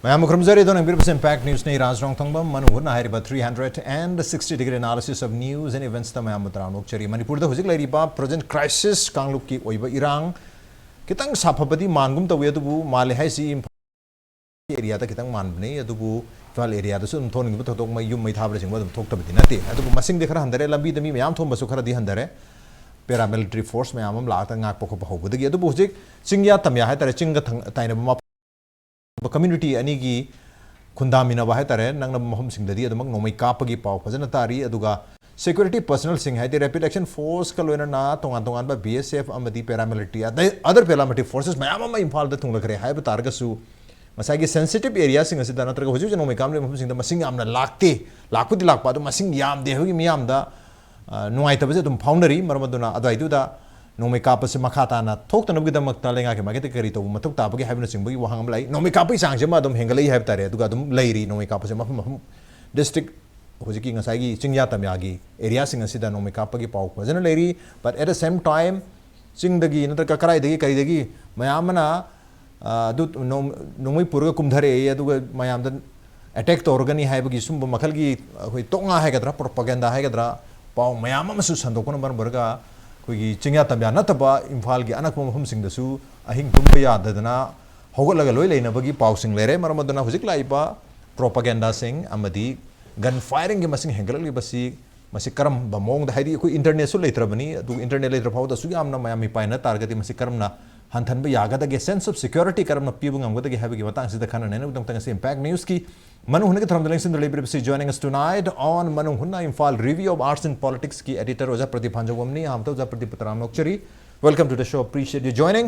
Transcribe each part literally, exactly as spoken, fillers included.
ꯃꯌꯥꯝ ꯈꯨꯔꯨꯝꯖꯔꯤ꯫ ꯑꯗꯣ ꯅꯪꯕꯤꯔꯤꯕꯁꯤ Impact Newsꯅꯤ꯫ ꯔꯥꯖ ꯔꯣꯡꯊꯪꯕꯝ, ꯃꯅꯨꯡ ꯍꯨꯠꯅ ꯍꯥꯏꯔꯤꯕ three hundred and sixty degree analysis of news and eventsꯇ ꯃꯌꯥꯝꯕꯨ ꯇꯔꯥꯝꯅ ꯑꯣꯛꯆꯔꯤ꯫ ꯃꯅꯤꯄꯨꯔꯗ ꯍꯧꯖꯤꯛ ꯂꯩꯔꯤꯕ present crisis, ꯀꯥꯡꯂꯨꯞꯀꯤ ꯑꯣꯏꯕ ꯏꯔꯥꯡ ꯈꯤꯇꯪ ꯁꯥꯐꯕꯗꯤ ꯃꯥꯟꯒꯨꯝ ꯇꯧꯏ, ꯑꯗꯨꯕꯨ ꯃꯥꯜꯂꯦ ꯍꯥꯏꯁꯤ ꯏꯝꯐꯥꯜ areaꯗ ꯈꯤꯇꯪ ꯃꯥꯟꯕꯅꯤ꯫ ꯑꯗꯨꯕꯨ ꯏꯝꯐꯥꯜ areaꯗꯁꯨ ꯑꯗꯨꯝ ꯊꯣꯛꯅꯤꯡꯕ ꯊꯧꯗꯣꯛ, ꯃꯩ, ꯌꯨꯝ ꯃꯩ ꯊꯥꯕꯅꯆꯤꯡꯕ ꯑꯗꯨꯝ ꯊꯣꯛꯇꯕꯗꯤ ꯅꯠꯇꯦ꯫ ꯑꯗꯨꯕꯨ ꯃꯁꯤꯡꯗꯤ ꯈꯔ ꯍꯟꯊꯔꯦ, ꯂꯝꯕꯤꯗ ꯃꯤ ꯃꯌꯥꯝ ꯊꯣꯝꯕꯁꯨ ꯈꯔꯗꯤ ꯍꯟꯊꯔꯦ, paramilitary force ꯃꯌꯥꯝ ꯑꯃ ꯂꯥꯛꯇꯅ ꯉꯥꯛꯄ ꯈꯣꯠꯄ ꯍꯧꯕꯗꯒꯤ꯫ ꯑꯗꯨꯕꯨ ꯍꯧꯖꯤꯛ ꯆꯤꯡꯌꯥ ꯇꯝꯌꯥ ꯍꯥꯏꯇꯥꯔꯦ, ꯆꯤꯡꯒ ꯊꯪ-, ꯇꯥꯏꯅꯕ ꯃꯐꯝ, community ꯑꯅꯤꯒꯤ ꯈꯨꯟꯗꯥꯃꯤꯟꯅꯕ ꯍꯥꯏꯇꯥꯔꯦ, ꯅꯛꯅꯕ ꯃꯐꯝꯁꯤꯡꯗꯗꯤ ꯑꯗꯨꯃꯛ ꯅꯣꯡꯃꯩ ꯀꯥꯞꯄꯒꯤ ꯄꯥꯎ ꯐꯖꯅ ꯇꯥꯔꯤ꯫ ꯑꯗꯨꯒ security personnelꯁꯤꯡ, ꯍꯥꯏꯗꯤ rapid action forceꯀ ꯂꯣꯏꯅꯅ ꯇꯣꯉꯥꯟ ꯇꯣꯉꯥꯟꯕ B S F ꯑꯃꯗꯤ paramilitary, ꯑꯗꯩ other paramilitary forces ꯃꯌꯥꯝ ꯑꯃ ꯏꯝꯐꯥꯜꯗ ꯊꯨꯡꯂꯈ꯭ꯔꯦ ꯍꯥꯏꯕ ꯇꯥꯔꯒꯁꯨ, ꯉꯁꯥꯏꯒꯤ sensitive areaꯁꯤꯡ ꯑꯁꯤꯗ ꯅꯠꯇ꯭ꯔꯒ ꯍꯧꯖꯤꯛ ꯍꯧꯖꯤꯛ ꯅꯣꯡꯃꯩ ꯀꯥꯞꯂꯤꯕ ꯃꯐꯝꯁꯤꯡꯗ ꯃꯁꯤꯡ ꯌꯥꯝꯅ ꯂꯥꯛꯇꯦ, ꯂꯥꯛꯄꯨꯗꯤ ꯂꯥꯛꯄ, ꯑꯗꯨ ꯃꯁꯤꯡ ꯌꯥꯝꯗꯦ ꯍꯥꯏꯕꯒꯤ ꯃꯤꯌꯥꯝꯗ, ꯑ, ꯅꯨꯡꯉꯥꯏꯇꯕꯁꯦ ꯑꯗꯨꯝ ꯐꯥꯎꯅꯔꯤ꯫ ꯃꯔꯝ ꯑꯗꯨꯅ ꯑꯗꯨꯋꯥꯏꯗꯨꯗ ꯅꯣꯡꯃꯩ ꯀꯥꯞꯄꯁꯤ ꯃꯈꯥ ꯇꯥꯅ ꯊꯣꯛꯇꯅꯕꯒꯤꯗꯃꯛꯇ ꯂꯩꯉꯥꯛꯀꯤ ꯃꯥꯏꯀꯩꯗ ꯀꯔꯤ ꯇꯧꯕ ꯃꯊꯧ ꯇꯥꯕꯒꯦ ꯍꯥꯏꯕꯅꯆꯤꯡꯕꯒꯤ ꯋꯥꯍꯪ ꯑꯃ ꯂꯥꯛꯏ꯫ ꯅꯣꯡꯃꯩ ꯀꯥꯞꯄꯒꯤ ꯆꯥꯡꯁꯤ ꯑꯃ ꯑꯗꯨꯝ ꯍꯦꯟꯒꯠꯂꯛꯏ ꯍꯥꯏꯕ ꯇꯥꯔꯦ, ꯑꯗꯨꯒ ꯑꯗꯨꯝ ꯂꯩꯔꯤ ꯅꯣꯡꯃꯩ ꯀꯥꯞꯄꯁꯦ ꯃꯐꯝ ꯃꯐꯝ, district, ꯍꯧꯖꯤꯛꯀꯤ ꯉꯁꯥꯏꯒꯤ ꯆꯤꯡꯌꯥ ꯇꯝꯌꯥꯒꯤ areaꯁꯤꯡ ꯑꯁꯤꯗ ꯅꯣꯡꯃꯩ ꯀꯥꯞꯄꯒꯤ ꯄꯥꯎ ꯐꯖꯅ ꯂꯩꯔꯤ꯫ But at the same time, ꯆꯤꯡꯗꯒꯤ ꯅꯠꯇ꯭ꯔꯒ ꯀꯔꯥꯏꯗꯒꯤ ꯀꯔꯤꯗꯒꯤ ꯃꯌꯥꯝ ꯑꯃꯅ, ꯑ, ꯑꯗꯨ ꯅꯣꯡ-, ꯅꯣꯡꯃꯩ ꯄꯨꯔꯒ ꯀꯨꯝꯊꯔꯛꯑꯦ, ꯑꯗꯨꯒ ꯃꯌꯥꯝꯗ attack ꯇꯧꯔꯒꯅꯤ ꯍꯥꯏꯕꯒꯤ ꯁꯨꯝꯕ ꯃꯈꯜꯒꯤ ꯑꯩꯈꯣꯏ ꯇꯣꯛꯉꯥ ꯍꯥꯏꯒꯗ꯭ꯔꯥ, propaganda ꯍꯥꯏꯒꯗ꯭ꯔꯥ, ꯄꯥꯎ ꯃꯌꯥꯝ ꯑꯃꯁꯨ ꯁꯟꯗꯣꯛꯄꯅ ꯃꯔꯝ ꯑꯣꯏꯔꯒ ꯑꯩꯈꯣꯏꯒꯤ ꯆꯤꯡꯌꯥ ꯇꯝꯌꯥ ꯅꯠꯇꯕ ꯏꯝꯐꯥꯜꯒꯤ ꯑꯅꯛꯄ ꯃꯐꯝꯁꯤꯡꯗꯁꯨ ꯑꯍꯤꯡ ꯇꯨꯝꯕ ꯌꯥꯗꯗꯅ ꯍꯧꯒꯠꯂꯒ ꯂꯣꯏ ꯂꯩꯅꯕꯒꯤ ꯄꯥꯎꯁꯤꯡ ꯂꯩꯔꯦ꯫ ꯃꯔꯝ ꯑꯗꯨꯅ ꯍꯧꯖꯤꯛ ꯂꯥꯛꯏꯕ propagandaꯁꯤꯡ ꯑꯃꯗꯤ gun firingꯒꯤ ꯃꯁꯤꯡ ꯍꯦꯟꯒꯠꯂꯛꯂꯤꯕꯁꯤ, ꯃꯁꯤ ꯀꯔꯝꯕ ꯃꯑꯣꯡꯗ, ꯍꯥꯏꯗꯤ ꯑꯩꯈꯣꯏ internetꯁꯨ ꯂꯩꯇ꯭ꯔꯕꯅꯤ, ꯑꯗꯨ internet ꯂꯩꯇ꯭ꯔ ꯐꯥꯎꯕꯗ ꯑꯁꯨꯛ ꯌꯥꯝꯅ ꯃꯌꯥꯝ ꯃꯤꯄꯥꯏꯅ ꯇꯥꯔꯒꯗꯤ ꯃꯁꯤ ꯀꯔꯝꯅ ꯍꯟꯊꯍꯟꯕ ꯌꯥꯒꯗꯒꯦ, sense of security ꯀꯔꯝꯅ ꯄꯤꯕ ꯉꯝꯒꯗꯒꯦ ꯍꯥꯏꯕꯒꯤ ꯃꯇꯥꯡꯁꯤꯗ ꯈꯟꯅ ꯅꯩꯅꯕꯒꯤꯗꯃꯛꯇ ꯉꯁꯤ Impact Newsꯀꯤ ꯃꯅꯨꯡ ꯍꯨꯠꯅꯒꯤ ꯊꯧꯔꯝꯗ ꯂꯦꯡꯁꯤꯟꯗꯨꯅ ꯂꯩꯕꯤꯔꯤꯕꯁꯤ, joining us tonight on ꯃꯅꯨꯡ ꯍꯨꯠꯅ Imphal, Review of Arts and Politicsꯀꯤ editor ꯑꯣꯖꯥ ꯄ꯭ꯔꯗꯤꯞ ꯍꯥꯟꯖꯧꯕꯝꯅꯤ꯫ ꯑꯍꯥꯟꯕꯗ ꯑꯣꯖꯥ ꯄ꯭ꯔꯗꯤꯞꯄꯨ ꯇꯔꯥꯝꯅ ꯑꯣꯛꯆꯔꯤ꯫ Welcome to the show, appreciate you joining.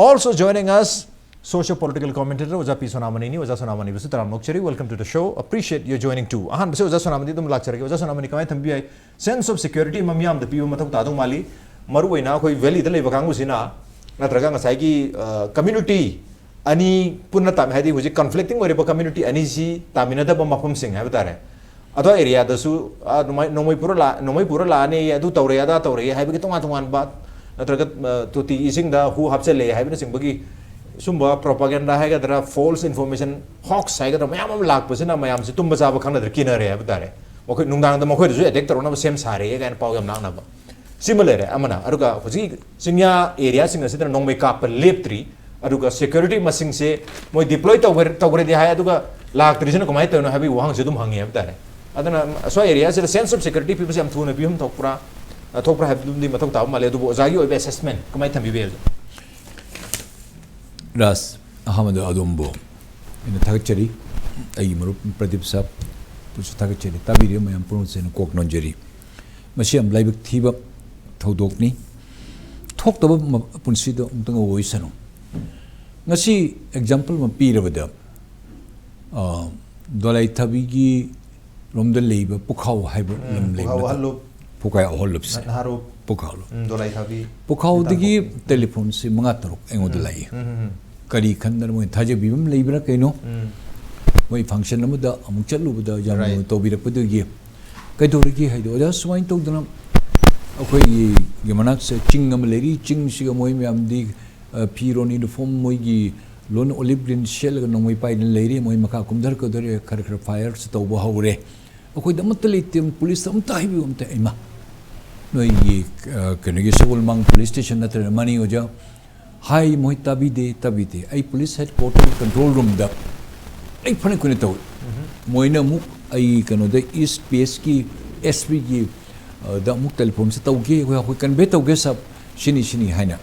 Also joining us, socio political commentator ꯑꯣꯖꯥ ꯄꯤ ꯁꯣꯅꯥꯃꯅꯤꯅꯤ꯫ ꯑꯣꯖꯥ ꯁꯣꯅꯥꯃꯅꯤꯕꯨꯁꯨ ꯇꯔꯥꯝꯅ ꯑꯣꯛꯆꯔꯤ꯫ Welcome to the show, appreciate you joining too. ꯑꯍꯥꯟꯕꯁꯤ ꯑꯣꯖꯥ ꯁꯣꯅꯥꯃꯅꯤ ꯑꯗꯨꯝ ꯂꯥꯛꯆꯔꯒꯦ꯫ ꯑꯣꯖꯥ ꯁꯣꯅꯥꯃꯅꯤ, ꯀꯃꯥꯏꯅ ꯊꯝꯕꯤꯕ ꯌꯥꯏ? Sense of security ꯑꯃ ꯃꯤꯌꯥꯝꯗ ꯄꯤꯕ ꯃꯊꯧ ꯇꯥꯗꯧ ꯃꯥꯜꯂꯤ꯫ ꯃꯔꯨꯑꯣꯏꯅ ꯑꯩꯈꯣꯏ valleyꯗ ꯂꯩꯕ ꯀꯥꯡꯕꯨꯁꯤꯅ, ꯅꯠꯇ꯭ꯔꯒ ꯉꯁꯥꯏꯒꯤ, ꯑ, community ꯑꯅꯤ ꯄꯨꯟꯅ ꯇꯥꯃꯤ-, ꯍꯥꯏꯗꯤ ꯍꯧꯖꯤꯛ conflicting ꯑꯣꯏꯔꯤꯕ community ꯑꯅꯤꯁꯤ ꯇꯥꯃꯤꯟꯅꯗꯕ ꯃꯐꯝꯁꯤꯡ ꯍꯥꯏꯕ ꯇꯥꯔꯦ, ꯑꯗꯣ areaꯗꯁꯨ, ꯑ, ꯅꯣꯡꯃꯩ, ꯅꯣꯡꯃꯩ ꯄꯨꯔ ꯂꯥ-, ꯅꯣꯡꯃꯩ ꯄꯨꯔ ꯂꯥꯛꯑꯅꯤ, ꯑꯗꯨ ꯇꯧꯔꯦ, ꯑꯗꯥ ꯇꯧꯔꯦ ꯍꯥꯏꯕꯒꯤ ꯇꯣꯉꯥꯟ ꯇꯣꯉꯥꯟꯕ, ꯅꯠꯇ꯭ꯔꯒ, ꯑ, ꯇꯣꯇꯤ ꯏꯁꯤꯡꯗ ꯍꯨ ꯍꯥꯞꯆꯜꯂꯦ ꯍꯥꯏꯕꯅꯆꯤꯡꯕꯒꯤ ꯁꯨꯝꯕ propaganda ꯍꯥꯏꯒꯗ꯭ꯔꯥ, false information, hoax ꯍꯥꯏꯒꯗ꯭ꯔꯥ, ꯃꯌꯥꯝ ꯑꯃ ꯂꯥꯛꯄꯁꯤꯅ ꯃꯌꯥꯝꯁꯤ ꯇꯨꯝꯕ ꯆꯥꯕ ꯈꯪꯅꯗ꯭ꯔꯦ, ꯀꯤꯅꯔꯦ ꯍꯥꯏꯕ ꯇꯥꯔꯦ꯫ ꯃꯈꯣꯏ ꯅꯨꯡꯗꯥꯡꯗ ꯃꯈꯣꯏꯗꯁꯨ attack ꯇꯧꯔꯛꯅꯕ ꯁꯦꯝ ꯁꯥꯔꯦ ꯀꯥꯏꯅ ꯄꯥꯎ ꯌꯥꯝ ꯂꯥꯛꯅꯕ꯫ ꯁꯤꯃ ꯂꯩꯔꯦ ꯑꯃꯅ꯫ ꯑꯗꯨꯒ ꯍꯧꯖꯤꯛ ꯆꯤꯡꯌꯥ areaꯁꯤꯡ ꯑꯁꯤꯗ ꯅꯣꯡꯃꯩ ꯀꯥꯞꯄ ꯂꯦꯞꯇ꯭ꯔꯤ꯫ ꯑꯗꯨꯒ security ꯃꯁꯤꯡꯁꯦ ꯃꯣꯏ deploy ꯇꯧꯈ꯭ꯔꯦ, ꯇꯧꯈ꯭ꯔꯦꯗꯤ ꯍꯥꯏ, ꯑꯗꯨꯒ ꯂꯥꯛꯇ꯭ꯔꯤꯁꯤꯅ ꯀꯃꯥꯏꯅ ꯇꯧꯔꯤꯅꯣ ꯍꯥꯏꯕꯒꯤ ꯋꯥꯍꯪꯁꯦ ꯑꯗꯨꯝ ꯍꯪꯉꯦ ꯍꯥꯏꯕ ꯇꯥꯔꯦ꯫ ꯑꯗꯨꯅ ꯑꯁ꯭ꯋꯥꯏ areaꯁꯤꯗ sense of security ꯄꯤꯕꯁꯦ ꯌꯥꯝ ꯊꯨꯅ ꯄꯤꯐꯝ ꯊꯣꯛꯄ꯭ꯔꯥ, ꯑ, ꯊꯣꯛꯄ꯭ꯔꯥ ꯍꯥꯏꯕꯗꯨꯝꯗꯤ ꯃꯊꯧ ꯇꯥꯕ ꯃꯥꯜꯂꯦ꯫ ꯑꯗꯨꯕꯨ ꯑꯣꯖꯥꯒꯤ ꯑꯣꯏꯕ assessment ꯀꯃꯥꯏꯅ ꯊꯝꯕꯤꯕ ꯌꯥꯏ? ꯔꯥꯖ, ꯑꯍꯥꯟꯕꯗ ꯑꯗꯣꯝꯕꯨ ꯑꯩꯅ ꯊꯥꯒꯠꯆꯔꯤ꯫ ꯑꯩꯒꯤ ꯃꯔꯨꯞ ꯄ꯭ꯔꯗꯤꯞ ꯁꯥꯍꯕꯄꯨꯁꯨ ꯊꯥꯒꯠꯆꯔꯤ꯫ ꯇꯥꯕꯤꯔꯤꯕ ꯃꯌꯥꯝ ꯄꯨꯝꯅꯃꯛꯁꯦ ꯑꯩꯅ ꯀꯣꯛ ꯅꯣꯟꯖꯔꯤ꯫ ꯃꯁꯤ ꯌꯥꯝ ꯂꯥꯏꯕꯛ ꯊꯤꯕ ꯊꯧꯗꯣꯛꯅꯤ꯫ ꯊꯣꯛꯇꯕ ꯃ-, ꯄꯨꯟꯁꯤꯗ ꯑꯃꯨꯛꯇꯪ ꯑꯣꯏꯁꯅꯨ꯫ ꯉꯁꯤ example ꯑꯃ ꯄꯤꯔꯕꯗ, ꯑ, ꯗꯣꯂꯥꯏꯊꯥꯕꯤꯒꯤ ꯔꯣꯝꯗ ꯂꯩꯕ ꯄꯨꯈꯥꯎ ꯍꯥꯏꯕ ꯎꯝ, ꯂꯝ ꯄꯨꯈꯥꯎ ꯂꯩꯕꯗ, ꯑꯍꯜꯂꯨꯞ꯫ ꯄꯨꯈꯥꯏ ꯑꯍꯣꯜꯂꯨꯞꯁꯦ꯫ ꯅꯍꯥꯔꯣꯞ꯫ ꯄꯨꯈꯥꯎ ꯍꯣꯜꯂꯨꯞ꯫ ꯎꯝ, ꯗꯣꯂꯥꯏꯊꯥꯕꯤ꯫ ꯄꯨꯈꯥꯎꯗꯒꯤ ꯇꯦꯂꯤꯐꯣꯟꯁꯦ ꯃꯉꯥ ꯇꯔꯨꯛ ꯑꯩꯉꯣꯟꯗ ꯎꯝ, ꯂꯥꯛꯏ꯫ ꯎꯝ, ꯎꯝ, ꯎꯝ꯫ ꯀꯔꯤ ꯈꯟꯗꯅ ꯃꯣꯏ ꯊꯥꯖꯕꯤꯕ ꯑꯃ ꯂꯩꯕ꯭ꯔꯥ ꯀꯩꯅꯣ? ꯎꯝ꯫ ꯃꯣꯏ function ꯑꯃꯗ ꯑꯃꯨꯛ ꯆꯠꯂꯨꯕꯗ ꯌꯥꯝ ꯔꯥꯏꯠ꯫ ꯇꯧꯕꯤꯔꯛꯄꯗꯨꯒꯤ ꯀꯩꯗꯧꯔꯒꯦ ꯍꯥꯏꯗꯣ, "ꯑꯣꯖꯥ, ꯁꯨꯃꯥꯏꯅ ꯇꯧꯗꯅ ꯑꯩꯈꯣꯏꯒꯤ ꯃꯅꯥꯛꯁꯦ ꯆꯤꯡ ꯑꯃ ꯂꯩꯔꯤ, ꯆꯤꯡꯁꯤꯒ ꯃꯣꯏ ꯃꯌꯥꯝꯗꯤ, ꯑ, ꯐꯤꯔꯣꯟ uniform ꯃꯣꯏꯒꯤ ꯂꯣꯏꯅ olive green ꯁꯦꯠꯂꯒ ꯅꯣꯡꯃꯩ ꯄꯥꯏꯗꯅ ꯂꯩꯔꯤ, ꯃꯣꯏ ꯃꯈꯥ ꯀꯨꯝꯊꯔꯛꯀꯗꯧꯔꯦ, ꯈꯔ ꯈꯔ fireꯁꯨ ꯇꯧꯕ ꯍꯧꯔꯦ꯫ ꯑꯩꯈꯣꯏꯗ ꯑꯃꯠꯇ ꯂꯩꯇꯦ, policeꯇ ꯑꯃꯠꯇ ꯍꯥꯏꯕꯤꯌꯨ ꯑꯝꯇ, ꯏꯃꯥ, ꯅꯣꯏꯒꯤ, ꯑ, ꯀꯩꯅꯣꯒꯤ ꯁꯒꯣꯜꯃꯥꯡ police station ꯅꯠꯇ꯭ꯔꯒ ꯃꯥꯅꯤ ꯑꯣꯖꯥ?" ꯍꯥꯏ, ꯃꯣꯏ ꯇꯥꯕꯤꯗꯦ, ꯇꯥꯕꯤꯗꯦ꯫ ꯑꯩ police headquarter control roomꯗ ꯑꯩ ꯐꯅ ꯀꯨꯏꯅ ꯇꯧꯏ꯫ ꯎꯝ꯫ ꯃꯣꯏꯅ ꯑꯃꯨꯛ ꯑꯩ ꯀꯩꯅꯣꯗ East PSꯀꯤ SPꯒꯤ, ꯑ, ꯗ ꯑꯃꯨꯛ ꯇꯦꯂꯤꯐꯣꯟꯁꯦ ꯇꯧꯒꯦ, ꯑꯩꯈꯣꯏ, ꯑꯩꯈꯣꯏ convey ꯇꯧꯒꯦ ꯁꯥꯍꯕ, ꯁꯤꯅꯤ, ꯁꯤꯅꯤ ꯍꯥꯏꯅ꯫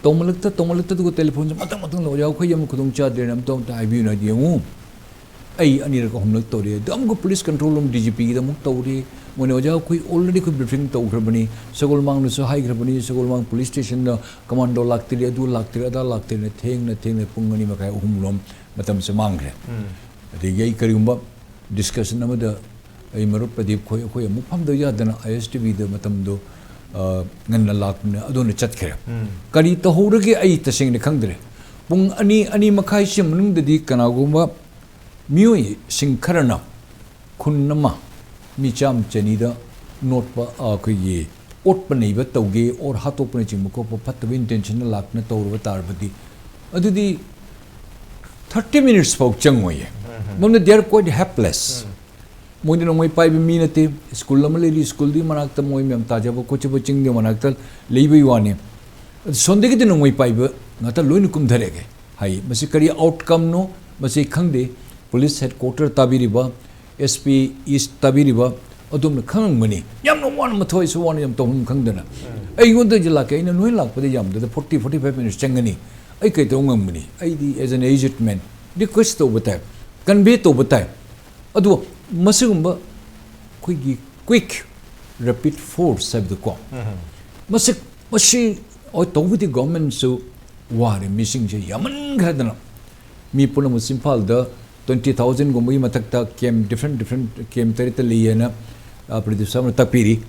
ꯇꯧꯃꯜꯂꯛꯇ, ꯇꯧꯃꯜꯂꯛꯇ, ꯑꯗꯨꯒ ꯇꯦꯂꯤꯐꯣꯟꯁꯦ ꯃꯊꯪ, ꯃꯊꯪ ꯂꯧ-, "ꯑꯣꯖꯥ, ꯑꯩꯈꯣꯏ ꯌꯥꯝꯅ ꯈꯨꯗꯣꯡ ꯆꯥꯗ꯭ꯔꯦꯅ ꯑꯝꯇ, ꯑꯝꯇ ꯍꯥꯏꯕꯤꯌꯨꯅ ꯌꯦꯡꯉꯨ"꯫ ꯑꯩ ꯑꯅꯤꯔꯛ ꯑꯍꯨꯝꯂꯛ ꯇꯧꯔꯦ꯫ ꯑꯗꯣ ꯑꯃꯨꯛꯀ police control room DGPꯒꯤꯗ ꯑꯃꯨꯛ ꯇꯧꯔꯦ꯫ ꯃꯣꯏꯅ, "ꯑꯣꯖꯥ, ꯑꯩꯈꯣꯏ already ꯑꯩꯈꯣꯏ briefing ꯇꯧꯈ꯭ꯔꯕꯅꯤ, ꯁꯒꯣꯜꯃꯥꯡꯗꯁꯨ ꯍꯥꯏꯈ꯭ꯔꯕꯅꯤ, ꯁꯒꯣꯜꯃꯥꯡ police stationꯗ commando ꯂꯥꯛꯇ꯭ꯔꯤ, ꯑꯗꯨ ꯂꯥꯛꯇ꯭ꯔꯤ, ꯑꯗꯥ ꯂꯥꯛꯇ꯭ꯔꯤꯅ ꯊꯦꯡꯅ, ꯊꯦꯡꯅ ꯄꯨꯡ ꯑꯅꯤ ꯃꯈꯥꯏ, ꯑꯍꯨꯝ ꯔꯣꯝ ꯃꯇꯝꯁꯦ ꯃꯥꯡꯈ꯭ꯔꯦ"꯫ ꯎꯝ꯫ ꯑꯗꯒꯤ ꯑꯩ ꯀꯔꯤꯒꯨꯝꯕ discussion ꯑꯃꯗ ꯑꯩ ꯃꯔꯨꯞ ꯄ꯭ꯔꯗꯤꯞ ꯈꯣꯏ, ꯑꯩꯈꯣꯏ ꯑꯃꯨꯛ ꯐꯝꯗ ꯌꯥꯗꯅ ISTVꯗ ꯃꯇꯝꯗꯣ, ꯑ, ꯉꯟꯅ ꯂꯥꯛꯄꯅꯤꯅ ꯑꯗꯨꯅ ꯆꯠꯈ꯭ꯔꯦ꯫ ꯎꯝ꯫ ꯀꯔꯤ ꯇꯧꯍꯧꯔꯒꯦ ꯑꯩ ꯇꯁꯦꯡꯅ ꯈꯪꯗ꯭ꯔꯦ꯫ ꯄꯨꯡ ꯑꯅꯤ, ꯑꯅꯤ ꯃꯈꯥꯏꯁꯤ ꯃꯅꯨꯡꯗꯗꯤ ꯀꯅꯥꯒꯨꯝꯕ ꯃꯤꯑꯣꯏꯁꯤꯡ ꯈꯔꯅ ꯈꯨꯟ ꯑꯃ ꯃꯤ ꯆꯥꯝꯃ ꯆꯅꯤꯗ ꯅꯣꯠꯄ, ꯑ, ꯑꯩꯈꯣꯏꯒꯤ ꯑꯣꯠꯄ ꯅꯩꯕ ꯇꯧꯒꯦ, or ꯍꯥꯠꯇꯣꯛꯄꯅꯆꯤꯡꯕ ꯈꯣꯠꯄ ꯐꯠꯇꯕ intentionꯗ ꯂꯥꯛꯇꯨꯅ ꯇꯧꯔꯨꯕ ꯇꯥꯔꯕꯗꯤ, ꯑꯗꯨꯗꯤ ꯊꯥꯔꯇꯤ ꯃꯤꯅꯤꯠꯁ ꯐꯥꯎ ꯆꯪꯉꯣꯏꯌꯦ꯫ ꯃꯔꯝꯗꯤ they are quite helpless꯫ ꯃꯣꯏꯗꯤ ꯅꯣꯡꯃꯩ ꯄꯥꯏꯕ ꯃꯤ ꯅꯠꯇꯦ꯫ ꯁ꯭ꯀꯨꯜ ꯑꯃ ꯂꯩꯔꯤ, ꯁ꯭ꯀꯨꯜꯗꯨꯒꯤ ꯃꯅꯥꯛꯇ ꯃꯣꯏ ꯃꯌꯥꯝ ꯇꯥꯖꯕ ꯈꯣꯠꯆꯕ ꯆꯤꯡꯗꯨꯒꯤ ꯃꯅꯥꯛꯇ ꯂꯩꯕꯒꯤ ꯋꯥꯅꯤ꯫ ꯑꯗꯨ ꯁꯣꯝꯗꯒꯤꯗꯤ ꯅꯣꯡꯃꯩ ꯄꯥꯏꯕ ꯉꯥꯛꯇ ꯂꯣꯏꯅ ꯀꯨꯝꯊꯔꯛꯑꯦ ꯍꯥꯏ꯫ ꯃꯁꯤ ꯀꯔꯤ ꯑꯥꯎꯠꯀꯝꯅꯣ ꯃꯁꯤ ꯈꯪꯗꯦ꯫ ꯄꯨꯂꯤꯁ ꯍꯦꯗꯀ꯭ꯋꯥꯇꯔ ꯇꯥꯕꯤꯔꯤꯕ, ꯑꯦꯁ ꯄꯤ ꯏꯁ ꯇꯥꯕꯤꯔꯤꯕ ꯑꯗꯣꯝꯅ ꯈꯪꯉꯝꯒꯅꯤ꯫ ꯌꯥꯝꯅ ꯋꯥꯅ ꯃꯊ꯭ꯋꯥꯏꯁꯨ ꯋꯥꯅ ꯌꯥꯝ ꯇꯧꯐꯝ ꯈꯪꯗꯅ ꯑꯩꯉꯣꯟꯗ ꯍꯧꯖꯤꯛ ꯂꯥꯛꯀꯦ꯫ ꯑꯩꯅ ꯅꯣꯏ ꯂꯥꯛꯄꯗ ꯌꯥꯝꯗ꯭ꯔꯕꯗ ꯐꯣꯔꯇꯤ, ꯐꯣꯔꯇꯤ ꯐꯥꯏꯚ ꯃꯤꯅꯤꯠꯁ ꯆꯪꯒꯅꯤ꯫ ꯑꯩ ꯀꯩ ꯇꯧꯕ ꯉꯝꯒꯅꯤ? ꯑꯩꯗꯤ as an aged man request ꯇꯧꯕ ꯇꯥꯏ, ꯀꯟꯚꯦ ꯇꯧꯕ ꯇꯥꯏ꯫ ꯑꯗꯨ ꯃꯁꯤꯒꯨꯝꯕ ꯑꯩꯈꯣꯏꯒꯤ quick rapid force ꯍꯥꯏꯕꯗꯨꯀꯣ, ꯃꯁꯤ, ꯃꯁꯤ, ꯍꯣꯏ, ꯇꯧꯕꯗꯤ ꯒꯣꯔꯃꯦꯟꯁꯨ ꯋꯥꯔꯦ, ꯃꯤꯁꯤꯡꯁꯦ ꯌꯥꯝꯃꯟꯈ꯭ꯔꯗꯅ꯫ ꯃꯤ ꯄꯨꯝꯅꯃꯛ ꯏꯝꯐꯥꯜꯗ ꯇ꯭ꯋꯦꯟꯇꯤ ꯊꯥꯎꯖꯟꯒꯨꯝꯕꯒꯤ ꯃꯊꯛꯇ ꯀꯦꯝ, ꯗꯤꯐ꯭ꯔꯦꯟ ꯗꯤꯐ꯭ꯔꯦꯟ ꯀꯦꯝ ꯇꯔꯦꯠꯇ ꯂꯩꯌꯦꯅ, ꯑ, ꯄ꯭ꯔꯗꯤꯞ ꯁꯥꯔꯅ ꯇꯥꯛꯄꯤꯔꯤ꯫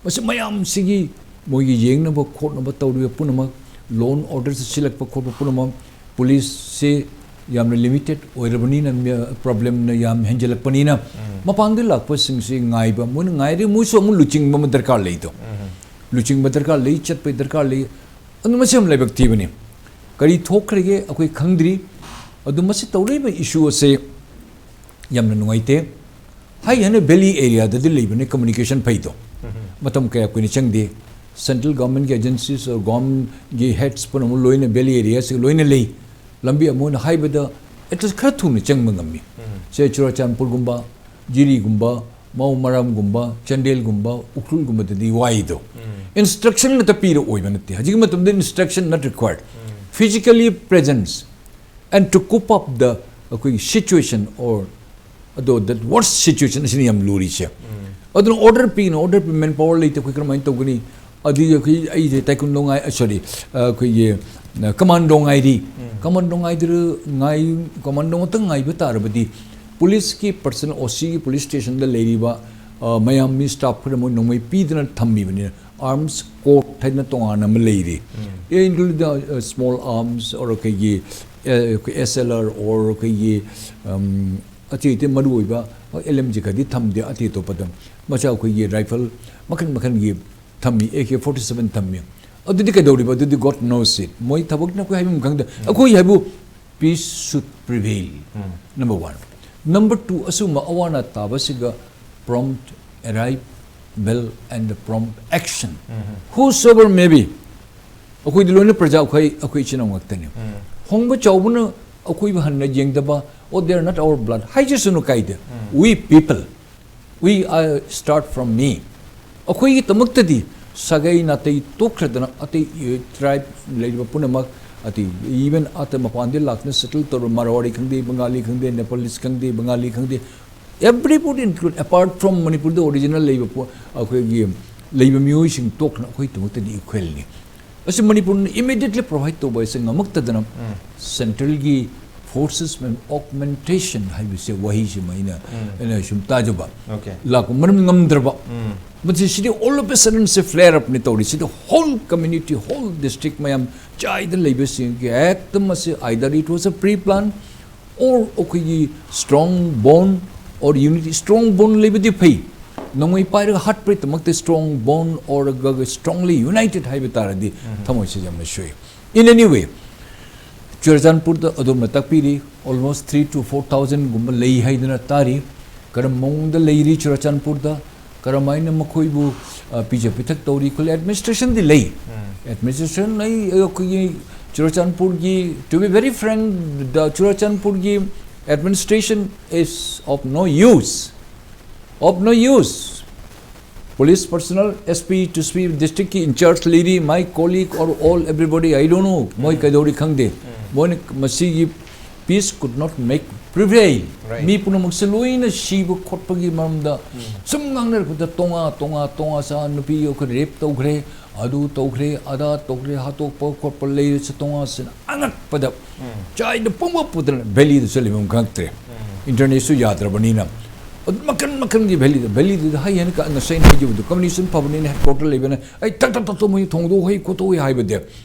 ꯃꯁꯤ ꯃꯌꯥꯝꯁꯤꯒꯤ ꯃꯣꯏꯒꯤ ꯌꯦꯡꯅꯕ ꯈꯣꯠꯅꯕ ꯇꯧꯔꯤꯕ ꯄꯨꯝꯅꯃꯛ, ꯂꯣ ꯑꯦꯟ ꯑꯣꯔꯗꯔ ꯆꯦꯛꯁꯤꯜꯂꯛꯄ ꯈꯣꯠꯄ ꯄꯨꯝꯅꯃꯛ, ꯄꯨꯂꯤꯁꯁꯤ ꯌꯥꯝꯅ ꯂꯤꯃꯤꯇꯦꯠ ꯑꯣꯏꯔꯕꯅꯤꯅ, ꯃꯤ-, ꯄ꯭ꯔꯣꯕ꯭ꯂꯦꯝꯅ ꯌꯥꯝ ꯍꯦꯟꯖꯜꯂꯛꯄꯅꯤꯅ, ꯃꯄꯥꯟꯗ ꯂꯥꯛꯄꯁꯤꯡꯁꯤ ꯉꯥꯏꯕ, ꯃꯣꯏꯅ ꯉꯥꯏꯔꯤ, ꯃꯣꯏꯁꯨ ꯑꯃꯨꯛ ꯂꯨꯆꯤꯡꯕ ꯑꯃ ꯗꯔꯀꯥꯔ ꯂꯩꯗꯣ꯫ ꯂꯨꯆꯤꯡꯕ ꯗꯔꯀꯥꯔ ꯂꯩ, ꯆꯠꯄꯒꯤ ꯗꯔꯀꯥꯔ ꯂꯩ꯫ ꯑꯗꯨ ꯃꯁꯤ ꯌꯥꯝ ꯂꯥꯏꯕꯛ ꯊꯤꯕꯅꯤ꯫ ꯀꯔꯤ ꯊꯣꯛꯈ꯭ꯔꯒꯦ ꯑꯩꯈꯣꯏ ꯈꯪꯗ꯭ꯔꯤ꯫ ꯑꯗꯨ ꯃꯁꯤ ꯇꯧꯔꯛꯏꯕ ꯏꯁꯨ ꯑꯁꯦ ꯌꯥꯝꯅ ꯅꯨꯡꯉꯥꯏꯇꯦ꯫ ꯍꯥꯏ ꯍꯥꯏꯅ ꯚꯦꯂꯤ ꯑꯦꯔꯤꯌꯥꯗꯗꯤ ꯂꯩꯕꯅꯤ, ꯀꯝꯃꯨꯅꯤꯀꯦꯁꯟ ꯐꯩꯗꯣ꯫ ꯃꯇꯝ ꯀꯌꯥ ꯀꯨꯏꯅ ꯆꯪꯗꯦ꯫ ꯁꯦꯟꯇ꯭ꯔꯦꯜ ꯒꯣꯔꯃꯦꯟꯒꯤ ꯑꯦꯖꯦꯟꯁꯤꯁ, ꯒꯣꯔꯃꯦꯟꯒꯤ ꯍꯦꯗꯁ ꯄꯨꯝꯅꯃꯛ ꯂꯣꯏꯅ ꯚꯦꯂꯤ ꯑꯦꯔꯤꯌꯥꯁꯤꯒ ꯂꯣꯏꯅ ꯂꯩ꯫ ꯂꯝꯕꯤ ꯑꯃ ꯑꯣꯏꯅ ꯍꯥꯏꯕꯗ ꯑꯦꯠꯂꯤꯁ ꯈꯔ ꯊꯨꯅ ꯆꯪꯕ ꯉꯝꯃꯤ꯫ ꯁꯦ ꯆꯨꯔꯥꯆꯥꯟꯄꯨꯔꯒꯨꯝꯕ, ꯖꯤꯔꯤꯒꯨꯝꯕ, ꯃꯥꯎ ꯃꯔꯥꯝꯒꯨꯝꯕ, ꯆꯥꯟꯗꯦꯜꯒꯨꯝꯕ, ꯎꯈ꯭ꯔꯨꯜꯒꯨꯝꯕꯗꯗꯤ ꯋꯥꯏꯗꯣ꯫ ꯏꯟꯁꯇ꯭ꯔꯛꯁꯟ ꯉꯥꯛꯇ ꯄꯤꯔ ꯑꯣꯏꯕ ꯅꯠꯇꯦ꯫ ꯍꯧꯖꯤꯛꯀꯤ ꯃꯇꯝꯗ instruction not required꯫ Physically presence and to cope up the ꯑꯩꯈꯣꯏꯒꯤ situation or ꯑꯗꯣ that worst situation ꯑꯁꯤꯅ ꯌꯥꯝ ꯂꯨꯔꯤꯁꯦ꯫ ꯑꯗꯨꯅ ꯑꯣꯔꯗꯔ ꯄꯤꯅ, ꯑꯣꯔꯗꯔ ꯄꯤ, ꯃꯦꯟ ꯄꯥꯋꯔ ꯂꯩꯇꯦ, ꯑꯩꯈꯣꯏ ꯀꯔꯝꯍꯥꯏꯅ ꯇꯧꯒꯅꯤ? ꯑꯗꯨꯒꯤ ꯑꯩꯈꯣꯏ, ꯑꯩꯁꯦ ꯇꯥꯏꯀꯨꯟꯗꯣ ꯉꯥꯏ, ꯑ, ꯁꯣꯔꯤ, ꯑ, ꯑꯩꯈꯣꯏꯒꯤ, ꯑ, ꯀꯃꯥꯟꯗꯣ ꯉꯥꯏꯔꯤ꯫ ꯀꯃꯥꯟꯗꯣ ꯉꯥꯏꯗꯨꯅ, ꯉꯥꯏ-, ꯀꯃꯥꯟꯗꯣ ꯉꯥꯛꯇꯪ ꯉꯥꯏꯕ ꯇꯥꯔꯕꯗꯤ ꯄꯨꯂꯤꯁꯀꯤ ꯄꯔꯁꯟ, ꯑꯣ ꯁꯤꯒꯤ ꯄꯨꯂꯤꯁ ꯁ꯭ꯇꯦꯁꯟꯗ ꯂꯩꯔꯤꯕ, ꯑ, ꯃꯌꯥꯝ ꯃꯤ ꯁ꯭ꯇꯥꯐ ꯈꯔ ꯃꯣꯏ ꯅꯣꯡꯃꯩ ꯄꯤꯗꯅ ꯊꯝꯃꯤꯕꯅꯤꯅ ꯑꯥꯔꯝꯁ ꯀꯣꯔꯠ ꯍꯥꯏꯅ ꯇꯣꯉꯥꯟꯅ ꯑꯃ ꯂꯩꯔꯤ꯫ Include the, uh, small arms or ꯑꯩꯈꯣꯏꯒꯤ, ꯑ, ꯑꯩꯈꯣꯏ ꯑꯦꯁ ꯑꯦꯜ ꯑꯥꯔ or ꯑꯩꯈꯣꯏꯒꯤ, ꯎꯝ, ꯑꯇꯩ ꯑꯇꯩ ꯃꯔꯨ ꯑꯣꯏꯕ ꯑꯦꯜ ꯑꯦꯝ ꯖꯤ ꯈꯔꯗꯤ ꯊꯝꯗꯦ, ꯑꯇꯩ ꯑꯇꯣꯞꯄꯗ ꯃꯆꯥ ꯑꯩꯈꯣꯏꯒꯤ ꯔꯥꯏꯐꯜ ꯃꯈꯜ ꯃꯈꯜꯒꯤ ꯊꯝꯃꯤ, ꯑꯦ ꯀꯦ ꯐꯣꯔꯇꯤ ꯁꯚꯦꯟ ꯊꯝꯃꯤ꯫ ꯑꯗꯨꯗꯤ ꯀꯩꯗꯧꯔꯤꯕ? ꯑꯗꯨꯗꯤ God knows it. ꯃꯣꯏ ꯊꯕꯛꯅ ꯑꯩꯈꯣꯏ ꯍꯥꯏꯕ ꯑꯃ ꯈꯪꯗꯦ. ꯑꯩꯈꯣꯏ ꯍꯥꯏꯕꯨ peace should prevail. Number one. Number two, ꯑꯁꯨꯝꯕ ꯑꯋꯥ ꯑꯅꯥ ꯇꯥꯕꯁꯤꯒ prompt arrival and prompt action. Whosoever may be, ꯑꯩꯈꯣꯏꯗꯤ ꯂꯣꯏꯅ ꯄ꯭ꯔꯖꯥ, ꯑꯩꯈꯣꯏ, ꯑꯩꯈꯣꯏ ꯏꯆꯤꯟ ꯏꯅꯥꯎ ꯉꯥꯛꯇꯅꯤ. ꯍꯣꯡꯕ ꯆꯥꯎꯕꯅ ꯑꯩꯈꯣꯏꯕꯨ ꯍꯟꯅ ꯌꯦꯡꯗꯕ, "Oh, they are not our blood" ꯍꯥꯏꯖꯁꯅꯨ, ꯀꯥꯏꯗꯦ. We people, we are, start from me. ꯑꯩꯈꯣꯏꯒꯤꯗꯃꯛꯇꯗꯤ ꯁꯥꯒꯩ ꯅꯥꯇꯩ ꯇꯣꯛꯈ꯭ꯔꯗꯅ ꯑꯇꯩ, ꯑ, tribe ꯂꯩꯔꯤꯕ ꯄꯨꯝꯅꯃꯛ, ꯑꯇꯩ even ꯑꯇꯩ ꯃꯄꯥꯟꯗ ꯂꯥꯛꯇꯨꯅ settle ꯇꯧꯔꯕ ꯃꯔꯋꯥꯔꯤ ꯈꯪꯗꯦ, ꯕꯪꯒꯥꯂꯤ ꯈꯪꯗꯦ, Nepalese ꯈꯪꯗꯦ, ꯕꯪꯒꯥꯂꯤ ꯈꯪꯗꯦ, everybody include, apart from ꯃꯅꯤꯄꯨꯔꯗ original ꯂꯩꯕ ꯄꯣ-, ꯑꯩꯈꯣꯏꯒꯤ ꯂꯩꯕ ꯃꯤꯑꯣꯏꯁꯤꯡ ꯇꯣꯛꯈ꯭ꯔꯅ ꯑꯩꯈꯣꯏꯒꯤꯗꯃꯛꯇꯗꯤ equalꯅꯤ. ꯑꯁꯤ ꯃꯅꯤꯄꯨꯔꯅ immediately provide ꯇꯧꯕ ꯍꯥꯏꯁꯦ ꯉꯝꯃꯛꯇꯗꯅ centralꯒꯤ forces augmentation ꯍꯥꯏꯕꯁꯦ ꯋꯥꯍꯩꯁꯤꯃ ꯑꯩꯅ, ꯑꯩꯅ ꯁꯨꯝ ꯇꯥꯖꯕ. Okay. ꯂꯥꯛꯄ ꯃꯔꯝ ꯉꯝꯗ꯭ꯔꯕ. ꯃꯁꯤ ꯁꯤꯗꯤ all of a sudden ꯁꯤ flare upꯅꯤ ꯇꯧꯔꯤꯁꯤꯗꯤ. Whole community, whole district ꯃꯌꯥꯝ ꯆꯥꯏꯗ ꯂꯩꯕꯁꯤꯡꯒꯤ ꯍꯦꯛꯇ ꯃꯁꯤ either it was a pre-plan or ꯑꯩꯈꯣꯏꯒꯤ strong bond or unity, strong bond ꯂꯩꯕꯗꯤ ꯐꯩ, ꯅꯣꯡꯃꯩ ꯄꯥꯏꯔꯒ ꯍꯥꯠꯄꯒꯤꯗꯃꯛꯇ strong bond or strongly united ꯍꯥꯏꯕ ꯇꯥꯔꯗꯤ ꯊꯃꯣꯏꯁꯤ ꯌꯥꯝꯅ ꯁꯣꯛꯏ. In any way, ꯆꯨꯔꯆꯥꯟꯄꯨꯔꯗ ꯑꯗꯣꯝꯅ ꯇꯥꯛꯄꯤꯔꯤ, almost three to four thousandꯒꯨꯝꯕ ꯂꯩ ꯍꯥꯏꯗꯅ ꯇꯥꯔꯤ. ꯀꯔꯝꯕ ꯃꯑꯣꯡꯗ ꯂꯩꯔꯤ ꯆꯨꯔꯆꯥꯟꯄꯨꯔꯗ, ꯀꯔꯝꯍꯥꯏꯅ ꯃꯈꯣꯏꯕꯨ, ꯑ, ꯄꯤꯖ ꯄꯤꯊꯛ ꯇꯧꯔꯤ ꯈꯣꯠꯂꯤ? Administrationꯗꯤ ꯂꯩ. Administration ꯂꯩ, ꯑꯩꯈꯣꯏꯒꯤ ꯆꯨꯔꯆꯥꯟꯄꯨꯔꯒꯤ, to be very frank, the ꯆꯨꯔꯆꯥꯟꯄꯨꯔꯒꯤ administration is of no use, of no use. Police personnel, SP, to SP, districtꯀꯤ in charge ꯂꯩꯔꯤ, my colleague or all, everybody, I don't know, ꯃꯣꯏ ꯀꯩꯗꯧꯔꯤ ꯈꯪꯗꯦ. ꯃꯣꯏꯅ ꯃꯁꯤꯒꯤ peace could not make prevail. Right. ꯃꯤ ꯄꯨꯝꯅꯃꯛꯁꯦ ꯂꯣꯏꯅ ꯁꯤꯕ ꯈꯣꯠꯄꯒꯤ ꯃꯔꯝꯗ ꯁꯨꯝ ꯉꯥꯡꯅꯔꯛꯄꯗ ꯇꯣꯉꯥ ꯇꯣꯉꯥ ꯇꯣꯉꯥ ꯆꯥ ꯅꯨꯄꯤ ꯑꯩꯈꯣꯏ rape ꯇꯧꯈ꯭ꯔꯦ, ꯑꯗꯨ ꯇꯧꯈ꯭ꯔꯦ, ꯑꯗꯥ ꯇꯧꯈ꯭ꯔꯦ, ꯍꯥꯠꯇꯣꯛꯄ ꯈꯣꯠꯄ ꯂꯩꯔꯁꯨ ꯇꯣꯉꯥꯟꯁꯤꯅ ꯑꯉꯛꯄꯗ ꯆꯥꯏꯗ ꯄꯨꯡꯕ ꯄꯨꯗꯅ valleyꯗꯁꯨ ꯂꯩꯐꯝ ꯈꯪꯉꯛꯇ꯭ꯔꯦ. Internetꯁꯨ ꯌꯥꯗ꯭ꯔꯕꯅꯤꯅ ꯑꯗꯨ ꯃꯈꯟ ꯃꯈꯟꯒꯤ valleyꯗ, valleyꯗꯨꯗ ꯍꯩ ꯍꯥꯏꯅ ꯀ-, ꯉꯁꯥꯏ ꯑꯩꯅ ꯍꯥꯏꯖꯕꯗꯣ communication ꯐꯕꯅꯤꯅ headquarter ꯂꯩꯕꯅ ꯑꯩ ꯇꯛ ꯇꯛ ꯇꯛ ꯇꯛ ꯃꯣꯏ ꯊꯣꯡꯗꯣꯛ ꯍꯩ ꯈꯣꯠꯇꯣꯛ ꯍꯩ ꯍꯥꯏꯕꯗꯤ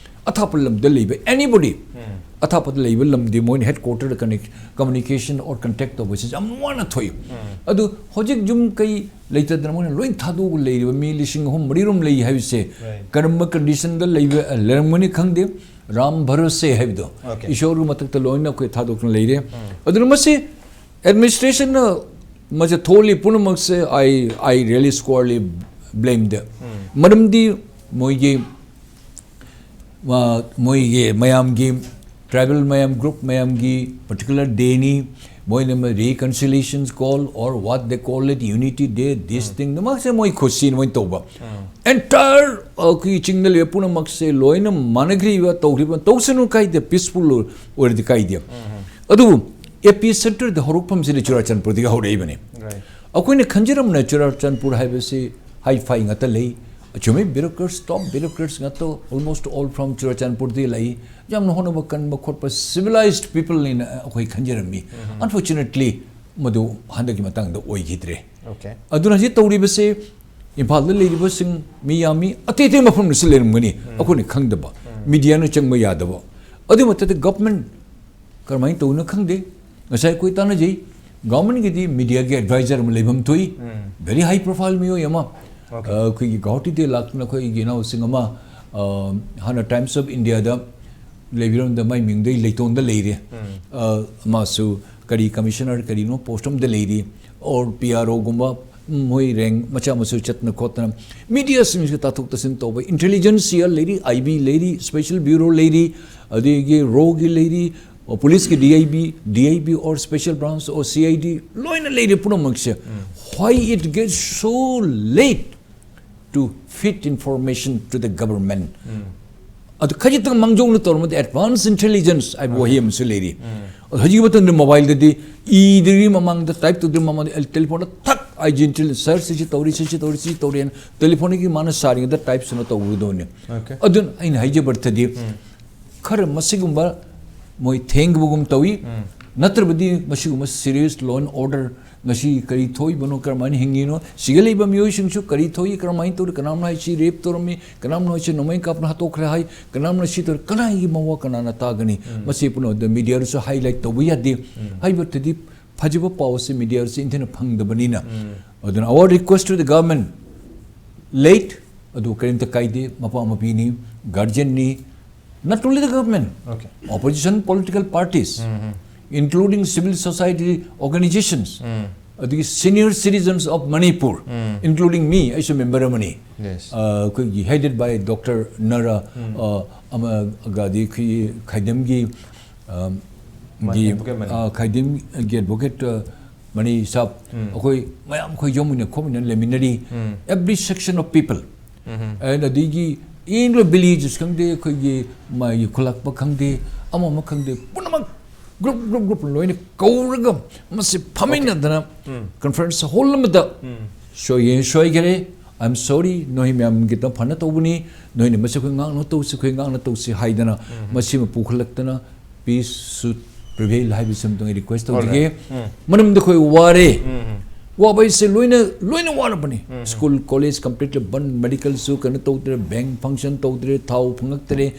ꯑꯊꯥꯞꯄ ꯂꯝꯗ ꯂꯩꯕ anybody ꯑꯊꯥꯞꯄꯗ ꯂꯩꯕ ꯂꯝꯗꯤ ꯃꯣꯏꯅ ꯍꯦꯗ ꯀ꯭ꯋꯥꯇꯔꯗ ꯀꯅꯦꯛ ꯀꯝꯃꯨꯅꯤꯀꯦꯁꯟ ꯑꯣꯔ ꯀꯟꯇꯦꯛ ꯇꯧꯕꯁꯤ ꯌꯥꯝ ꯋꯥꯅ ꯊꯣꯛꯏ꯫ ꯑꯗꯨ ꯍꯧꯖꯤꯛ ꯌꯨꯝ ꯀꯩ ꯂꯩꯇꯗꯅ ꯃꯣꯏꯅ ꯂꯣꯏ ꯊꯥꯗꯣꯛꯑꯒ ꯂꯩꯔꯤꯕ ꯃꯤ ꯂꯤꯁꯤꯡ ꯑꯍꯨꯝ ꯃꯔꯤ ꯔꯣꯝ ꯂꯩ ꯍꯥꯏꯕꯁꯦ Right. ꯀꯔꯝꯕ ꯀꯟꯗꯤꯁꯟꯗ ꯂꯩꯕ ꯂꯩꯔꯝꯒꯅꯤ ꯈꯪꯗꯦ꯫ ꯔꯥꯝ ꯚꯔꯣꯁꯦ ꯍꯥꯏꯕꯗꯣ Okay. ꯏꯁꯣꯔꯒꯤ ꯃꯊꯛꯇ ꯂꯣꯏꯅ ꯑꯩꯈꯣꯏ ꯊꯥꯗꯣꯛꯇꯨꯅ ꯂꯩꯔꯦ꯫ ꯑꯗꯨꯅ ꯃꯁꯤ ꯑꯦꯗꯃꯤꯅꯤꯁꯇ꯭ꯔꯦꯁꯟꯅ ꯃꯁꯤ ꯊꯣꯛꯂꯤ ꯄꯨꯝꯅꯃꯛꯁꯦ I I really squarely blame them꯫ ꯃꯔꯝꯗꯤ ꯃꯣꯏꯒꯤ ꯃ- ꯃꯣꯏꯒꯤ ꯃꯌꯥꯝꯒꯤ ꯇ꯭ꯔꯥꯏꯕꯦꯜ ꯃꯌꯥꯝ ꯒ꯭ꯔꯨꯞ ꯃꯌꯥꯝꯒꯤ ꯄꯔꯇꯤꯀꯨꯂꯔ ꯗꯦꯅꯤ꯫ ꯃꯣꯏꯅ reconciliation call or what they call it, unity day, this thing ꯗꯨꯃꯛꯁꯦ ꯃꯣꯏ ꯈꯨꯠꯁꯤꯅ ꯃꯣꯏ ꯇꯧꯕ꯫ ꯑꯦꯟꯇꯥꯌꯔ ꯑꯩꯈꯣꯏꯒꯤ ꯆꯤꯡꯗ ꯂꯩꯕ ꯄꯨꯝꯅꯃꯛꯁꯦ ꯂꯣꯏꯅ ꯃꯥꯟꯅꯈ꯭ꯔꯤꯕ ꯇꯧꯈ꯭ꯔꯤꯕ ꯇꯧꯁꯅꯨ ꯀꯥꯏꯗꯦ, ꯄꯤꯁꯐꯨꯜ ꯑꯣꯏꯔꯗꯤ ꯀꯥꯏꯗꯦ꯫ ꯑꯗꯨꯕꯨ ꯑꯦ ꯄꯤ ꯁꯦꯟꯇꯔꯗ ꯍꯧꯔꯛꯐꯝꯁꯤꯗꯤ ꯆꯨꯔꯥꯆꯥꯟꯄꯨꯔꯗꯒꯤ ꯍꯧꯔꯛꯏꯕꯅꯤ꯫ Right. ꯑꯩꯈꯣꯏꯅ ꯈꯟꯖꯔꯝꯅ ꯆꯨꯔꯥꯆꯥꯟꯄꯨꯔ ꯍꯥꯏꯕꯁꯤ ꯍꯥꯏ ꯐꯥꯏ ꯉꯥꯛꯇ ꯂꯩ, ꯆꯨꯝꯃꯤ, ꯕ꯭ꯌꯨꯔꯣꯀ꯭ꯔꯦꯠꯁ, ꯇꯣꯞ ꯕ꯭ꯌꯨꯔꯣꯀ꯭ꯔꯦꯠꯁ ꯉꯥꯛꯇ almost all from ꯆꯨꯔꯥꯆꯥꯟꯄꯨꯔꯗꯒꯤ ꯂꯥꯛꯏ꯫ ꯌꯥꯝꯅ ꯍꯣꯠꯅꯕ ꯀꯟꯕ ꯈꯣꯠꯄ ꯁꯤꯚꯤꯂꯥꯏꯖ ꯄꯤꯄꯜꯅꯤꯅ ꯑꯩꯈꯣꯏ ꯈꯟꯖꯔꯝꯃꯤ꯫ ꯑꯟꯐꯣꯔꯆꯨꯅꯦꯠꯂꯤ ꯃꯗꯨ ꯍꯟꯗꯛꯀꯤ ꯃꯇꯥꯡꯗ ꯑꯣꯏꯈꯤꯗ꯭ꯔꯦ꯫ Okay. ꯑꯗꯨꯅ ꯍꯧꯖꯤꯛ ꯇꯧꯔꯤꯕꯁꯦ ꯏꯝꯐꯥꯜꯗ ꯂꯩꯔꯤꯕꯁꯤꯡ ꯃꯤ ꯌꯥꯝꯃꯤ, ꯑꯇꯩ ꯑꯇꯩ ꯃꯐꯝꯗꯁꯨ ꯂꯩꯔꯝꯒꯅꯤ, ꯑꯩꯈꯣꯏꯅ ꯈꯪꯗꯕ, ꯃꯤꯗꯤꯌꯥꯅ ꯆꯪꯕ ꯌꯥꯗꯕ꯫ ꯑꯗꯨ ꯃꯊꯛꯇ ꯒꯚꯔꯟꯃꯦꯟ ꯀꯔꯝꯍꯥꯏꯅ ꯇꯧꯕꯅꯣ ꯈꯪꯗꯦ꯫ ꯉꯁꯥꯏ ꯑꯩꯈꯣꯏ ꯇꯥꯟꯅꯖꯩ, ꯒꯚꯔꯟꯃꯦꯟꯒꯤꯗꯤ ꯃꯤꯗꯤꯌꯥꯒꯤ ꯑꯦꯗꯚꯥꯏꯖꯔ ꯑꯃ ꯂꯩꯐꯝ ꯊꯣꯛꯏ, ꯚꯦꯔꯤ ꯍꯥꯏ ꯄ꯭ꯔꯣꯐꯥꯏꯜ ꯃꯤꯑꯣꯏ ꯑꯃ꯫ Okay. ꯑ, ꯑꯩꯈꯣꯏꯒꯤ ꯒꯧꯍꯥꯇꯤꯗꯒꯤ ꯂꯥꯛꯇꯨꯅ ꯑꯩꯈꯣꯏꯒꯤ ꯏꯅꯥꯎꯁꯤꯡ ꯑꯃ, ꯑ, ꯍꯥꯟꯅ ꯇꯥꯏꯝꯁ ꯑꯣꯐ ꯏꯟꯗꯤꯌꯥꯗ ꯂꯩꯕꯤꯔꯝꯗ ꯃꯥꯏ ꯃꯤꯡꯗ ꯑꯩ ꯂꯩꯇꯣꯟꯗ ꯂꯩꯔꯦ꯫ ꯑ, ꯃꯥꯁꯨ ꯀꯔꯤ ꯀꯃꯤꯁꯅꯔ ꯀꯔꯤꯅꯣ ꯄꯣꯁ ꯑꯃꯗ ꯂꯩꯔꯤ, ꯑꯣꯔ ꯄꯤ ꯑꯥꯔ ꯑꯣꯒꯨꯝꯕ, ꯎꯝ, ꯃꯣꯏ ꯔꯦꯡ ꯃꯆꯥ ꯃꯁꯨ ꯆꯠꯇꯅ ꯈꯣꯠꯇꯅ ꯃꯤꯗꯤꯌꯥꯁꯤꯡꯁꯤꯒ ꯇꯥꯊꯣꯛ ꯇꯥꯁꯤꯟ ꯇꯧꯕ, ꯏꯟꯇꯦꯂꯤꯖꯦꯟꯁ ꯁꯦꯜ ꯂꯩꯔꯤ, ꯑꯥꯏ ꯕꯤ ꯂꯩꯔꯤ, ꯁ꯭ꯄꯦꯁꯦꯜ ꯕ꯭ꯌꯨꯔꯣ ꯂꯩꯔꯤ, ꯑꯗꯒꯤ ꯔꯣꯒꯤ ꯂꯩꯔꯤ, ꯑꯣ, ꯄꯨꯂꯤꯁꯀꯤ D I B, D I B or special branch or C I ꯗꯤ ꯂꯣꯏꯅ ꯂꯩꯔꯦ ꯄꯨꯝꯅꯃꯛꯁꯦ꯫ Why it gets so late to feed information to the government? ꯑꯗꯨ ꯈꯖꯤꯛꯇꯪ ꯃꯥꯡꯖꯧꯅ ꯇꯧꯔꯝꯃꯗꯤ ꯑꯦꯗꯚꯥꯟꯁ ꯏꯟꯇꯦꯂꯤꯖꯦꯟꯁ ꯍꯥꯏꯕ ꯋꯥꯍꯩ ꯑꯃꯁꯨ ꯂꯩꯔꯤ꯫ ꯑꯗꯣ ꯍꯧꯖꯤꯛꯀꯤ ꯃꯇꯝꯗ ꯃꯣꯕꯥꯏꯜꯗꯗꯤ ꯏꯗ꯭ꯔꯤꯉꯩ ꯃꯃꯥꯡꯗ, ꯇꯥꯏꯞ ꯇꯧꯗ꯭ꯔꯤꯉꯩ ꯃꯃꯥꯡꯗ ꯑꯦꯜ-, ꯇꯦꯂꯤꯐꯣꯟꯗ ꯊꯛ ꯑꯥꯏ ꯖꯤ ꯏꯟꯇꯦꯂꯤꯖꯦꯟꯁ, "ꯁꯥꯔ, ꯁꯤ ꯁꯤ ꯇꯧꯔꯤ, ꯁꯤ ꯁꯤ ꯇꯧꯔꯤ, ꯁꯤ ꯁꯤ ꯇꯧꯔꯤ" ꯍꯥꯏꯅ ꯇꯦꯂꯤꯐꯣꯟꯗꯒꯤ ꯃꯥꯅ ꯁꯥꯔꯤꯉꯩꯗ ꯇꯥꯏꯞꯁꯨꯅ ꯇꯧꯒꯗꯧꯅꯤ꯫ Okay. ꯑꯗꯨꯅ ꯑꯩꯅ ꯍꯥꯏꯖꯕ ꯑꯔꯊꯗꯤ ꯈꯔ ꯃꯁꯤꯒꯨꯝꯕ ꯃꯣꯏ ꯊꯦꯡꯕꯒꯨꯝ ꯇꯧꯏ, ꯅꯠꯇ꯭ꯔꯕꯗꯤ ꯃꯁꯤꯒꯨꯝꯕ ꯁꯤꯔꯤꯌꯁ ꯂꯣ ꯑꯦꯟ ꯑꯣꯔꯗꯔ ꯉꯁꯤ ꯀꯔꯤ ꯊꯣꯛꯏꯕꯅꯣ, ꯀꯔꯝꯍꯥꯏꯅ ꯍꯤꯡꯉꯤꯅꯣ, ꯁꯤꯒ ꯂꯩꯕ ꯃꯤꯑꯣꯏꯁꯤꯡꯁꯨ ꯀꯔꯤ ꯊꯣꯛꯏ, ꯀꯔꯝꯍꯥꯏꯅ ꯇꯧꯔꯤ, ꯀꯅꯥꯝꯅ ꯍꯥꯏꯁꯤ ꯔꯦꯞ ꯇꯧꯔꯝꯃꯤ, ꯀꯅꯥꯝꯅ ꯍꯥꯏꯁꯤ ꯅꯣꯡꯃꯩ ꯀꯥꯞꯅ ꯍꯥꯠꯇꯣꯛꯈ꯭ꯔꯦ ꯍꯥꯏ, ꯀꯅꯥꯝꯅ ꯁꯤ ꯇꯧꯔꯤ, ꯀꯅꯥꯒꯤ ꯃꯋꯥ ꯀꯅꯥꯅ ꯇꯥꯒꯅꯤ? ꯃꯁꯤ ꯄꯨꯝꯅꯃꯛꯇ ꯃꯤꯗꯤꯌꯥꯗꯁꯨ ꯍꯥꯏꯂꯥꯏꯠ ꯇꯧꯕ ꯌꯥꯗꯦ꯫ ꯍꯥꯏꯕꯗꯨꯗꯤ ꯐꯖꯕ ꯄꯥꯎ ꯑꯁꯤ ꯃꯤꯗꯤꯌꯥ ꯑꯁꯤ ꯏꯟꯊꯤꯅ ꯐꯪꯗꯕꯅꯤꯅ꯫ ꯑꯗꯨꯅ our request to the government, late, ꯑꯗꯨ ꯀꯔꯤꯝꯇ ꯀꯥꯏꯗꯦ, ꯃꯄꯥ ꯃꯄꯤꯅꯤ, ꯒꯥꯔꯖꯤꯌꯟꯅꯤ, not only the government, Okay. opposition political parties, including civil society organizations, ꯑꯗꯒꯤ senior citizens of Manipur, including me, ꯑꯩꯁꯨ ꯃꯦꯝꯕꯔ ꯑꯃꯅꯤ꯫ Yes. ꯑ, ꯑꯩꯈꯣꯏꯒꯤ headed by Doctor ꯅꯔꯥ, ꯑ, ꯑꯃꯒꯗꯤ ꯑꯩꯈꯣꯏꯒꯤ ꯈꯥꯏꯗꯝꯒꯤ, ꯑ, ꯃꯅꯤ ꯒꯤ, advocate ꯃꯅꯤ꯫ ꯑ, ꯈꯥꯏꯗꯝꯒꯤ advocate, ꯑ, ꯃꯅꯤ ꯁꯥꯕ, ꯑꯩꯈꯣꯏ ꯃꯌꯥꯝ ꯑꯩꯈꯣꯏ ꯌꯧꯃꯤꯟꯅ ꯈꯣꯠꯃꯤꯟꯅ ꯂꯩꯃꯤꯟꯅꯔꯤ꯫ Every section of people. And ꯑꯗꯒꯤ in the villages ꯈꯪꯗꯦ, ꯑꯩꯈꯣꯏꯒꯤ ꯃꯥꯒꯤ ꯈꯨꯜꯂꯛꯄ ꯈꯪꯗꯦ, ꯑꯃ ꯑꯃ ꯈꯪꯗꯦ, ꯄꯨꯝꯅꯃꯛ group, group, group ꯂꯣꯏꯅ ꯀꯧꯔꯒ ꯃꯁꯤ ꯐꯝꯃꯤꯟꯅꯗꯅ conference hall ꯑꯃꯗ ꯁꯣꯏꯌꯦ, ꯁꯣꯏꯈꯔꯦ, I am sorry, ꯅꯣꯏ ꯃꯌꯥꯝꯒꯤꯗꯃꯛ ꯐꯅ ꯇꯧꯕꯅꯤ, ꯅꯣꯏꯅ ꯃꯁꯤ ꯑꯩꯈꯣꯏ ꯉꯥꯛꯅ ꯇꯧꯁꯤ, ꯑꯩꯈꯣꯏ ꯉꯥꯛꯅ ꯇꯧꯁꯤ ꯍꯥꯏꯗꯅ ꯃꯁꯤꯃ ꯄꯨꯈꯠꯂꯛꯇꯅ peace should prevail ꯍꯥꯏꯕꯁꯤ ꯑꯝꯇꯪ request ꯇꯧꯖꯒꯦ꯫ ꯃꯔꯝꯗꯤ ꯑꯩꯈꯣꯏ ꯋꯥꯔꯦ꯫ ꯋꯥꯕ ꯍꯥꯏꯁꯦ ꯂꯣꯏꯅ, ꯂꯣꯏꯅ ꯋꯥꯔꯕꯅꯤ꯫ School, college completely ꯕꯟ, medicalꯁꯨ ꯀꯩꯅꯣ ꯇꯧꯗ꯭ꯔꯦ, bank function ꯇꯧꯗ꯭ꯔꯦ, ꯊꯥꯎ ꯐꯪꯉꯛꯇ꯭ꯔꯦ,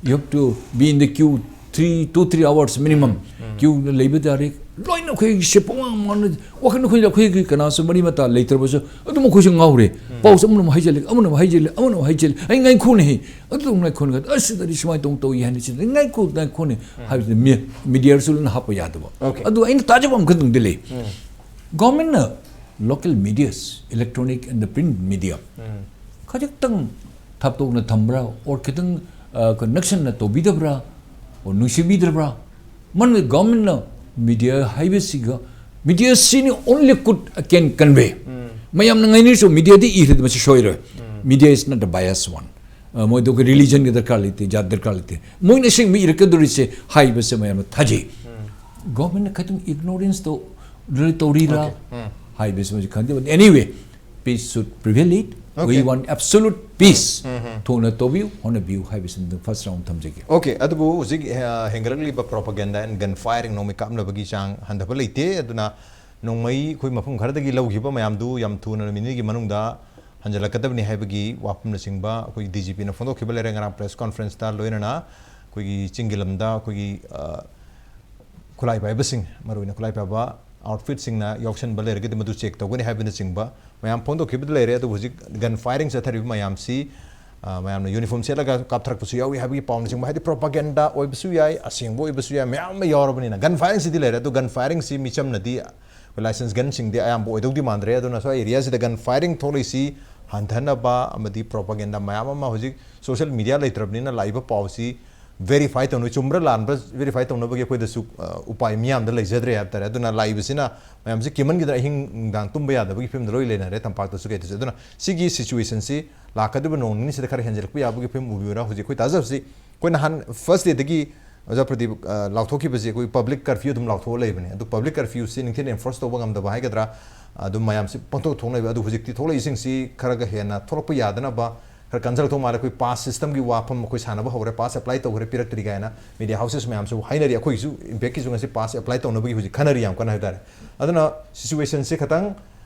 you have to be in the queue three, two, three hours minimum. Queueꯗ ꯂꯩꯕ ꯇꯥꯔꯦ꯫ ꯂꯣꯏꯅ ꯑꯩꯈꯣꯏꯒꯤꯁꯦ ꯄꯨꯡꯃꯥꯡ ꯃꯥꯡꯅ, ꯋꯥꯈꯜ ꯑꯩꯈꯣꯏꯗ, ꯑꯩꯈꯣꯏꯒꯤ ꯀꯅꯥꯁꯨ ꯃꯔꯤ ꯃꯇꯥ ꯂꯩꯇ꯭ꯔꯕꯁꯨ ꯑꯗꯨꯝ ꯑꯩꯈꯣꯏꯁꯨ ꯉꯥꯎꯔꯦ꯫ ꯄꯥꯎꯁꯦ ꯑꯃꯅ ꯑꯃꯨꯛ ꯍꯥꯏꯖꯤꯜꯂꯦ, ꯑꯃꯅ ꯑꯃꯨꯛ ꯍꯥꯏꯖꯤꯜꯂꯦ, ꯑꯃꯅ ꯑꯃꯨꯛ ꯍꯥꯏꯖꯤꯜꯂꯦ꯫ ꯑꯩ ꯉꯥꯏꯈꯣꯅꯦꯍꯦ, ꯑꯗꯨ ꯉꯥꯏꯈꯣꯅꯦ, ꯑꯁꯤꯗꯗꯤ ꯁꯨꯃꯥꯏꯅ ꯇꯧ ꯇꯧꯏ ꯍꯥꯏꯅ ꯁꯤꯗ ꯉꯥꯏꯈꯣ, ꯉꯥꯏꯈꯣꯅꯦ ꯍꯥꯏꯕꯁꯤꯗ ꯃꯤ-, ꯃꯤꯗꯤꯌꯥꯔꯁꯨ ꯂꯣꯏꯅ ꯍꯥꯞꯄ ꯌꯥꯗꯕ꯫ Okay. ꯑꯗꯨ ꯑꯩꯅ ꯇꯥꯖꯕ ꯑꯃꯈꯛꯇꯪꯗꯤ ꯂꯩ꯫ Governmentꯅ local medias, electronic and the print media ꯈꯖꯤꯛꯇꯪ ꯊꯥꯞꯇꯣꯛꯅ ꯊꯝꯕ꯭ꯔꯥ, or ꯈꯤꯇꯪ, ꯑ, ꯅꯛꯁꯟꯅ ꯇꯧꯕꯤꯗꯕ꯭ꯔꯥ, or ꯅꯨꯡꯁꯤꯕꯤꯗ꯭ꯔꯕ꯭ꯔꯥ? ꯃꯔꯝꯗꯤ governmentꯅ media ꯍꯥꯏꯕꯁꯤꯒ, media ꯁꯤꯅꯤ only could, can convey. ꯃꯌꯥꯝꯅ ꯉꯥꯏꯅꯔꯤꯁꯨ mediaꯗꯤ ꯏꯔꯗꯤ ꯃꯁꯤ ꯁꯣꯏꯔꯣꯏ꯫ Media is not a biased one. ꯑ, ꯃꯣꯏꯗꯣ ꯑꯩꯈꯣꯏ religionꯒꯤ ꯗꯔꯀꯥꯔ ꯂꯩꯇꯦ, ꯖꯥꯠ ꯗꯔꯀꯥꯔ ꯂꯩꯇꯦ꯫ ꯃꯣꯏꯅ ꯑꯁꯦꯡꯕ ꯏꯔꯛꯀꯗꯧꯔꯤꯁꯦ ꯍꯥꯏꯕꯁꯦ ꯃꯌꯥꯝꯅ ꯊꯥꯖꯩ꯫ Governmentꯅ ꯈꯤꯇꯪ ignorance ꯇꯧ-, ꯇꯧꯔꯤꯔꯥ Okay. ꯍꯥꯏꯕꯁꯤ ꯃꯁꯤ ꯈꯪꯗꯦ꯫ But anyway, peace should prevail it. We Okay. want absolute peace. ꯊꯨꯅ ꯇꯧꯕꯤꯌꯨ, ꯍꯣꯠꯅꯕꯤꯌꯨ ꯍꯥꯏꯕꯁꯤꯃꯗꯪ first round ꯊꯝꯖꯒꯦ꯫ Okay, ꯑꯗꯨꯕꯨ ꯍꯧꯖꯤꯛ, ꯑ, ꯍꯦꯟꯒꯠꯂꯛꯂꯤꯕ propaganda and gun firing, ꯅꯣꯡꯃꯩ ꯀꯥꯞꯅꯕꯒꯤ ꯆꯥꯡ ꯍꯟꯊꯕ ꯂꯩꯇꯦ꯫ ꯑꯗꯨꯅ ꯅꯣꯡꯃꯩ ꯑꯩꯈꯣꯏ ꯃꯐꯝ ꯈꯔꯗꯒꯤ ꯂꯧꯈꯤꯕ ꯃꯌꯥꯝꯗꯨ ꯌꯥꯝ ꯊꯨꯅ ꯅꯨꯃꯤꯠ ꯅꯤꯅꯤꯒꯤ ꯃꯅꯨꯡꯗ ꯍꯟꯖꯤꯜꯂꯛꯀꯗꯕꯅꯤ ꯍꯥꯏꯕꯒꯤ ꯋꯥꯐꯝꯅꯆꯤꯡꯕ ꯑꯩꯈꯣꯏꯒꯤ ꯗꯤ ꯖꯤ ꯄꯤꯅ ꯐꯣꯡꯗꯣꯛꯈꯤꯕ ꯂꯩꯔꯦ꯫ ꯉꯔꯥꯡ ꯄ꯭ꯔꯦꯁ ꯀꯣꯟꯐ꯭ꯔꯦꯟꯁꯇ ꯂꯣꯏꯅꯅ ꯑꯩꯈꯣꯏꯒꯤ ꯆꯤꯡꯒꯤ ꯂꯝꯗ ꯑꯩꯈꯣꯏꯒꯤ, ꯑ, ꯈꯨꯠꯂꯥꯏ ꯄꯥꯏꯕꯁꯤꯡ, ꯃꯔꯨꯑꯣꯏꯅ ꯈꯨꯠꯂꯥꯏ ꯄꯥꯏꯕ ꯑꯥꯎꯠꯐꯤꯠꯁꯤꯡꯅ ꯌꯥꯎꯁꯟꯕ ꯂꯩꯔꯒꯗꯤ ꯃꯗꯨ ꯆꯦꯛ ꯇꯧꯒꯅꯤ ꯍꯥꯏꯕꯅꯆꯤꯡꯕ ꯃꯌꯥꯝ ꯐꯣꯡꯗꯣꯛꯈꯤꯕꯗ ꯂꯩꯔꯦ꯫ ꯑꯗꯨꯕꯨ ꯍꯧꯖꯤꯛ ꯒꯟ ꯐꯥꯏꯔꯤꯡ ꯆꯠꯊꯔꯤꯕ ꯃꯌꯥꯝꯁꯤ, ꯑ, ꯃꯌꯥꯝꯅ ꯌꯨꯅꯤꯐꯣꯔꯝ ꯁꯦꯠꯂꯒ ꯀꯥꯞꯊꯔꯛꯄꯁꯨ ꯌꯥꯎꯏ ꯍꯥꯏꯕꯒꯤ ꯄꯥꯎꯅꯆꯤꯡꯕ, ꯍꯥꯏꯗꯤ ꯄ꯭ꯔꯣꯄꯥꯒꯦꯟꯗꯥ ꯑꯣꯏꯕꯁꯨ ꯌꯥꯏ, ꯑꯁꯦꯡꯕ ꯑꯣꯏꯕꯁꯨ ꯌꯥꯏ, ꯃꯌꯥꯝ ꯑꯃ ꯌꯥꯎꯔꯕꯅꯤꯅ ꯒꯟ ꯐꯥꯏꯔꯤꯡꯁꯤꯗꯤ ꯂꯩꯔꯦ꯫ ꯑꯗꯨ ꯒꯟ ꯐꯥꯏꯔꯤꯡꯁꯤ ꯃꯤꯆꯝꯅꯗꯤ ꯑꯩꯈꯣꯏ ꯂꯥꯏꯁꯦꯟꯁ ꯒꯟꯁꯤꯡꯗꯤ ꯑꯌꯥꯝꯕ ꯑꯣꯏꯗꯧꯗꯤ ꯃꯥꯟꯗ꯭ꯔꯦ꯫ ꯑꯗꯨꯅ ꯁ꯭ꯋꯥꯏ ꯑꯦꯔꯤꯌꯥꯁꯤꯗ ꯒꯟ ꯐꯥꯏꯔꯤꯡ ꯊꯣꯛꯂꯛꯏꯁꯤ ꯍꯟꯊꯅꯕ ꯑꯃꯗꯤ ꯄ꯭ꯔꯣꯄꯥꯒꯦꯟꯗꯥ ꯃꯌꯥꯝ ꯑꯃ, ꯍꯧꯖꯤꯛ ꯁꯣꯁꯤꯌꯦꯜ ꯃꯤꯗꯤꯌꯥ ꯂꯩꯇ꯭ꯔꯕꯅꯤꯅ ꯂꯥꯛꯏꯕ ꯄꯥꯎꯁꯤ ꯚꯦꯔꯤꯐꯥꯏ ꯇꯧꯅꯕ, ꯆꯨꯝꯕ꯭ꯔꯥ ꯂꯥꯟꯕ꯭ꯔꯥ ꯚꯦꯔꯤꯐꯥꯏ ꯇꯧꯅꯕꯒꯤ ꯑꯩꯈꯣꯏꯗꯁꯨ, ꯑ, ꯎꯄꯥꯏ ꯃꯤꯌꯥꯝꯗ ꯂꯩꯖꯗ꯭ꯔꯦ ꯍꯥꯏꯕ ꯇꯥꯔꯦ꯫ ꯑꯗꯨꯅ ꯂꯥꯛꯏꯕꯁꯤꯅ ꯃꯌꯥꯝꯁꯤ ꯀꯤꯃꯟꯈꯤꯗꯅ ꯑꯍꯤꯡ ꯅꯨꯡꯗꯥꯡ ꯇꯨꯝꯕ ꯌꯥꯗꯕꯒꯤ ꯐꯤꯕꯝꯗ ꯂꯣꯏ ꯂꯩꯅꯔꯦ, ꯇꯝꯄꯥꯛꯇꯁꯨ ꯀꯩꯗꯁꯨ꯫ ꯑꯗꯨꯅ ꯁꯤꯒꯤ ꯁꯤꯆꯨꯋꯦꯁꯟꯁꯤ ꯂꯥꯛꯀꯗꯧꯔꯤꯕ ꯅꯣꯡ ꯅꯤꯅꯤꯁꯤꯗ ꯈꯔ ꯍꯦꯟꯖꯜꯂꯛꯄ ꯌꯥꯕꯒꯤ ꯐꯤꯕꯝ ꯎꯕꯤꯕ꯭ꯔꯥ? ꯍꯧꯖꯤꯛ ꯑꯩꯈꯣꯏ ꯊꯥꯖꯕꯁꯤ, ꯑꯩꯈꯣꯏ ꯅꯍꯥꯟ ꯐꯥꯔꯁ ꯗꯦꯗꯒꯤ ꯑꯣꯖꯥ ꯄ꯭ꯔꯗꯤꯞ, ꯑ, ꯂꯥꯎꯊꯣꯛꯈꯤꯕꯁꯤ ꯑꯩꯈꯣꯏ ꯄꯕ꯭ꯂꯤꯛ ꯀꯔꯐ꯭ꯌꯨ ꯑꯗꯨꯝ ꯂꯥꯎꯊꯣꯛꯑ ꯂꯩꯕꯅꯦ꯫ ꯑꯗꯨ ꯄꯕ꯭ꯂꯤꯛ ꯀꯔꯐ꯭ꯌꯨꯁꯤ ꯅꯤꯡꯊꯤꯅ ꯑꯦꯟꯐꯣꯔꯁ ꯇꯧꯕ ꯉꯝꯗꯕ ꯍꯥꯏꯒꯗ꯭ꯔꯥ, ꯑꯗꯨꯝ ꯃꯌꯥꯝꯁꯤ ꯄꯪꯊꯣꯛ ꯊꯣꯛꯅꯩꯕ꯫ ꯑꯗꯨ ꯍꯧꯖꯤꯛꯇꯤ ꯊꯣꯛꯂꯛꯏꯁꯤꯡꯁꯤ ꯈꯔꯒ ꯍꯦꯟꯅ ꯊꯣꯛꯂꯛꯄ ꯌꯥꯗꯅꯕ ꯈꯔ ꯀꯟꯁꯜ ꯇꯧ ꯃꯥꯜꯂꯦ꯫ ꯑꯩꯈꯣꯏ ꯄꯥꯁ ꯁꯤꯁꯇꯝꯒꯤ ꯋꯥꯐꯝ ꯑꯩꯈꯣꯏ ꯁꯥꯟꯅꯕ ꯍꯧꯔꯦ, ꯄꯥꯁ ꯑꯦꯄ꯭ꯂꯥꯏ ꯇꯧꯈ꯭ꯔꯦ, ꯄꯤꯔꯛꯇ꯭ꯔꯤ ꯀꯥꯏꯅ ꯃꯤꯗꯤꯌꯥ ꯍꯥꯎꯁꯦꯁ ꯃꯌꯥꯝꯁꯨ ꯍꯥꯏꯅꯔꯤ꯫ ꯑꯩꯈꯣꯏꯒꯤꯁꯨ ꯏꯝꯄꯦꯛꯀꯤꯁꯨ ꯉꯁꯤ ꯄꯥꯁ ꯑꯦꯄ꯭ꯂꯥꯏ ꯇꯧꯅꯕꯒꯤ ꯍꯧꯖꯤꯛ ꯈꯟꯅꯔꯤ ꯌꯥꯝ ꯀꯟꯅ ꯍꯥꯏꯇꯥꯔꯦ꯫ ꯑꯗꯨꯅ ꯁꯤꯆꯨꯋꯦꯁꯟꯁꯤ ꯈꯇꯪ,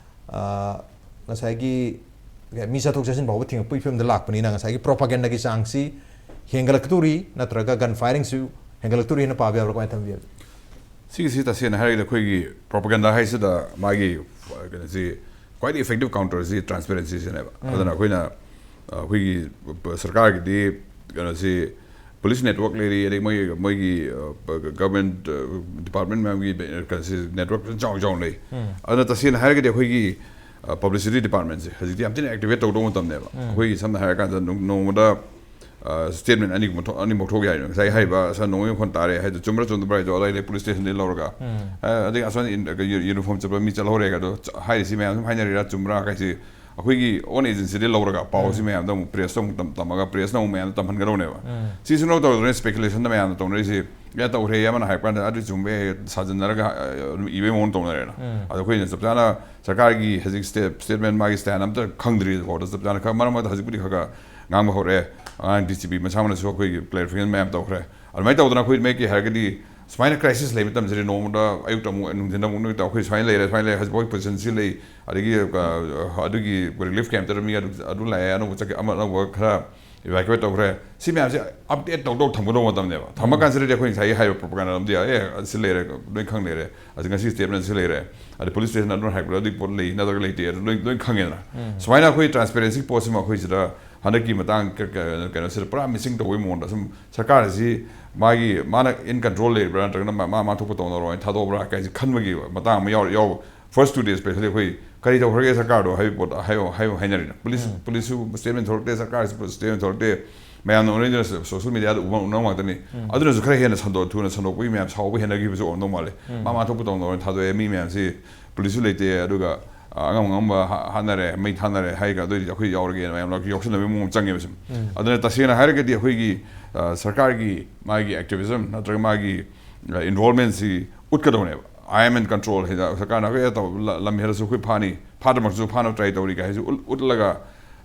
ꯑ, ꯉꯁꯥꯏꯒꯤ ꯃꯤ ꯆꯠꯊꯣꯛ ꯆꯠꯁꯤꯟ ꯐꯥꯎꯕ ꯊꯤꯡꯉꯛꯄꯒꯤ ꯐꯤꯕꯝꯗ ꯂꯥꯛꯄꯅꯤꯅ ꯉꯁꯥꯏꯒꯤ ꯄ꯭ꯔꯣꯄꯥꯒꯦꯟꯗꯥꯒꯤ ꯆꯥꯡꯁꯤ ꯍꯦꯟꯒꯠꯂꯛꯀꯗꯧꯔꯤ ꯅꯠꯇ꯭ꯔꯒ ꯒꯟ ꯐꯥꯏꯔꯤꯡꯁꯨ ꯍꯦꯟꯒꯠꯂꯛꯇꯧꯔꯤ ꯍꯥꯏꯅ ꯄꯥꯕ ꯌꯥꯕ꯭ꯔꯥ? ꯀꯃꯥꯏꯅ ꯊꯝꯕꯤꯕꯒꯦ? ꯁꯤꯒꯤꯁꯤ ꯇꯁꯦꯡꯅ ꯍꯥꯏꯔꯒꯗꯤ ꯑꯩꯈꯣꯏꯒꯤ ꯄ꯭ꯔꯣꯄꯥꯒꯦꯟꯗꯥ ꯍꯥꯏꯁꯤꯗ ꯃꯥꯒꯤ, ꯑ, ꯀꯩꯅꯣꯁꯤ, ꯈ꯭ꯋꯥꯏꯗꯒꯤ ꯏꯐꯦꯛꯇꯤꯞ ꯀꯥꯎꯟꯇꯔꯁꯤ ꯇ꯭ꯔꯥꯟꯁꯄꯦꯔꯦꯟꯁꯤꯁꯤꯅꯦꯕ꯫ ꯎꯝ꯫ ꯑꯗꯨꯅ ꯑꯩꯈꯣꯏꯅ, ꯑ, ꯑꯩꯈꯣꯏꯒꯤ ꯁꯔꯀꯥꯔꯒꯤꯗꯤ ꯀꯩꯅꯣꯁꯤ, ꯄꯨꯂꯤꯁ ꯅꯦꯠꯋꯥꯔꯛ ꯂꯩꯔꯤ, ꯑꯗꯩ ꯃꯣꯏ, ꯃꯣꯏꯒꯤ, ꯑ, ꯄ-, ꯒꯚꯔꯟꯃꯦꯟꯠ, ꯑ, ꯗꯤꯄꯥꯔꯠꯃꯦꯟꯠ ꯃꯌꯥꯝꯒꯤ ꯕꯦ-, ꯀꯩꯅꯣꯁꯤ, ꯅꯦꯠꯋꯥꯔꯛ ꯐꯖꯅ ꯆꯥꯎꯅ ꯆꯥꯎꯅ ꯂꯩ꯫ ꯎꯝ꯫ ꯑꯗꯨꯅ ꯇꯁꯦꯡꯅ ꯍꯥꯏꯔꯒꯗꯤ ꯑꯩꯈꯣꯏꯒꯤ, ꯑ, ꯄꯕ꯭ꯂꯤꯁꯤꯇꯤ ꯗꯤꯄꯥꯔꯠꯃꯦꯟꯠꯁꯦ ꯍꯧꯖꯤꯛꯇꯤ ꯌꯥꯝ ꯊꯤꯅ ꯑꯦꯛꯇꯤꯚꯦꯠ ꯇꯧꯗꯧꯕ ꯃꯇꯝꯅꯦꯕ꯫ ꯎꯝ꯫ ꯑꯩꯈꯣꯏꯒꯤ ꯁꯝꯅ ꯍꯥꯏꯔꯀꯥꯟꯗ ꯅꯣꯡ-, ꯅꯣꯡꯃꯗ, ꯑ, ꯁ꯭ꯇꯦꯠꯃꯦꯟꯠ ꯑꯅꯤꯒꯨꯝꯕ ꯊꯣꯛ-, ꯑꯅꯤꯃꯛ ꯊꯣꯛ ꯌꯥꯏ꯫ ꯉꯁꯥꯏ ꯍꯥꯏꯔꯤꯕ ꯁꯥꯔ ꯅꯣꯡꯃꯩ ꯃꯈꯣꯟ ꯇꯥꯔꯦ ꯍꯥꯏꯗꯣ ꯆꯨꯝꯕ꯭ꯔꯥ ꯆꯨꯝꯗꯕ꯭ꯔꯥ ꯍꯥꯏꯗꯣ ꯑꯗꯩ ꯄꯨꯂꯤꯁ ꯁ꯭ꯇꯦꯁꯟꯗꯒꯤ ꯂꯧꯔꯒ, ꯎꯝ꯫ ꯑ, ꯑꯗꯒꯤ ꯑꯁꯣꯝ ꯏꯟ-, ꯀ-, ꯌꯨ-, ꯌꯨꯅꯤꯐꯣꯔꯝ ꯆꯠꯄ ꯃꯤ ꯆꯠꯍꯧꯔꯦ ꯍꯥꯏꯗꯣ ꯆ-, ꯍꯥꯏꯔꯤꯁꯤ ꯃꯌꯥꯝ ꯁꯨꯝ ꯍꯥꯏꯅꯔꯤꯔꯥ ꯆꯨꯝꯕ꯭ꯔꯥ ꯍꯥꯏꯁꯤ ꯑꯩꯈꯣꯏꯒꯤ ꯑꯣꯟ ꯑꯦꯖꯦꯟꯁꯤꯗꯒꯤ ꯂꯧꯔꯒ ꯄꯥꯎꯁꯤ ꯎꯝ꯫ ꯃꯌꯥꯝꯗ ꯑꯃꯨꯛ ꯄ꯭ꯔꯦꯁꯇ ꯑꯃꯨꯛ ꯇꯝ-, ꯇꯝꯃꯒ ꯄ꯭ꯔꯦꯁꯅ ꯑꯃꯨꯛ ꯃꯌꯥꯝꯗ ꯇꯝꯍꯟꯒꯗꯧꯅꯦꯕ꯫ ꯎꯝ꯫ ꯁꯤꯁꯨ ꯅꯧ ꯇꯧꯗꯅ ꯁ꯭ꯄꯦꯀꯨꯂꯦꯁꯟꯗ ꯃꯌꯥꯝꯅ ꯇꯧꯅꯔꯤꯁꯤ, "ꯑꯦ, ꯇꯧꯔꯦ" ꯑꯃꯅ ꯍꯥꯏꯔꯛꯄ ꯀꯥꯟꯗ ꯑꯗꯨ ꯆꯨꯝꯕ ꯌꯥꯏ ꯁꯥꯖꯤꯟꯅꯔꯒ, ꯑ, ꯑꯗꯨꯝ ꯏꯕꯩ ꯃꯑꯣꯡ ꯇꯧꯅꯔꯦꯅ꯫ ꯎꯝ꯫ ꯑꯗꯣ ꯑꯩꯈꯣꯏꯅ ꯆꯞ ꯆꯥꯅ ꯁꯔꯀꯥꯔꯒꯤ ꯍꯧꯖꯤꯛ ꯁ꯭ꯇꯦ-, ꯁ꯭ꯇꯦꯠꯃꯦꯟꯠ ꯃꯥꯒꯤ ꯁ꯭ꯇꯦꯟ ꯑꯝꯇ ꯈꯪꯗ꯭ꯔꯤ ꯐꯥꯎꯗ ꯆꯞ ꯆꯥꯅ ꯈꯔ ꯃꯔꯛ ꯃꯔꯛꯇ ꯍꯧꯖꯤꯛꯄꯨꯗꯤ ꯈꯔ ꯈꯔ ꯉꯥꯡꯕ ꯍꯧꯔꯛꯑꯦ꯫ ꯑꯉꯥꯡ ꯗꯤ ꯁꯤ ꯄꯤ ꯃꯁꯥꯃꯛꯅꯁꯨ ꯑꯩꯈꯣꯏꯒꯤ ꯀ꯭ꯂꯦꯔꯤꯐꯤꯀꯦꯁꯟ ꯃꯌꯥꯝ ꯇꯧꯈ꯭ꯔꯦ꯫ ꯑꯗꯨꯃꯥꯏꯅ ꯇꯧꯗꯅ ꯑꯩꯈꯣꯏ ꯃꯌꯦꯛꯀꯤ ꯍꯥꯏꯔꯒꯗꯤ ꯁꯨꯃꯥꯏꯅ crisis ꯂꯩꯕ ꯃꯇꯝꯁꯤꯗ ꯅꯣꯡꯃꯗ ꯑꯌꯨꯛꯇ ꯑꯃꯨꯛ, ꯅꯨꯡꯊꯤꯟꯗ ꯑꯃꯨꯛ, ꯅꯨꯃꯤꯠꯇ ꯑꯩꯈꯣꯏ ꯁꯨꯃꯥꯏꯅ ꯂꯩꯔꯦ, ꯁꯨꯃꯥꯏꯅ ꯂꯩꯔꯦ, ꯍꯧꯖꯤꯛ ꯍꯧꯖꯤꯛ position ꯁꯤ ꯂꯩ, ꯑꯗꯒꯤ ꯑ, ꯑꯗꯨꯒꯤ relief camp ꯇ ꯃꯤ ꯑꯗꯨ, ꯑꯗꯨ ꯂꯥꯛꯑꯦ, ꯑꯅꯧꯕ ꯆꯠꯈꯤ, ꯑꯃ ꯑꯅꯧꯕ ꯈꯔ evacuate ꯇꯧꯈ꯭ꯔꯦ꯫ ꯁꯤ ꯃꯌꯥꯝꯁꯦ update ꯇꯧ ꯇꯧ ꯊꯝꯒꯗꯧꯕ ꯃꯇꯝꯅꯦꯕ꯫ ꯊꯝꯃ ꯀꯥꯟꯁꯤꯗꯗꯤ ꯑꯩꯈꯣꯏ ꯉꯁꯥꯏꯒꯤ ꯍꯥꯏꯔꯤꯕ propaganda ꯑꯃꯗꯤ, ꯑꯦ, ꯁꯤ ꯂꯩꯔꯦ, ꯂꯣꯏ ꯈꯪ ꯂꯩꯔꯦ, ꯑꯗ ꯉꯁꯤ statement ꯁꯤ ꯂꯩꯔꯦ, ꯑꯗ police station ꯑꯗꯨꯅ ꯍꯥꯏꯔꯛꯄꯗ ꯑꯗꯨꯒꯤ ꯄꯣꯠ ꯂꯩ ꯅꯠꯇ꯭ꯔꯒ ꯂꯩꯇꯦ, ꯑꯗꯨ ꯂꯣꯏ, ꯂꯣꯏ ꯈꯪꯉꯦꯗꯅ꯫ ꯁꯨꯃꯥꯏꯅ ꯑꯩꯈꯣꯏ transparency ꯄꯣꯠꯁꯤꯃ ꯑꯩꯈꯣꯏ ꯁꯤꯗ ꯍꯟꯗꯛꯀꯤ ꯃꯇꯥꯡ ꯀ-, ꯀ-, ꯀꯩꯅꯣꯁꯤꯗ ꯄꯨꯔꯥ missing ꯇꯧꯕꯒꯤ ꯃꯑꯣꯡꯗ ꯁꯨꯝ ꯁꯔꯀꯥꯔꯁꯤ ꯃꯥꯒꯤ, ꯃꯥꯅ in control ꯂꯩꯕ꯭ꯔꯥ ꯅꯠꯇ꯭ꯔꯒꯅ ꯃꯥ, ꯃꯥ, ꯃꯥ ꯊꯣꯛꯄ ꯇꯧꯅꯔꯣ ꯍꯥꯏꯅ ꯊꯥꯗꯣꯛꯄ꯭ꯔꯥ ꯀꯥꯏꯁꯤ ꯈꯟꯕꯒꯤ ꯃꯇꯥꯡ ꯑꯃ ꯌꯥꯎꯔ-, ꯌꯥꯎꯕ꯫ First two days specially ꯑꯩꯈꯣꯏ ꯀꯔꯤ ꯇꯧꯈ꯭ꯔꯒꯦ ꯁꯔꯀꯥꯔꯗꯣ ꯍꯥꯏꯕ ꯄꯣꯠ ꯍꯥꯏꯌꯣ, ꯍꯥꯏꯌꯣ ꯍꯥꯏꯅꯔꯤꯅ꯫ Police, police ꯁꯨ statement ꯊꯣꯛꯂꯛꯇꯦ, ꯁꯔꯀꯥꯔꯁꯨ statement ꯊꯣꯛꯂꯛꯇꯦ꯫ ꯃꯌꯥꯝꯅ ꯑꯣꯟꯂꯥꯏꯟꯗ social media ꯗ ꯎꯕ, ꯎꯅꯕ ꯉꯥꯛꯇꯅꯤ꯫ ꯑꯗꯨꯅꯁꯨ ꯈꯔ ꯍꯦꯟꯅ ꯁꯟꯗꯣꯛ-, ꯊꯨꯅ ꯁꯟꯗꯣꯛꯄꯒꯤ ꯃꯌꯥꯝ ꯁꯥꯎꯕ ꯍꯦꯟꯅꯈꯤꯕꯁꯨ ꯑꯣꯏꯔꯝꯗꯧ ꯃꯥꯜꯂꯦ꯫ ꯃꯥ, ꯃꯥ ꯊꯣꯛꯄ ꯇꯧꯅꯕ ꯊꯥꯗꯣꯛꯑꯦ, ꯃꯤ ꯃꯌꯥꯝꯁꯤ police ꯁꯨ ꯂꯩꯇꯦ, ꯑꯗꯨꯒ, ꯑ, ꯑꯉꯝ ꯑꯉꯝꯕ ꯍꯥ-, ꯍꯥꯠꯅꯔꯦ, ꯃꯩ ꯊꯥꯅꯔꯦ ꯍꯥꯏꯔꯒ ꯑꯗꯨꯑꯣꯏꯗꯤ ꯑꯩꯈꯣꯏ ꯌꯥꯎꯔꯒꯦꯅ ꯃꯌꯥꯝ ꯂꯧ-, ꯌꯥꯎꯁꯟꯅꯕꯒꯤ ꯃꯑꯣꯡ ꯆꯪꯉꯦꯕ ꯁꯨꯝ꯫ ꯑꯗꯨꯅ ꯇꯁꯦꯡꯅ ꯍꯥꯏꯔꯒꯗꯤ ꯑꯩꯈꯣꯏꯒꯤ, ꯑ, ꯁꯔꯀꯥꯔꯒꯤ ꯃꯥꯒꯤ activism ꯅꯠꯇ꯭ꯔꯒ ꯃꯥꯒꯤ, ꯑ, involvement ꯁꯤ ꯎꯠꯀꯗꯧꯅꯦꯕ꯫ "I am in control" ꯍꯥꯏꯅ ꯁꯔꯀꯥꯔꯅ ꯑꯩꯈꯣꯏ ꯇꯧ-, ꯂ-, ꯂꯝ ꯍꯦꯜꯂꯁꯨ ꯑꯩꯈꯣꯏ ꯐꯥꯅꯤ, ꯐꯥꯗ꯭ꯔꯃꯛꯁꯨ ꯐꯥꯅꯕ try ꯇꯧꯔꯤ ꯀꯥꯏ ꯍꯥꯏꯁꯤ ꯎꯠ-, ꯎꯠꯂꯒ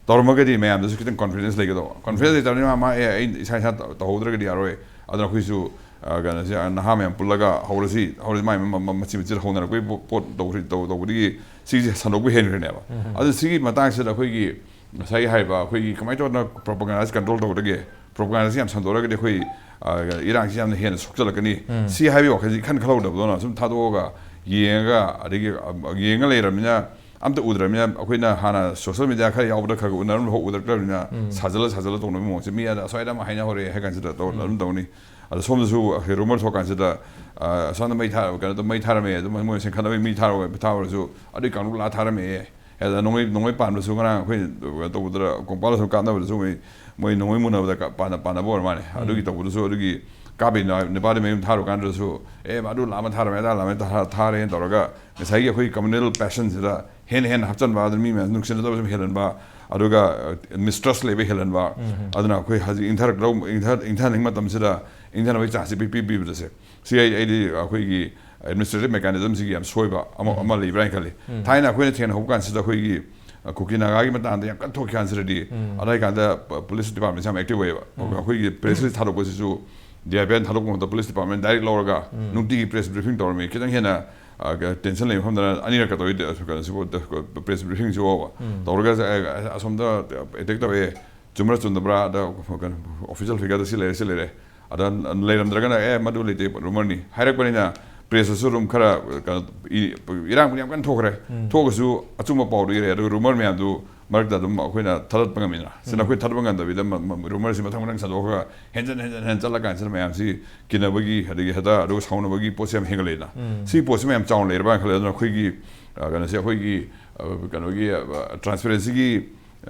ꯇꯧꯔꯝꯃꯒꯗꯤ ꯃꯌꯥꯝꯗꯁꯨ ꯈꯤꯇꯪ confidence ꯂꯩꯒꯗꯧꯕ꯫ Confidence ꯂꯩꯇꯕꯅꯤꯅ ꯃꯥ, "ꯑꯦ, ꯑꯩ ꯏꯁꯥ ꯏꯁꯥ ꯇꯧ-, ꯇꯧꯍꯧꯗ꯭ꯔꯒꯗꯤ ꯌꯥꯔꯣꯏ꯫ ꯑꯗꯨꯅ ꯑꯩꯈꯣꯏꯁꯨ, ꯑ, ꯀꯩꯅꯣꯁꯦ, ꯑ, ꯅꯍꯥ ꯃꯌꯥꯝ ꯄꯨꯜꯂꯒ ꯍꯧꯔꯁꯤ, ꯍꯧꯔꯁꯤ", ꯃꯥꯏ ꯃ-, ꯃ-, ꯃꯆꯤ ꯃꯆꯤꯠ ꯍꯧꯅꯔꯛꯄꯒꯤ ꯄꯣ-, ꯄꯣꯠ ꯇꯧ-, ꯇꯧ-, ꯇꯧꯕꯗꯒꯤ ꯁꯤꯁꯦ ꯁꯟꯗꯣꯛꯄ ꯍꯦꯟꯈ꯭ꯔꯦꯅꯦꯕ꯫ ꯑꯗꯨ ꯁꯤꯒꯤ ꯃꯇꯥꯡꯁꯤꯗ ꯑꯩꯈꯣꯏꯒꯤ ꯉꯁꯥꯏꯒꯤ ꯍꯥꯏꯔꯤꯕ ꯑꯩꯈꯣꯏꯒꯤ ꯀꯃꯥꯏꯅ ꯇꯧꯗꯅ propaganda ꯁꯤ control ꯇꯧꯒꯗꯒꯦ? Propaganda ꯁꯤ ꯌꯥꯝ ꯁꯟꯗꯣꯛꯑꯒꯗꯤ ꯑꯩꯈꯣꯏ, ꯑ, ꯏꯔꯥꯡꯁꯤ ꯌꯥꯝꯅ ꯍꯦꯟꯅ ꯁꯣꯛꯆꯜꯂꯛꯀꯅꯤ꯫ ꯁꯤ ꯍꯥꯏꯕꯒꯤ ꯋꯥꯈꯜꯁꯤ ꯏꯈꯟ ꯈꯜꯍꯧꯗꯕꯗꯧꯅ ꯁꯨꯝ ꯊꯥꯗꯣꯛꯑꯒ ꯌꯦꯡꯉꯒ, ꯑꯗꯒꯤ, ꯑ, ꯌꯦꯡꯉ ꯂꯩꯔꯕꯅꯤꯅ ꯑꯝꯇ ꯎꯗ꯭ꯔꯕꯅꯤꯅ ꯑꯩꯈꯣꯏꯅ ꯍꯥꯟꯅ social media ꯈꯔ ꯌꯥꯎꯕꯗ ꯈꯔ ꯈꯔ ꯎꯅꯔꯝꯕ ꯐꯥꯎ ꯎꯗ꯭ꯔꯛꯇ꯭ꯔꯕꯅꯤꯅ ꯁꯥꯖꯜꯂ ꯁꯥꯖꯜꯂ ꯇꯧꯅꯕꯒꯤ ꯃꯑꯣꯡꯁꯦ ꯃꯤ ꯑꯗ ꯑꯁ꯭ꯋꯥꯏꯗ ꯑꯃ ꯍꯥꯏꯅꯍꯧꯔꯦ ꯍꯥꯏ ꯀꯥꯟꯁꯤꯗ ꯇꯧ-, ꯑꯗꯨꯝ ꯇꯧꯅꯤ꯫ ꯑꯗꯣ ꯁꯣꯝꯗꯁꯨ ꯑꯩꯈꯣꯏ rumor ꯊꯣꯛꯀꯥꯟꯁꯤꯗ, ꯑ, ꯑꯁꯣꯝꯗ ꯃꯩ ꯊꯥ-, ꯀꯩꯅꯣꯗ ꯃꯩ ꯊꯥꯔꯝꯃꯦ, ꯑꯗꯨꯝ ꯃꯣꯏ ꯃꯁꯦꯟ ꯈꯠꯅꯕꯒꯤ ꯃꯤ ꯊꯥꯔꯨ-, ꯊꯥꯔꯨꯔꯁꯨ ꯑꯗꯨꯒꯤ ꯀꯥꯡꯂꯨꯞ ꯂꯥ ꯊꯥꯔꯝꯃꯦ꯫ ꯑꯗ ꯅꯣꯡꯃꯩ, ꯅꯣꯡꯃꯩ ꯄꯥꯟꯕꯁꯨ ꯉꯔꯥꯡ ꯑꯩꯈꯣꯏ ꯇꯧꯕꯗ ꯀꯣꯡꯄꯥꯜ ꯑꯁꯣꯝ ꯀꯥꯞꯅꯕꯗꯁꯨ ꯃꯣꯏ, ꯃꯣꯏ ꯅꯣꯡꯃꯩ ꯃꯨꯟꯅꯕꯗ ꯀ-, ꯄꯥꯟꯅ-, ꯄꯥꯟꯅꯕ ꯑꯣꯏꯔ ꯃꯥꯜꯂꯦ꯫ ꯑꯗꯨꯒꯤ ꯇꯧꯕꯗꯁꯨ ꯑꯗꯨꯒꯤ ꯀꯥꯞꯄꯤ ꯅ-, ꯅꯨꯄꯥꯗꯨ ꯃꯌꯨꯝ ꯊꯥꯔꯨ ꯀꯥꯟꯗꯁꯨ, "ꯑꯦ, ꯃꯥꯗꯨ ꯂꯥꯝꯃ ꯊꯥꯔꯝꯃꯦ, ꯑꯗꯥ ꯂꯥꯝꯃ ꯊꯥ-, ꯊꯥꯔꯦꯅ" ꯇꯧꯔꯒ ꯉꯁꯥꯏꯒꯤ ꯑꯩꯈꯣꯏ communal passion ꯁꯤꯗ ꯍꯦꯟꯅ ꯍꯦꯟꯅ ꯍꯥꯞꯆꯤꯟꯕ, ꯑꯗꯨꯅ ꯃꯤ ꯃꯌꯥꯝ ꯅꯨꯡꯁꯤꯅꯗꯕ ꯁꯨꯝ ꯍꯦꯜꯍꯟꯕ, ꯑꯗꯨꯒ, ꯑ, mistrust ꯂꯩꯕ ꯍꯦꯜꯍꯟꯕ꯫ ꯑꯗꯨꯅ ꯑꯩꯈꯣꯏ ꯍꯧꯖꯤꯛ ꯏꯪꯊꯔꯛꯂꯧ-, ꯏꯪꯊ-, ꯏꯪꯊꯍꯟꯅꯤꯡꯕ ꯃꯇꯝꯁꯤꯗ ꯏꯪꯊꯅꯕꯒꯤ chance ꯁꯤ ꯄꯤ-, ꯄꯤ-, ꯄꯤꯕꯗꯁꯦ꯫ ꯁꯤ ꯑꯩ, ꯑꯩꯗꯤ ꯑꯩꯈꯣꯏꯒꯤ administrative mechanism ꯁꯤꯒꯤ ꯌꯥꯝ ꯁꯣꯏꯕ ꯑꯃ, ꯑꯃ ꯂꯩꯕ꯭ꯔꯥ ꯍꯥꯏꯅ ꯈꯜꯂꯤ꯫ ꯊꯥꯏꯅ ꯑꯩꯈꯣꯏꯅ ꯊꯦꯡꯅꯍꯧꯕ ꯀꯥꯟꯁꯤꯗ ꯑꯩꯈꯣꯏꯒꯤ, ꯑ, ꯀꯨꯀꯤ ꯅꯥꯒꯥꯒꯤ ꯃꯇꯥꯡꯗ ꯌꯥꯝ ꯀꯟꯅ ꯊꯣꯛꯈꯤ ꯀꯥꯟꯁꯤꯗꯗꯤ ꯑꯗꯥꯏ ꯀꯥꯟꯗ ꯄ-, police department ꯁꯤ ꯌꯥꯝ active ꯑꯣꯏꯌꯦꯕ꯫ ꯑꯩꯈꯣꯏꯒꯤ press release ꯊꯥꯗꯣꯛꯄꯁꯤꯁꯨ D I P I ꯊꯥꯗꯣꯛꯄ ꯃꯇꯝꯗ ꯄꯨꯂꯤꯁ ꯗꯤꯄꯥꯔꯠꯃꯦꯟ ꯗꯥꯏꯔꯦꯛ ꯂꯧꯔꯒ ꯅꯨꯡꯇꯤꯒꯤ ꯄ꯭ꯔꯦꯁ ꯕ꯭ꯔꯤꯐꯤꯡ ꯇꯧꯔꯝꯃꯤ꯫ ꯈꯤꯇꯪ ꯍꯦꯟꯅ ꯇꯦꯟꯁꯟ ꯂꯩꯕ ꯃꯐꯝꯗꯅ ꯑꯅꯤꯔꯛꯀ ꯇꯧꯔꯤ꯫ ꯀꯩꯅꯣꯁꯤꯕꯨ, ꯄ꯭ꯔꯦꯁ ꯕ꯭ꯔꯤꯐꯤꯡꯁꯤꯕꯨ ꯑꯁꯣꯝꯗ ꯑꯦꯇꯦꯛ ꯇꯧꯔꯛꯑꯦ, ꯆꯨꯝꯕ꯭ꯔꯥ ꯆꯨꯝꯗꯕ꯭ꯔꯥ, ꯑꯗ ꯀꯩꯅꯣ, ꯑꯣꯐꯤꯁꯤꯌꯦꯜ ꯐꯤꯒꯔꯗ ꯁꯤ ꯂꯩꯔꯦ, ꯁꯤ ꯂꯩꯔꯦ, ꯑꯗ ꯂꯩꯔꯝꯗ꯭ꯔꯒꯅ ꯑꯦ ꯃꯗꯨ ꯂꯩꯇꯦ, ꯔꯨꯃꯔꯅꯤ ꯍꯥꯏꯔꯛꯄꯅꯤꯅ ꯄ꯭ꯔꯦꯁꯇꯁꯨ ꯑꯗꯨꯝ ꯈꯔ ꯀꯩꯅꯣ, ꯏ-, ꯏꯔꯥꯡꯕꯨꯗꯤ ꯌꯥꯝ ꯀꯟꯅ ꯊꯣꯛꯈ꯭ꯔꯦ꯫ ꯊꯣꯛꯑꯒꯁꯨ ꯑꯆꯨꯝꯕ ꯄꯥꯎꯗꯨ ꯏꯔꯦ, ꯑꯗꯨꯒ ꯔꯨꯃꯔ ꯃꯌꯥꯝꯗꯨ ꯃꯔꯛꯇ ꯑꯗꯨꯝ ꯑꯩꯈꯣꯏꯅ ꯊꯥꯗꯠꯄ ꯉꯝꯃꯤꯗꯅ꯫ ꯁꯤꯅ ꯑꯩꯈꯣꯏ ꯊꯥꯗꯠꯄ ꯉꯝꯗꯕꯤꯗ ꯔꯨꯃꯔꯁꯤ ꯃꯊꯪ ꯃꯊꯪ ꯁꯟꯗꯣꯛꯈ꯭ꯔꯒ ꯍꯦꯟꯖꯟ ꯍꯦꯟꯖꯟ ꯍꯦꯟꯖꯟ ꯆꯠꯂ ꯀꯥꯟꯁꯤꯗ ꯃꯌꯥꯝꯁꯤ ꯀꯤꯅꯕꯒꯤ, ꯑꯗꯒꯤ ꯍꯦꯛꯇ ꯑꯗꯨꯒ ꯁꯥꯎꯅꯕꯒꯤ ꯄꯣꯠꯁꯦ ꯌꯥꯝ ꯍꯦꯟꯒꯠꯂꯛꯏꯗꯅ꯫ ꯁꯤ ꯄꯣꯠꯁꯤ ꯃꯌꯥꯝ ꯆꯥꯎꯅ ꯂꯩꯔꯕ꯭ꯔꯥ ꯈꯜꯂꯦ꯫ ꯑꯗꯨꯅ ꯑꯩꯈꯣꯏꯒꯤ, ꯑ, ꯀꯩꯅꯣꯁꯦ, ꯑꯩꯈꯣꯏꯒꯤ, ꯑ, ꯀꯩꯅꯣꯒꯤ, ꯑ, ꯇ꯭ꯔꯥꯟꯁꯄꯦꯔꯦꯟꯁꯤꯒꯤ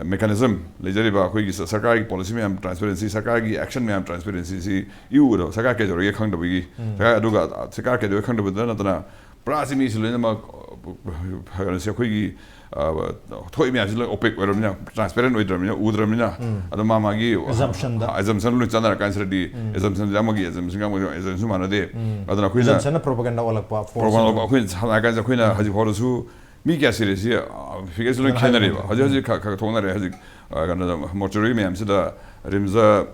ꯃꯦꯀꯥꯅꯤꯖꯝ ꯂꯩꯖꯔꯤꯕ, ꯑꯩꯈꯣꯏꯒꯤ ꯁ-, ꯁꯔꯀꯥꯔꯒꯤ ꯄꯣꯂꯤꯁꯤ ꯃꯌꯥꯝ ꯇ꯭ꯔꯥꯟꯁꯄꯦꯔꯦꯟꯁꯤ, ꯁꯔꯀꯥꯔꯒꯤ ꯑꯦꯛꯁꯟ ꯃꯌꯥꯝ ꯇ꯭ꯔꯥꯟꯁꯄꯦꯔꯦꯟꯁꯤꯁꯤ ꯏꯎ ꯎꯗꯕ, ꯁꯔꯀꯥꯔ ꯀꯩꯗꯧꯔꯤꯒꯦ ꯈꯪꯗꯕꯒꯤ, ꯁꯔꯀꯥꯔ, ꯑꯗꯨꯒ ꯁꯔꯀꯥꯔ ꯀꯩꯗꯧꯔꯤꯒꯦ ꯈꯪꯗꯕꯗ ꯅꯠꯇꯅ ꯄꯨꯔꯥ ꯁꯤ ꯃꯤꯁꯤ ꯂꯣꯏꯅꯃꯛ, ꯑ, ꯀꯩꯅꯣꯁꯦ, ꯑꯩꯈꯣꯏꯒꯤ, ꯑ, ꯊꯣꯛꯏ ꯃꯌꯥꯝꯁꯤ ꯂꯣꯏ ꯑꯣꯄꯦꯛ ꯑꯣꯏꯔꯕꯅꯤꯅ, ꯇ꯭ꯔꯥꯟꯁꯄꯦꯔꯦꯟ ꯑꯣꯏꯗ꯭ꯔꯕꯅꯤꯅ, ꯎꯗ꯭ꯔꯕꯅꯤꯅ, ꯑꯗꯣ ꯃꯥ ꯃꯥꯒꯤ ꯑꯦꯖꯝꯁꯟꯗ꯫ ꯑꯦꯖꯝꯁꯟ ꯂꯣꯏ ꯆꯠꯅꯔ ꯀꯥꯟꯁꯤꯗꯗꯤ, ꯑꯦꯖꯝꯁꯟꯁꯦ ꯑꯃꯒꯤ ꯑꯦꯖꯝꯁꯟꯒ ꯑꯃꯒꯤ ꯑꯦꯖꯝꯁꯟꯁꯨ ꯃꯥꯟꯅꯗꯦ꯫ ꯑꯗꯨꯅ ꯑꯩꯈꯣꯏꯅ ꯑꯦꯖꯝꯁꯟꯅ ꯄ꯭ꯔꯣꯄꯥꯒꯦꯟꯗꯥ ꯑꯣꯜꯂꯛꯄ ꯐꯣꯔꯁ ꯄ꯭ꯔꯣꯄꯥꯒꯦꯟꯗꯥ ꯑꯃ꯫ ꯑꯩꯈꯣꯏꯅ ꯁꯝꯅ ꯍꯥꯏꯔ ꯀꯥꯟꯁꯤꯗ ꯑꯩꯈꯣꯏꯅ ꯍꯧꯖꯤꯛ ꯐꯥꯎꯗꯁꯨ ꯃꯤ ꯀꯌꯥ ꯁꯤꯔꯦ ꯁꯤ, ꯑ, ꯐꯤꯒꯔꯁꯤ ꯂꯣꯏ ꯈꯦꯠꯅꯔꯦꯕ꯫ ꯍꯧꯖꯤꯛ ꯍꯧꯖꯤꯛ ꯈꯔ, ꯈꯔ ꯊꯣꯛꯅꯔꯦ꯫ ꯍꯧꯖꯤꯛ, ꯑ, ꯀꯩꯅꯣꯗ, ꯃꯣꯔꯆꯨꯔꯤ ꯃꯌꯥꯝꯁꯤꯗ ꯔꯤꯝꯁꯇ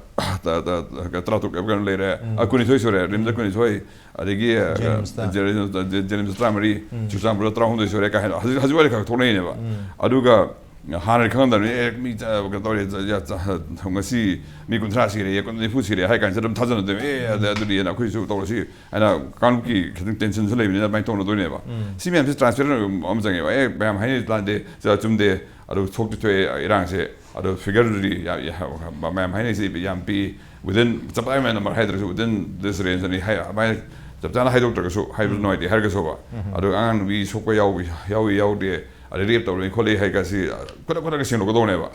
ꯇ-, ꯇ-, ꯇꯔꯥꯇꯔꯨꯛ ꯍꯥꯏꯕ ꯀꯩꯅꯣ ꯂꯩꯔꯦ꯫ ꯑ, ꯀꯨꯟꯅꯤꯊꯣꯏ ꯁꯨꯔꯦ꯫ ꯔꯤꯝꯁꯇ ꯀꯨꯟꯅꯤꯊꯣꯏ, ꯑꯗꯒꯤ, ꯑ, ꯖꯦꯅꯤꯝꯁꯇ꯫ ꯖꯦꯅꯤꯝꯁ-, ꯖꯦ-, ꯖꯦꯅꯤꯝꯁ ꯇꯔꯥꯃꯔꯤ, ꯆꯨꯔꯆꯥꯟꯄꯨꯔꯗ ꯇꯔꯥꯍꯨꯝꯗꯣꯏ ꯁꯨꯔꯦ ꯀꯥꯏꯅ ꯍꯧꯖꯤꯛ, ꯍꯧꯖꯤꯛ ꯋꯥꯔꯤ ꯈꯛ ꯊꯣꯛꯅꯩꯅꯦꯕ꯫ ꯑꯗꯨꯒ ꯍꯥꯟꯅꯗꯤ ꯈꯪꯉꯝꯗꯕꯅꯤ, "ꯑꯦ, ꯃꯤ ꯆ-, ꯀꯩꯅꯣ ꯇꯧꯔꯦ, ꯆ-, ꯌꯥ-, ꯆ-, ꯉꯁꯤ ꯃꯤ ꯀꯨꯟꯊ꯭ꯔꯥ ꯁꯤꯔꯦ, ꯀꯨꯟ ꯅꯤꯐꯨ ꯁꯤꯔꯦ" ꯍꯥꯏ ꯀꯥꯟꯁꯤꯗ ꯑꯗꯨꯝ ꯊꯥꯖꯅꯗꯣꯏꯕ꯫ "ꯑꯦ, ꯑꯗ-, ꯑꯗꯨꯗꯤ ꯑꯩꯈꯣꯏꯁꯨ ꯇꯧꯔꯁꯤ" ꯍꯥꯏꯅ ꯀꯥꯡꯂꯨꯞꯀꯤ ꯈꯤꯇꯪ ꯇꯦꯟꯁꯟꯁꯨ ꯂꯩꯕꯅꯤꯅ ꯑꯗꯨꯃꯥꯏꯅ ꯇꯧꯅꯗꯣꯏꯅꯦꯕ꯫ ꯁꯤ ꯃꯌꯥꯝꯁꯤ ꯇ꯭ꯔꯥꯟꯁꯄꯦꯔꯦꯟ ꯑꯣꯏꯕ ꯑꯃ ꯆꯪꯉꯦꯕ꯫ "ꯑꯦ, ꯃꯌꯥꯝ ꯍꯥꯏꯅꯩ ꯂꯥꯟꯗꯦ, ꯆ-, ꯆꯨꯝꯗꯦ, ꯑꯗꯨ ꯊꯣꯛꯇꯤ ꯊꯣꯛꯑꯦ ꯏꯔꯥꯡꯁꯦ, ꯑꯗꯣ ꯐꯤꯒꯔꯗꯨꯗꯤ ꯌꯥ-, ꯌꯥ-, ꯃꯌꯥꯝ ꯍꯥꯏꯅꯩꯁꯤ ꯌꯥꯝ ꯄꯤꯛꯏ, within ꯆꯞ ꯆꯥꯕ ꯅꯝꯕꯔ ꯍꯥꯏꯗ꯭ꯔꯁꯨ within this range ꯑꯅꯤ ꯍꯥꯏ-, ꯑꯗꯨꯃꯥꯏꯅ ꯆꯞ ꯆꯥꯅ ꯍꯥꯏꯗꯣꯛꯇ꯭ꯔꯒꯁꯨ, ꯍꯥꯏꯕꯁꯨ ꯅꯨꯡꯉꯥꯏꯇꯦ ꯍꯥꯏꯔꯒꯁꯨꯕ꯫ ꯑꯗꯣ ꯑꯉꯥꯡ ꯅꯨꯄꯤ ꯁꯣꯛꯄ ꯌꯥꯎꯏ, ꯌꯥꯎꯏ ꯌꯥꯎꯗꯦ, ꯑꯗꯩ ꯔꯦꯞ ꯇꯧꯔꯦ ꯈꯣꯠꯂꯦ ꯍꯥꯏ ꯀꯥꯟꯁꯤ ꯈꯨꯗꯛ ꯈꯨꯗꯛꯇ ꯁꯦꯡꯗꯣꯛꯀꯗꯧꯅꯦꯕ꯫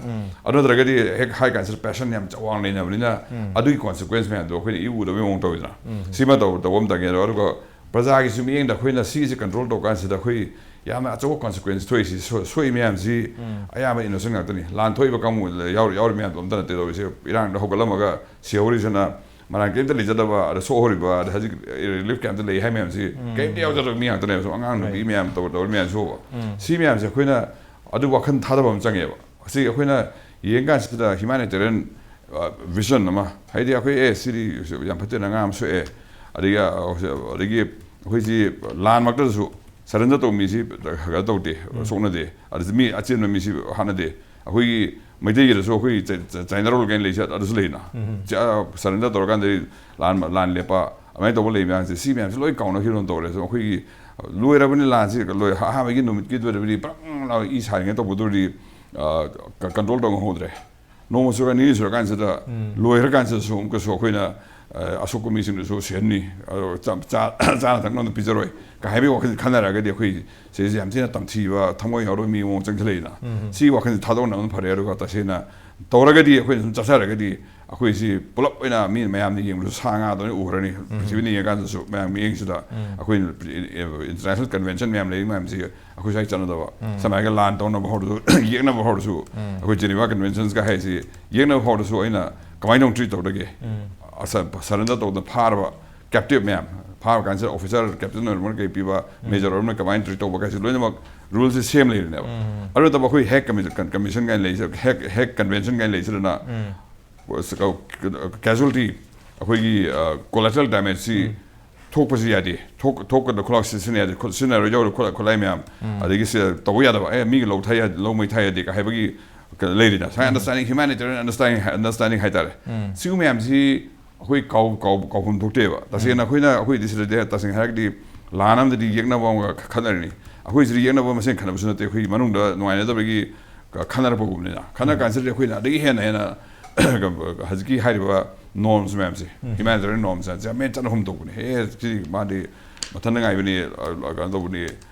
ꯑꯗꯨ ꯅꯠꯇ꯭ꯔꯒꯗꯤ ꯍꯦꯛ ꯍꯥꯏ ꯀꯥꯟꯁꯤꯗ ꯄꯦꯁꯟ ꯌꯥꯝ ꯆꯥꯎꯅ ꯂꯩꯅꯕꯅꯤꯅ ꯑꯗꯨꯒꯤ ꯀꯣꯟꯁꯤꯀ꯭ꯋꯦꯟꯁ ꯃꯌꯥꯝꯗꯣ ꯑꯩꯈꯣꯏꯅ ꯏꯎ ꯎꯗꯕꯩ ꯃꯑꯣꯡ ꯇꯧꯋꯤꯗꯅ꯫ ꯁꯤꯃ ꯇꯧ-, ꯇꯧꯕ ꯑꯃ ꯇꯪꯉꯦ꯫ ꯑꯗꯣ ꯑꯗꯨꯒ ꯄ꯭ꯔꯖꯥꯒꯤꯁꯨ ꯃꯤꯠꯌꯦꯡꯗ ꯑꯩꯈꯣꯏꯅ ꯁꯤꯁꯦ ꯀꯟꯇ꯭ꯔꯣꯜ ꯇꯧ ꯀꯥꯟꯁꯤꯗ ꯑꯩꯈꯣꯏ ꯌꯥꯝꯅ ꯑꯆꯧꯕ ꯀꯣꯟꯁꯤꯀ꯭ꯋꯦꯟꯁ ꯊꯣꯛꯏꯁꯤ, ꯁꯣ-, ꯁꯣꯛꯏ ꯃꯌꯥꯝꯁꯤ ꯑꯌꯥꯝꯕ ꯏꯅꯣꯁꯦꯟ ꯉꯥꯛꯇꯅꯤ꯫ ꯂꯥꯟ ꯊꯣꯛꯏꯕ ꯀꯥꯡꯕꯨ ꯌꯥꯎꯔꯤ, ꯌꯥꯎꯔꯤ ꯃꯌꯥꯝꯗꯣ ꯑꯝꯇ ꯅꯠꯇꯦ ꯇꯧꯔꯤꯁꯦ꯫ ꯏꯔꯥꯡꯗ ꯍꯧꯒꯠꯂꯝꯃꯒ ꯁꯤꯍꯧꯔꯤꯁꯤꯅ ꯃꯔꯥꯡ ꯀꯔꯤꯝꯇ ꯂꯩꯖꯗꯕ, ꯑꯗ ꯁꯣꯛꯍꯧꯔꯤꯕ, ꯑꯗ ꯍꯧꯖꯤꯛ ꯔꯤꯂꯤꯐ ꯀꯦꯝꯞꯇ ꯂꯩ ꯍꯥꯏ ꯃꯌꯥꯝꯁꯤ ꯀꯔꯤꯝꯇ ꯌꯥꯎꯖꯗꯕ ꯃꯤ ꯉꯥꯛꯇꯅꯦꯕ꯫ ꯁꯨꯝ ꯑꯉꯥꯡ ꯅꯨꯄꯤ ꯃꯌꯥꯝ ꯇꯧ-, ꯇꯧꯔꯤ ꯃꯌꯥꯝꯁꯨ꯫ ꯁꯤ ꯃꯌꯥꯝꯁꯦ ꯑꯩꯈꯣꯏꯅ ꯑꯗꯨ ꯋꯥꯈꯜ ꯊꯥꯗꯕ ꯑꯃ ꯆꯪꯉꯦꯕ꯫ ꯑꯁꯤ ꯑꯩꯈꯣꯏꯅ ꯌꯦꯡꯀꯥꯟꯁꯤꯗ ꯍ꯭ꯌꯨꯃꯥꯅꯤꯇꯦꯔꯤꯌꯟ ꯚꯤꯖꯟ ꯑꯃ, ꯍꯥꯏꯗꯤ ꯑꯩꯈꯣꯏ ꯑꯦ ꯁꯤꯗꯤ ꯌꯥꯝ ꯐꯠꯇꯦꯅ, ꯑꯉꯥꯡ ꯑꯃ ꯁꯣꯛꯑꯦ, ꯑꯗꯒꯤ ꯑꯗꯒꯤ ꯑꯩꯈꯣꯏꯁꯤ ꯂꯥꯟꯃꯛꯇꯗꯁꯨ ꯁꯔꯦꯟꯗꯔ ꯇꯧꯕ ꯃꯤꯁꯤ ꯀꯩꯅꯣ ꯇꯧꯗꯦ, ꯁꯣꯛꯅꯗꯦ, ꯑꯗꯨꯁꯨ ꯃꯤ ꯑꯆꯦꯟꯕ ꯃꯤꯁꯤ ꯍꯥꯠꯅꯗꯦ꯫ ꯑꯩꯈꯣꯏꯒꯤ ꯃꯩꯇꯩꯒꯤꯗꯁꯨ ꯑꯩꯈꯣꯏ ꯆ- ꯆ- ꯆꯥꯏꯅꯥ ꯔꯣꯜ ꯀꯥꯏꯅ ꯂꯩꯁꯦ, ꯑꯗꯨꯁꯨ ꯂꯩꯅ꯫ ꯁꯔꯦꯟꯗꯔ ꯇꯧꯔꯀꯥꯟꯗꯗꯤ ꯂꯥꯟ ꯂꯥꯟ ꯂꯦꯞꯄ ꯑꯗꯨꯃꯥꯏꯅ ꯇꯧꯕ ꯂꯩ ꯃꯌꯥꯝꯁꯦ, ꯁꯤ ꯃꯌꯥꯝꯁꯦ ꯂꯣꯏ ꯀꯥꯎꯅꯈꯤꯕ ꯑꯃ ꯇꯧꯔꯦ꯫ ꯑꯗꯣ ꯑꯩꯈꯣꯏꯒꯤ ꯂꯣꯏꯔꯕꯅꯤ ꯂꯥꯟꯁꯤ, ꯂꯣꯏ ꯑꯍꯥꯟꯕꯒꯤ ꯅꯨꯃꯤꯠꯀꯤꯗꯨꯗꯗꯤ ꯕ꯭ꯔꯪ ꯂꯥꯎ ꯏ ꯁꯥꯔꯤꯉꯩ ꯇꯧꯕꯗꯨꯗꯤ ꯀꯟꯇ꯭ꯔꯣꯜ ꯇꯧ ꯉꯝꯍꯧꯗ꯭ꯔꯦ꯫ ꯅꯣꯡꯃ ꯆꯨꯔ ꯅꯤꯅꯤ ꯆꯨꯔꯀꯥꯟꯁꯤꯗ, ꯂꯣꯏꯈ꯭ꯔꯀꯥꯟꯁꯤꯗꯁꯨ ꯑꯃꯨꯛꯀꯁꯨ ꯑꯩꯈꯣꯏꯅ ꯑ, ꯑꯁꯣꯛꯄ ꯃꯤꯁꯤꯡꯗꯨꯁꯨ ꯁꯤꯍꯟꯅꯤ, ꯑꯗꯣ ꯆꯥ- ꯆꯥ- ꯆꯥꯅ ꯊꯛꯅꯕ ꯄꯤꯖꯔꯣꯏ ꯀ ꯍꯥꯏꯕꯒꯤ ꯋꯥꯈꯜ ꯈꯟꯅꯔꯒꯗꯤ, ꯑꯩꯈꯣꯏ ꯁꯤꯁꯦ ꯌꯥꯝ ꯊꯤꯅ ꯇꯝꯊꯤꯕ, ꯊꯃꯣꯏ ꯌꯥꯎꯔꯕ ꯃꯤ ꯃꯑꯣꯡ ꯆꯪꯁꯤꯜꯂꯛꯏꯅ꯫ ꯁꯤ ꯋꯥꯈꯜꯁꯦ ꯊꯥꯗꯣꯛꯅꯕꯅ ꯐꯔꯦ꯫ ꯑꯗꯨꯒ ꯇꯁꯦꯡꯅ ꯇꯧꯔꯒꯗꯤ, ꯑꯩꯈꯣꯏꯅ ꯁꯨꯝ ꯆꯠꯆꯔꯒꯗꯤ, ꯑꯩꯈꯣꯏꯁꯤ ꯄꯨꯂꯞ ꯑꯣꯏꯅ ꯃꯤ ꯃꯌꯥꯝꯅ ꯌꯦꯡꯕꯗꯁꯨ ꯁꯥ ꯉꯥꯗꯧꯅ ꯎꯈ꯭ꯔꯅꯤ꯫ ꯄ꯭ꯔꯤꯊꯤꯕꯤꯅ ꯌꯦꯡꯉꯀꯥꯟꯗꯁꯨ ꯃꯌꯥꯝ ꯃꯤꯠꯌꯦꯡꯁꯤꯗ ꯑꯩꯈꯣꯏꯅ ꯏꯟꯇꯔꯅꯦꯁꯅꯦꯜ ꯀꯟꯚꯦꯟꯁꯟ ꯃꯌꯥꯝ ꯂꯩꯔꯤ ꯃꯌꯥꯝꯁꯤ ꯑꯩꯈꯣꯏ ꯁ꯭ꯋꯥꯏ ꯆꯠꯅꯗꯕ꯫ ꯁꯝꯅ ꯍꯥꯏꯔꯒ ꯂꯥꯟ ꯇꯧꯅꯕ ꯍꯧꯔꯁꯨ, ꯌꯦꯛꯅꯕ ꯍꯧꯔꯁꯨ, ꯑꯩꯈꯣꯏ ꯖꯦꯅꯤꯚꯥ ꯀꯟꯚꯦꯟꯁꯟꯁꯀ ꯍꯥꯏꯁꯤ ꯌꯦꯛꯅꯕ ꯍꯧꯔꯁꯨ ꯑꯩꯅ ꯀꯃꯥꯏꯅ ꯇꯧꯅ ꯇ꯭ꯔꯤꯠ ꯇꯧꯗꯒꯦ? ꯁꯔꯦꯟꯗꯔ ꯇꯧꯗꯅ ꯐꯥꯔꯕ ꯀꯦꯞꯇꯤꯞ ꯃꯌꯥꯝ, ꯐꯥꯕ ꯀꯥꯟꯁꯤꯗ ꯑꯣꯐꯤꯁꯔ, ꯀꯦꯞꯇꯦꯟ ꯑꯣꯏꯔꯕꯅ ꯀꯩ ꯄꯤꯕ, ꯃꯦꯖꯔ ꯑꯣꯏꯔꯕꯅ ꯀꯃꯥꯏꯅ ꯇ꯭ꯔꯤꯠ ꯇꯧꯕ ꯀꯥꯏꯁꯤ ꯂꯣꯏꯅꯃꯛ ꯔꯨꯜꯁꯦ ꯁꯦꯝ ꯂꯩꯔꯤꯅꯦꯕ꯫ ꯑꯗꯨ ꯅꯠꯇꯕ ꯑꯩꯈꯣꯏ ꯍꯦꯛ ꯀꯃꯤꯁꯟ ꯀꯥꯏꯅ ꯂꯩꯁꯤꯗ, ꯍꯦꯛ ꯍꯦꯛ ꯀꯟꯚꯦꯟꯁꯟ ꯀꯥꯏꯅ ꯂꯩꯁꯤꯗꯅ ꯀꯦꯖꯨꯋꯦꯜꯇꯤ, ꯑꯩꯈꯣꯏꯒꯤ ꯀꯣꯂꯦꯇꯔꯦꯜ ꯗꯦꯃꯦꯖꯁꯤ ꯊꯣꯛꯄꯁꯨ ꯌꯥꯗꯦ, ꯊꯣꯛ- ꯊꯣꯛꯀꯗ ꯈꯨꯠꯂꯥꯛ ꯁꯤꯖꯤꯟꯅ ꯌꯥꯗꯦ, ꯈꯨꯠ ꯁꯤꯖꯤꯟꯅꯔꯣꯏ ꯌꯥꯎꯔꯣꯏ ꯈꯨꯠꯂꯥꯛ ꯈꯨꯠꯂꯥꯏ ꯃꯌꯥꯝ, ꯑꯗꯒꯤ ꯁꯤ ꯇꯧꯕ ꯌꯥꯗꯕ, ꯑꯦ ꯃꯤꯒꯤ ꯂꯧ ꯊꯥ ꯌꯥꯗꯦ, ꯂꯧ ꯃꯩ ꯊꯥ ꯌꯥꯗꯦ ꯀ ꯍꯥꯏꯕꯒꯤ ꯂꯩꯔꯤꯅ, ꯉꯁꯥꯏ ꯑꯟꯗꯔꯁꯇꯦꯟꯗꯤꯡ, ꯍ꯭ꯌꯨꯃꯥꯅꯤꯇꯦꯔꯤꯌꯟ ꯑꯟꯗꯔꯁꯇꯦꯟꯗꯤꯡ ꯑꯟꯗꯔꯁꯇꯦꯟꯗꯤꯡ ꯍꯥꯏꯇꯥꯔꯦ꯫ ꯁꯤꯒꯨꯝꯕ ꯃꯌꯥꯝꯁꯤ ꯑꯩꯈꯣꯏ ꯀꯥꯎ ꯀꯥꯎ ꯀꯥꯎꯐꯝ ꯊꯣꯛꯇꯦꯕ꯫ ꯇꯁꯦꯡꯅ ꯑꯩꯈꯣꯏꯅ, ꯑꯩꯈꯣꯏꯗꯤ ꯁꯤꯗꯗꯤ ꯇꯁꯦꯡꯅ ꯍꯥꯏꯔꯒꯗꯤ ꯂꯥꯟ ꯑꯃꯗꯗꯤ ꯌꯦꯛꯅꯕ ꯑꯃꯒ ꯈꯠꯅꯔꯤꯅꯤ꯫ ꯑꯩꯈꯣꯏ ꯁꯤꯗ ꯌꯦꯛꯅꯕ ꯃꯁꯦꯟ ꯈꯠꯅꯕꯁꯨ ꯅꯠꯇꯦ, ꯑꯩꯈꯣꯏ ꯃꯅꯨꯡꯗ ꯅꯨꯡꯉꯥꯏꯅꯗꯕꯒꯤ ꯈꯠꯅꯔꯛꯄꯒꯨꯝꯕꯅꯤꯅ꯫ ꯈꯠꯅ ꯀꯥꯟꯁꯤꯗ ꯑꯩꯈꯣꯏꯅ ꯑꯗꯒꯤ ꯍꯦꯟꯅ ꯍꯦꯟꯅ ꯍꯧꯖꯤꯛꯀꯤ ꯍꯥꯏꯔꯤꯕ ꯅꯣꯔꯝꯁ ꯃꯌꯥꯝꯁꯦ, ꯍ꯭ꯌꯨꯃꯥꯅꯤꯇꯦꯔꯤꯌꯟ ꯅꯣꯔꯝꯁ ꯃꯌꯥꯝꯁꯦ ꯌꯥꯝ ꯍꯦꯟꯅ ꯆꯠꯅꯍꯨꯝ ꯇꯧꯕꯅꯦ꯫ ꯑꯦ ꯁꯤ ꯃꯥꯗꯤ ꯃꯊꯟꯇ ꯉꯥꯏꯕꯅꯤ, ꯑ, ꯀꯩꯅꯣ ꯇꯧꯕꯅꯤ,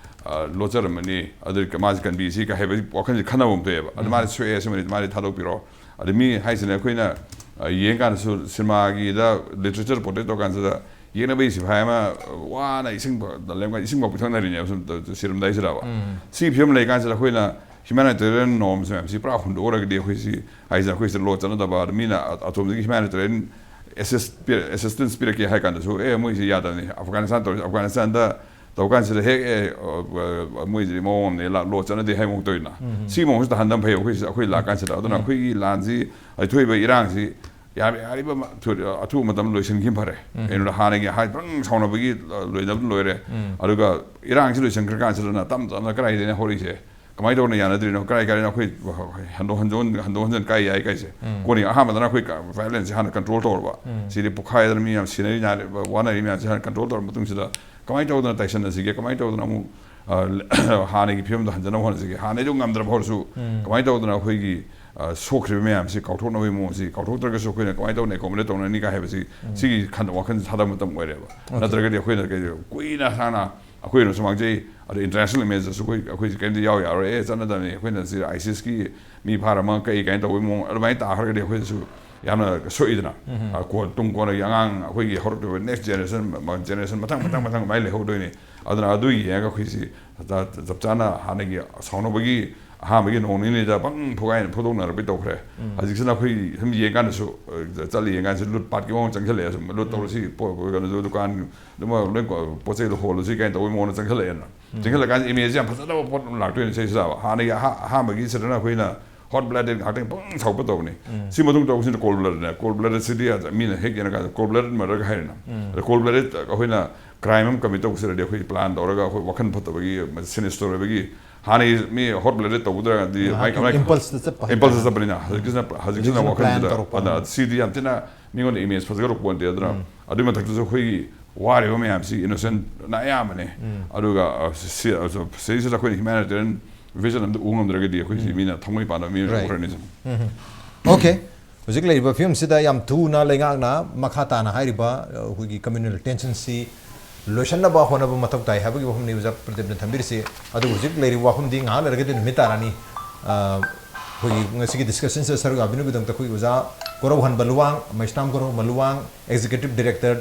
ꯑ, ꯂꯣꯠꯆꯔꯝꯃꯅꯤ, ꯑꯗꯨ ꯃꯥꯁꯦ ꯀꯟꯕꯤꯁꯤ ꯀ ꯍꯥꯏꯕꯒꯤ ꯋꯥꯈꯜꯁꯦ ꯈꯟꯅꯕ ꯑꯃ ꯊꯣꯛꯑꯦꯕ꯫ ꯑꯗꯨ ꯃꯥꯗꯤ ꯁꯣꯛꯑꯦ, ꯑꯁꯤꯃꯗꯤ ꯃꯥꯗꯤ ꯊꯥꯗꯣꯛꯄꯤꯔꯣ꯫ ꯑꯗ ꯃꯤ ꯍꯥꯏꯁꯤꯅ ꯑꯩꯈꯣꯏꯅ, ꯑ, ꯌꯦꯡꯀꯥꯟꯗꯁꯨ ꯁꯤꯅꯦꯃꯥꯒꯤꯗ ꯂꯤꯇꯔꯦꯆꯔ ꯄꯣꯔꯇ꯭ꯔꯦꯠ ꯇꯧꯀꯥꯟꯁꯤꯗ ꯌꯦꯛꯅꯕꯒꯤ ꯁꯤꯐꯥꯏ ꯑꯃ, ꯑ, ꯋꯥꯅ ꯏꯁꯤꯡ ꯐ-, ꯂꯦꯝꯒ ꯏꯁꯤꯡ ꯐꯥꯎ ꯄꯤꯊꯛꯅꯔꯤꯅꯦꯕ ꯁꯨꯝ ꯇ-, ꯁꯤꯔꯝꯗꯥꯏꯁꯤꯗꯕ꯫ ꯁꯤ ꯐꯤꯕꯝ ꯂꯩꯀꯥꯟꯁꯤꯗ ꯑꯩꯈꯣꯏꯅ ꯍ꯭ꯌꯨꯃꯥꯅꯤꯇꯦꯔꯤꯌꯟ ꯅꯣꯔꯝꯁ ꯃꯌꯥꯝꯁꯤ ꯄꯨꯔꯥ ꯍꯨꯟꯗꯣꯛꯎꯔꯒꯗꯤ ꯑꯩꯈꯣꯏꯁꯤ, ꯍꯥꯏꯁꯦ ꯑꯩꯈꯣꯏꯁꯤꯗ ꯂꯣ ꯆꯠꯅꯗꯕ, ꯑꯗ ꯃꯤꯅ ꯑ-, ꯑꯇꯣꯝꯗꯒꯤ ꯍ꯭ꯌꯨꯃꯥꯅꯤꯇꯦꯔꯤꯌꯟ ꯑꯦꯁꯤꯁ-, ꯄꯤ-, ꯑꯦꯁꯤꯁꯇꯦꯟꯁ ꯄꯤꯔꯛꯀꯦ ꯍꯥꯏ ꯀꯥꯟꯗꯁꯨ, "ꯑꯦ ꯃꯣꯏꯁꯤ ꯌꯥꯗꯕꯅꯤ, ꯑꯐꯒꯥꯅꯤꯁꯇꯥꯟ ꯇꯧꯔꯤꯁꯤ, ꯑꯐꯒꯥꯅꯤꯁꯇꯥꯟꯗ ꯇꯧ ꯀꯥꯟꯁꯤꯗ ꯍꯦꯛ ꯑꯦ, ꯑ, ꯑ, ꯃꯣꯏꯁꯤꯗꯤ ꯃꯑꯣꯡ ꯑꯃꯅꯦ, ꯂꯥ-, ꯂꯣ ꯆꯠꯅꯗꯦ ꯍꯥꯏꯕ ꯃꯑꯣꯡ ꯇꯧꯔꯤꯅ꯫ ꯎꯝ꯫ ꯁꯤ ꯃꯑꯣꯡꯁꯤ ꯇꯥꯍꯟꯗꯕ ꯐꯩ ꯑꯩꯈꯣꯏꯁꯤ, ꯑꯩꯈꯣꯏ ꯂꯥꯛ ꯀꯥꯟꯁꯤꯗ꯫ ꯑꯗꯨꯅ ꯎꯝ꯫ ꯑꯩꯈꯣꯏꯒꯤ ꯂꯥꯟꯁꯤ, ꯑꯩ ꯊꯣꯛꯏꯕ ꯏꯔꯥꯡꯁꯤ ꯌꯥꯔꯦ, ꯌꯥꯔꯤꯕ ꯃ-, ꯊꯨ-, ꯑꯊꯨꯕ ꯃꯇꯝꯗ ꯂꯣꯏꯁꯤꯟꯈꯤꯕ ꯐꯔꯦ꯫ ꯎꯝ꯫ ꯀꯩꯅꯣꯗ ꯍꯥꯟꯅꯒꯤ ꯍꯥꯏ ꯕ꯭ꯔꯪ ꯁꯥꯎꯅꯕꯒꯤ, ꯑ, ꯂꯣꯏꯅꯕꯗꯨ ꯂꯣꯏꯔꯦ꯫ ꯎꯝ꯫ ꯑꯗꯨꯒ ꯏꯔꯥꯡꯁꯤ ꯂꯣꯏꯁꯤꯟꯈ꯭ꯔ ꯀꯥꯟꯁꯤꯗꯅ ꯇꯞ ꯇꯞꯅ ꯀꯗꯥꯏꯗꯩꯅ ꯍꯧꯔꯛꯏꯁꯦ? ꯀꯃꯥꯏꯅ ꯇꯧꯗꯅ ꯌꯥꯅꯗ꯭ꯔꯤꯅꯣ? ꯀꯔꯥꯏ ꯀꯔꯥꯏꯅ ꯑꯩꯈꯣꯏ ꯍꯟꯗꯣꯛ ꯍꯟꯖꯤꯟ, ꯍꯟꯗꯣꯛ ꯍꯟꯖꯤꯟ ꯀꯥꯏ ꯌꯥꯏ ꯀꯥꯏꯁꯦ? ꯎꯝ꯫ ꯀꯣꯟꯅ ꯑꯍꯥꯟꯕꯗꯅ ꯑꯩꯈꯣꯏ ꯀ-, violence ꯁꯦ ꯍꯥꯟꯅ control ꯇꯧꯔꯕ꯫ ꯎꯝ꯫ ꯁꯤꯗꯤ ꯄꯣꯛꯈꯥꯏꯗꯅ ꯃꯤ ꯌꯥꯝ ꯁꯤꯅꯔꯤ ꯅꯥꯔꯤ, ꯋꯥꯅꯔꯤ ꯃꯌꯥꯝꯁꯦ ꯍꯥꯟꯅ control ꯇꯧꯔꯕ ꯃꯇꯨꯡꯁꯤꯗ ꯀꯃꯥꯏꯅ ꯇꯧꯗꯅ ꯇꯥꯏꯁꯟꯅꯁꯤꯒꯦ? ꯀꯃꯥꯏꯅ ꯇꯧꯗꯅ ꯑꯃꯨꯛ, ꯑ, ꯍꯥꯟꯅꯒꯤ ꯐꯤꯕꯝꯗ ꯍꯟꯖꯅꯕ ꯍꯣꯠꯅꯁꯤꯒꯦ? ꯍꯥꯟꯅꯩꯗꯨ ꯉꯝꯗ꯭ꯔꯕ ꯍꯧꯔꯁꯨ ꯎꯝ꯫ ꯀꯃꯥꯏꯅ ꯇꯧꯗꯅ ꯑꯩꯈꯣꯏꯒꯤ, ꯑ, ꯁꯣꯛꯈ꯭ꯔꯤꯕ ꯃꯌꯥꯝꯁꯤ ꯀꯥꯎꯊꯣꯛꯅꯕꯒꯤ ꯃꯑꯣꯡꯁꯤ ꯀꯥꯎꯊꯣꯛꯇ꯭ꯔꯒꯁꯨ ꯑꯩꯈꯣꯏꯅ ꯀꯃꯥꯏꯅ ꯇꯧꯗꯅ accommodate ꯇꯧꯅꯅꯤ ꯀꯥꯏ ꯍꯥꯏꯕꯁꯤ ꯎꯝ꯫ ꯁꯤꯒꯤ ꯈꯟ-, ꯋꯥꯈꯜ ꯊꯥꯗꯕ ꯃꯇꯝ ꯑꯣꯏꯔꯦꯕ꯫ ꯑꯣꯀꯦ꯫ ꯅꯠꯇ꯭ꯔꯒꯗꯤ ꯑꯩꯈꯣꯏꯅ ꯀꯩ ꯀꯨꯏꯅ ꯁꯥꯡꯅ ꯑꯩꯈꯣꯏꯅꯁꯨ ꯃꯥꯡꯖꯩ, ꯑꯗꯣ international image ꯇꯁꯨ ꯑꯩꯈꯣꯏ, ꯑꯩꯈꯣꯏꯁꯦ ꯀꯔꯤꯝꯇ ꯌꯥꯎ ꯌꯥꯔꯣꯏ, ꯑꯦ, ꯆꯠꯅꯗꯕꯅꯤ, ꯑꯩꯈꯣꯏꯅ ꯁꯤ ISIS ꯀꯤ ꯃꯤ ꯐꯥꯔꯝꯃ ꯀꯩ ꯀꯥꯏꯅ ꯇꯧꯕꯒꯤ ꯃꯑꯣꯡ ꯑꯗꯨꯃꯥꯏꯅ ꯇꯥꯈ꯭ꯔꯒꯗꯤ ꯑꯩꯈꯣꯏꯗꯁꯨ ꯌꯥꯝꯅ ꯁꯣꯛꯏꯗꯅ꯫ ꯎꯝ꯫ ꯑ, ꯀꯣꯟ-, ꯇꯨꯡ ꯀꯣꯟꯅꯒꯤ ꯑꯉꯥꯡ ꯑꯩꯈꯣꯏꯒꯤ ꯍꯧꯔꯛꯇꯣꯏꯕ next generation, ꯃ-, generation ꯃꯊꯪ, ꯃꯊꯪ, ꯃꯊꯪ ꯑꯗꯨꯃꯥꯏꯅ ꯂꯩꯍꯧꯗꯣꯏꯅꯤ꯫ ꯑꯗꯨꯅ ꯑꯗꯨ ꯌꯦꯡꯉꯒ ꯑꯩꯈꯣꯏꯁꯤ ꯆꯞ ꯆꯥꯅ ꯍꯥꯟꯅꯒꯤ ꯁꯥꯎꯅꯕꯒꯤ ꯑꯍꯥꯟꯕꯒꯤ ꯅꯣꯡ ꯅꯤꯅꯤꯗ ꯄꯪ ꯐꯨꯒꯥꯏꯅ ꯐꯨꯗꯣꯛꯅꯔꯛꯄꯩ ꯇꯧꯈ꯭ꯔꯦ꯫ ꯎꯝ꯫ ꯍꯧꯖꯤꯛꯁꯤꯅ ꯑꯩꯈꯣꯏ ꯁꯨꯝ ꯌꯦꯡꯀꯥꯟꯗꯁꯨ, ꯑ, ꯆꯠꯂꯤ ꯌꯦꯡꯀꯥꯟꯗꯁꯨ ꯂꯨꯠ ꯄꯥꯠꯀꯤ ꯃꯑꯣꯡ ꯆꯪꯁꯤꯜꯂꯛꯑꯦ꯫ ꯁꯨꯝ ꯂꯨꯠ ꯎꯝ꯫ ꯇꯧꯔꯁꯤ, ꯄꯣ-, ꯀꯩꯅꯣꯁꯨ ꯗꯨꯀꯥꯟ ꯑꯗꯨꯃꯛ ꯂꯣꯏ ꯀꯣ-, ꯄꯣꯠ ꯆꯩ ꯍꯣꯜꯂꯁꯤ ꯀꯥꯏꯅ ꯇꯧꯕꯒꯤ ꯃꯑꯣꯡꯗ ꯆꯪꯁꯤꯜꯂꯛꯑꯦꯅ꯫ ꯎꯝ꯫ ꯆꯪꯁꯤꯜꯂꯀꯥꯟꯗ image ꯁꯦ ꯌꯥꯝ ꯐꯖꯗꯕ ꯄꯣꯠ ꯑꯃ ꯂꯥꯛꯇꯣꯏꯅꯦ ꯁꯤꯁꯤꯗ꯫ ꯍꯥꯟꯅꯒꯤ ꯑꯍꯥ-, ꯑꯍꯥꯟꯕꯒꯤꯁꯤꯗꯅ ꯑꯩꯈꯣꯏꯅ hot blooded ꯉꯥꯛꯇꯪ ꯄꯪ ꯁꯥꯎꯄ ꯇꯧꯕꯅꯤ꯫ ꯎꯝ꯫ ꯁꯤ ꯃꯇꯨꯡ ꯇꯧꯕꯁꯤꯅ cold blooded ꯅꯦ꯫ Cold blooded ꯁꯤꯗꯤ ꯃꯤꯅ ꯍꯦꯛ ꯌꯦꯡꯉꯀꯥꯟꯗ cold blooded murder ꯒ ꯍꯥꯏꯔꯦꯅ꯫ ꯎꯝ꯫ ꯑꯗ cold blooded ꯑꯩꯈꯣꯏꯅ crime ꯑꯃ commit ꯇꯧꯕꯁꯤꯗꯗꯤ ꯑꯩꯈꯣꯏ plan ꯇꯧꯔꯒ ꯑꯩꯈꯣꯏ ꯋꯥꯈꯜ ꯐꯠꯇꯕꯒꯤ, sinister ꯑꯣꯏꯕꯒꯤ, ꯍꯥꯟꯅꯒꯤ ꯃꯤ hot blooded ꯇꯧꯒꯗ꯭ꯔꯒꯗꯤ ꯉꯥꯏꯍꯥꯛꯀꯤ ꯃꯥꯏ, ꯀꯃꯥꯏ impulse ꯇ ꯆꯠꯄ impulse ꯇ ꯍꯥꯏꯇꯥꯔꯦ꯫ ꯆꯠꯄꯅꯤꯅ꯫ ꯍꯧꯖꯤꯛꯀꯤꯁꯤꯅ, ꯍꯧꯖꯤꯛꯀꯤꯁꯤꯅ ꯍꯧꯖꯤꯛꯀꯤꯁꯤꯅ plan ꯋꯥꯈꯜꯁꯤꯗ, ꯇꯧꯔꯛꯄ꯫ ꯑꯗ ꯁꯤꯗꯤ ꯌꯥꯝ ꯊꯤꯅ ꯃꯤꯉꯣꯟꯗ image ꯐꯖꯔꯛꯄ ꯄꯣꯟꯇꯦ꯫ ꯑꯗꯨꯅ ꯎꯝ꯫ ꯑꯗꯨꯒꯤ ꯃꯊꯛꯇꯁꯨ ꯑꯩꯈꯣꯏꯒꯤ ꯋꯥꯔꯤꯕ ꯃꯌꯥꯝꯁꯤ innocent ꯅ ꯑꯌꯥꯝꯕꯅꯦ꯫ ꯎꯝ꯫ ꯑꯗꯨꯒ, ꯑ, ꯁꯤ, ꯑ, ꯁꯤꯗꯩꯁꯤꯗ ꯑꯩꯈꯣꯏꯅ humanitarian vision ꯑꯝꯇ ꯎ ꯉꯝꯗ꯭ꯔꯒꯗꯤ ꯑꯩꯈꯣꯏꯁꯤ ꯎꯝ꯫ ꯃꯤꯅ ꯊꯃꯣꯏ ꯄꯥꯟꯕ ꯃꯤ right꯫ ꯑꯣꯏꯔꯅꯤ꯫ ꯎꯝ꯫ Okay꯫ ꯍꯧꯖꯤꯛ ꯂꯩꯔꯤꯕ ꯐꯤꯕꯝꯁꯤꯗ ꯌꯥꯝ ꯊꯨꯅ ꯂꯩꯉꯥꯛꯅ ꯃꯈꯥ ꯇꯥꯅ ꯍꯥꯏꯔꯤꯕ, ꯑ, ꯑꯩꯈꯣꯏꯒꯤ communal tension ꯁꯤ ꯂꯣꯏꯁꯤꯟꯅꯕ ꯍꯣꯠꯅꯕ ꯃꯊꯧ ꯇꯥꯏ ꯍꯥꯏꯕꯒꯤ ꯋꯥꯐꯝꯅꯤ ꯑꯣꯖꯥ ꯄ꯭ꯔꯗꯤꯞꯅ ꯊꯝꯕꯤꯔꯤꯁꯤ꯫ ꯑꯗꯨꯕꯨ ꯍꯧꯖꯤꯛ ꯂꯩꯔꯤꯕ ꯋꯥꯐꯝꯗꯤ ꯉꯥꯏꯍꯥꯛ ꯂꯩꯔꯒꯗꯤ ꯅꯨꯃꯤꯠ ꯇꯥꯔꯅꯤ꯫ ꯑ, ꯑꯩꯈꯣꯏꯒꯤ ꯉꯁꯤꯒꯤ discussion ꯁꯤꯗ ꯁꯔꯨꯛ ꯌꯥꯕꯤꯅꯕꯒꯤꯗꯃꯛꯇ ꯑꯩꯈꯣꯏ ꯑꯣꯖꯥ ꯀꯣꯔꯧꯍꯟꯕ ꯂꯨꯋꯥꯡ, ꯃꯩꯁꯅꯥꯝ ꯀꯣꯔꯧꯍꯟꯕ Luwang, Executive Director,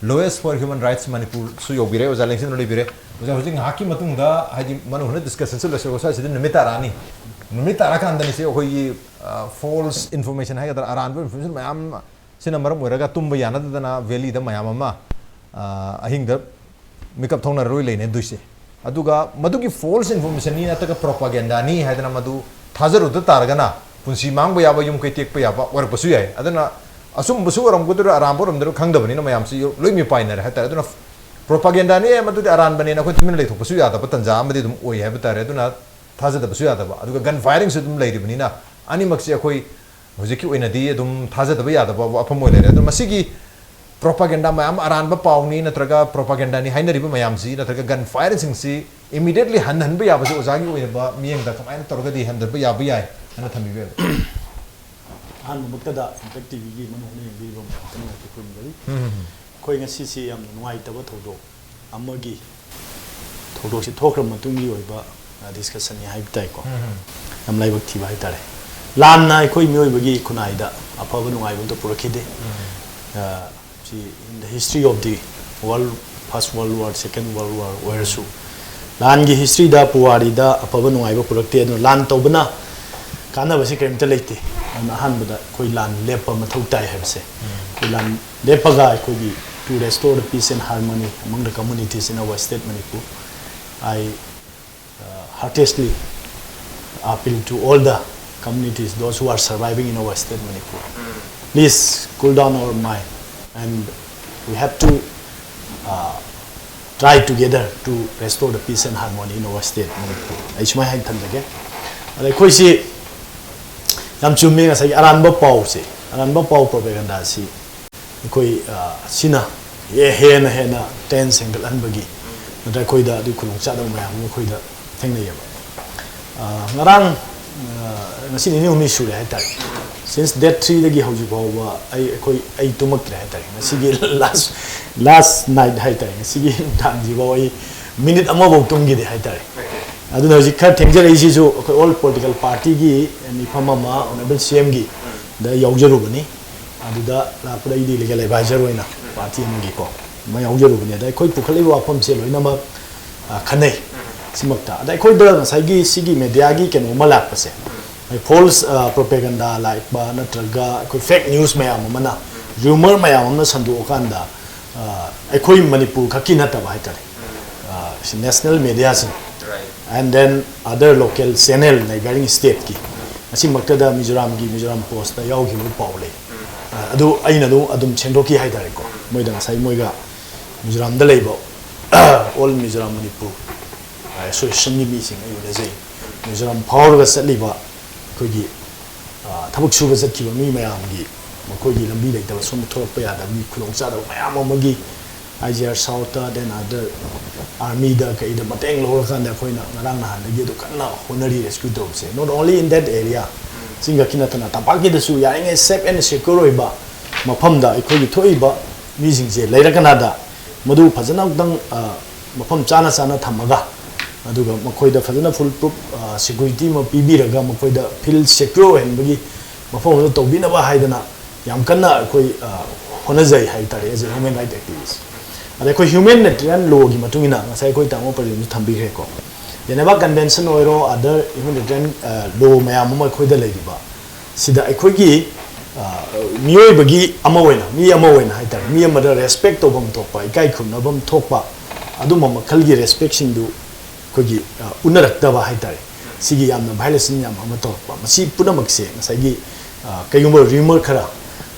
Lawyers for Human Rights ꯃꯅꯤꯄꯨꯔꯁꯨ ꯌꯧꯕꯤꯔꯦ, ꯑꯣꯖꯥ ꯂꯦꯡꯁꯤꯟꯕ ꯂꯩꯕꯤꯔꯦ꯫ ꯑꯣꯖꯥ, ꯍꯧꯖꯤꯛ ꯉꯥꯏꯍꯥꯛꯀꯤ ꯃꯇꯨꯡꯗ, ꯍꯥꯏꯗꯤ ꯃꯅꯨꯡ ꯍꯨꯠꯅ discussion ꯁꯤ ꯂꯣꯏꯁꯤꯜꯂꯒ ꯁ꯭ꯋꯥꯏꯁꯤꯗ ꯅꯨꯃꯤꯠ ꯇꯥꯔꯛꯑꯅꯤ꯫ ꯅꯨꯃꯤꯠ ꯇꯥꯔꯀꯥꯟꯗꯅꯤꯁꯦ ꯑꯩꯈꯣꯏꯒꯤ, ꯑ, false information ꯍꯥꯏꯒꯗ꯭ꯔꯥ, ꯑꯔꯥꯟꯕ information ꯃꯌꯥꯝ ꯁꯤꯅ ꯃꯔꯝ ꯑꯣꯏꯔꯒ ꯇꯨꯝꯕ ꯌꯥꯅꯗꯗꯅ valley ꯗ ꯃꯌꯥꯝ ꯑꯃ, ꯑ, ꯑꯍꯤꯡꯗ ꯃꯤꯀꯞ ꯊꯣꯛꯅꯔꯔꯣꯏ ꯂꯩꯅꯗꯣꯏꯁꯦ꯫ ꯑꯗꯨꯒ ꯃꯗꯨꯒꯤ false informationꯅꯤ ꯅꯠꯇ꯭ꯔꯒ propagandaꯅꯤ ꯍꯥꯏꯗꯅ ꯃꯗꯨ ꯊꯥꯖꯔꯨꯗ ꯇꯥꯔꯒꯅ ꯄꯨꯟꯁꯤ ꯃꯥꯡꯕ ꯌꯥꯕ, ꯌꯨꯝ ꯀꯩ ꯇꯦꯛꯄ ꯌꯥꯕ ꯑꯣꯏꯔꯛꯄꯁꯨ ꯌꯥꯏ꯫ ꯑꯗꯨꯅ ꯑꯆꯨꯝꯕꯁꯨ ꯑꯣꯏꯔꯝꯒꯗꯣꯏꯔꯥ ꯑꯔꯥꯟꯕ ꯑꯣꯏꯔꯝꯗꯣꯏꯔꯥ ꯈꯪꯗꯕꯅꯤꯅ ꯃꯌꯥꯝꯁꯤ ꯂꯣꯏ ꯃꯤꯄꯥꯏꯅꯔꯦ ꯍꯥꯏꯇꯥꯔꯦ꯫ ꯑꯗꯨꯅ propagandaꯅꯤ, ꯃꯗꯨꯗꯤ ꯑꯔꯥꯟꯕꯅꯦꯅ ꯑꯩꯈꯣꯏ ꯇꯨꯃꯤꯟꯅ ꯂꯩꯊꯣꯛꯄꯁꯨ ꯌꯥꯗꯕ ꯇꯥꯟꯖꯥ ꯑꯃꯗꯤ ꯑꯗꯨꯝ ꯑꯣꯏ ꯍꯥꯏꯕ ꯇꯥꯔꯦ꯫ ꯑꯗꯨꯅ ꯊꯥꯖꯗꯕꯁꯨ ꯌꯥꯗꯕ, ꯑꯗꯨꯒ gun firingꯁꯨ ꯑꯗꯨꯝ ꯂꯩꯔꯤꯕꯅꯤꯅ ꯑꯅꯤꯃꯛꯁꯦ ꯑꯩꯈꯣꯏ ꯍꯧꯖꯤꯛꯀꯤ ꯑꯣꯏꯅꯗꯤ ꯑꯗꯨꯝ ꯊꯥꯖꯗꯕ ꯌꯥꯗꯕ ꯋꯥꯐꯝ ꯑꯣꯏꯅ ꯂꯩꯔꯦ꯫ ꯑꯗꯣ ꯃꯁꯤꯒꯤ propaganda ꯃꯌꯥꯝ, ꯑꯔꯥꯟꯕ ꯄꯥꯎꯅꯤ ꯅꯠꯇ꯭ꯔꯒ propagandaꯅꯤ ꯍꯥꯏꯅꯔꯤꯕ ꯃꯌꯥꯝꯁꯤ ꯅꯠꯇ꯭ꯔꯒ gun firingꯁꯤꯡꯁꯤ immediately ꯍꯟꯍꯟꯕ ꯌꯥꯕꯁꯤ ꯑꯣꯖꯥꯒꯤ ꯑꯣꯏꯅꯕ ꯃꯤꯠꯌꯦꯡꯗ ꯀꯃꯥꯏꯅ ꯇꯧꯔꯒꯗꯤ ꯍꯟꯊꯕ ꯌꯥꯕ ꯌꯥꯏ ꯍꯥꯏꯅ ꯊꯝꯕꯤꯕ ꯌꯥꯏ? ꯑꯍꯥꯟꯕꯃꯛꯇꯗ Impact TVꯒꯤ ꯃꯅꯨꯡ ꯍꯨꯠꯅ ꯌꯦꯡꯕꯤꯔꯤꯕ ꯃꯌꯥꯝ ꯄꯨꯝꯅꯃꯛꯀꯤ ꯈꯨꯔꯨꯝꯖꯔꯤ꯫ ꯑꯩꯈꯣꯏ ꯉꯁꯤꯁꯤ ꯌꯥꯝꯅ ꯅꯨꯡꯉꯥꯏꯇꯕ ꯊꯧꯗꯣꯛ ꯑꯃꯒꯤ, ꯊꯧꯗꯣꯛꯁꯤ ꯊꯣꯛꯈ꯭ꯔ ꯃꯇꯨꯡꯒꯤ ꯑꯣꯏꯕ discussionꯅꯤ ꯍꯥꯏꯕ ꯇꯥꯏꯀꯣ꯫ ꯌꯥꯝ ꯂꯥꯏꯕꯛ ꯊꯤꯕ ꯍꯥꯏꯇꯥꯔꯦ꯫ ꯂꯥꯟꯅ ꯑꯩꯈꯣꯏ ꯃꯤꯑꯣꯏꯕꯒꯤ ꯈꯨꯟꯅꯥꯏꯗ ꯑꯐꯕ ꯅꯨꯡꯉꯥꯏꯕ ꯑꯝꯇ ꯄꯨꯔꯛꯈꯤꯗꯦ꯫ ꯑ, ꯁꯤ in the history of the world, first world war, second world war ꯑꯣꯏꯔꯁꯨ ꯂꯥꯟꯒꯤ historyꯗ, ꯄꯨꯋꯥꯔꯤꯗ ꯑꯐꯕ ꯅꯨꯡꯉꯥꯏꯕ ꯄꯨꯔꯛꯇꯦ꯫ ꯑꯗꯨꯅ ꯂꯥꯟ ꯇꯧꯕꯅ ꯀꯥꯟꯅꯕꯁꯤ ꯀꯔꯤꯝꯇ ꯂꯩꯇꯦ꯫ ꯑꯗꯨꯅ ꯑꯍꯥꯟꯕꯗ ꯑꯩꯈꯣꯏ ꯂꯥꯟ ꯂꯦꯞꯄ ꯃꯊꯧ ꯇꯥꯏ ꯍꯥꯏꯕꯁꯦ꯫ ꯑꯩꯈꯣꯏ ꯂꯥꯟ ꯂꯦꯞꯄꯒ ꯑꯩꯈꯣꯏꯒꯤ to restore the peace and harmony among the communities in our state Manipur, I uh, heartily appeal to all the communities, those who are surviving in our state Manipur. Please cool down our mind, and we have to uh, try together to restore the peace and harmony in our state Manipur. ꯑꯩ ꯁꯨꯃꯥꯏꯅ ꯍꯥꯏꯅ ꯊꯝꯖꯒꯦ꯫ ꯑꯗ ꯑꯩꯈꯣꯏꯁꯤ ꯌꯥꯝ ꯆꯨꯝꯃꯤ, ꯉꯁꯥꯏꯒꯤ ꯑꯔꯥꯟꯕ ꯄꯥꯎꯁꯦ, ꯑꯔꯥꯟꯕ ꯄꯥꯎ propagandaꯁꯤ ꯑꯩꯈꯣꯏ, ꯑ, ꯑꯁꯤꯅ ꯍꯦ-, ꯍꯦꯟꯅ ꯍꯦꯟꯅ tense ꯍꯦꯟꯒꯠꯍꯟꯕꯒꯤ ꯅꯠꯇ꯭ꯔꯒ ꯑꯩꯈꯣꯏꯗ ꯑꯗꯨꯒꯤ ꯈꯨꯗꯣꯡꯆꯥꯗꯕ ꯃꯌꯥꯝ ꯑꯃ ꯑꯩꯈꯣꯏꯗ ꯊꯦꯡꯅꯩꯌꯦꯕ꯫ ꯑ, ꯉꯔꯥꯡ, ꯑ, ꯉꯁꯤ ꯅꯤꯅꯤ ꯍꯨꯝꯅꯤ ꯁꯨꯔꯦ ꯍꯥꯏꯇꯥꯔꯦ꯫ Since date threeꯗꯒꯤ ꯍꯧꯖꯤꯛ ꯐꯥꯎꯕ ꯑꯩ, ꯑꯩꯈꯣꯏ, ꯑꯩ ꯇꯨꯝꯃꯛꯇ꯭ꯔꯦ ꯍꯥꯏꯇꯥꯔꯦ꯫ ꯉꯁꯤꯒꯤ last, last night ꯍꯥꯏꯇꯥꯔꯦ꯫ ꯉꯁꯤꯒꯤ ꯅꯨꯡꯗꯥꯡꯁꯤꯐꯥꯎ ꯑꯩ minute ꯑꯃꯐꯥꯎ ꯇꯨꯝꯈꯤꯗꯦ ꯍꯥꯏꯇꯥꯔꯦ꯫ ꯑꯗꯨꯅ ꯍꯧꯖꯤꯛ ꯈꯔ ꯊꯦꯡꯖꯔꯛꯏꯁꯤꯁꯨ ꯑꯩꯈꯣꯏ all political partyꯒꯤ ꯃꯤꯐꯝ ꯑꯃ Honourable CMꯒꯤ ꯗ ꯌꯥꯎꯖꯔꯨꯕꯅꯤ꯫ ꯑꯗꯨꯗ ꯂꯥꯛꯄꯗ ꯑꯩꯗꯤ legal advisor ꯑꯣꯏꯅ party ꯑꯃꯒꯤꯀꯣ ꯑꯃ ꯌꯥꯎꯖꯔꯨꯕꯅꯤ꯫ ꯑꯗ ꯑꯩꯈꯣꯏ ꯄꯨꯈꯠꯂꯤꯕ ꯋꯥꯐꯝꯁꯦ ꯂꯣꯏꯅꯃꯛ, ꯑ, ꯈꯟꯅꯩ꯫ ꯁꯤꯃꯛꯇ ꯑꯗ ꯑꯩꯈꯣꯏꯗ ꯉꯁꯥꯏꯒꯤ ꯁꯤꯒꯤ mediaꯒꯤ ꯀꯩꯅꯣ ꯑꯃ ꯂꯥꯛꯄꯁꯦ, false, ꯑ, propaganda ꯂꯥꯛꯄ ꯅꯠꯇ꯭ꯔꯒ ꯑꯩꯈꯣꯏ fake news ꯃꯌꯥꯝ ꯑꯃꯅ, rumor ꯃꯌꯥꯝ ꯑꯃꯅ ꯁꯟꯗꯣꯛꯑꯀꯥꯟꯗ, ꯑ, ꯑꯩꯈꯣꯏ ꯃꯅꯤꯄꯨꯔ ꯈꯛꯀꯤ ꯅꯠꯇꯕ ꯍꯥꯏꯇꯥꯔꯦ, ꯅꯦꯁꯅꯦꯜ ꯃꯦꯗꯤꯌꯥꯁꯤꯡ, and then other local channel neighboring stateꯀꯤ, ꯑꯁꯤꯃꯛꯇꯗ ꯃꯤꯖꯣꯔꯥꯝꯒꯤ ꯃꯤꯖꯣꯔꯥꯝ ꯄꯣꯁꯇ ꯌꯥꯎꯈꯤꯕ ꯄꯥꯎ ꯂꯩ꯫ ꯑ, ꯑꯗꯨ ꯑꯩꯅ ꯑꯗꯨꯝ ꯑꯗꯨꯝ ꯁꯦꯡꯗꯣꯛꯈꯤ ꯍꯥꯏꯇꯥꯔꯦꯀꯣ꯫ ꯃꯣꯏꯗ ꯉꯁꯥꯏ ꯃꯣꯏꯒ ꯃꯤꯖꯣꯔꯥꯝꯗ ꯂꯩꯕ All Mizoram Manipur Associationꯒꯤ ꯃꯤꯁꯤꯡ ꯑꯩ ꯎꯅꯖꯩ꯫ ꯃꯤꯖꯣꯔꯥꯝ ꯐꯥꯎꯔꯒ ꯆꯠꯂꯤꯕ ꯑꯩꯈꯣꯏꯒꯤ, ꯑ, ꯊꯕꯛ ꯁꯨꯕ ꯆꯠꯈꯤꯕ ꯃꯤ ꯃꯌꯥꯝꯒꯤ, ꯃꯈꯣꯏꯒꯤ ꯂꯝꯕꯤ ꯂꯩꯇꯕ, ꯁꯣꯝꯗ ꯊꯣꯛꯂꯛꯄ ꯌꯥꯗꯕꯒꯤ ꯈꯨꯗꯣꯡꯆꯥꯗꯕ ꯃꯌꯥꯝ ꯑꯃꯒꯤ I G R Southꯇ, then other armyꯗ ꯀꯩꯗ ꯃꯇꯦꯡ ꯂꯧꯔꯀꯥꯟꯗ ꯑꯩꯈꯣꯏꯅ ꯉꯔꯥꯡ ꯅꯍꯥꯟꯗꯒꯤ ꯑꯗꯨ ꯀꯟꯅ ꯍꯣꯠꯅꯔꯤ rescue ꯇꯧꯕꯁꯦ꯫ Not only in that area, ꯆꯤꯡ ꯈꯛꯀꯤ ꯅꯠꯇꯅ ꯇꯝꯄꯥꯛꯀꯤꯗꯁꯨ ꯌꯥꯔꯤꯉꯩ safe and secure ꯑꯣꯏꯕ ꯃꯐꯝꯗ ꯑꯩꯈꯣꯏꯒꯤ ꯊꯣꯛꯏꯕ ꯃꯤꯁꯤꯡꯁꯦ ꯂꯩꯔꯀꯅꯥꯗ ꯃꯗꯨ ꯐꯖꯅ ꯑꯃꯨꯛꯇꯪ, ꯑ, ꯃꯐꯝ ꯆꯥꯅ ꯆꯥꯅ ꯊꯝꯃꯒ, ꯑꯗꯨꯒ ꯃꯈꯣꯏꯗ ꯐꯖꯅ full proof, ꯑ, security ꯑꯃ ꯄꯤꯕꯤꯔꯒ ꯃꯈꯣꯏꯗ feel secure ꯑꯣꯏꯍꯟꯕꯒꯤ ꯃꯐꯝ ꯑꯃ ꯇꯧꯕꯤꯅꯕ ꯍꯥꯏꯗꯅ ꯌꯥꯝ ꯀꯟꯅ ꯑꯩꯈꯣꯏ, ꯑ, ꯍꯣꯠꯅꯖꯩ ꯍꯥꯏꯇꯥꯔꯦ, as a human right activist꯫ ꯑꯗ ꯑꯩꯈꯣꯏ humanitarian lawꯒꯤ ꯃꯇꯨꯡ ꯏꯟꯅ ꯉꯁꯥꯏ ꯑꯩꯈꯣꯏ ꯇꯥꯃꯣ ꯄ꯭ꯔꯗꯤꯞꯅ ꯊꯝꯕꯤꯈ꯭ꯔꯦꯀꯣ꯫ Geneva Convention ꯑꯣꯏꯔꯣ, other humanitarian, ꯑ, law ꯃꯌꯥꯝ ꯑꯃ ꯑꯩꯈꯣꯏꯗ ꯂꯩꯔꯤꯕ ꯁꯤꯗ ꯑꯩꯈꯣꯏꯒꯤ, ꯑ, ꯃꯤꯑꯣꯏꯕꯒꯤ ꯑꯃ ꯑꯣꯏꯅ, ꯃꯤ ꯑꯃ ꯑꯣꯏꯅ ꯍꯥꯏꯇꯥꯔꯦ, ꯃꯤ ꯑꯃꯗ respect ꯇꯧꯐꯝ ꯊꯣꯛꯄ, ꯏꯀꯥꯏ ꯈꯨꯝꯅꯐꯝ ꯊꯣꯛꯄ, ꯑꯗꯨꯝꯕ ꯃꯈꯜꯒꯤ respectꯁꯤꯡꯗꯨ ꯑꯩꯈꯣꯏꯒꯤ, ꯑ, ꯎꯅꯔꯛꯇꯕ ꯍꯥꯏꯇꯥꯔꯦ꯫ ꯁꯤꯒꯤ ꯌꯥꯝꯅ violation ꯌꯥꯝ ꯑꯃ ꯇꯧꯔꯛꯄ꯫ ꯃꯁꯤ ꯄꯨꯝꯅꯃꯛꯁꯦ ꯉꯁꯥꯏꯒꯤ, ꯑ, ꯀꯩꯒꯨꯝꯕ rumor ꯈꯔ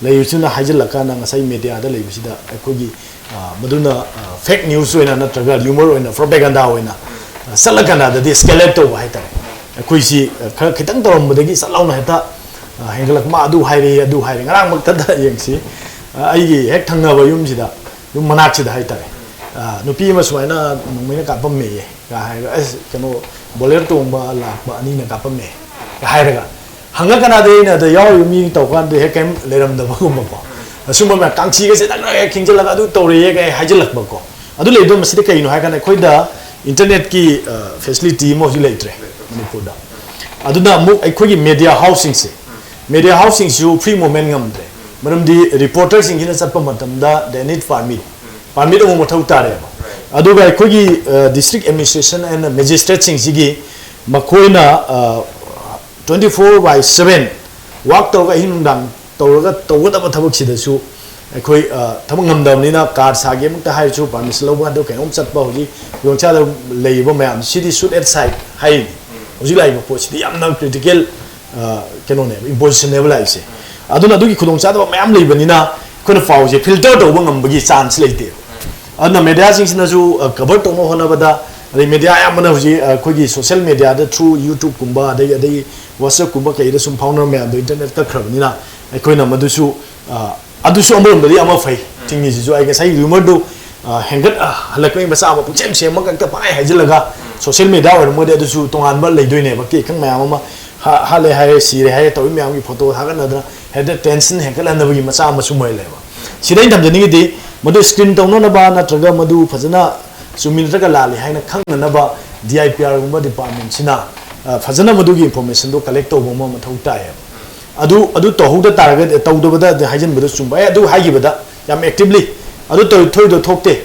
ꯂꯩꯔꯤꯁꯤꯅ ꯍꯥꯏꯖꯤꯜꯂꯀꯥꯟꯗ ꯉꯁꯥꯏ mediaꯗ ꯂꯩꯕꯁꯤꯗ ꯑꯩꯈꯣꯏꯒꯤ, ꯑ, ꯃꯗꯨꯅ, ꯑ, fake news ꯑꯣꯏꯅ ꯅꯠꯇ꯭ꯔꯒ rumor ꯑꯣꯏꯅ, propaganda ꯑꯣꯏꯅ, ꯑ, ꯆꯠꯂꯀꯥꯟꯗꯗꯤ escalate ꯇꯧꯕ ꯍꯥꯏꯇꯥꯔꯦ꯫ ꯑꯩꯈꯣꯏꯁꯤ, ꯑ, ꯈꯔ ꯈꯤꯇꯪ ꯇꯧꯔꯝꯕꯗꯒꯤ ꯆꯠ ꯂꯥꯎꯅ ꯍꯦꯛꯇ, ꯑ, ꯍꯦꯟꯒꯠꯂꯛꯄ, "ꯃꯥ ꯑꯗꯨ ꯍꯥꯏꯔꯦ, ꯑꯗꯨ ꯍꯥꯏꯔꯦ"꯫ ꯉꯔꯥꯡꯃꯛꯇꯗ ꯌꯦꯡꯁꯤ, ꯑ, ꯑꯩꯒꯤ ꯍꯦꯛ ꯊꯪꯅꯕ ꯌꯨꯝꯁꯤꯗ, ꯌꯨꯝ ꯃꯅꯥꯛꯁꯤꯗ ꯍꯥꯏꯇꯥꯔꯦ, ꯑ, ꯅꯨꯄꯤ ꯑꯃ ꯁꯨꯃꯥꯏꯅ ꯅꯣꯡꯃꯩꯅ ꯀꯥꯞꯄꯝꯃꯦꯌꯦ꯫ ꯀ ꯍꯥꯏꯔꯒ, "ꯑꯁ, ꯀꯩꯅꯣ, Bolero ꯇꯣꯡꯕ ꯂꯥꯛꯄ ꯑꯅꯤꯅ ꯀꯥꯞꯄꯝꯃꯦ" ꯀ ꯍꯥꯏꯔꯒ, ꯍꯪꯉ ꯀꯅꯥꯗ ꯑꯩꯅ ꯑꯗ ꯌꯥꯎꯔꯤꯕ ꯃꯤ ꯇꯧꯀꯥꯟꯗ ꯍꯦꯛ ꯀꯩꯝ ꯂꯩꯔꯝꯗꯕꯒꯨꯝꯕꯀꯣ, ꯑꯁꯨꯝꯕ ꯃꯌꯥꯝ ꯀꯥꯡꯁꯤꯒꯁꯦ ꯅꯛꯅ ꯍꯦꯛ ꯈꯤꯡꯖꯤꯜꯂꯒ ꯑꯗꯨ ꯇꯧꯔꯦꯌꯦ ꯀꯥꯏ ꯍꯥꯏꯖꯤꯜꯂꯛꯄꯀꯣ꯫ ꯑꯗꯨ ꯂꯩꯕꯗꯣ ꯃꯁꯤꯗꯤ ꯀꯩꯅꯣ ꯍꯥꯏ ꯀꯥꯟꯗ ꯑꯩꯈꯣꯏꯗ internetꯀꯤ, ꯑ, facility ꯑꯃ ꯍꯧꯖꯤꯛ ꯂꯩꯇ꯭ꯔꯦ ꯃꯅꯤꯄꯨꯔꯗ꯫ ꯑꯗꯨꯅ ꯑꯃꯨꯛ ꯑꯩꯈꯣꯏꯒꯤ media houseꯁꯤꯡꯁꯦ, media houseꯁꯤꯡꯁꯤꯁꯨ free movement ꯉꯝꯗ꯭ꯔꯦ꯫ ꯃꯔꯝꯗꯤ reporterꯁꯤꯡꯁꯤꯅ ꯆꯠꯄ ꯃꯇꯝꯗ they need permit, permit ꯑꯃꯨꯛ ꯃꯊꯧ ꯇꯥꯔꯦꯕ꯫ ꯑꯗꯨꯒ ꯑꯩꯈꯣꯏꯒꯤ, ꯑ, district administration and magistrateꯁꯤꯡꯁꯤꯒꯤ ꯃꯈꯣꯏꯅ, ꯑ, twenty four by seven work ꯇꯧꯔꯒ ꯑꯍꯤꯡ ꯅꯨꯡꯗꯥꯡ ꯇꯧꯔꯒ ꯇꯧꯒꯗꯕ ꯊꯕꯛꯁꯤꯗꯁꯨ ꯑꯩꯈꯣꯏ ꯑ, ꯊꯕꯛ ꯉꯝꯗꯕꯅꯤꯅ ꯀꯥꯔ ꯁꯥꯒꯦ ꯑꯃꯨꯛꯇ ꯍꯥꯏꯔꯁꯨ, ꯄꯥꯔꯃꯤꯁꯟ ꯂꯧꯕ ꯑꯗꯨ ꯀꯩꯅꯣꯝ ꯆꯠꯄ, ꯍꯧꯖꯤꯛ ꯈꯨꯗꯣꯡꯆꯥꯗꯕ ꯂꯩꯔꯤꯕ ꯃꯌꯥꯝ, ꯁꯤꯗꯤ ꯁꯨꯠ ꯑꯦꯠ ꯁꯥꯏꯠ ꯍꯥꯏꯔꯤꯅꯤ꯫ ꯍꯧꯖꯤꯛ ꯂꯥꯛꯏꯕ ꯄꯣꯠꯁꯤꯗꯤ ꯌꯥꯝꯅ ꯀ꯭ꯔꯤꯇꯤꯀꯦꯜ ꯀꯩꯅꯣꯅꯦꯕ, ꯏꯝꯄꯣꯖꯤꯁꯟꯅꯦꯕ ꯂꯥꯛꯏꯁꯦ꯫ ꯑꯗꯨꯅ ꯑꯗꯨꯒꯤ ꯈꯨꯗꯣꯡꯆꯥꯗꯕ ꯃꯌꯥꯝ ꯂꯩꯕꯅꯤꯅ ꯑꯩꯈꯣꯏꯅ ꯄꯥꯎꯁꯦ ꯐꯤꯜꯇꯔ ꯇꯧꯕ ꯉꯝꯕꯒꯤ ꯆꯥꯟꯁ ꯂꯩꯇꯦꯕ꯫ ꯑꯗꯨꯅ ꯃꯦꯗꯤꯌꯥꯁꯤꯡꯁꯤꯅꯁꯨ ꯀꯚꯔ ꯇꯧꯅꯕ ꯍꯣꯠꯅꯕꯗ, ꯑꯗꯩ ꯃꯦꯗꯤꯌꯥ ꯑꯌꯥꯝꯕꯅ ꯍꯧꯖꯤꯛ ꯑ, ꯑꯩꯈꯣꯏꯒꯤ ꯁꯣꯁꯤꯌꯦꯜ ꯃꯦꯗꯤꯌꯥꯗ, ꯊ꯭ꯔꯨ ꯌꯨꯇ꯭ꯌꯨꯕꯀꯨꯝꯕ, ꯑꯗꯒꯤ ꯑꯗꯩ ꯋꯥꯆꯞꯀꯨꯝꯕ ꯀꯩꯗ ꯁꯨꯝ ꯐꯥꯎꯅꯕ ꯃꯌꯥꯝꯗꯣ ꯏꯟꯇꯔꯅꯦꯠ ꯀꯛꯈ꯭ꯔꯕꯅꯤꯅ, ꯑꯩꯈꯣꯏꯅ ꯃꯗꯨꯁꯨ ꯑ, ꯑꯗꯨꯁꯨ ꯑꯃꯔꯣꯝꯗꯗꯤ ꯑꯃ ꯐꯩ꯫ ꯆꯤꯡꯃꯤꯁꯤꯁꯨ ꯑꯩ ꯉꯁꯥꯏ ꯔꯤꯃꯔꯗꯨ ꯍꯦꯟꯒꯠ ꯑ, ꯍꯜꯂꯛꯄꯒꯤ ꯃꯆꯥ ꯑꯃ ꯄꯨꯡꯁꯦꯝ ꯁꯦꯝꯃꯒ ꯍꯦꯛꯇ ꯄꯪꯍꯥꯏ ꯍꯥꯏꯖꯤꯜꯂꯒ, ꯁꯣꯁꯤꯌꯦꯜ ꯃꯦꯗꯤꯌꯥ ꯑꯣꯏꯔꯝꯃꯒꯗꯤ ꯑꯗꯨꯁꯨ ꯇꯣꯉꯥꯟꯕ ꯂꯩꯗꯣꯏꯅꯦꯕ, ꯀꯦꯛ ꯀꯪ ꯃꯌꯥꯝ ꯑꯃ ꯍꯥ-, ꯍꯥꯠꯂꯦ ꯍꯥꯏꯔꯦ, ꯁꯤꯔꯦ ꯍꯥꯏꯔꯦ ꯇꯧꯔꯤ ꯃꯌꯥꯝꯒꯤ ꯐꯣꯇꯣ ꯊꯥꯒꯠꯅꯗꯅ ꯍꯦꯛꯇ ꯇꯦꯟꯁꯟ ꯍꯦꯟꯒꯠꯍꯟꯅꯕꯒꯤ ꯃꯆꯥꯛ ꯑꯃꯁꯨ ꯑꯣꯏꯍꯜꯂꯦꯕ꯫ ꯁꯤꯗ ꯑꯩꯅ ꯊꯝꯖꯅꯤꯡꯉꯤꯗꯤ, ꯃꯗꯨ ꯁ꯭ꯀ꯭ꯔꯤꯟ ꯇꯧꯅꯅꯕ ꯅꯠꯇ꯭ꯔꯒ ꯃꯗꯨ ꯐꯖꯅ ꯆꯨꯝꯃꯤ ꯅꯠꯇ꯭ꯔꯒ ꯂꯥꯜꯂꯤ ꯍꯥꯏꯅ ꯈꯪꯅꯅꯕ ꯗꯤ ꯑꯥꯏ ꯄꯤ ꯑꯥꯔꯒꯨꯝꯕ ꯗꯤꯄꯥꯔꯠꯃꯦꯟꯁꯤꯅ, ꯑ, ꯐꯖꯅ ꯃꯗꯨꯒꯤ ꯏꯟꯐꯣꯔꯃꯦꯁꯟꯗꯣ ꯀꯂꯦꯛ ꯇꯧꯕ ꯑꯃ ꯃꯊꯧ ꯇꯥꯏꯌꯦꯕ꯫ ꯑꯗꯨ, ꯑꯗꯨ ꯇꯧꯍꯧꯗ ꯇꯥꯔꯒꯗꯤ, ꯇꯧꯗꯕꯗ ꯑꯗꯨ ꯍꯥꯏꯖꯤꯟꯕꯗꯣ ꯆꯨꯝꯕ ꯌꯥꯏ꯫ ꯑꯗꯨ ꯍꯥꯏꯈꯤꯕꯗ ꯌꯥꯝ ꯑꯦꯛꯇꯤꯚꯂꯤ, "ꯑꯗꯨ ꯇꯧ-, ꯊꯣꯛꯏꯗꯣ ꯊꯣꯛꯇꯦ,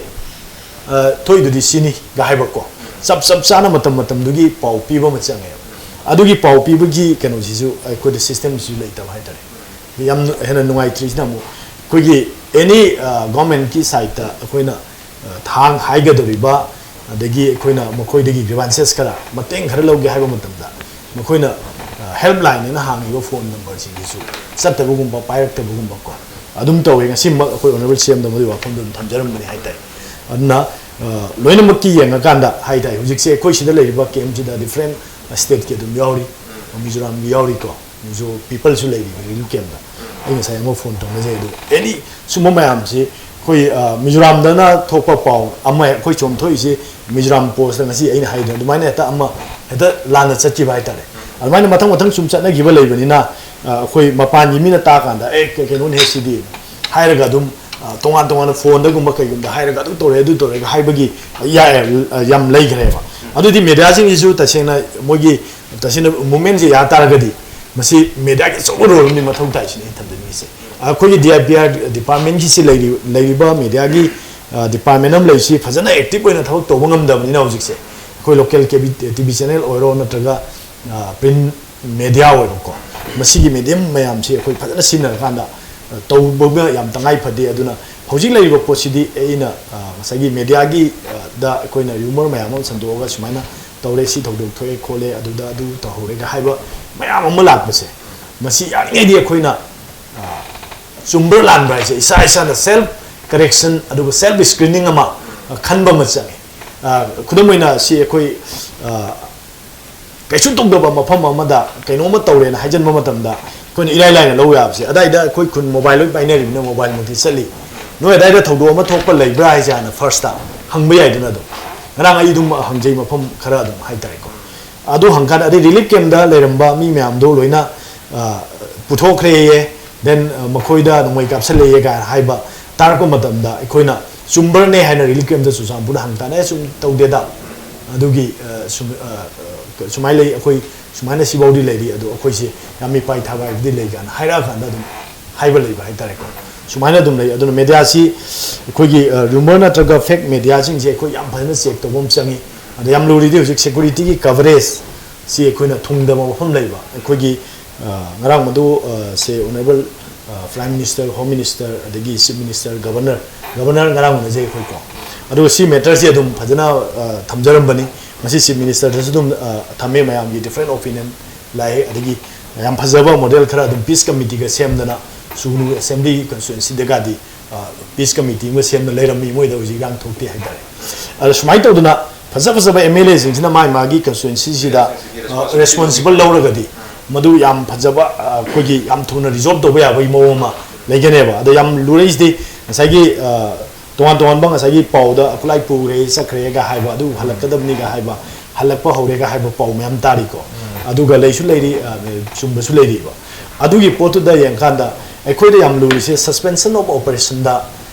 ꯑ, ꯊꯣꯛꯏꯗꯨꯗꯤ ꯁꯤꯅꯤ"ꯒ ꯍꯥꯏꯕꯀꯣ, ꯆꯞ, ꯆꯞ ꯆꯥꯅ ꯃꯇꯝ ꯃꯇꯝꯗꯨꯒꯤ ꯄꯥꯎ ꯄꯤꯕ ꯑꯃ ꯆꯪꯉꯦꯕ꯫ ꯑꯗꯨꯒꯤ ꯄꯥꯎ ꯄꯤꯕꯒꯤ ꯀꯩꯅꯣꯁꯤꯁꯨ, ꯑꯩꯈꯣꯏꯗ ꯁꯤꯁꯇꯦꯝꯁꯤꯁꯨ ꯂꯩꯇꯕ ꯍꯥꯏꯇꯥꯔꯦ꯫ ꯌꯥꯝ ꯍꯦꯟꯅ ꯅꯨꯡꯉꯥꯏꯇ꯭ꯔꯤꯁꯤꯅ ꯑꯃꯨꯛ ꯑꯩꯈꯣꯏꯒꯤ ꯑꯦꯅꯤ, ꯑ, ꯒꯣꯔꯃꯦꯟꯀꯤ ꯁꯥꯏꯠꯇ ꯑꯩꯈꯣꯏꯅ, ꯑ, ꯊꯥꯡ ꯍꯥꯏꯒꯗꯧꯔꯤꯕ, ꯑꯗꯒꯤ ꯑꯩꯈꯣꯏꯅ ꯃꯈꯣꯏꯗꯒꯤ ꯒ꯭ꯔꯤꯚꯥꯟꯁꯦꯁ ꯈꯔ, ꯃꯇꯦꯡ ꯈꯔ ꯂꯧꯒꯦ ꯍꯥꯏꯕ ꯃꯇꯝꯗ, ꯃꯈꯣꯏꯅ, ꯑ, ꯍꯦꯜꯞ ꯂꯥꯏꯟ ꯍꯥꯏꯅ ꯍꯥꯡꯉꯤꯕ ꯐꯣꯟ ꯅꯝꯕꯔꯁꯤꯡꯁꯤꯁꯨ ꯆꯠꯇꯕꯒꯨꯝꯕ, ꯄꯥꯏꯔꯛꯇꯕꯒꯨꯝꯕ ꯀꯣ, ꯑꯗꯨꯝ ꯇꯧꯋꯦ꯫ ꯉꯁꯤꯃꯛ ꯑꯩꯈꯣꯏ ꯑꯣꯅꯔꯦꯕꯜ ꯁꯤ ꯑꯦꯝꯗ ꯃꯗꯨꯒꯤ ꯋꯥꯐꯝꯗꯣ ꯑꯗꯨꯝ ꯊꯝꯖꯔꯝꯕꯅꯤ ꯍꯥꯏꯇꯥꯔꯦ꯫ ꯑꯗꯨꯅ, ꯑ, ꯂꯣꯏꯅꯃꯛꯀꯤ ꯌꯦꯡꯉꯀꯥꯟꯗ ꯍꯥꯏꯇꯥꯔꯦ, ꯍꯧꯖꯤꯛꯁꯦ ꯑꯩꯈꯣꯏ ꯁꯤꯗ ꯂꯩꯔꯤꯕ ꯀꯦ ꯑꯦꯝ ꯁꯤꯗ ꯗꯤꯐ꯭ꯔꯦꯟ ꯁ꯭ꯇꯦꯠꯀꯤ ꯑꯗꯨꯝ ꯌꯥꯎꯔꯤ, ꯃꯤꯖꯣꯔꯥꯝꯒꯤ ꯌꯥꯎꯔꯤꯀꯣ, ꯃꯤꯖꯣ ꯄꯤꯄꯜꯁꯨ ꯂꯩꯔꯤꯕ ꯔꯤꯂꯤꯐ ꯀꯦꯝꯞꯇ꯫ ꯑꯩ ꯉꯁꯥꯏ ꯑꯃ ꯐꯣꯟ ꯇꯧꯅꯖꯩ꯫ ꯑꯗꯨ ꯑꯦꯅꯤ ꯁꯨꯝꯕ ꯃꯌꯥꯝꯁꯤ ꯑꯩꯈꯣꯏ, ꯑ, ꯃꯤꯖꯣꯔꯥꯝꯗꯅ ꯊꯣꯛꯄ ꯄꯥꯎ ꯑꯃ, ꯑꯩꯈꯣꯏ ꯁꯣꯝ ꯊꯣꯛꯏꯁꯤ ꯃꯤꯖꯣꯔꯥꯝ ꯄꯣꯁꯇ ꯉꯁꯤ ꯑꯩꯅ ꯍꯥꯏꯗꯣ ꯑꯗꯨꯃꯥꯏꯅ ꯍꯦꯛꯇ ꯑꯃ ꯍꯦꯛꯇ ꯂꯥꯟꯅ ꯆꯠꯈꯤꯕ ꯍꯥꯏꯇꯥꯔꯦ꯫ ꯑꯗꯨꯃꯥꯏꯅ ꯃꯊꯪ ꯃꯊꯪ ꯁꯨꯝ ꯆꯠꯅꯈꯤꯕ ꯂꯩꯕꯅꯤꯅ, ꯑ, ꯑꯩꯈꯣꯏ ꯃꯄꯥꯟꯒꯤ ꯃꯤꯅ ꯇꯥꯀꯥꯟꯗ, "ꯑꯦ, ꯀꯩ-, ꯀꯩꯅꯣꯅꯦꯍꯦ ꯁꯤꯗꯤ" ꯍꯥꯏꯔꯒ ꯑꯗꯨꯝ, ꯑ, ꯇꯣꯉꯥꯟ ꯇꯣꯉꯥꯟꯅ ꯐꯣꯟꯗꯒꯨꯝꯕ ꯀꯩꯒꯨꯝꯕꯗ ꯍꯥꯏꯔꯒ ꯑꯗꯨ ꯇꯧꯔꯦ, ꯑꯗꯨ ꯇꯧꯔꯦꯒ ꯍꯥꯏꯕꯒꯤ ꯌꯥ-, ꯌꯥꯝ ꯂꯩꯈ꯭ꯔꯦꯕ꯫ ꯑꯗꯨꯗꯤ ꯃꯦꯗꯤꯌꯥꯁꯤꯡꯁꯤꯁꯨ ꯇꯁꯦꯡꯅ ꯃꯣꯏꯒꯤ ꯇꯁꯦꯡꯅ ꯃꯨꯞꯃꯦꯟꯁꯦ ꯌꯥ ꯇꯥꯔꯒꯗꯤ ꯃꯁꯤ ꯃꯦꯗꯤꯌꯥꯒꯤ ꯑꯆꯧꯕ ꯔꯣꯜ ꯑꯃꯗꯤ ꯃꯊꯧ ꯇꯥꯏ ꯁꯤꯅꯤ ꯑꯩꯅ ꯊꯝꯖꯅꯤꯡꯉꯤꯁꯦ꯫ ꯑꯩꯈꯣꯏꯒꯤ ꯗꯤ ꯑꯥꯏ ꯄꯤ ꯑꯥꯔ ꯗꯤꯄꯥꯔꯠꯃꯦꯟꯒꯤꯁꯤ ꯂꯩꯔꯤ-, ꯂꯩꯔꯤꯕ ꯃꯦꯗꯤꯌꯥꯒꯤ, ꯑ, ꯗꯤꯄꯥꯔꯠꯃꯦꯟ ꯑꯃ ꯂꯩꯔꯤꯁꯤ ꯐꯖꯅ ꯑꯦꯛꯇꯤꯚ ꯑꯣꯏꯅ ꯊꯕꯛ ꯇꯧꯕ ꯉꯝꯗꯕꯅꯤꯅ ꯍꯧꯖꯤꯛꯁꯦ ꯑꯩꯈꯣꯏ ꯂꯣꯀꯦꯜ ꯀꯦꯕꯤ-, ꯇꯤ ꯚꯤ ꯆꯦꯅꯦꯜ ꯑꯣꯏꯔꯣ ꯅꯠꯇ꯭ꯔꯒ, ꯑ, ꯄ꯭ꯔꯤꯟ ꯃꯦꯗꯤꯌꯥ ꯑꯣꯏꯔꯣꯀꯣ, ꯃꯁꯤꯒꯤ ꯃꯦꯗꯤꯌꯝ ꯃꯌꯥꯝꯁꯤ ꯑꯩꯈꯣꯏ ꯐꯖꯅ ꯁꯤꯖꯤꯟꯅꯔꯀꯥꯟꯗ, ꯇꯧꯕꯒ ꯌꯥꯝ ꯇꯉꯥꯏ ꯐꯗꯦ꯫ ꯑꯗꯨꯅ ꯍꯧꯖꯤꯛ ꯂꯩꯔꯤꯕ ꯄꯣꯠꯁꯤꯗꯤ ꯑꯩꯅ, ꯑ, ꯉꯁꯥꯏꯒꯤ ꯃꯦꯗꯤꯌꯥꯒꯤ, ꯑ, ꯗ ꯑꯩꯈꯣꯏꯅ ꯔꯤꯌꯨꯃꯔ ꯃꯌꯥꯝ ꯑꯃ ꯁꯟꯗꯣꯛꯑꯒ ꯁꯨꯃꯥꯏꯅ ꯇꯧꯔꯦ, ꯁꯤ ꯊꯧꯗꯣꯛ ꯊꯣꯛꯑꯦ ꯈꯣꯠꯂꯦ, ꯑꯗꯨꯗ ꯑꯗꯨ ꯇꯧꯍꯧꯔꯦꯒ ꯍꯥꯏꯕ ꯃꯌꯥꯝ ꯑꯃ ꯂꯥꯛꯄꯁꯦ, ꯃꯁꯤ ꯌꯥꯔꯤꯉꯩꯗꯤ ꯑꯩꯈꯣꯏꯅ, ꯑ, ꯆꯨꯝꯕ꯭ꯔꯥ ꯂꯥꯟꯕ꯭ꯔꯥ ꯍꯥꯏꯁꯦ ꯏꯁꯥ ꯏꯁꯥꯅ ꯁꯦꯜꯐ ꯀꯔꯦꯛꯁꯟ ꯑꯗꯨꯒ ꯁꯦꯜꯐ ꯁ꯭ꯀ꯭ꯔꯤꯅꯤꯡ ꯑꯃ, ꯑ, ꯈꯟꯕ ꯑꯃ ꯆꯪꯉꯤ꯫ ꯑ, ꯈꯨꯗꯝ ꯑꯣꯏꯅ ꯁꯤ ꯑꯩꯈꯣꯏ, ꯑ, ꯀꯩꯁꯨ ꯇꯧꯗꯕ ꯃꯐꯝ ꯑꯃꯗ ꯀꯩꯅꯣꯝꯃ ꯇꯧꯔꯦꯅ ꯍꯥꯏꯖꯟꯕ ꯃꯇꯝꯗ ꯑꯩꯈꯣꯏꯅ ꯏꯔꯥꯏ ꯂꯥꯏꯅ ꯂꯧ ꯌꯥꯕꯁꯦ, ꯑꯗꯥꯏꯗ ꯑꯩꯈꯣꯏ ꯈꯨꯟ ꯃꯣꯕꯥꯏꯜ ꯂꯣꯏ ꯄꯥꯏꯅꯔꯤꯕꯅꯤꯅ ꯃꯣꯕꯥꯏꯜꯃꯛꯇꯤ ꯆꯠꯂꯤ꯫ "ꯅꯣꯏ ꯑꯗꯥꯏꯗ ꯊꯧꯗꯣꯛ ꯑꯃ ꯊꯣꯛꯄ ꯂꯩꯕ꯭ꯔꯥ?" ꯍꯥꯏꯁꯦ ꯍꯥꯟꯅ ꯐꯥꯔꯁꯇ ꯍꯪꯕ ꯌꯥꯏꯗꯅ꯫ ꯑꯗꯨꯝ ꯉꯔꯥꯡ ꯑꯩ ꯑꯗꯨꯝ ꯍꯪꯖꯩ, ꯃꯐꯝ ꯈꯔ ꯑꯗꯨꯝ ꯍꯥꯏꯇꯥꯔꯦꯀꯣ꯫ ꯑꯗꯨ ꯍꯪꯀꯥꯟꯗ, ꯑꯗꯩ ꯔꯤꯂꯤꯐ ꯀꯦꯝꯗ ꯂꯩꯔꯝꯕ ꯃꯤ ꯃꯌꯥꯝꯗꯣ ꯂꯣꯏꯅ, ꯑ, ꯄꯨꯊꯣꯛꯈ꯭ꯔꯦꯌꯦ, ꯗꯦꯟ, ꯑ, ꯃꯈꯣꯏꯗ ꯅꯣꯡꯃꯩ ꯀꯥꯞꯁꯜꯂꯛꯑꯦ ꯀꯥꯏꯅ ꯍꯥꯏꯕ ꯇꯥꯔꯛꯄ ꯃꯇꯝꯗ, ꯑꯩꯈꯣꯏꯅ ꯆꯨꯝꯕ꯭ꯔꯅꯦ ꯍꯥꯏꯅ ꯔꯤꯂꯤꯐ ꯀꯦꯝꯗ ꯆꯨꯔꯆꯥꯟꯄꯨꯔꯗ ꯍꯪꯀꯥꯟꯗ, "ꯑꯦ, ꯁꯨꯝ ꯇꯧꯗꯦꯗ, ꯑꯗꯨꯒꯤ, ꯑ, ꯁꯨꯝ, ꯑ, ꯑ, ꯁꯨꯃꯥꯏꯅ ꯂꯩ, ꯑꯩꯈꯣꯏ ꯁꯨꯃꯥꯏꯅ ꯁꯤꯐꯥꯎꯗꯤ ꯂꯩꯔꯤ, ꯑꯗꯣ ꯑꯩꯈꯣꯏꯁꯦ ꯌꯥꯝ ꯃꯤꯄꯥꯏ ꯊꯥꯒꯥꯏꯕꯗꯤ ꯂꯩ" ꯀꯥꯏꯅ ꯍꯥꯏꯔꯛꯑꯀꯥꯟꯗ ꯑꯗꯨꯝ ꯍꯥꯏꯕ ꯂꯩꯕ ꯍꯥꯏꯇꯥꯔꯦꯀꯣ꯫ ꯁꯨꯃꯥꯏꯅ ꯑꯗꯨꯝ ꯂꯩ꯫ ꯑꯗꯨꯅ ꯃꯦꯗꯤꯌꯥꯁꯤ ꯑꯩꯈꯣꯏꯒꯤ, ꯑ, ꯔꯨꯃꯔ ꯅꯠꯇ꯭ꯔꯒ ꯐꯦꯛ ꯃꯦꯗꯤꯌꯥꯁꯤꯡꯁꯦ ꯑꯩꯈꯣꯏ ꯌꯥꯝ ꯐꯖꯅ ꯆꯦꯛ ꯇꯧꯕ ꯑꯃ ꯆꯪꯉꯤ꯫ ꯑꯗ ꯌꯥꯝ ꯂꯨꯔꯤꯗꯤ ꯍꯧꯖꯤꯛ ꯁꯦꯀ꯭ꯌꯨꯔꯤꯇꯤꯒꯤ ꯀꯚꯔꯦꯖ ꯁꯤ ꯑꯩꯈꯣꯏꯅ ꯊꯨꯡꯗꯕ ꯃꯐꯝ ꯂꯩꯕ꯫ ꯑꯩꯈꯣꯏꯒꯤ, ꯑ, ꯉꯔꯥꯡ ꯃꯗꯨ, ꯑ, ꯁꯦ ꯑꯣꯅꯔꯦꯕꯜ, ꯑ, ꯄ꯭ꯔꯥꯏꯝ ꯃꯤꯅꯤꯁꯇꯔ, ꯍꯣꯝ ꯃꯤꯅꯤꯁꯇꯔ, ꯑꯗꯒꯤ ꯆꯤꯐ ꯃꯤꯅꯤꯁꯇꯔ, ꯒꯕꯔꯅꯔ, ꯒꯕꯔꯅꯔ ꯉꯔꯥꯡ ꯎꯅꯖꯩ ꯑꯩꯈꯣꯏꯀꯣ꯫ ꯑꯗꯨꯒ ꯁꯤ ꯃꯦꯇꯔꯁꯤ ꯑꯗꯨꯝ ꯐꯖꯅ, ꯑ, ꯊꯝꯖꯔꯝꯕꯅꯤ꯫ ꯉꯁꯤ ꯆꯤꯐ ꯃꯤꯅꯤꯁꯇꯔꯗꯁꯨ ꯑꯗꯨꯝ, ꯑ, ꯊꯝꯃꯦ, ꯃꯌꯥꯝꯒꯤ ꯗꯤꯐ꯭ꯔꯦꯟ ꯑꯣꯄꯤꯅꯤꯌꯟ ꯂꯥꯛꯑꯦ꯫ ꯑꯗꯒꯤ ꯌꯥꯝ ꯐꯖꯕ ꯃꯣꯗꯦꯜ ꯈꯔ ꯑꯗꯨꯝ ꯄꯤꯁ ꯀꯃꯤꯇꯤꯒ ꯁꯦꯝꯗꯅ, ꯁꯨꯒꯅꯨ ꯑꯦꯁꯦꯝꯕ꯭ꯂꯤ ꯀꯟꯁꯇꯤꯇ꯭ꯋꯦꯟꯁꯤꯗꯒꯗꯤ, ꯑ, ꯄꯤꯁ ꯀꯃꯤꯇꯤ ꯑꯃ ꯁꯦꯝꯅ ꯂꯩꯔꯝꯃꯤ, ꯃꯣꯏꯗ ꯍꯧꯖꯤꯛ ꯏꯔꯥꯡ ꯊꯣꯛꯇꯦ ꯍꯥꯏꯇꯥꯔꯦ꯫ ꯑꯗꯣ ꯁꯨꯃꯥꯏꯅ ꯇꯧꯗꯅ ꯐꯖ ꯐꯖꯕ ꯑꯦꯝ ꯑꯦꯜ ꯑꯦꯁꯤꯡꯁꯤꯅ ꯃꯥꯒꯤ ꯃꯥꯒꯤ ꯀꯟꯁꯇꯤꯇ꯭ꯋꯦꯟꯁꯤꯁꯤꯗ, ꯑ, ꯔꯦꯁꯄꯣꯟꯁꯤꯕꯜ ꯂꯧꯔꯒꯗꯤ ꯃꯗꯨ ꯌꯥꯝ ꯐꯖꯕ, ꯑ, ꯑꯩꯈꯣꯏꯒꯤ ꯌꯥꯝ ꯊꯨꯅ ꯔꯤꯖꯣꯜꯕ ꯇꯧꯕ ꯌꯥꯕꯒꯤ ꯃꯑꯣꯡ ꯑꯃ ꯂꯩꯒꯅꯦꯕ꯫ ꯑꯗꯣ ꯌꯥꯝ ꯂꯨꯔꯛꯏꯁꯤꯗꯤ ꯉꯁꯥꯏꯒꯤ, ꯑ, ꯇꯣꯉꯥꯟ ꯇꯣꯉꯥꯟꯕ ꯉꯁꯥꯏꯒꯤ ꯄꯥꯎꯗ ꯈꯨꯠꯂꯥꯏ ꯄꯨꯈ꯭ꯔꯦ, ꯆꯠꯈ꯭ꯔꯦꯒ ꯍꯥꯏꯕ, ꯑꯗꯨ ꯍꯜꯂꯛꯀꯗꯕꯅꯤꯒ ꯍꯥꯏꯕ, ꯍꯜꯂꯛꯄ ꯍꯧꯔꯦꯒ ꯍꯥꯏꯕ ꯄꯥꯎ ꯃꯌꯥꯝ ꯇꯥꯔꯤꯀꯣ꯫ ꯑꯗꯨꯒ ꯂꯩꯁꯨ ꯂꯩꯔꯤ, ꯑ, ꯆꯨꯝꯕꯁꯨ ꯂꯩꯔꯤꯕ꯫ ꯑꯗꯨꯒꯤ ꯄꯣꯠꯇꯨꯗ ꯌꯦꯡꯀꯥꯟꯗ ꯑꯩꯈꯣꯏꯗ ꯌꯥꯝ ꯂꯨꯔꯤꯁꯦ ꯁꯁꯄꯦꯟꯁꯟ ꯑꯣꯐ ꯑꯣꯄꯔꯦꯁꯟꯗ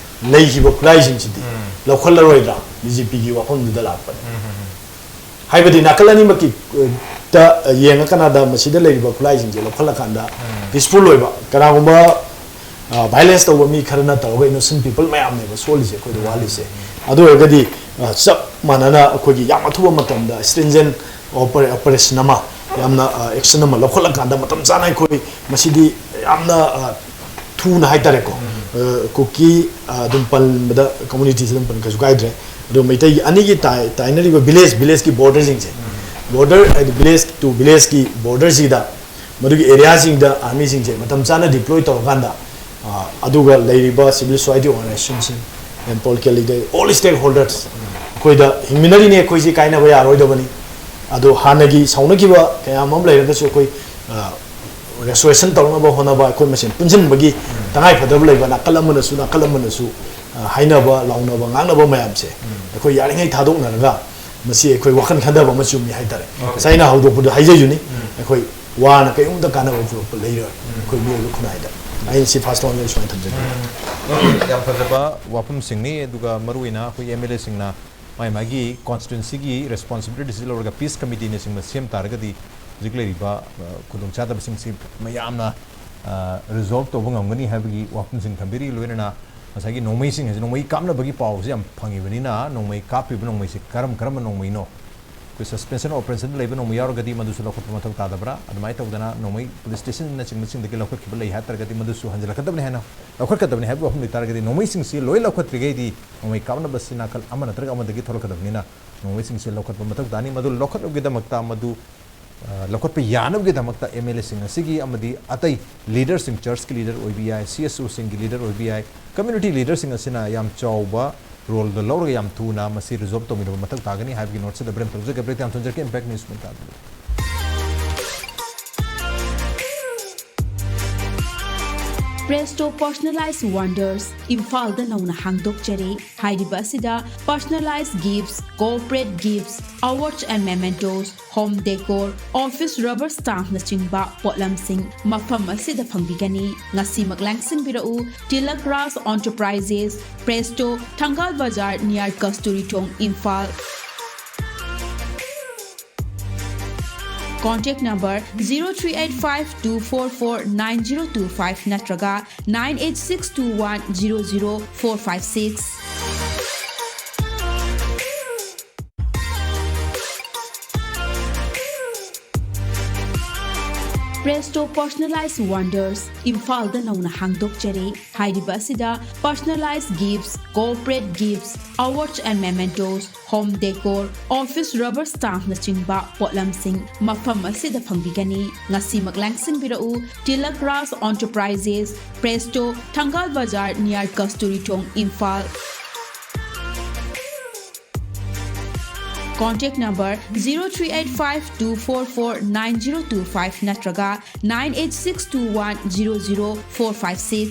ꯂꯩꯈꯤꯕ ꯈꯨꯠꯂꯥꯏꯁꯤꯡꯁꯤꯗꯤ ꯂꯧꯈꯠꯂꯔꯣꯏꯗ꯭ꯔꯥ? ꯗꯤ ꯖꯤ ꯄꯤꯒꯤ ꯋꯥꯐꯝꯗꯨꯗ ꯂꯥꯛꯄꯅꯦ꯫ ꯍꯥꯏꯕꯗꯤ ꯅꯥꯀꯜ ꯑꯅꯤꯃꯛꯀꯤ, ꯑ, ꯇ, ꯑ, ꯌꯦꯡꯉꯀꯥꯟꯗ ꯃꯁꯤꯗ ꯂꯩꯔꯤꯕ ꯈꯨꯠꯂꯥꯏꯁꯤꯡꯁꯦ ꯂꯧꯈꯠꯂꯀꯥꯟꯗ ꯄꯤꯁꯐꯨꯜ ꯑꯣꯏꯕ, ꯀꯅꯥꯒꯨꯝꯕ, ꯑ, ꯚꯥꯏꯂꯦꯟꯁ ꯇꯧꯕ ꯃꯤ ꯈꯔ ꯅꯠꯇ꯭ꯔꯒ ꯏꯅꯣꯁꯦꯟ ꯄꯤꯄꯜ ꯃꯌꯥꯝꯅꯦꯕ ꯁꯣꯜꯂꯤꯁꯦ, ꯑꯩꯈꯣꯏꯗ ꯋꯥꯍꯜꯂꯤꯁꯦ꯫ ꯑꯗꯨ ꯑꯣꯏꯔꯒꯗꯤ, ꯑ, ꯆꯞ ꯃꯥꯟꯅꯅ ꯑꯩꯈꯣꯏꯒꯤ ꯌꯥꯝ ꯑꯊꯨꯕ ꯃꯇꯝꯗ ꯁ꯭ꯇ꯭ꯔꯤꯟꯖꯦꯟ ꯑꯣꯄꯔꯦꯁꯟ ꯑꯃ, ꯌꯥꯝꯅ, ꯑ, ꯑꯦꯛꯁꯟ ꯑꯃ ꯂꯧꯈꯠꯂꯀꯥꯟꯗ ꯃꯇꯝ ꯆꯥꯅ ꯑꯩꯈꯣꯏ ꯃꯁꯤꯗꯤ ꯌꯥꯝꯅ, ꯑ, ꯊꯨꯅ ꯍꯥꯏꯇꯥꯔꯦꯀꯣ, ꯑ, ꯀꯨꯀꯤ, ꯑ, ꯑꯗꯨꯝ ꯄꯟꯕꯗ, ꯀꯝꯃ꯭ꯌꯨꯅꯤꯇꯤꯁꯦ ꯑꯗꯨꯝ ꯄꯟ, ꯀꯩꯁꯨ ꯀꯥꯏꯗ꯭ꯔꯦ꯫ ꯑꯗꯣ ꯃꯩꯇꯩꯒꯤ ꯑꯅꯤꯒꯤ ꯇꯥꯏ-, ꯇꯥꯏꯅꯔꯤꯕ ꯚꯤꯂꯦꯖ, ꯚꯤꯂꯦꯖꯀꯤ ꯕꯣꯔꯗꯔꯁꯤꯡꯁꯦ, ꯕꯣꯔꯗꯔ ꯍꯥꯏꯗꯤ ꯚꯤꯂꯦꯖ ꯇꯨ ꯚꯤꯂꯦꯖꯀꯤ ꯕꯣꯔꯗꯔꯁꯤꯗ, ꯃꯗꯨꯒꯤ ꯑꯦꯔꯤꯌꯥꯁꯤꯡꯗ ꯑꯥꯔꯃꯤꯁꯤꯡꯁꯦ ꯃꯇꯝ ꯆꯥꯅ ꯗꯤꯄ꯭ꯂꯣꯏ ꯇꯧꯔꯀꯥꯟꯗ, ꯑ, ꯑꯗꯨꯒ ꯂꯩꯔꯤꯕ ꯁꯤꯚꯤꯜ ꯁꯣꯁꯥꯏꯇꯤ ꯑꯣꯔꯒꯅꯥꯏꯖꯦꯁꯟꯁꯤꯡ, and political leader, all stakeholders, ꯑꯩꯈꯣꯏꯗ ꯍꯤꯡꯃꯤꯟꯅꯔꯤꯅꯦ, ꯑꯩꯈꯣꯏꯁꯤ ꯀꯥꯏꯅꯕ ꯌꯥꯔꯣꯏꯗꯕꯅꯤ꯫ ꯑꯗꯣ ꯍꯥꯟꯅꯒꯤ ꯁꯥꯎꯅꯈꯤꯕ ꯀꯌꯥ ꯑꯃ ꯂꯩꯔꯒꯁꯨ ꯑꯩꯈꯣꯏ, ꯑ, ꯔꯦꯁꯇꯣꯔꯦꯁꯟ ꯇꯧꯅꯕ ꯍꯣꯠꯅꯕ, ꯑꯩꯈꯣꯏ ꯃꯁꯦꯟ ꯄꯨꯟꯁꯤꯟꯕꯒꯤ ꯇꯉꯥꯏꯐꯗꯕ ꯂꯩꯕ, ꯅꯥꯀꯜ ꯑꯃꯅꯁꯨ ꯅꯥꯀꯜ ꯑꯃꯅꯁꯨ, ꯑ, ꯍꯥꯏꯅꯕ, ꯂꯥꯎꯅꯕ, ꯉꯥꯡꯅꯕ ꯃꯌꯥꯝꯁꯦ ꯑꯩꯈꯣꯏ ꯌꯥꯔꯤꯉꯩ ꯊꯥꯗꯣꯛꯅꯔꯒ, ꯃꯁꯤ ꯑꯩꯈꯣꯏ ꯋꯥꯈꯜ ꯈꯟꯊꯕ ꯑꯃ ꯆꯨꯝꯃꯤ ꯍꯥꯏꯇꯥꯔꯦ꯫ ꯉꯁꯥꯏ ꯑꯩꯅ ꯍꯧꯗꯣꯛꯄꯗ ꯍꯥꯏꯖꯩꯗꯨꯅꯤ, ꯑꯩꯈꯣꯏ ꯋꯥꯅ ꯀꯔꯤꯒꯨꯝꯇ ꯀꯥꯟꯅꯕ ꯄꯨꯔꯛꯄ ꯂꯩꯔꯣꯏ ꯑꯩꯈꯣꯏ ꯃꯤꯑꯣꯏꯕ ꯈꯨꯟꯅꯥꯏꯗ꯫ ꯑꯩꯅ ꯁꯤ ꯐꯥꯔꯁ ꯇꯥꯎꯟꯗ ꯁꯨꯃꯥꯏꯅ ꯊꯝꯖꯒꯦ꯫ ꯌꯥꯝ ꯐꯖꯕ ꯋꯥꯐꯝꯁꯤꯡꯅꯤ꯫ ꯑꯗꯨꯒ ꯃꯔꯨꯑꯣꯏꯅ ꯑꯩꯈꯣꯏ ꯑꯦꯝ ꯑꯦꯜ ꯑꯦꯁꯤꯡꯅ ꯃꯥꯏ ꯃꯥꯒꯤ ꯀꯣꯟꯁꯇꯤꯇ꯭ꯋꯦꯟꯁꯤꯒꯤ ꯔꯦꯁꯄꯣꯟꯁꯤꯕꯤꯂꯤꯇꯤꯁꯤ ꯂꯧꯔꯒ ꯄꯤꯁ ꯀꯃꯤꯇꯤꯅꯆꯤꯡꯕ ꯁꯦꯝ ꯇꯥꯔꯒꯗꯤ ꯍꯧꯖꯤꯛ ꯂꯩꯔꯤꯕ, ꯑ, ꯈꯨꯗꯣꯡꯆꯥꯗꯕꯁꯤꯡꯁꯤ ꯃꯌꯥꯝꯅ, ꯑ, ꯔꯤꯖꯣꯜꯕ ꯇꯧꯕ ꯉꯝꯒꯅꯤ ꯍꯥꯏꯕꯒꯤ ꯋꯥꯐꯝꯁꯤꯡ ꯊꯝꯕꯤꯔꯤ꯫ ꯂꯣꯏꯅꯅ ꯉꯁꯥꯏꯒꯤ ꯅꯣꯡꯃꯩꯁꯤꯡ ꯍꯥꯏꯁꯦ, ꯅꯣꯡꯃꯩ ꯀꯥꯞꯅꯕꯒꯤ ꯄꯥꯎꯁꯦ ꯌꯥꯝ ꯐꯪꯉꯤꯕꯅꯤꯅ, ꯅꯣꯡꯃꯩ ꯀꯥꯞꯄꯤꯕ ꯅꯣꯡꯃꯩꯁꯦ ꯀꯔꯝ ꯀꯔꯝꯕ ꯅꯣꯡꯃꯩꯅꯣ? ꯑꯩꯈꯣꯏ ꯁꯁꯄꯦꯟꯁꯟ ꯑꯣꯐ ꯑꯣꯄꯔꯦꯁꯟꯗ ꯂꯩꯕ ꯅꯣꯡꯃꯩ ꯌꯥꯎꯔꯒꯗꯤ ꯃꯗꯨꯁꯨ ꯂꯧꯈꯠꯄ ꯃꯊꯧ ꯇꯥꯗꯕ꯭ꯔꯥ? ꯑꯗꯨꯃꯥꯏꯅ ꯇꯧꯗꯅ ꯅꯣꯡꯃꯩ ꯄꯨꯂꯤꯁ ꯁ꯭ꯇꯦꯁꯟꯅꯆꯤꯡꯕꯁꯤꯡꯗꯒꯤ ꯂꯧꯈꯠꯈꯤꯕ ꯂꯩ ꯍꯥꯏ ꯇꯥꯔꯒꯗꯤ ꯃꯗꯨꯁꯨ ꯍꯟꯖꯤꯜꯂꯛꯀꯗꯕꯅꯤ ꯍꯥꯏꯅ, ꯂꯧꯈꯠꯀꯗꯕꯅꯤ ꯍꯥꯏꯕ ꯋꯥꯐꯝ ꯂꯩ ꯇꯥꯔꯒꯗꯤ, ꯅꯣꯡꯃꯩꯁꯤꯡꯁꯤ ꯂꯣꯏ ꯂꯧꯈꯠꯇ꯭ꯔꯤꯉꯩꯗꯤ ꯅꯣꯡꯃꯩ ꯀꯥꯞꯅꯕꯁꯤ ꯅꯥꯀꯜ ꯑꯃ ꯅꯠꯇ꯭ꯔꯒ ꯑꯃꯗꯒꯤ ꯊꯣꯛꯂꯛꯀꯗꯕꯅꯤꯅ ꯅꯣꯡꯃꯩꯁꯤꯡꯁꯤ ꯂꯧꯈꯠꯄ ꯃꯊꯧ ꯇꯥꯅꯤ꯫ ꯃꯗꯨ ꯂꯧꯈꯠꯅꯕꯒꯤꯗꯃꯛꯇ ꯃꯗꯨ, ꯑ, ꯂꯧꯈꯠꯄ ꯌꯥꯅꯕꯒꯤꯗꯃꯛꯇ ꯑꯦꯝ ꯑꯦꯜ ꯑꯦꯁꯤꯡ ꯑꯁꯤꯒꯤ ꯑꯃꯗꯤ ꯑꯇꯩ ꯂꯤꯗꯔꯁꯤꯡ, ꯆꯔꯆꯀꯤ ꯂꯤꯗꯔ ꯑꯣꯏꯕ ꯌꯥꯏ, ꯁꯤ ꯑꯦꯁ ꯑꯣꯁꯤꯡꯒꯤ ꯂꯤꯗꯔ ꯑꯣꯏꯕ ꯌꯥꯏ, ꯀꯝꯃ꯭ꯌꯨꯅꯤꯇꯤ ꯂꯤꯗꯔꯁꯤꯡ ꯑꯁꯤꯅ ꯌꯥꯝ ꯆꯥꯎꯕ ꯔꯣꯜꯗꯣ ꯂꯧꯔꯒ ꯌꯥꯝ ꯊꯨꯅ ꯃꯁꯤ ꯔꯤꯖꯣꯜꯕ ꯇꯧꯃꯤꯟꯅꯕ ꯃꯊꯧ ꯇꯥꯒꯅꯤ ꯍꯥꯏꯕꯒꯤ ꯅꯣꯠꯁꯤꯗ ꯕ꯭ꯔꯦꯝ ꯇꯧꯖꯒꯦ꯫ ꯕ꯭ꯔꯦꯛ ꯌꯥꯝ ꯊꯝꯖꯔꯛꯀꯦ꯫ ꯏꯝꯄꯦꯛ ꯅ꯭ꯌꯨꯁ ꯃꯨꯟꯇꯥꯗ꯫ Presto Personalized Wonders ꯏꯝꯐꯥꯜꯗ ꯅꯧꯅ ꯍꯥꯡꯗꯣꯛꯆꯔꯦ꯫ ꯍꯥꯏꯔꯤꯕ ꯑꯁꯤꯗ personalized gifts, corporate gifts, awards and mementos, home decor, office rubber stampꯅꯆꯤꯡꯕ ꯄꯣꯠꯂꯝꯁꯤꯡ ꯃꯐꯝ ꯑꯁꯤꯗ ꯐꯪꯕꯤꯒꯅꯤ꯫ ꯉꯁꯤꯃꯛ ꯂꯦꯡꯁꯤꯟꯕꯤꯔꯛꯎ꯫ Tilak Raj Enterprises, Presto, ꯊꯪꯒꯥꯜ ꯕꯖꯥꯔ, near ꯀꯁꯇꯨꯔꯤ ꯊꯣꯡ, Imphal. Contact number zero three eight five two four four nine zero two five ꯅꯠꯇ꯭ꯔꯒ nine eight six two one zero zero four five six꯫ Presto Personalized Wonders, ꯏꯝꯐꯥꯜꯗ ꯅꯧꯅ ꯍꯥꯡꯗꯣꯛꯆꯔꯦ꯫ ꯍꯥꯏꯔꯤꯕ ꯑꯁꯤꯗ personalized gifts, corporate gifts, awards and mementos, home decor, office rubber stampꯅꯆꯤꯡꯕ ꯄꯣꯠꯂꯝꯁꯤꯡ ꯃꯐꯝ ꯑꯁꯤꯗ ꯐꯪꯕꯤꯒꯅꯤ꯫ ꯉꯁꯤꯃꯛ ꯂꯥꯡꯁꯤꯟꯕꯤꯔꯛꯎ꯫ Tilak Raj Enterprises, Presto, Thangal Bazar, near Kasturi Thong, Imphal. Contact number zero three eight five two four four nine zero two five ꯅꯠꯇ꯭ꯔꯒ nine eight six two one zero zero four five six.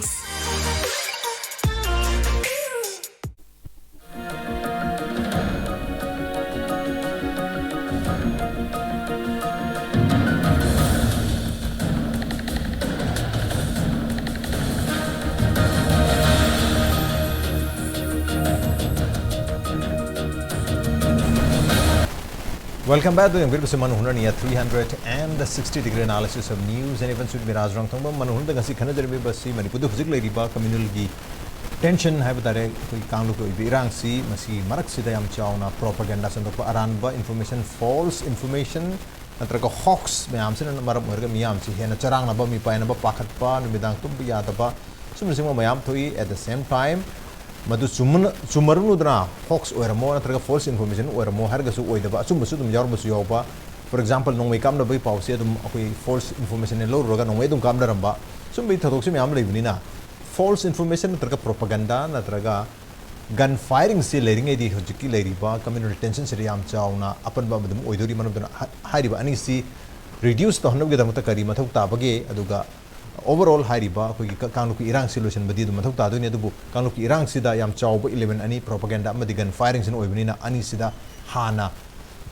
Welcome back to ꯌꯦꯡꯕꯤꯔꯤꯕꯁꯤ Manu ꯍꯨꯅꯔꯅꯤ three hundred and sixty degree analysis of news and events with Miraj ꯔꯪꯊꯣꯡꯕ꯫ ꯃꯅꯨ ꯍꯨꯅꯗ ꯉꯁꯤ ꯈꯟꯅꯖꯔꯤꯕꯁꯤ ꯃꯅꯤꯄꯨꯔꯗ ꯍꯧꯖꯤꯛ ꯂꯩꯔꯤꯕ communalꯒꯤ tension ꯍꯥꯏꯕ ꯇꯥꯔꯦ, ꯑꯩꯈꯣꯏ ꯀꯥꯡꯂꯨꯞꯀꯤ ꯑꯣꯏꯕ ꯏꯔꯥꯡꯁꯤ, ꯃꯁꯤꯒꯤ ꯃꯔꯛꯁꯤꯗ ꯌꯥꯝ ꯆꯥꯎꯅ propaganda ꯁꯟꯗꯣꯛꯄ, ꯑꯔꯥꯟꯕ information, false information ꯅꯠꯇ꯭ꯔꯒ hoax ꯃꯌꯥꯝꯁꯤꯅ ꯃꯔꯝ ꯑꯣꯏꯔꯒ ꯃꯤꯌꯥꯝꯁꯤ ꯍꯦꯟꯅ ꯆꯔꯥꯡꯅꯕ, ꯃꯤꯄꯥꯏꯅꯕ, ꯄꯥꯈꯠꯄ, ꯅꯨꯃꯤꯗꯥꯡ ꯇꯨꯝꯕ ꯌꯥꯗꯕ, ꯁꯨꯝꯕꯁꯤꯡꯕ ꯃꯌꯥꯝ ꯊꯣꯛꯏ꯫ At the same time, ꯃꯗꯨ ꯆꯨꯝꯃꯅ-, ꯆꯨꯝꯃꯔꯨꯅꯨꯗꯅ, hoax ꯑꯣꯏꯔꯝꯃꯣ ꯅꯠꯇ꯭ꯔꯒ false information ꯑꯣꯏꯔꯝꯃꯣ ꯍꯥꯏꯔꯒꯁꯨ ꯑꯣꯏꯗꯕ, ꯑꯆꯨꯝꯕꯁꯨ ꯑꯗꯨꯝ ꯌꯥꯎꯔꯝꯕꯁꯨ ꯌꯥꯎꯕ꯫ For example, ꯅꯣꯡꯃꯩ ꯀꯥꯞꯅꯕꯒꯤ ꯄꯥꯎꯁꯦ ꯑꯗꯨꯝ ꯑꯩꯈꯣꯏ false informationꯅꯦ ꯂꯧꯔꯨꯔꯒ ꯅꯣꯡꯃꯩ ꯑꯗꯨꯝ ꯀꯥꯞꯅꯔꯝꯕ, ꯁꯨꯝꯕꯒꯤ ꯊꯧꯗꯣꯛꯁꯦ ꯃꯌꯥꯝ ꯂꯩꯕꯅꯤꯅ, false information ꯅꯠꯇ꯭ꯔꯒ propaganda ꯅꯠꯇ꯭ꯔꯒ gun firingꯁꯦ ꯂꯩꯔꯤꯉꯩꯗꯤ ꯍꯧꯖꯤꯛꯀꯤ ꯂꯩꯔꯤꯕ communal tensionꯁꯤꯗ ꯌꯥꯝ ꯆꯥꯎꯅ ꯑꯄꯟꯕ ꯑꯃ ꯑꯗꯨꯝ ꯑꯣꯏꯗꯣꯔꯤ꯫ ꯃꯔꯝ ꯑꯗꯨꯅ ꯍꯥ-, ꯍꯥꯏꯔꯤꯕ ꯑꯅꯤꯁꯤ reduce ꯇꯧꯍꯟꯅꯕꯒꯤꯗꯃꯛꯇ ꯀꯔꯤ ꯃꯊꯧ ꯇꯥꯕꯒꯦ? ꯑꯗꯨꯒ overall ꯍꯥꯏꯔꯤꯕ ꯑꯩꯈꯣꯏꯒꯤ ꯀ-, ꯀꯥꯡꯂꯨꯞꯀꯤ ꯏꯔꯥꯡꯁꯤ ꯂꯣꯏꯁꯤꯟꯕꯗꯤ ꯑꯗꯨꯝ ꯃꯊꯧ ꯇꯥꯗꯣꯏꯅꯤ꯫ ꯑꯗꯨꯕꯨ ꯀꯥꯡꯂꯨꯞꯀꯤ ꯏꯔꯥꯡꯁꯤꯗ ꯌꯥꯝ ꯆꯥꯎꯕ element ꯑꯅꯤ, propaganda ꯑꯃꯗꯤ gun firingꯁꯤꯅ ꯑꯣꯏꯕꯅꯤꯅ, ꯑꯅꯤꯁꯤꯗ ꯍꯥꯟꯅ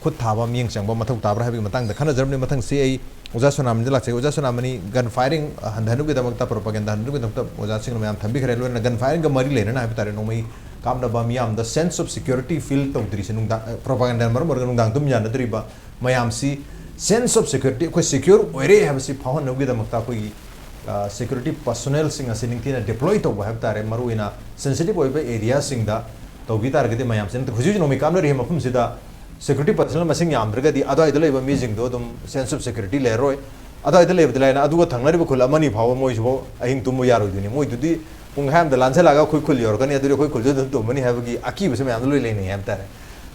ꯈꯨꯠ ꯊꯥꯕ, ꯃꯤꯠꯌꯦꯡ ꯆꯪꯕ ꯃꯊꯧ ꯇꯥꯕ꯭ꯔꯥ ꯍꯥꯏꯕꯒꯤ ꯃꯇꯥꯡꯗ ꯈꯟꯅꯖꯔꯕꯅꯤ꯫ ꯃꯊꯪꯁꯤ ꯑꯩ ꯑꯣꯖꯥ ꯁꯣꯅꯥꯃꯅꯤꯗ ꯂꯥꯛꯆꯒꯦ꯫ ꯑꯣꯖꯥ ꯁꯣꯅꯥꯃꯅꯤ, gun firing ꯍꯟꯊꯍꯟꯅꯕꯒꯤꯗꯃꯛꯇ, propaganda ꯍꯟꯊꯍꯟꯅꯕꯒꯤꯗꯃꯛꯇ ꯑꯣꯖꯥꯁꯤꯡꯅ ꯃꯌꯥꯝ ꯊꯝꯕꯤꯈ꯭ꯔꯦ꯫ ꯂꯣꯏꯅꯅ gun firingꯒ ꯃꯔꯤ ꯂꯩꯅꯅ ꯍꯥꯏꯕ ꯇꯥꯔꯦ, ꯅꯣꯡꯃꯩ ꯀꯥꯞꯅꯕ, ꯃꯤꯌꯥꯝꯗ sense of security feel ꯇꯧꯗ꯭ꯔꯤꯁꯦ, ꯅꯨꯡꯗꯥꯡ, ꯑ, propaganda ꯃꯔꯝ ꯑꯣꯏꯔꯒ ꯅꯨꯡꯗꯥꯡ ꯇꯨꯝ ꯌꯥꯅꯗ꯭ꯔꯤꯕ ꯃꯌꯥꯝꯁꯤ sense of security, ꯑꯩꯈꯣꯏ secure ꯑꯣꯏꯔꯦ ꯍꯥꯏꯕꯁꯤ ꯐꯥꯎꯍꯟꯅꯕꯒꯤꯗꯃꯛꯇ ꯑꯩꯈꯣꯏꯒꯤ, ꯑ, security personnelꯁꯤꯡ ꯑꯁꯤ ꯅꯤꯡꯊꯤꯅ deploy ꯇꯧꯕ ꯍꯥꯏꯕ ꯇꯥꯔꯦ꯫ ꯃꯔꯨꯑꯣꯏꯅ sensitive ꯑꯣꯏꯕ areaꯁꯤꯡꯗ ꯇꯧꯕꯤ ꯇꯥꯔꯒꯗꯤ ꯃꯌꯥꯝꯁꯤ, ꯅꯠꯇ꯭ꯔꯒ ꯍꯧꯖꯤꯛ ꯍꯧꯖꯤꯛ ꯅꯣꯡꯃꯩ ꯀꯥꯞꯅꯔꯤꯕ ꯃꯐꯝꯁꯤꯗ security personnel ꯃꯁꯤꯡ ꯌꯥꯝꯗ꯭ꯔꯒꯗꯤ ꯑꯗꯨꯋꯥꯏꯗ ꯂꯩꯕ ꯃꯤꯁꯤꯡꯗꯣ ꯑꯗꯨꯝ sense of security ꯂꯩꯔꯔꯣꯏ꯫ ꯑꯗꯨꯋꯥꯏꯗ ꯂꯩꯕꯗꯤ ꯂꯥꯏꯅ, ꯑꯗꯨꯒ ꯊꯪꯅꯔꯤꯕ ꯈꯨꯜ ꯑꯃꯅꯤ ꯐꯥꯎꯕ ꯃꯣꯏꯁꯤꯐꯥꯎ ꯑꯍꯤꯡ ꯇꯨꯝꯕ ꯌꯥꯔꯣꯏꯗꯣꯏꯅꯤ꯫ ꯃꯣꯏꯗꯨꯗꯤ ꯄꯨꯡꯈꯥꯏ ꯑꯃꯗ ꯂꯥꯟꯁꯤꯜꯂꯛꯑꯒ ꯑꯩꯈꯣꯏ ꯈꯨꯜ ꯌꯧꯔꯛꯀꯅꯤ, ꯑꯗꯨꯗꯤ ꯑꯩꯈꯣꯏ ꯈꯨꯜꯁꯨ ꯑꯗꯨꯝ ꯇꯨꯝꯃꯅꯤ ꯍꯥꯏꯕꯒꯤ ꯑꯀꯤꯕꯁꯨ ꯃꯌꯥꯝꯗ ꯂꯣꯏ ꯂꯩꯅꯩ ꯍꯥꯏꯕ ꯇꯥꯔꯦ꯫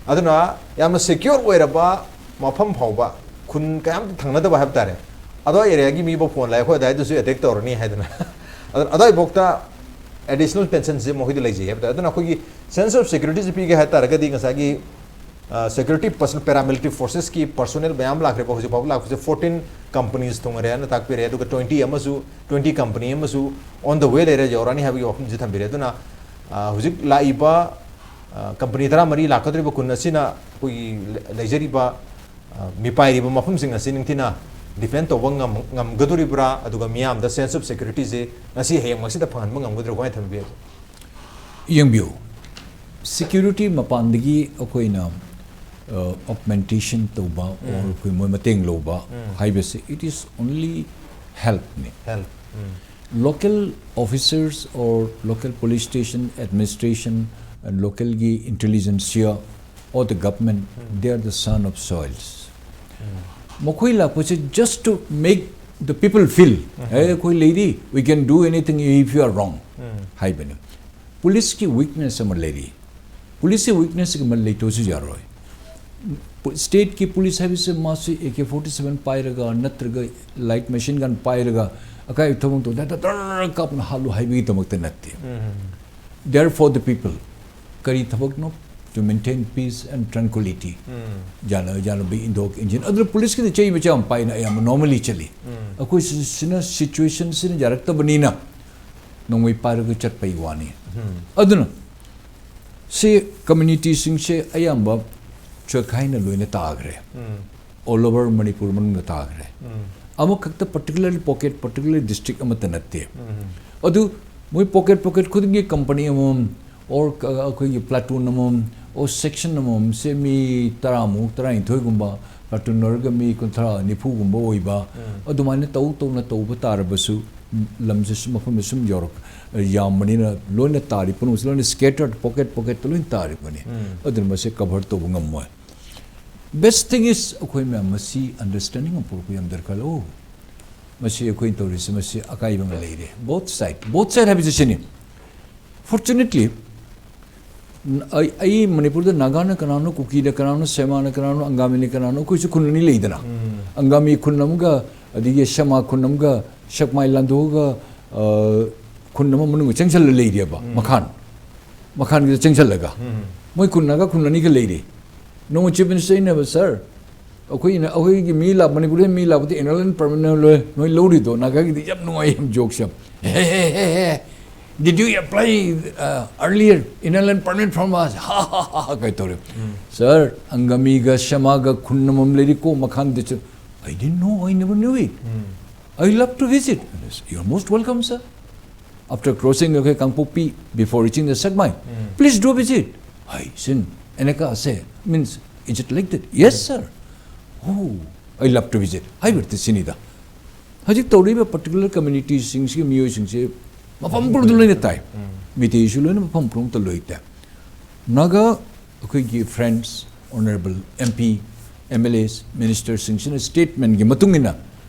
ꯑꯗꯨꯅ ꯌꯥꯝꯅ ꯁꯦꯀ꯭ꯌꯣꯔ ꯑꯣꯏꯔꯕ ꯃꯐꯝ ꯐꯥꯎꯕ, ꯈꯨꯟ ꯀꯌꯥꯝꯇ ꯊꯪꯅꯗꯕ ꯍꯥꯏꯕ ꯇꯥꯔꯦ, ꯑꯗꯨꯋꯥꯏ ꯑꯦꯔꯤꯌꯥꯒꯤ ꯃꯤꯐꯥꯎ ꯐꯣꯟ ꯂꯥꯛꯑꯦ, "ꯑꯩꯈꯣꯏ ꯑꯗꯨꯋꯥꯏꯗꯁꯨ ꯑꯦꯇꯦꯛ ꯇꯧꯔꯅꯤ" ꯍꯥꯏꯗꯅ꯫ ꯑꯗꯨ ꯑꯗꯨꯋꯥꯏꯐꯥꯎꯗ ꯑꯦꯗꯤꯁꯅꯦꯜ ꯇꯦꯟꯁꯟꯁꯦ ꯃꯈꯣꯏꯗ ꯂꯩꯖꯩ ꯍꯥꯏꯕ ꯇꯥꯔꯦ꯫ ꯑꯗꯨꯅ ꯑꯩꯈꯣꯏꯒꯤ ꯁꯦꯟꯁ ꯑꯣꯐ ꯁꯦꯀ꯭ꯌꯨꯔꯤꯇꯤꯁꯦ ꯄꯤꯒꯦ ꯍꯥꯏ ꯇꯥꯔꯒꯗꯤ ꯉꯁꯥꯏꯒꯤ ꯁꯦꯀ꯭ꯌꯨꯔꯤꯇꯤ ꯄꯔꯁꯅꯦꯜ, ꯄꯦꯔꯥꯃꯤꯂꯤꯇꯔꯤ ꯐꯣꯔꯁꯦꯁꯀꯤ ꯄꯔꯁꯣꯅꯦꯜ ꯃꯌꯥꯝ ꯂꯥꯛꯈ꯭ꯔꯦꯕ꯫ ꯍꯧꯖꯤꯛ ꯐꯥꯎꯕ ꯂꯥꯛꯄꯁꯦ ꯐꯣꯔꯇꯤꯟ ꯀꯝꯄꯅꯤꯁ ꯊꯨꯡꯉꯔꯦ ꯍꯥꯏꯅ ꯇꯥꯛꯄꯤꯔꯦ꯫ ꯑꯗꯨꯒ ꯇ꯭ꯋꯦꯟꯇꯤ ꯑꯃꯁꯨ, ꯇ꯭ꯋꯦꯟꯇꯤ ꯀꯝꯄꯅꯤ ꯑꯃꯁꯨ ꯑꯣꯟ ꯗ ꯋꯦ ꯂꯩꯔꯦ, ꯌꯧꯔꯛꯑꯅꯤ ꯍꯥꯏꯕꯒꯤ ꯋꯥꯐꯝꯁꯤ ꯊꯝꯕꯤꯔꯦ꯫ ꯑꯗꯨꯅ ꯑ, ꯍꯧꯖꯤꯛ ꯂꯥꯛꯏꯕ ꯀꯝꯄꯅꯤ ꯇꯔꯥꯃꯔꯤ ꯂꯥꯛꯀꯗꯧꯔꯤꯕ ꯈꯨꯟ ꯑꯁꯤꯅ ꯑꯩꯈꯣꯏꯒꯤ ꯂꯩ- ꯂꯩꯖꯔꯤꯕ, ꯑ, ꯃꯤꯄꯥꯏꯔꯤꯕ ꯃꯐꯝꯁꯤꯡ ꯑꯁꯤ ꯅꯤꯡꯊꯤꯅ ꯗꯤꯐꯦꯟ ꯇꯧꯕ ꯉꯝ- ꯉꯝꯒꯗꯧꯔꯤꯕ꯭ꯔꯥ, ꯑꯗꯨꯒ ꯃꯤꯌꯥꯝꯗ ꯁꯦꯟꯁ ꯑꯣꯐ ꯁꯦꯀ꯭ꯌꯨꯔꯤꯇꯤꯁꯦ ꯉꯁꯤ ꯍꯌꯦꯡꯃꯛꯁꯤꯗ ꯐꯪꯍꯟꯕ ꯉꯝꯒꯗꯧꯔꯤꯕ꯭ꯔꯥ? ꯀꯃꯥꯏꯅ ꯊꯝꯕꯤꯕꯒꯦ? ꯌꯦꯡꯕꯤꯌꯨ, ꯁꯦꯀ꯭ꯌꯨꯔꯤꯇꯤ ꯃꯄꯥꯟꯗꯒꯤ ꯑꯩꯈꯣꯏꯅ ꯑꯣꯒꯃꯦꯟꯇꯦꯁꯟ ꯇꯧꯕ ꯑꯣꯔ ꯑꯩꯈꯣꯏ ꯃꯣꯏ ꯃꯇꯦꯡ ꯂꯧꯕ ꯍꯥꯏꯕꯁꯦ, it is only help ꯅꯤ꯫ Help. Local officers or local police station administration, ꯂꯣꯀꯦꯜꯒꯤ ꯏꯟꯇꯦꯂꯤꯖꯦꯟꯁꯤꯌꯥ or the government, they are the son of soils. ꯃꯈꯣꯏ ꯂꯥꯛꯄꯁꯦ just to make the people feel, "ꯑꯦ, ꯑꯩꯈꯣꯏ ꯂꯩꯔꯤ, we can do anything if you are wrong" ꯍꯥꯏꯕꯅꯤ꯫ ꯄꯨꯂꯤꯁꯀꯤ weakness ꯑꯃ ꯂꯩꯔꯤ꯫ ꯄꯨꯂꯤꯁꯀꯤ ꯋꯤꯛꯅꯦꯁ ꯑꯃ ꯂꯩꯇꯕꯁꯨ ꯌꯥꯔꯣꯏ꯫ ꯄꯨ- ꯁ꯭ꯇꯦꯠꯀꯤ ꯄꯨꯂꯤꯁ ꯍꯥꯏꯕꯁꯦ ꯃꯥꯁꯤ ꯑꯦ ꯀꯦ ꯐꯣꯔꯇꯤ ꯁꯚꯦꯟ ꯄꯥꯏꯔꯒ ꯅꯠꯇ꯭ꯔꯒ ꯂꯥꯏꯠ ꯃꯦꯁꯤꯟ ꯒꯟ ꯄꯥꯏꯔꯒ ꯑꯀꯥꯏ ꯊꯕꯛ ꯇꯧꯗ ꯗꯔ ꯀꯥꯞꯅ ꯍꯥꯠꯂꯨ ꯍꯥꯏꯕꯒꯤꯗꯃꯛꯇ ꯅꯠꯇꯦ꯫ They are for the people. ꯀꯔꯤ ꯊꯕꯛꯅꯣ? To maintain peace and tranquility. ꯌꯥꯅ ꯌꯥꯅꯕ ꯏꯟꯊꯣꯛ ꯏꯟꯁꯤꯟ꯫ ꯑꯗꯨꯅ ꯄꯨꯂꯤꯁꯀꯤꯗꯤ ꯆꯩ ꯃꯆꯥ ꯑꯃ ꯄꯥꯏꯅ ꯑꯌꯥꯝꯕ ꯅꯣꯔꯃꯦꯂꯤ ꯆꯠꯂꯤ꯫ ꯑꯩꯈꯣꯏ ꯁꯤ- ꯁꯤꯅ ꯁꯤꯆꯨꯋꯦꯁꯟꯁꯤꯅ ꯌꯥꯔꯛꯇꯕꯅꯤꯅ ꯅꯣꯡꯃꯩ ꯄꯥꯏꯔꯒ ꯆꯠꯄꯒꯤ ꯋꯥꯅꯤ꯫ ꯑꯗꯨꯅ ꯁꯤ ꯀꯝꯃ꯭ꯌꯨꯅꯤꯇꯤꯁꯤꯡꯁꯦ ꯑꯌꯥꯝꯕ ꯆꯣꯏꯈꯥꯏꯅ ꯂꯣꯏꯅ ꯇꯥꯈ꯭ꯔꯦ꯫ ꯑꯣꯜ ꯑꯣꯚꯔ ꯃꯅꯤꯄꯨꯔ ꯃꯅꯨꯡꯗ ꯇꯥꯈ꯭ꯔꯦ꯫ ꯑꯃꯈꯛꯇ ꯄꯔꯇꯤꯀꯨꯂꯔ ꯄꯣꯀꯦꯠ, ꯄꯔꯇꯤꯀꯨꯂꯔ ꯗꯤꯁꯇ꯭ꯔꯤꯛ ꯑꯃꯠꯇ ꯅꯠꯇꯦ꯫ ꯑꯗꯨ ꯃꯣꯏ ꯄꯣꯀꯦꯠ ꯄꯣꯀꯦꯠ ꯈꯨꯗꯤꯡꯒꯤ ꯀꯝꯄꯅꯤ ꯑꯃꯃꯝ ꯑꯣꯔ ꯑꯩꯈꯣꯏꯒꯤ ꯄ꯭ꯂꯥꯇꯨꯟ ꯑꯃꯃꯝ ꯑꯣꯔ ꯁꯦꯛꯁꯟ ꯑꯃꯃꯝꯁꯦ ꯃꯤ ꯇꯔꯥꯃꯨꯛ, ꯇꯔꯥꯅꯤꯊꯣꯏꯒꯨꯝꯕ ꯄ꯭ꯂꯥꯇꯨꯟ ꯑꯣꯏꯔꯒ ꯃꯤ ꯀꯨꯟꯊ꯭ꯔꯥ ꯅꯤꯐꯨꯒꯨꯝꯕ ꯑꯣꯏꯕ, ꯑꯗꯨꯃꯥꯏꯅ ꯇꯧ ꯇꯧꯅ ꯇꯧꯕ ꯇꯥꯔꯕꯁꯨ ꯂꯝꯁꯦ ꯁꯨꯝ, ꯃꯐꯝꯗ ꯁꯨꯝ ꯌꯧꯔꯛ-, ꯌꯥꯝꯕꯅꯤꯅ ꯂꯣꯏꯅ ꯇꯥꯔꯤ ꯄꯨꯝꯅꯃꯛꯁꯦ ꯂꯣꯏꯅ ꯁ꯭ꯀꯦꯇꯔꯗ ꯄꯣꯀꯦꯠ ꯄꯣꯀꯦꯠꯇ ꯂꯣꯏꯅ ꯇꯥꯔꯤꯕꯅꯤ꯫ ꯑꯗꯨꯅ ꯃꯁꯤ ꯀꯚꯔ ꯇꯧꯕ ꯉꯝꯃꯣꯏ꯫ Best thing is ꯑꯩꯈꯣꯏ ꯃꯌꯥꯝ ꯃꯁꯤ ꯑꯟꯗꯔꯁ꯭ꯇꯦꯟꯗꯤꯡ ꯑꯃ ꯄꯨꯔꯛꯄ ꯌꯥꯝ ꯗꯔꯀꯥꯔ ꯂꯩ꯫ ꯑꯣ, ꯃꯁꯤ ꯑꯩꯈꯣꯏꯅ ꯇꯧꯔꯤꯁꯤ, ꯃꯁꯤ ꯑꯀꯥꯏꯕ ꯑꯃ ꯂꯩꯔꯦ꯫ Both side, both side ꯍꯥꯏꯕꯁꯤ ꯁꯤꯅꯤ꯫ Fortunately, ꯑꯩ, ꯑꯩ ꯃꯅꯤꯄꯨꯔꯗ ꯅꯥꯒꯥꯅ ꯀꯅꯥꯅꯣ, ꯀꯨꯀꯤꯅ ꯀꯅꯥꯅꯣ, ꯁꯦꯃꯥꯅ ꯀꯅꯥꯅꯣ, ꯑꯪꯒꯥꯃꯤꯅ ꯀꯅꯥꯅꯣ, ꯑꯩꯈꯣꯏꯁꯨ ꯈꯨꯟ ꯑꯅꯤ ꯂꯩꯗꯅ꯫ ꯑꯪꯒꯥꯃꯤ ꯈꯨꯟ ꯑꯃꯒ, ꯑꯗꯒꯤ ꯁꯦꯃꯥ ꯈꯨꯟ ꯑꯃꯒ, ꯁꯦꯛꯃꯥꯏ ꯂꯥꯟꯗꯣꯛꯑꯒ, ꯑ, ꯈꯨꯟ ꯑꯃ ꯃꯅꯨꯡꯗ ꯆꯪꯁꯜꯂ ꯂꯩꯔꯦꯕ, ꯃꯈꯥꯟ꯫ ꯃꯈꯥꯟꯒꯤꯗ ꯆꯪꯁꯜꯂꯒ꯫ ꯃꯣꯏ ꯈꯨꯟ, ꯅꯥꯒꯥ ꯈꯨꯟ ꯑꯅꯤꯒ ꯂꯩꯔꯦ꯫ ꯅꯣꯡꯃ Chief Minister ꯅ, "Sir, ꯑꯩꯈꯣꯏꯅ, ꯑꯩꯈꯣꯏꯒꯤ ꯃꯤ ꯂꯥꯛ-, ꯃꯅꯤꯄꯨꯔꯗ ꯃꯤ ꯂꯥꯛꯄꯗ Inner Line Permit ꯂꯣꯏ, ꯅꯣꯏ ꯂꯧꯔꯤꯗꯣ?" ꯅꯥꯒꯥꯒꯤꯗꯤ ꯌꯥꯝ ꯅꯨꯡꯉꯥꯏ, ꯌꯥꯝ joke ꯁꯦ ꯌꯥꯝ꯫ "Hey, hey, hey, hey, did you apply, uh, earlier Inner Line Permit from us?" ꯍꯥ, ꯍꯥ, ꯍꯥ, ꯍꯥ, ꯀꯥꯏ ꯇꯧꯔꯦ꯫ "Sir, ꯑꯪꯒꯃꯤꯒ ꯁꯦꯃꯥꯒ ꯈꯨꯟ ꯑꯃꯃꯝ ꯂꯩꯔꯤꯀꯣ ꯃꯈꯥꯟꯗꯁꯨ." "I didn't know, I never knew it. I love to visit." "You're most welcome, sir." After crossing, okay, Kangpokpi, before reaching the Sekmai, "Please do visit." "Hi, Sin, Eneka ase, means, is it like that?" "Yes, sir." "Oh, I love to visit." ꯍꯥꯏꯕꯗꯤ ꯁꯤꯅꯤꯗ꯫ ꯍꯧꯖꯤꯛ ꯇꯧꯔꯤꯕ particular community ꯁꯤꯡꯁꯤꯒꯤ ꯃꯤꯑꯣꯏꯁꯤꯡꯁꯦ ꯃꯐꯝ ꯄꯨꯝꯅꯃꯛꯇ ꯂꯣꯏꯅ ꯇꯥꯏ꯫ ꯃꯤꯇꯩꯁꯨ ꯂꯣꯏꯅ ꯃꯐꯝ ꯄꯨꯝꯅꯃꯛꯇ ꯂꯣꯏ ꯇꯥꯏ꯫ ꯅꯥꯒꯥ ꯑꯩꯈꯣꯏꯒꯤ friends, honourable M P, M L As, minister ꯁꯤꯡꯁꯤꯅ statement ꯀꯤ ꯃꯇꯨꯡ ꯏꯟꯅ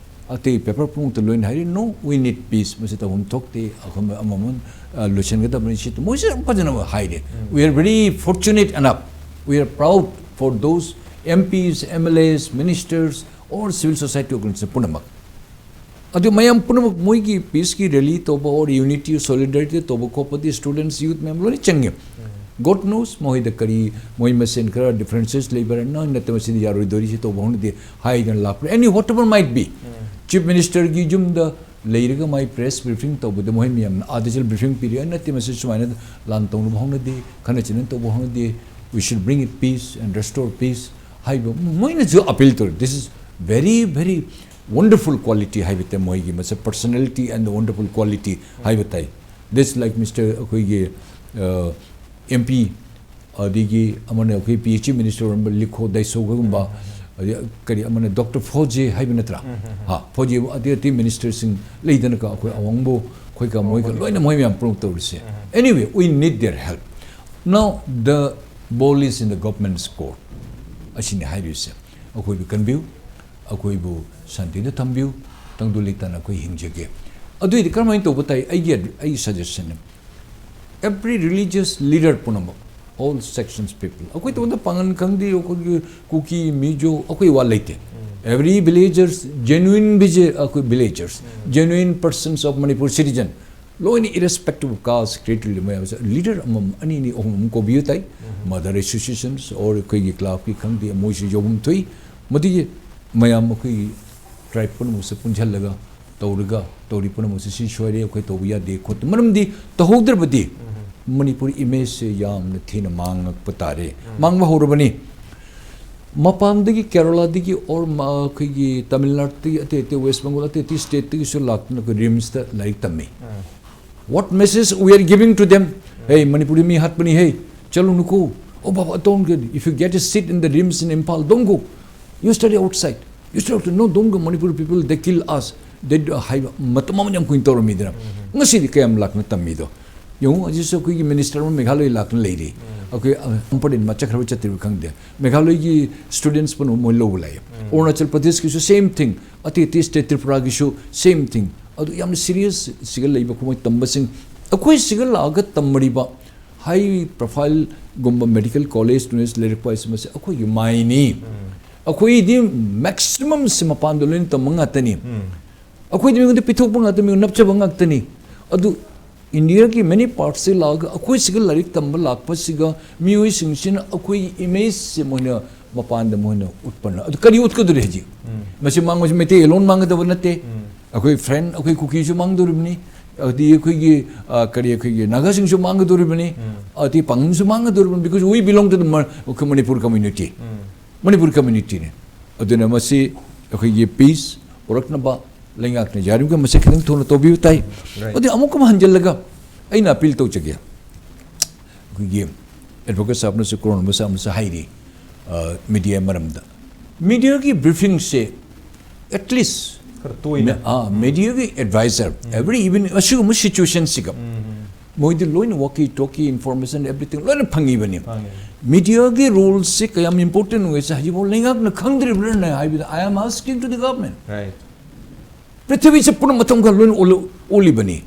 ꯑꯇꯩ paper ꯄꯨꯝꯅꯃꯛꯇ ꯂꯣꯏꯅ ꯍꯥꯏꯔꯤ, "No, we need peace." ꯃꯁꯤ ꯇꯧꯐꯝ ꯊꯣꯛꯇꯦ, ꯑꯩꯈꯣꯏ ꯑꯃꯃꯝ, ꯑ, ꯂꯣꯏꯁꯤꯟꯒꯗꯕꯅꯤ꯫ ꯁꯤ ꯃꯣꯏꯁꯨ ꯌꯥꯝ ꯐꯖꯅ ꯍꯥꯏꯔꯤ꯫ We are very fortunate enough, we are proud for those M Ps, M L As, ministers or civil society organization ꯄꯨꯝꯅꯃꯛ꯫ ꯑꯗꯨ ꯃꯌꯥꯝ ꯄꯨꯝꯅꯃꯛ ꯃꯣꯏꯒꯤ peace ꯀꯤ rally ꯇꯧꯕ or unity, solidarity ꯇꯧꯕ ꯈꯣꯠꯄꯗꯤ students, youth ꯃꯌꯥꯝ ꯂꯣꯏꯅ ꯆꯪꯉꯦ꯫ God knows ꯃꯈꯣꯏꯗ ꯀꯔꯤ, ꯃꯣꯏ ꯃꯁꯦꯟ ꯈꯔ differences ꯂꯩꯕ꯭ꯔꯥ, ꯅꯪ ꯅꯠꯇꯦ ꯃꯁꯤꯗꯤ ꯌꯥꯔꯣꯏꯗꯧꯔꯤ, ꯁꯤ ꯇꯧꯕ ꯍꯧꯅꯗꯦ ꯍꯥꯏꯗꯅ ꯂꯥꯛꯄ꯭ꯔꯥ, any whatever might be꯫ Chief Minister ꯒꯤ ꯌꯨꯝꯗ ꯂꯩꯔꯒ ꯃꯥꯏ press briefing ꯇꯧꯕꯗ ꯃꯣꯏ ꯃꯌꯥꯝꯅ ꯑꯥꯗ ꯆꯠꯂ briefing ꯄꯤꯔꯤ, "ꯑꯩ ꯅꯠꯇꯦ, ꯃꯁꯤ ꯁꯨꯃꯥꯏꯅ ꯂꯥꯟ ꯇꯧꯅꯕ ꯍꯧꯅꯗꯦ, ꯈꯠꯅ ꯆꯩꯅ ꯇꯧꯕ ꯍꯧꯅꯗꯦ, we should bring it peace and restore peace" ꯍꯥꯏꯕ ꯃꯣꯏꯅꯁꯨ appeal ꯇꯧꯔꯤ꯫ This is very, very wonderful quality ꯍꯥꯏꯕ ꯇꯥꯏ, ꯃꯣꯏꯒꯤ ꯃꯁꯛ personality and the wonderful quality ꯍꯥꯏꯕ ꯇꯥꯏ꯫ This like Mister ꯑꯩꯈꯣꯏꯒꯤ, ꯑ, M P, ꯑꯗꯒꯤ ꯑꯃꯅ ꯑꯩꯈꯣꯏ P H E minister ꯑꯣꯏꯔꯝꯕ ꯂꯤꯈꯣ ꯗꯥꯏꯁꯣꯒꯨꯝꯕ, ꯑꯗꯩ ꯀꯔꯤ ꯑꯃꯅ Doctor ꯐꯣꯖꯦ ꯍꯥꯏꯕ ꯅꯠꯇ꯭ꯔꯥ? ꯍꯥ, ꯐꯣꯖꯦ ꯑꯇꯩ ꯑꯇꯩ minister ꯁꯤꯡ ꯂꯩꯗꯅꯀꯣ, ꯑꯩꯈꯣꯏ ꯑꯋꯥꯡꯕꯣ, ꯑꯩꯈꯣꯏꯒ ꯃꯣꯏꯒ ꯂꯣꯏꯅ ꯃꯣꯏ ꯃꯌꯥꯝ ꯄꯨꯝꯅꯃꯛ ꯇꯧꯔꯤꯁꯦ꯫ Anyway, we need their help. Now, the ball is in the government's court. ꯑꯁꯤꯅꯤ ꯍꯥꯏꯔꯤꯁꯦ꯫ ꯑꯩꯈꯣꯏꯕꯨ ꯀꯟꯕꯤꯌꯨ, ꯑꯩꯈꯣꯏꯕꯨ ꯁꯥꯟꯇꯤꯗ ꯊꯝꯕꯤꯌꯨ, ꯇꯪꯗꯨ ꯂꯩꯇꯥꯅ ꯑꯩꯈꯣꯏ ꯍꯤꯡꯖꯒꯦ꯫ ꯑꯗꯨꯏꯗꯤ ꯀꯔꯝꯍꯥꯏꯅ ꯇꯧꯕ ꯇꯥꯏ? ꯑꯩꯒꯤ ꯑꯩ suggestion ꯅꯤ, every religious leader ꯄꯨꯝꯅꯃꯛ, all sections people, ꯑꯩꯈꯣꯏ ꯇꯣꯟꯗ ꯄꯥꯉꯟ ꯈꯪꯗꯦ, ꯑꯩꯈꯣꯏꯒꯤ ꯀꯨꯀꯤ, ꯃꯤꯖꯣ, ꯑꯩꯈꯣꯏ ꯋꯥ ꯂꯩꯇꯦ꯫ Every villagers, genuine village ꯑꯩꯈꯣꯏ villagers, genuine persons of Manipur citizen, ꯂꯣꯏꯅ irrespective of caste, creed, religion, ꯃꯌꯥꯝꯁꯦ leader ꯑꯃꯃꯝ, ꯑꯅꯤ ꯑꯅꯤ, ꯑꯍꯨꯝ ꯑꯍꯨꯝ ꯀꯧꯕꯤꯌꯨ ꯇꯥꯏ꯫ Mother associations or ꯑꯩꯈꯣꯏꯒꯤ club ꯀꯤ ꯈꯪꯗꯦ, ꯃꯣꯏꯁꯨ ꯌꯥꯎꯐꯝ ꯊꯣꯛꯏ꯫ ꯃꯗꯨꯒꯤ ꯃꯌꯥꯝ ꯑꯩꯈꯣꯏꯒꯤ tribe ꯄꯨꯝꯅꯃꯛꯁꯦ ꯄꯨꯟꯁꯤꯜꯂꯒ ꯇꯧꯔꯒ, ꯇꯧꯔꯤ ꯄꯨꯝꯅꯃꯛꯁꯦ ꯁꯤ ꯁꯣꯏꯔꯦ, ꯑꯩꯈꯣꯏ ꯇꯧꯕ ꯌꯥꯗꯦ ꯈꯣꯠꯇꯦ, ꯃꯔꯝꯗꯤ ꯇꯧꯍꯧꯗ꯭ꯔꯕꯗꯤ ꯃꯅꯤꯄꯨꯔ image ꯁꯦ ꯌꯥꯝꯅ ꯊꯤꯅ ꯃꯥꯡꯉꯛꯄ ꯇꯥꯔꯦ꯫ ꯃꯥꯡꯕ ꯍꯧꯔꯕꯅꯤ꯫ ꯃꯄꯥꯟꯗꯒꯤ, ꯀꯦꯔꯂꯥꯗꯒꯤ or ꯃ-, ꯑꯩꯈꯣꯏꯒꯤ ꯇꯥꯃꯤꯜ ꯅꯥꯗꯨꯗꯒꯤ, ꯑꯇꯩ ꯑꯇꯩ West Bengal, ꯑꯇꯩ ꯑꯇꯩ state ꯇꯒꯤꯁꯨ ꯂꯥꯛꯇꯨꯅ ꯑꯩꯈꯣꯏ ꯔꯤꯝꯁꯇ ꯂꯥꯏꯔꯤꯛ ꯇꯝꯃꯤ꯫ What message we are giving to them? Hey, ꯃꯅꯤꯄꯨꯔꯗ ꯃꯤ ꯍꯥꯠꯄꯅꯤ, hey, ꯆꯠꯂꯨꯅꯨꯀꯣ꯫ Oh, Baba, don't get, if you get a seat in the RIMS in Imphal, don't go. You study outside. You study outside. No, don't go. Manipuri people, they kill us. They do, ꯍꯥꯏꯕ ꯃꯇꯝ ꯑꯃ ꯌꯥꯝ ꯀꯨꯏꯅ ꯇꯧꯔꯝꯃꯤꯗꯅ꯫ ꯉꯁꯤꯗꯤ ꯀꯌꯥꯝ ꯂꯥꯛꯅ ꯇꯝꯃꯤꯗꯣ? ꯌꯦꯡꯉꯨ, ꯍꯧꯖꯤꯛꯁꯨ ꯑꯩꯈꯣꯏꯒꯤ minister ꯑꯃ ꯃꯦꯘꯥꯂꯌ ꯂꯥꯛꯅ ꯂꯩꯔꯤ꯫ ꯑꯩꯈꯣꯏ, ꯑ, ꯄꯝꯄꯔꯤꯟ ꯃꯆꯥ ꯈꯔ ꯆꯠꯇ꯭ꯔꯤꯕ ꯈꯪꯗꯦ꯫ ꯃꯦꯘꯥꯂꯌꯒꯤ students ꯄꯨꯝꯅꯃꯛ ꯃꯣꯏ ꯂꯧꯕ ꯂꯥꯛꯑꯦ꯫ ꯑꯔꯨꯅꯥꯆꯜ ꯄ꯭ꯔꯗꯦꯁꯀꯤꯁꯨ same thing, ꯑꯇꯩ ꯑꯇꯩ state, ꯇ꯭ꯔꯤꯄꯨꯔꯥꯒꯤꯁꯨ same thing꯫ ꯑꯗꯨ ꯌꯥꯝꯅ serious ꯁꯤꯒ ꯂꯩꯕ ꯈꯣꯠꯄ ꯇꯝꯕꯁꯤꯡ, ꯑꯩꯈꯣꯏ ꯁꯤꯒ ꯂꯥꯛꯑꯒ ꯇꯝꯃꯔꯤꯕ high profile ꯒꯨꯝꯕ medical college students ꯂꯩꯔꯛꯄ ꯍꯥꯏꯁꯤ ꯃꯁꯤ ꯑꯩꯈꯣꯏꯒꯤ ꯃꯥꯏꯅꯤ꯫ ꯑꯩꯈꯣꯏꯗꯤ maximum ꯁꯤ ꯃꯄꯥꯟꯗ ꯂꯣꯏꯅ ꯇꯝꯕ ꯉꯥꯛꯇꯅꯤ꯫ ꯑꯩꯈꯣꯏꯗꯤ ꯃꯤꯉꯣꯟꯗ ꯄꯤꯊꯣꯛꯄ ꯉꯥꯛꯇ, ꯃꯤꯉꯣꯟꯗ ꯅꯞꯆꯕ ꯉꯥꯛꯇꯅꯤ꯫ ꯑꯗꯨ ꯏꯟꯗꯤꯌꯥꯒꯤ many parts ꯁꯤ ꯂꯥꯛꯑꯒ ꯑꯩꯈꯣꯏ ꯁꯤꯒ ꯂꯥꯏꯔꯤꯛ ꯇꯝꯕ ꯂꯥꯛꯄꯁꯤꯒ ꯃꯤꯑꯣꯏꯁꯤꯡꯁꯤꯅ ꯑꯩꯈꯣꯏꯒꯤ image ꯁꯦ ꯃꯣꯏꯅ ꯃꯄꯥꯟꯗ ꯃꯣꯏꯅ ꯎꯠꯄꯅ, ꯑꯗꯨ ꯀꯔꯤ ꯎꯠꯀꯗꯧꯔꯤ ꯍꯧꯖꯤꯛ? ꯃꯁꯤ ꯃꯥꯡꯕꯁꯤ ꯃꯩꯇꯩ alone ꯃꯥꯡꯒꯗꯕ ꯅꯠꯇꯦ꯫ ꯑꯩꯈꯣꯏ friend, ꯑꯩꯈꯣꯏ ꯀꯨꯀꯤꯁꯨ ꯃꯥꯡꯗꯧꯔꯤꯕꯅꯤ, ꯑꯗꯤ ꯑꯩꯈꯣꯏꯒꯤ, ꯑ, ꯀꯔꯤ, ꯑꯩꯈꯣꯏꯒꯤ ꯅꯥꯒꯥꯁꯤꯡꯁꯨ ꯃꯥꯡꯒꯗꯧꯔꯤꯕꯅꯤ, ꯑꯗꯤ ꯄꯥꯡꯒꯟꯁꯨ ꯃꯥꯡꯒꯗꯧꯔꯤꯕꯅꯤ, because we belong to the Ma-, Manipur community꯫ Manipur community ꯅꯤ꯫ ꯑꯗꯨꯅ ꯃꯁꯤ ꯑꯩꯈꯣꯏꯒꯤ peace ꯄꯨꯔꯛꯅꯕ ꯂꯩꯉꯥꯛꯅ ꯌꯥꯔꯤꯕꯃꯈꯩ ꯃꯁꯤ ꯈꯤꯇꯪ ꯊꯨꯅ ꯇꯧꯕꯤꯕ ꯇꯥꯏ꯫ Right. ꯑꯗꯨ ꯑꯃꯨꯛ ꯑꯃ ꯍꯟꯖꯤꯜꯂꯒ ꯑꯩꯅ appeal ꯇꯧꯖꯒꯦ꯫ ꯑꯩꯈꯣꯏꯒꯤ advocate ꯁꯥꯍꯕꯅꯁꯨ, ꯀꯣꯔꯣꯟꯕ ꯁꯥꯍꯕꯅꯁꯨ ꯍꯥꯏꯔꯤ, ꯑ, media ꯃꯔꯝꯗ꯫ Media ꯒꯤ briefing ꯁꯦ at least ꯈꯔ ꯇꯣꯏꯅ꯫ ꯃꯦ-, ꯑꯥ, media ꯒꯤ advisor, every even ꯑꯁꯤꯒꯨꯝꯕ situation ꯁꯤꯒ ꯃꯣꯏꯗꯤ ꯂꯣꯏꯅ walkie talkie, information, everything ꯂꯣꯏꯅ ꯐꯪꯉꯤꯕꯅꯤ꯫ ꯐꯪꯉꯤ꯫ Media ꯒꯤ role ꯁꯤ ꯀꯌꯥꯝ important ꯑꯣꯏꯁꯦ ꯍꯧꯖꯤꯛꯐꯥꯎ ꯂꯩꯉꯥꯛꯅ ꯈꯪꯗ꯭ꯔꯤꯕ꯭ꯔꯥꯅ ꯍꯥꯏꯕꯗ, I am asking to the government꯫ Right. ꯄ꯭ꯔꯤꯊꯤꯕꯤꯁꯦ ꯄꯨꯝꯅꯃꯛ ꯃꯇꯝ ꯈꯔ ꯂꯣꯏꯅ ꯑꯣꯜꯂ-, ꯑꯣꯜꯂꯤꯕꯅꯤ꯫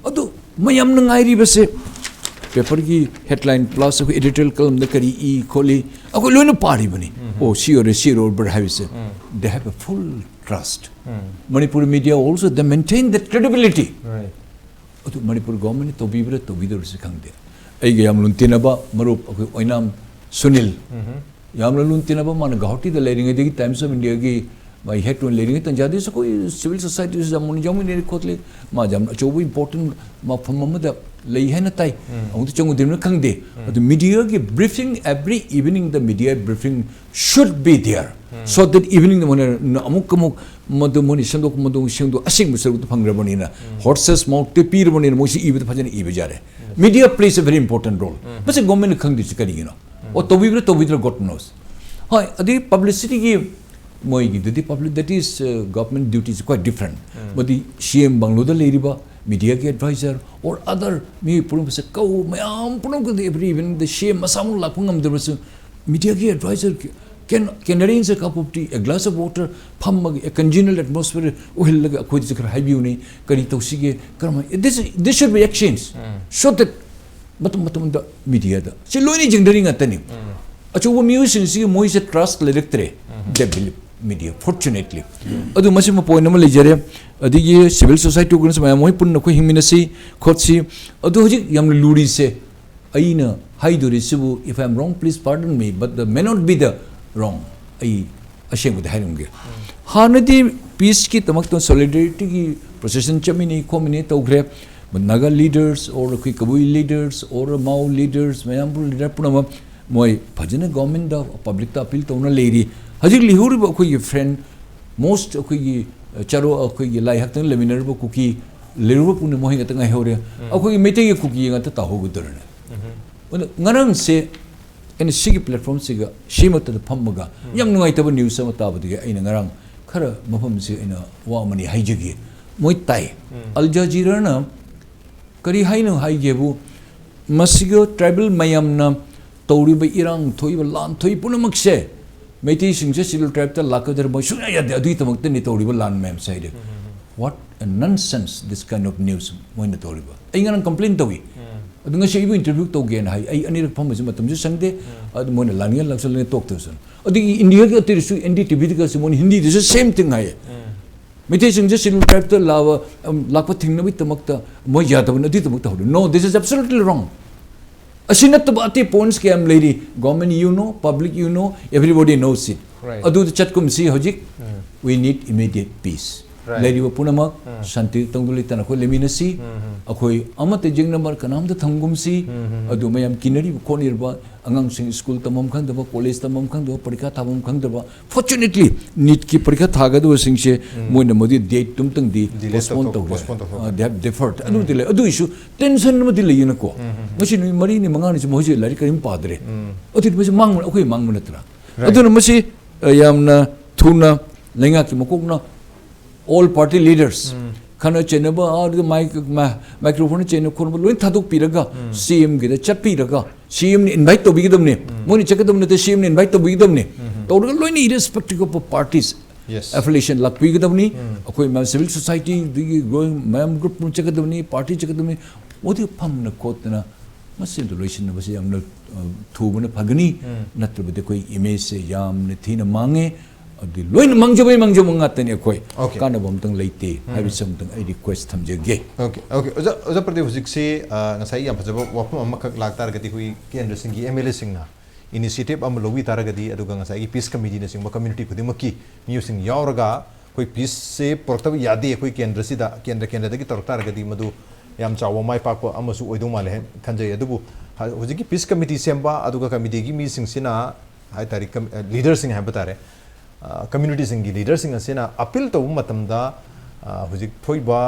ꯑꯗꯨ ꯃꯌꯥꯝꯅ ꯉꯥꯏꯔꯤꯕꯁꯦ, ꯄꯦꯄꯔꯒꯤ ꯍꯦꯗꯂꯥꯏꯟ ꯄ꯭ꯂꯁ ꯑꯩꯈꯣꯏ ꯑꯦꯗꯤꯇꯣꯔꯤꯌꯦꯜ ꯀꯂꯝꯗ ꯀꯔꯤ ꯏ ꯈꯣꯠꯂꯤ, ꯑꯩꯈꯣꯏ ꯂꯣꯏꯅ ꯄꯥꯔꯤꯕꯅꯤ꯫ ꯑꯣ, ꯁꯤ ꯑꯣꯏꯔꯦ, ꯁꯤ ꯑꯣꯏꯔꯦ ꯍꯥꯏꯕꯁꯦ, they have a full trust. Manipur media also, they maintain that credibility. ꯑꯗꯨ ꯃꯅꯤꯄꯨꯔ ꯒꯣꯔꯃꯦꯟꯅ ꯇꯧꯕꯤꯕ꯭ꯔꯥ ꯇꯧꯕꯤꯗꯕ꯭ꯔꯥꯁꯨ ꯈꯪꯗꯦ꯫ ꯑꯩꯒ ꯌꯥꯝ ꯂꯨꯅ ꯇꯤꯟꯅꯕ ꯃꯔꯨꯞ ꯑꯩꯈꯣꯏ ꯑꯣꯏꯅꯥꯝ ꯁꯨꯅꯤꯜ, ꯌꯥꯝꯅ ꯂꯨꯅ ꯇꯤꯟꯅꯕ, ꯃꯥꯅ ꯒꯧꯍꯥꯇꯤꯗ ꯂꯩꯔꯤꯉꯩꯗꯒꯤ ꯇꯥꯏꯝꯁ ꯑꯣꯐ ꯏꯟꯗꯤꯌꯥꯒꯤ ꯃꯥꯒꯤ ꯍꯦꯗ ꯑꯣꯏꯅ ꯂꯩꯔꯤꯉꯩ ꯇꯟꯖꯥꯗꯁꯨ ꯑꯩꯈꯣꯏ ꯁꯤꯚꯤꯜ ꯁꯣꯁꯥꯏꯇꯤꯁꯨ ꯌꯥꯝ ꯃꯨꯟꯅ ꯌꯥꯎꯃꯤꯟꯅꯔꯤ ꯈꯣꯠꯂꯤ꯫ ꯃꯥ ꯌꯥꯝꯅ ꯑꯆꯧꯕ ꯏꯝꯄꯣꯔꯇꯦꯟ ꯃꯐꯝ ꯑꯃꯗ ꯂꯩ ꯍꯥꯏꯅ ꯇꯥꯏ꯫ ꯑꯃꯨꯛꯇ ꯆꯪꯉꯨꯗ꯭ꯔꯤꯕꯅꯤꯅ ꯈꯪꯗꯦ꯫ ꯑꯗꯨ ꯃꯤꯗꯤꯌꯥꯒꯤ briefing, every evening the media briefing should be there, so that evening ꯗ ꯃꯣꯏꯅ ꯑꯃꯨꯛ ꯑꯃꯨꯛ ꯃꯗꯨ ꯃꯣꯏꯅ ꯁꯦꯝꯗꯣꯛ, ꯃꯗꯨ ꯁꯦꯝꯗꯣꯛ, ꯑꯁꯦꯡꯕ ꯁꯔꯨꯛꯇ ꯐꯪꯈ꯭ꯔꯕꯅꯤꯅ, horse's mouth ꯇ ꯄꯤꯔꯕꯅꯤꯅ, ꯃꯣꯏꯁꯤ ꯏꯕꯗ ꯐꯖꯅ ꯏꯕ ꯌꯥꯔꯦ꯫ Media plays a very important role. ꯃꯁꯤ ꯒꯣꯔꯃꯦꯟꯅ ꯈꯪꯗ꯭ꯔꯤꯁꯤ ꯀꯔꯤꯒꯤꯅꯣ? ꯑꯣ, ꯇꯧꯕꯤꯕ꯭ꯔꯥ ꯇꯧꯕꯤꯗ꯭ꯔꯥ, God knows. ꯍꯣꯏ, ꯑꯗꯨꯗꯤ ꯄꯕ꯭ꯂꯤꯁꯤꯇꯤꯒꯤ ꯃꯣꯏꯒꯤꯗꯨꯗꯤ public, that is, uh, government duty is quite different. ꯃꯗꯤ ꯁꯤ ꯑꯦꯝ ꯕꯪꯒꯂꯣꯗ ꯂꯩꯔꯤꯕ ꯃꯤꯗꯤꯌꯥꯒꯤ ꯑꯦꯗꯚꯥꯏꯖꯔ or other ꯃꯤ ꯄꯨꯝꯅꯃꯛꯁꯦ ꯀꯧ, ꯃꯌꯥꯝ ꯄꯨꯝꯅꯃꯛꯇꯗꯤ, every even the ꯁꯤ ꯑꯦꯝ ꯃꯁꯥꯃꯛ ꯂꯥꯛꯄ ꯉꯝꯗ꯭ꯔꯕꯁꯨ, ꯃꯤꯗꯤꯌꯥꯒꯤ adviser can, can arrange a cup of tea, a glass of water, ꯐꯝꯃꯒ a congenial atmosphere ꯑꯣꯏꯍꯜꯂꯒ ꯑꯩꯈꯣꯏꯗꯁꯨ ꯈꯔ ꯍꯥꯏꯕꯤꯌꯨꯅꯦ, ꯀꯔꯤ ꯇꯧꯁꯤꯒꯦ, ꯀꯔꯝꯍꯥꯏꯅ, this, this should be exchange, so that ꯃꯇꯝ ꯃꯇꯝꯗ ꯃꯤꯗꯤꯌꯥꯗ ꯁꯤ ꯂꯣꯏꯅ ꯌꯦꯡꯗꯔꯤ ꯉꯥꯛꯇꯅꯤ꯫ ꯑꯆꯧꯕ ꯃꯤꯑꯣꯏꯁꯤꯡꯁꯤꯒꯤ ꯃꯣꯏꯁꯦ ꯇ꯭ꯔꯁ ꯂꯩꯔꯛꯇ꯭ꯔꯦ꯫ They believe media, fortunately. ꯑꯗꯨ ꯃꯁꯤꯃ ꯄꯣꯏꯟ ꯑꯃ ꯂꯩꯖꯔꯦ꯫ ꯑꯗꯒꯤ ꯁꯤꯚꯤꯜ ꯁꯣꯁꯥꯏꯇꯤ ꯑꯣꯔꯒꯅꯥꯏꯖꯦꯁꯟ ꯃꯌꯥꯝ, ꯃꯣꯏ ꯄꯨꯟꯅ ꯑꯩꯈꯣꯏ ꯍꯤꯡꯃꯤꯟꯅꯁꯤ ꯈꯣꯠꯁꯤ꯫ ꯑꯗꯨ ꯍꯧꯖꯤꯛ ꯌꯥꯝꯅ ꯂꯨꯔꯤꯁꯦ, ꯑꯩꯅ ꯍꯥꯏꯗꯣꯔꯤꯁꯤꯕꯨ, if I am wrong, please pardon me, but the may not be the wrong. ꯑꯩ ꯑꯁꯦꯡꯕꯗꯤ ꯍꯥꯏꯔꯝꯒꯦ꯫ ꯍꯥꯟꯅꯗꯤ ꯄꯤꯁꯀꯤꯗꯃꯛꯇ ꯁꯣꯂꯤꯗꯥꯔꯤꯇꯤꯒꯤ ꯄ꯭ꯔꯣꯁꯦꯁꯟ ꯆꯠꯃꯤꯟꯅꯩ ꯈꯣꯠꯃꯤꯟꯅꯩ ꯇꯧꯈ꯭ꯔꯦ꯫ Naga leaders or ꯑꯩꯈꯣꯏ ꯀꯕꯨꯏ leaders or Mao leaders, ꯃꯌꯥꯝ ꯂꯤꯗꯔ ꯄꯨꯝꯅꯃꯛ ꯃꯣꯏ ꯐꯖꯅ ꯒꯣꯔꯃꯦꯟꯗ, ꯄꯕ꯭ꯂꯤꯛꯇ ꯑꯄꯤꯜ ꯇꯧꯅ ꯂꯩꯔꯤ꯫ ꯍꯧꯖꯤꯛ ꯂꯩꯍꯧꯔꯤꯕ ꯑꯩꯈꯣꯏꯒꯤ ꯐ꯭ꯔꯦꯟ, ꯃꯣꯁ ꯑꯩꯈꯣꯏꯒꯤ, ꯑ, ꯆꯔꯣ-, ꯑꯩꯈꯣꯏꯒꯤ ꯂꯥꯏ ꯍꯥꯛꯇꯅ ꯂꯩꯃꯤꯟꯅꯔꯤꯕ ꯀꯨꯀꯤ ꯂꯩꯔꯨꯕ ꯄꯨꯝꯅꯃꯛ ꯃꯣꯏ ꯉꯥꯛꯇ ꯉꯥꯏꯍꯧꯔꯦ꯫ ꯑꯩꯈꯣꯏꯒꯤ ꯃꯩꯇꯩꯒꯤ ꯀꯨꯀꯤ ꯉꯥꯛꯇ ꯇꯥꯍꯧꯒꯗꯧꯔꯅꯦ꯫ ꯑꯗꯣ ꯉꯔꯥꯡꯁꯦ ꯑꯩꯅ ꯁꯤꯒꯤ ꯄ꯭ꯂꯦꯠꯐꯣꯔꯝꯁꯤꯒ ꯁꯤꯃꯛꯇꯗ ꯐꯝꯃꯒ ꯌꯥꯝ ꯅꯨꯡꯉꯥꯏꯇꯕ ꯅ꯭ꯌꯨꯁ ꯑꯃ ꯇꯥꯕꯗꯒꯤ ꯑꯩꯅ ꯉꯔꯥꯡ ꯈꯔ ꯃꯐꯝꯁꯤ ꯑꯩꯅ ꯋꯥ ꯑꯃꯅꯤ ꯍꯥꯏꯖꯒꯦ꯫ ꯃꯣꯏ ꯇꯥꯏ꯫ ꯑꯜ ꯖꯖꯤꯔꯥꯅ ꯀꯔꯤ ꯍꯥꯏꯅꯣ ꯍꯥꯏꯒꯦꯕꯨ, ꯃꯁꯤꯒ ꯇ꯭ꯔꯥꯏꯕꯦꯜ ꯃꯌꯥꯝꯅ ꯇꯧꯔꯤꯕ ꯏꯔꯥꯡ ꯊꯣꯛꯏꯕ ꯂꯥꯟ ꯊꯣꯛꯏ ꯄꯨꯝꯅꯃꯛꯁꯦ ꯃꯩꯇꯩꯁꯤꯡꯁꯦ ꯁꯦꯗ꯭ꯌꯨꯜ ꯇ꯭ꯔꯥꯏꯕꯇ ꯂꯥꯛꯀꯗ꯭ꯔꯥ, ꯃꯣꯏ ꯁꯨꯡꯌꯥ ꯌꯥꯗꯦ, ꯑꯗꯨꯒꯤꯗꯃꯛꯇꯅꯤ ꯇꯧꯔꯤꯕ ꯂꯥꯟ ꯃꯌꯥꯝꯁꯦ ꯍꯥꯏꯗꯤ꯫ What a nonsense, this kind of news ꯃꯣꯏꯅ ꯇꯧꯔꯤꯕ꯫ ꯑꯩ ꯉꯔꯥꯡ ꯀꯝꯄ꯭ꯂꯦꯟ ꯇꯧꯏ꯫ ꯑꯗꯨ ꯉꯁꯤ ꯑꯩꯕꯨ ꯏꯟꯇꯔꯚ꯭ꯌꯨ ꯇꯧꯒꯦꯅ ꯍꯥꯏ꯫ ꯑꯩ ꯑꯅꯤꯔꯛ ꯐꯝꯕꯁꯨ ꯃꯇꯝꯁꯨ ꯁꯪꯗꯦ꯫ ꯑꯗꯨ ꯃꯣꯏꯅ ꯂꯥꯟꯅꯤꯡꯉ ꯂꯥꯛꯁꯜꯂꯅꯤ, ꯇꯣꯛꯇꯕꯁꯨ꯫ ꯑꯗꯒꯤ ꯏꯟꯗꯤꯌꯥꯒꯤ ꯑꯇꯩꯗꯁꯨ, ꯑꯦꯟ ꯗꯤ ꯇꯤ ꯚꯤꯗꯒꯁꯨ ꯃꯣꯏꯅ ꯍꯤꯟꯗꯤꯗꯁꯨ ꯁꯦꯝ ꯊꯤꯡ ꯍꯥꯏꯌꯦ꯫ ꯃꯩꯇꯩꯁꯤꯡꯁꯦ ꯁꯦꯗ꯭ꯌꯨꯜ ꯇ꯭ꯔꯥꯏꯕꯇ ꯂꯥꯛꯄ, ꯂꯥꯛꯄ ꯊꯤꯡꯅꯕꯒꯤꯗꯃꯛꯇ ꯃꯣꯏ ꯌꯥꯗꯕꯅꯤ, ꯑꯗꯨꯒꯤꯗꯃꯛꯇ ꯍꯧꯔꯤ꯫ No, this is absolutely wrong. ꯑꯁꯤ ꯅꯠꯇꯕ ꯑꯇꯩ ꯄꯣꯏꯟꯠꯁ ꯀꯌꯥꯝ ꯂꯩꯔꯤ꯫ Government, you know, public, you know, everybody knows it. Right. ꯑꯗꯨꯗ ꯆꯠꯀꯨꯝꯁꯤ ꯍꯧꯖꯤꯛ꯫ ꯎꯝ꯫ We need immediate peace. Right. ꯂꯩꯔꯤꯕ ꯄꯨꯝꯅꯃꯛ ꯎꯝ꯫ ꯁꯥꯟꯇꯤ ꯇꯪꯗꯨ ꯂꯩꯇꯅ ꯑꯩꯈꯣꯏ ꯂꯩꯃꯤꯟꯅꯁꯤ꯫ ꯎꯝ, ꯎꯝ꯫ ꯑꯩꯈꯣꯏ ꯑꯃꯠꯇ ꯌꯦꯛꯅꯕ ꯀꯅꯥꯝꯇ ꯊꯝꯒꯨꯝꯁꯤ꯫ ꯎꯝ, ꯎꯝ, ꯎꯝ꯫ ꯑꯗꯨ ꯃꯌꯥꯝ ꯀꯤꯅꯔꯤꯕ ꯈꯣꯠꯅꯔꯤꯕ ꯑꯉꯥꯡꯁꯤꯡ ꯁ꯭ꯀꯨꯜ ꯇꯝꯐꯝ ꯈꯪꯗꯕ, ꯀꯣꯂꯦꯖ ꯇꯝꯐꯝ ꯈꯪꯗꯕ, ꯄꯔꯤꯈꯥ ꯊꯥꯐꯝ ꯈꯪꯗꯕ꯫ Fortunately, ꯅꯤꯠꯀꯤ ꯄꯔꯤꯈꯥ ꯊꯥꯒꯗꯕꯁꯤꯡꯁꯦ ꯎꯝ꯫ ꯃꯣꯏꯅ ꯃꯗꯨ ꯗꯦꯠ ꯇꯨꯝꯇꯪꯗꯤ Delay ꯄꯣꯁꯄꯣꯟ ꯇꯧꯊꯣꯛ-, ꯇꯧꯈ꯭ꯔꯦ꯫ postpone ꯇꯧꯊꯣꯛꯈ꯭ꯔꯦ꯫ ꯑ, they have deferred. ꯑꯗꯨꯗꯤ ꯂꯩ꯫ ꯑꯗꯨꯒꯤꯁꯨ ꯇꯦꯟꯁꯟ ꯑꯃꯗꯤ ꯂꯩꯌꯦꯅꯀꯣ꯫ ꯎꯝ, ꯎꯝ, ꯎꯝ꯫ ꯉꯁꯤ ꯅꯨꯃꯤꯠ ꯃꯔꯤꯅꯤ ꯃꯉꯥꯅꯤꯁꯤ ꯃꯈꯣꯏꯁꯦ ꯂꯥꯏꯔꯤꯛ ꯀꯔꯤꯝ ꯄꯥꯗ꯭ꯔꯦ꯫ ꯎꯝ꯫ ꯑꯗꯨꯗꯤ ꯃꯁꯤ ꯃꯥꯡꯕ, ꯑꯩꯈꯣꯏ ꯃꯥꯡꯕ ꯅꯠꯇ꯭ꯔꯥ? Right. ꯑꯗꯨꯅ ꯃꯁꯤ, ꯑ, ꯌꯥꯝꯅ ꯊꯨꯅ ꯂꯩꯉꯥꯛꯀꯤ ꯃꯀꯣꯛꯅ all party leaders, ꯎꯝ꯫ ꯈꯠꯅ ꯆꯩꯅꯕ, ꯑꯥ, ꯑꯗꯨꯒ ꯃꯥꯏꯛ-, ꯃꯥ-, ꯃꯥꯏꯀ꯭ꯔꯣꯐꯣꯟ ꯆꯩꯅ ꯈꯣꯠꯅꯕ ꯂꯣꯏ ꯊꯥꯗꯣꯛꯄꯤꯔꯒ, ꯎꯝ꯫ ꯁꯤ ꯑꯦꯝꯒꯤꯗ ꯆꯠꯄꯤꯔꯒ, ꯁꯤ ꯑꯦꯝꯅ ꯏꯟꯚꯥꯏꯠ ꯇꯧꯕꯤꯒꯗꯕꯅꯤ꯫ ꯎꯝ꯫ ꯃꯣꯏꯅ ꯆꯠꯀꯗꯕ ꯅꯠꯇꯦ, ꯁꯤ ꯑꯦꯝꯅ ꯏꯟꯚꯥꯏꯠ ꯇꯧꯕꯤꯒꯗꯕꯅꯤ꯫ ꯎꯝ꯫ ꯇꯧꯔꯒ ꯂꯣꯏꯅ irrespective of parties, Yes. affiliation ꯂꯥꯛꯄꯤꯒꯗꯕꯅꯤ꯫ ꯎꯝ꯫ ꯑꯩꯈꯣꯏ ꯃꯌꯥꯝ ꯁꯤꯚꯤꯜ ꯁꯣꯁꯥꯏꯇꯤꯗꯒꯤ ꯃꯌꯥꯝ ꯒ꯭ꯔꯨꯞ ꯆꯠꯀꯗꯕꯅꯤ, ꯄꯥꯔꯇꯤ ꯆꯠꯀꯗꯕꯅꯤ꯫ ꯃꯣꯏꯗꯤ ꯐꯝꯅ ꯈꯣꯠꯇꯅ ꯃꯁꯤ ꯑꯝꯇ ꯂꯣꯏꯁꯤꯟꯅꯕꯁꯤ ꯌꯥꯝꯅ, ꯑ, ꯊꯨꯕꯅ ꯐꯒꯅꯤ꯫ ꯎꯝ꯫ ꯅꯠꯇ꯭ꯔꯕꯗꯤ ꯑꯩꯈꯣꯏ ꯏꯃꯦꯖꯁꯦ ꯌꯥꯝꯅ ꯊꯤꯅ ꯃꯥꯡꯉꯦ꯫ ꯑꯗꯨꯗꯤ ꯂꯣꯏꯅ ꯃꯥꯡꯖꯕꯩ ꯃꯥꯡꯖꯕ ꯉꯥꯛꯇꯅꯤ ꯑꯩꯈꯣꯏ꯫ Okay. ꯀꯥꯟꯅꯕ ꯑꯝꯇꯪ ꯂꯩꯇꯦ ꯎꯝ꯫ ꯍꯥꯏꯕꯁꯤ ꯑꯝꯇꯪ ꯑꯩ ꯔꯤꯀ꯭ꯋꯦꯁ ꯊꯝꯖꯒꯦ꯫ Okay, okay. ꯑꯣꯖꯥ, ꯑꯣꯖꯥ ꯄ꯭ꯔꯗꯤꯞ, ꯍꯧꯖꯤꯛꯁꯤ, ꯑ, ꯉꯁꯥꯏ ꯌꯥꯝ ꯐꯖꯕ ꯋꯥꯐꯝ ꯑꯃꯈꯛ ꯂꯥꯛꯇꯥꯔꯒꯗꯤ, ꯑꯩꯈꯣꯏ ꯀꯦꯟꯗ꯭ꯔꯁꯤꯡꯒꯤ ꯑꯦꯝ ꯑꯦꯜ ꯑꯦꯁꯤꯡꯅ ꯏꯅꯤꯁꯤꯌꯦꯇꯤꯚ ꯑꯃ ꯂꯧꯕꯤ ꯇꯥꯔꯒꯗꯤ, ꯑꯗꯨꯒ ꯉꯁꯥꯏꯒꯤ ꯄꯤꯁ ꯀꯃꯤꯇꯤꯅꯆꯤꯡꯕ ꯀꯝꯃ꯭ꯌꯨꯅꯤꯇꯤ ꯈꯨꯗꯤꯡꯃꯛꯀꯤ ꯃꯤꯑꯣꯏꯁꯤꯡ ꯌꯥꯎꯔꯒ ꯑꯩꯈꯣꯏ ꯄꯤꯁꯁꯦ ꯄꯨꯔꯛꯇꯕ ꯌꯥꯗꯦ, ꯑꯩꯈꯣꯏ ꯀꯦꯟꯗ꯭ꯔꯁꯤꯗ, ꯀꯦꯟꯗ꯭ꯔ ꯀꯦꯟꯗ꯭ꯔꯗꯒꯤ ꯇꯧꯔꯛ ꯇꯥꯔꯒꯗꯤ ꯃꯗꯨ ꯌꯥꯝ ꯆꯥꯎꯕ ꯃꯥꯏ ꯄꯥꯛꯄ ꯑꯃꯁꯨ ꯑꯣꯏꯗꯧ ꯃꯥꯜꯂꯦ ꯍꯥꯏꯅ ꯈꯟꯖꯩ꯫ ꯑꯗꯨꯕꯨ ꯍ-, ꯍꯧꯖꯤꯛꯀꯤ ꯄꯤꯁ ꯀꯃꯤꯇꯤ ꯁꯦꯝꯕ, ꯑꯗꯨꯒ ꯀꯃꯤꯇꯤꯒꯤ ꯃꯤꯁꯤꯡꯁꯤꯅ, ꯍꯥꯏ ꯇꯥꯔꯦ, ꯀꯝ-, ꯑ, ꯂꯤꯗꯔꯁꯤꯡ ꯍꯥꯏꯕ ꯇꯥꯔꯦ, ꯑ, ꯀꯝꯃ꯭ꯌꯨꯅꯤꯇꯤꯁꯤꯡꯒꯤ ꯂꯤꯗꯔꯁꯤꯡ ꯑꯁꯤꯅ ꯑꯄꯤꯜ ꯇꯧꯕ ꯃꯇꯝꯗ, ꯑ, ꯍꯧꯖꯤꯛ ꯊꯣꯛꯏꯕ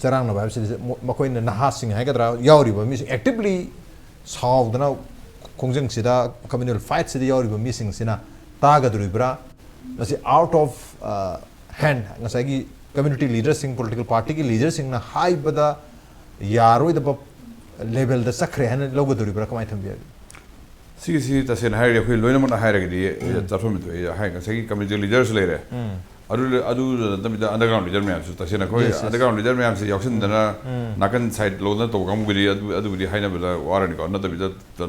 ꯆꯔꯥꯡꯅꯕ ꯍꯥꯏꯕꯁꯤꯗ ꯃ-, ꯃꯈꯣꯏꯅ, ꯅꯍꯥꯁꯤꯡ ꯍꯥꯏꯒꯗ꯭ꯔꯥ, ꯌꯥꯎꯔꯤꯕ ꯃꯤꯁꯤꯡ, ꯑꯦꯛꯇꯤꯚꯂꯤ ꯁꯥꯎꯗꯅ ꯈꯣꯡꯖꯪꯁꯤꯗ, ꯀꯝꯃ꯭ꯌꯨꯅꯦꯜ ꯐꯥꯏꯠꯁꯤꯗ ꯌꯥꯎꯔꯤꯕ ꯃꯤꯁꯤꯡꯁꯤꯅ ꯇꯥꯒꯗꯧꯔꯤꯕ꯭ꯔꯥ? ꯃꯁꯤ ꯑꯥꯎꯠ ꯑꯣꯐ, ꯑ, ꯍꯦꯟ, ꯉꯁꯥꯏꯒꯤ ꯀꯝꯃ꯭ꯌꯨꯅꯤꯇꯤ ꯂꯤꯗꯔꯁꯤꯡ, ꯄꯣꯂꯤꯇꯤꯀꯦꯜ ꯄꯥꯔꯇꯤꯒꯤ ꯂꯤꯗꯔꯁꯤꯡꯅ ꯍꯥꯏꯕꯗ ꯌꯥꯔꯣꯏꯗꯕ ꯂꯦꯚꯦꯜꯗ ꯆꯠꯈ꯭ꯔꯦ ꯍꯥꯏꯅ ꯂꯧꯒꯗꯧꯔꯤꯕ꯭ꯔꯥ? ꯀꯃꯥꯏꯅ ꯊꯝꯕꯤꯔꯒꯦ? ꯁꯤꯒꯤꯁꯤ ꯇꯁꯦꯡꯅ ꯍꯥꯏꯔꯗꯤ ꯑꯩꯈꯣꯏ ꯂꯣꯏꯅꯃꯛꯅ ꯍꯥꯏꯔꯒꯗꯤ ꯆꯠꯐꯝ ꯊꯣꯛꯑꯦ꯫ ꯍꯥꯏ ꯉꯁꯥꯏꯒꯤ community leaderꯁꯨ ꯂꯩꯔꯦ꯫ ꯑꯗꯨ ꯑꯗꯨ ꯅꯠꯇꯕꯤꯗ underground leader ꯃꯌꯥꯝꯁꯨ ꯇꯁꯦꯡꯅ ꯑꯩꯈꯣꯏ Yes, yes. underground leader ꯃꯌꯥꯝꯁꯦ ꯌꯥꯎꯁꯤꯟꯗꯅ ꯅꯥꯀꯟ side ꯂꯧꯗꯅ ꯇꯧꯕ ꯀꯥꯡꯕꯨꯒꯤꯗꯤ ꯑꯗꯨ ꯑꯗꯨꯕꯨꯗꯤ ꯍꯥꯏꯅꯕꯗ ꯋꯥꯔꯅꯤꯀꯣ꯫ ꯅꯠꯇꯕꯤꯗ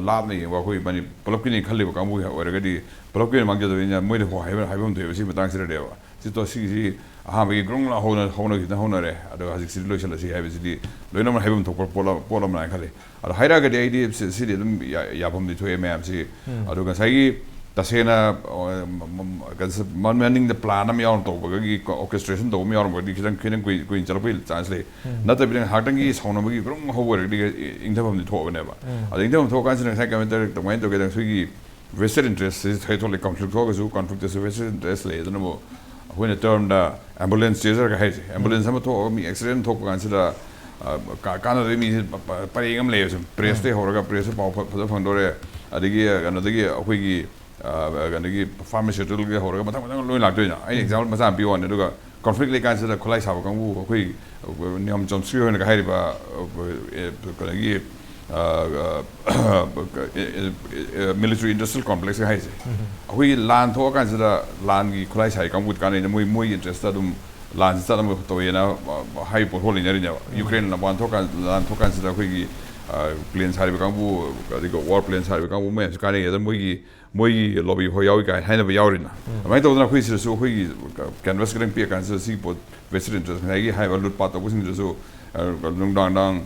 ꯂꯥꯞꯅ ꯌꯦꯡꯕ ꯑꯩꯈꯣꯏ ꯃꯅꯤ ꯄꯨꯂꯞꯀꯤꯅꯤ ꯈꯜꯂꯤꯕ ꯀꯥꯡꯕꯨ ꯑꯣꯏꯔꯒꯗꯤ ꯄꯨꯂꯞꯀꯤ ꯑꯣꯏꯅ ꯃꯥꯡꯖꯗꯣꯏꯅꯤꯅ ꯃꯣꯏꯗ ꯍꯣ- ꯍꯥꯏꯕ ꯍꯥꯏꯐꯝ ꯊꯣꯛꯑꯦꯕ ꯁꯤ ꯃꯇꯥꯡꯁꯤꯗꯗꯤꯕ꯫ ꯁꯤ ꯇꯣ ꯁꯤꯒꯤꯁꯤ ꯑꯍꯥꯟꯕꯒꯤ ꯒ꯭ꯔꯨꯡ ꯂꯥꯎ ꯍꯧꯅ ꯍꯧꯅꯈꯤꯕꯅ ꯍꯧꯅꯔꯦ꯫ ꯑꯗꯣ ꯍꯧꯖꯤꯛꯁꯤꯗꯤ ꯂꯣꯏꯁꯤꯜꯂꯁꯤ ꯍꯥꯏꯕꯁꯤꯗꯤ ꯂꯣꯏꯅꯃꯛ ꯍꯥꯏꯐꯝ ꯊꯣꯛꯄ ꯄꯣꯠ ꯑꯃ ꯄꯣꯠ ꯑꯃꯅ ꯍꯥꯏꯅ ꯈꯜꯂꯤ꯫ ꯑꯗꯣ ꯍꯥꯏꯔꯛꯑꯒꯗꯤ ꯑꯩꯗꯤ ꯁꯤ- ꯁꯤꯗꯤ ꯑꯗꯨꯝ ꯌꯥ- ꯌꯥꯐꯝꯗꯤ ꯊꯣꯛꯑꯦ ꯃꯌꯥꯝꯁꯤ꯫ ꯑꯗꯣ ꯉꯁꯥꯏꯒꯤ ꯇꯁꯦꯡꯅ ꯑ, ꯃ- ꯃ- ꯀꯩꯅꯣ ꯃ- ꯃꯅꯤꯡꯗ plan ꯑꯃ ꯌꯥꯎꯅ ꯇꯧꯕꯒꯤ orchestration ꯇꯧꯕ ꯑꯃ ꯌꯥꯎꯔꯝꯕꯗꯤ ꯈꯤꯇꯪ ꯈꯤꯇꯪ ꯀꯨꯏ- ꯀꯨꯏꯅ ꯆꯠꯂꯛꯄꯒꯤ chance ꯂꯩ꯫ ꯅꯠꯇꯕꯤꯗ ꯉꯥꯏꯍꯥꯛꯇꯪꯒꯤ ꯁꯥꯎꯅꯕꯒꯤ ꯒ꯭ꯔꯨꯡ ꯍꯧꯕ ꯑꯣꯏꯔꯒꯗꯤ ꯏꯪꯊꯐꯝꯗꯤ ꯊꯣꯛꯑꯕꯅꯦꯕ꯫ ꯑꯗꯣ ꯏꯪꯊꯐꯝ ꯊꯣꯛꯑꯀꯥꯟꯁꯤꯗ ꯉꯁꯥꯏ ꯀꯃꯥꯏꯅ ꯇꯧꯔꯦ ꯀꯃꯥꯏꯅ ꯇꯧꯒꯦꯗ ꯑꯩꯈꯣꯏꯒꯤ vested interest ꯁꯤ ꯊꯣꯛꯑꯦ ꯊꯣꯛꯂꯦ꯫ Conflict ꯊꯣꯛꯑꯒꯁꯨ conflict ꯇꯁꯨ vested interest ꯂꯩ꯫ ꯑꯗꯨꯅꯕꯨ ꯑꯩꯈꯣꯏꯅ term ꯗ ambulance chaser ꯒ ꯍꯥꯏꯔꯤꯁꯦ꯫ Ambulance ꯑꯃ ꯊꯣꯛꯑꯒ ꯃꯤ accident ꯊꯣꯛꯄ ꯀꯥꯟꯁꯤꯗ ꯑ, ꯀꯥ- ꯀꯥꯟꯅꯗꯕ ꯃꯤꯁꯦ ꯄ- ꯄ- ꯄꯔꯦꯡ ꯑꯃ ꯂꯩꯌꯦꯕ꯫ Press ꯇꯩ ꯍꯧꯔꯒ press ꯇ ꯄꯥꯎ ꯐ- ꯐꯖ ꯐꯪꯗꯣꯔꯦ꯫ ꯑꯗꯒꯤ ꯀꯩꯅꯣꯗꯒꯤ ꯑꯩꯈꯣꯏꯒꯤ ꯑ, ꯀꯩꯅꯣꯗꯒꯤ pharmaceutical ꯒꯤ ꯍꯧꯔꯒ ꯃꯊꯪ ꯃꯊꯪ ꯂꯣꯏ ꯂꯥꯛꯇꯣꯏꯅ꯫ ꯑꯩꯅ example ꯃꯆꯥ ꯑꯃ ꯄꯤꯌꯨ ꯋꯥꯅꯤ꯫ ꯑꯗꯨꯒ conflict ꯂꯩꯀꯥꯟꯁꯤꯗ ꯈꯨꯠꯂꯥꯏ ꯁꯥꯕ ꯀꯥꯡꯕꯨ ꯑꯩꯈꯣꯏ ꯅꯤꯌꯣꯝ ꯆꯣꯝꯁꯀꯤ ꯍꯣꯏꯅꯒ ꯍꯥꯏꯔꯤꯕ ꯑ, ꯑ, ꯀꯩꯅꯣꯒꯤ ꯑ, ꯑ, military industrial complex ꯀ ꯍꯥꯏꯁꯦ꯫ ꯑꯩꯈꯣꯏꯒꯤ ꯂꯥꯟ ꯊꯣꯛꯑꯀꯥꯟꯁꯤꯗ ꯂꯥꯟꯒꯤ ꯈꯨꯠꯂꯥꯏ ꯁꯥꯏ ꯀꯥꯡꯕꯨ ꯀꯥꯟꯅꯩꯅ ꯃꯣꯏ ꯃꯣꯏꯒꯤ interest ꯇ ꯑꯗꯨꯝ ꯂꯥꯟꯁꯤ ꯆꯠꯅꯕ ꯇꯧꯋꯦꯅ ꯍꯥꯏꯕ ꯄꯣꯠ ꯍꯣꯜ ꯂꯩꯅꯔꯤꯅꯦꯕ꯫ ꯌꯨꯀ꯭ꯔꯦꯟ ꯂꯥꯟ ꯊꯣꯛꯀꯥꯟ ꯂꯥꯟ ꯊꯣꯛꯀꯥꯟꯁꯤꯗ ꯑꯩꯈꯣꯏꯒꯤ ꯑ, plane ꯁꯥꯔꯤꯕ ꯀꯥꯡꯕꯨ ꯑꯗꯒꯤ war plane ꯁꯥꯔꯤꯕ ꯀꯥꯡꯕꯨ ꯃꯌꯥꯝꯁꯤ ꯀꯥꯟꯅꯩ꯫ ꯑꯗ ꯃꯣꯏꯒꯤ ꯃꯣꯏꯒꯤ lobby ꯍꯣꯏ ꯌꯥꯎꯏ ꯀꯥꯏꯅ ꯍꯥꯏꯅꯕ ꯌꯥꯎꯔꯤꯅ꯫ ꯑꯗꯨꯃꯥꯏꯅ ꯇꯧꯗꯅ ꯑꯩꯈꯣꯏ ꯁꯤꯗꯁꯨ ꯑꯩꯈꯣꯏꯒꯤ canvas ꯈꯤꯇꯪ ꯄꯤꯛꯑ ꯀꯥꯟꯁꯤꯗ ꯁꯤꯒꯤ ꯄꯣꯠ vested interest ꯉꯁꯥꯏꯒꯤ ꯍꯥꯏꯔꯤꯕ ꯂꯨꯠ ꯄꯥꯠ ꯇꯧꯕꯁꯤꯡꯗꯨꯁꯨ ꯑ, ꯅꯨꯡꯗꯥꯡ ꯅꯨꯡꯗꯥꯡ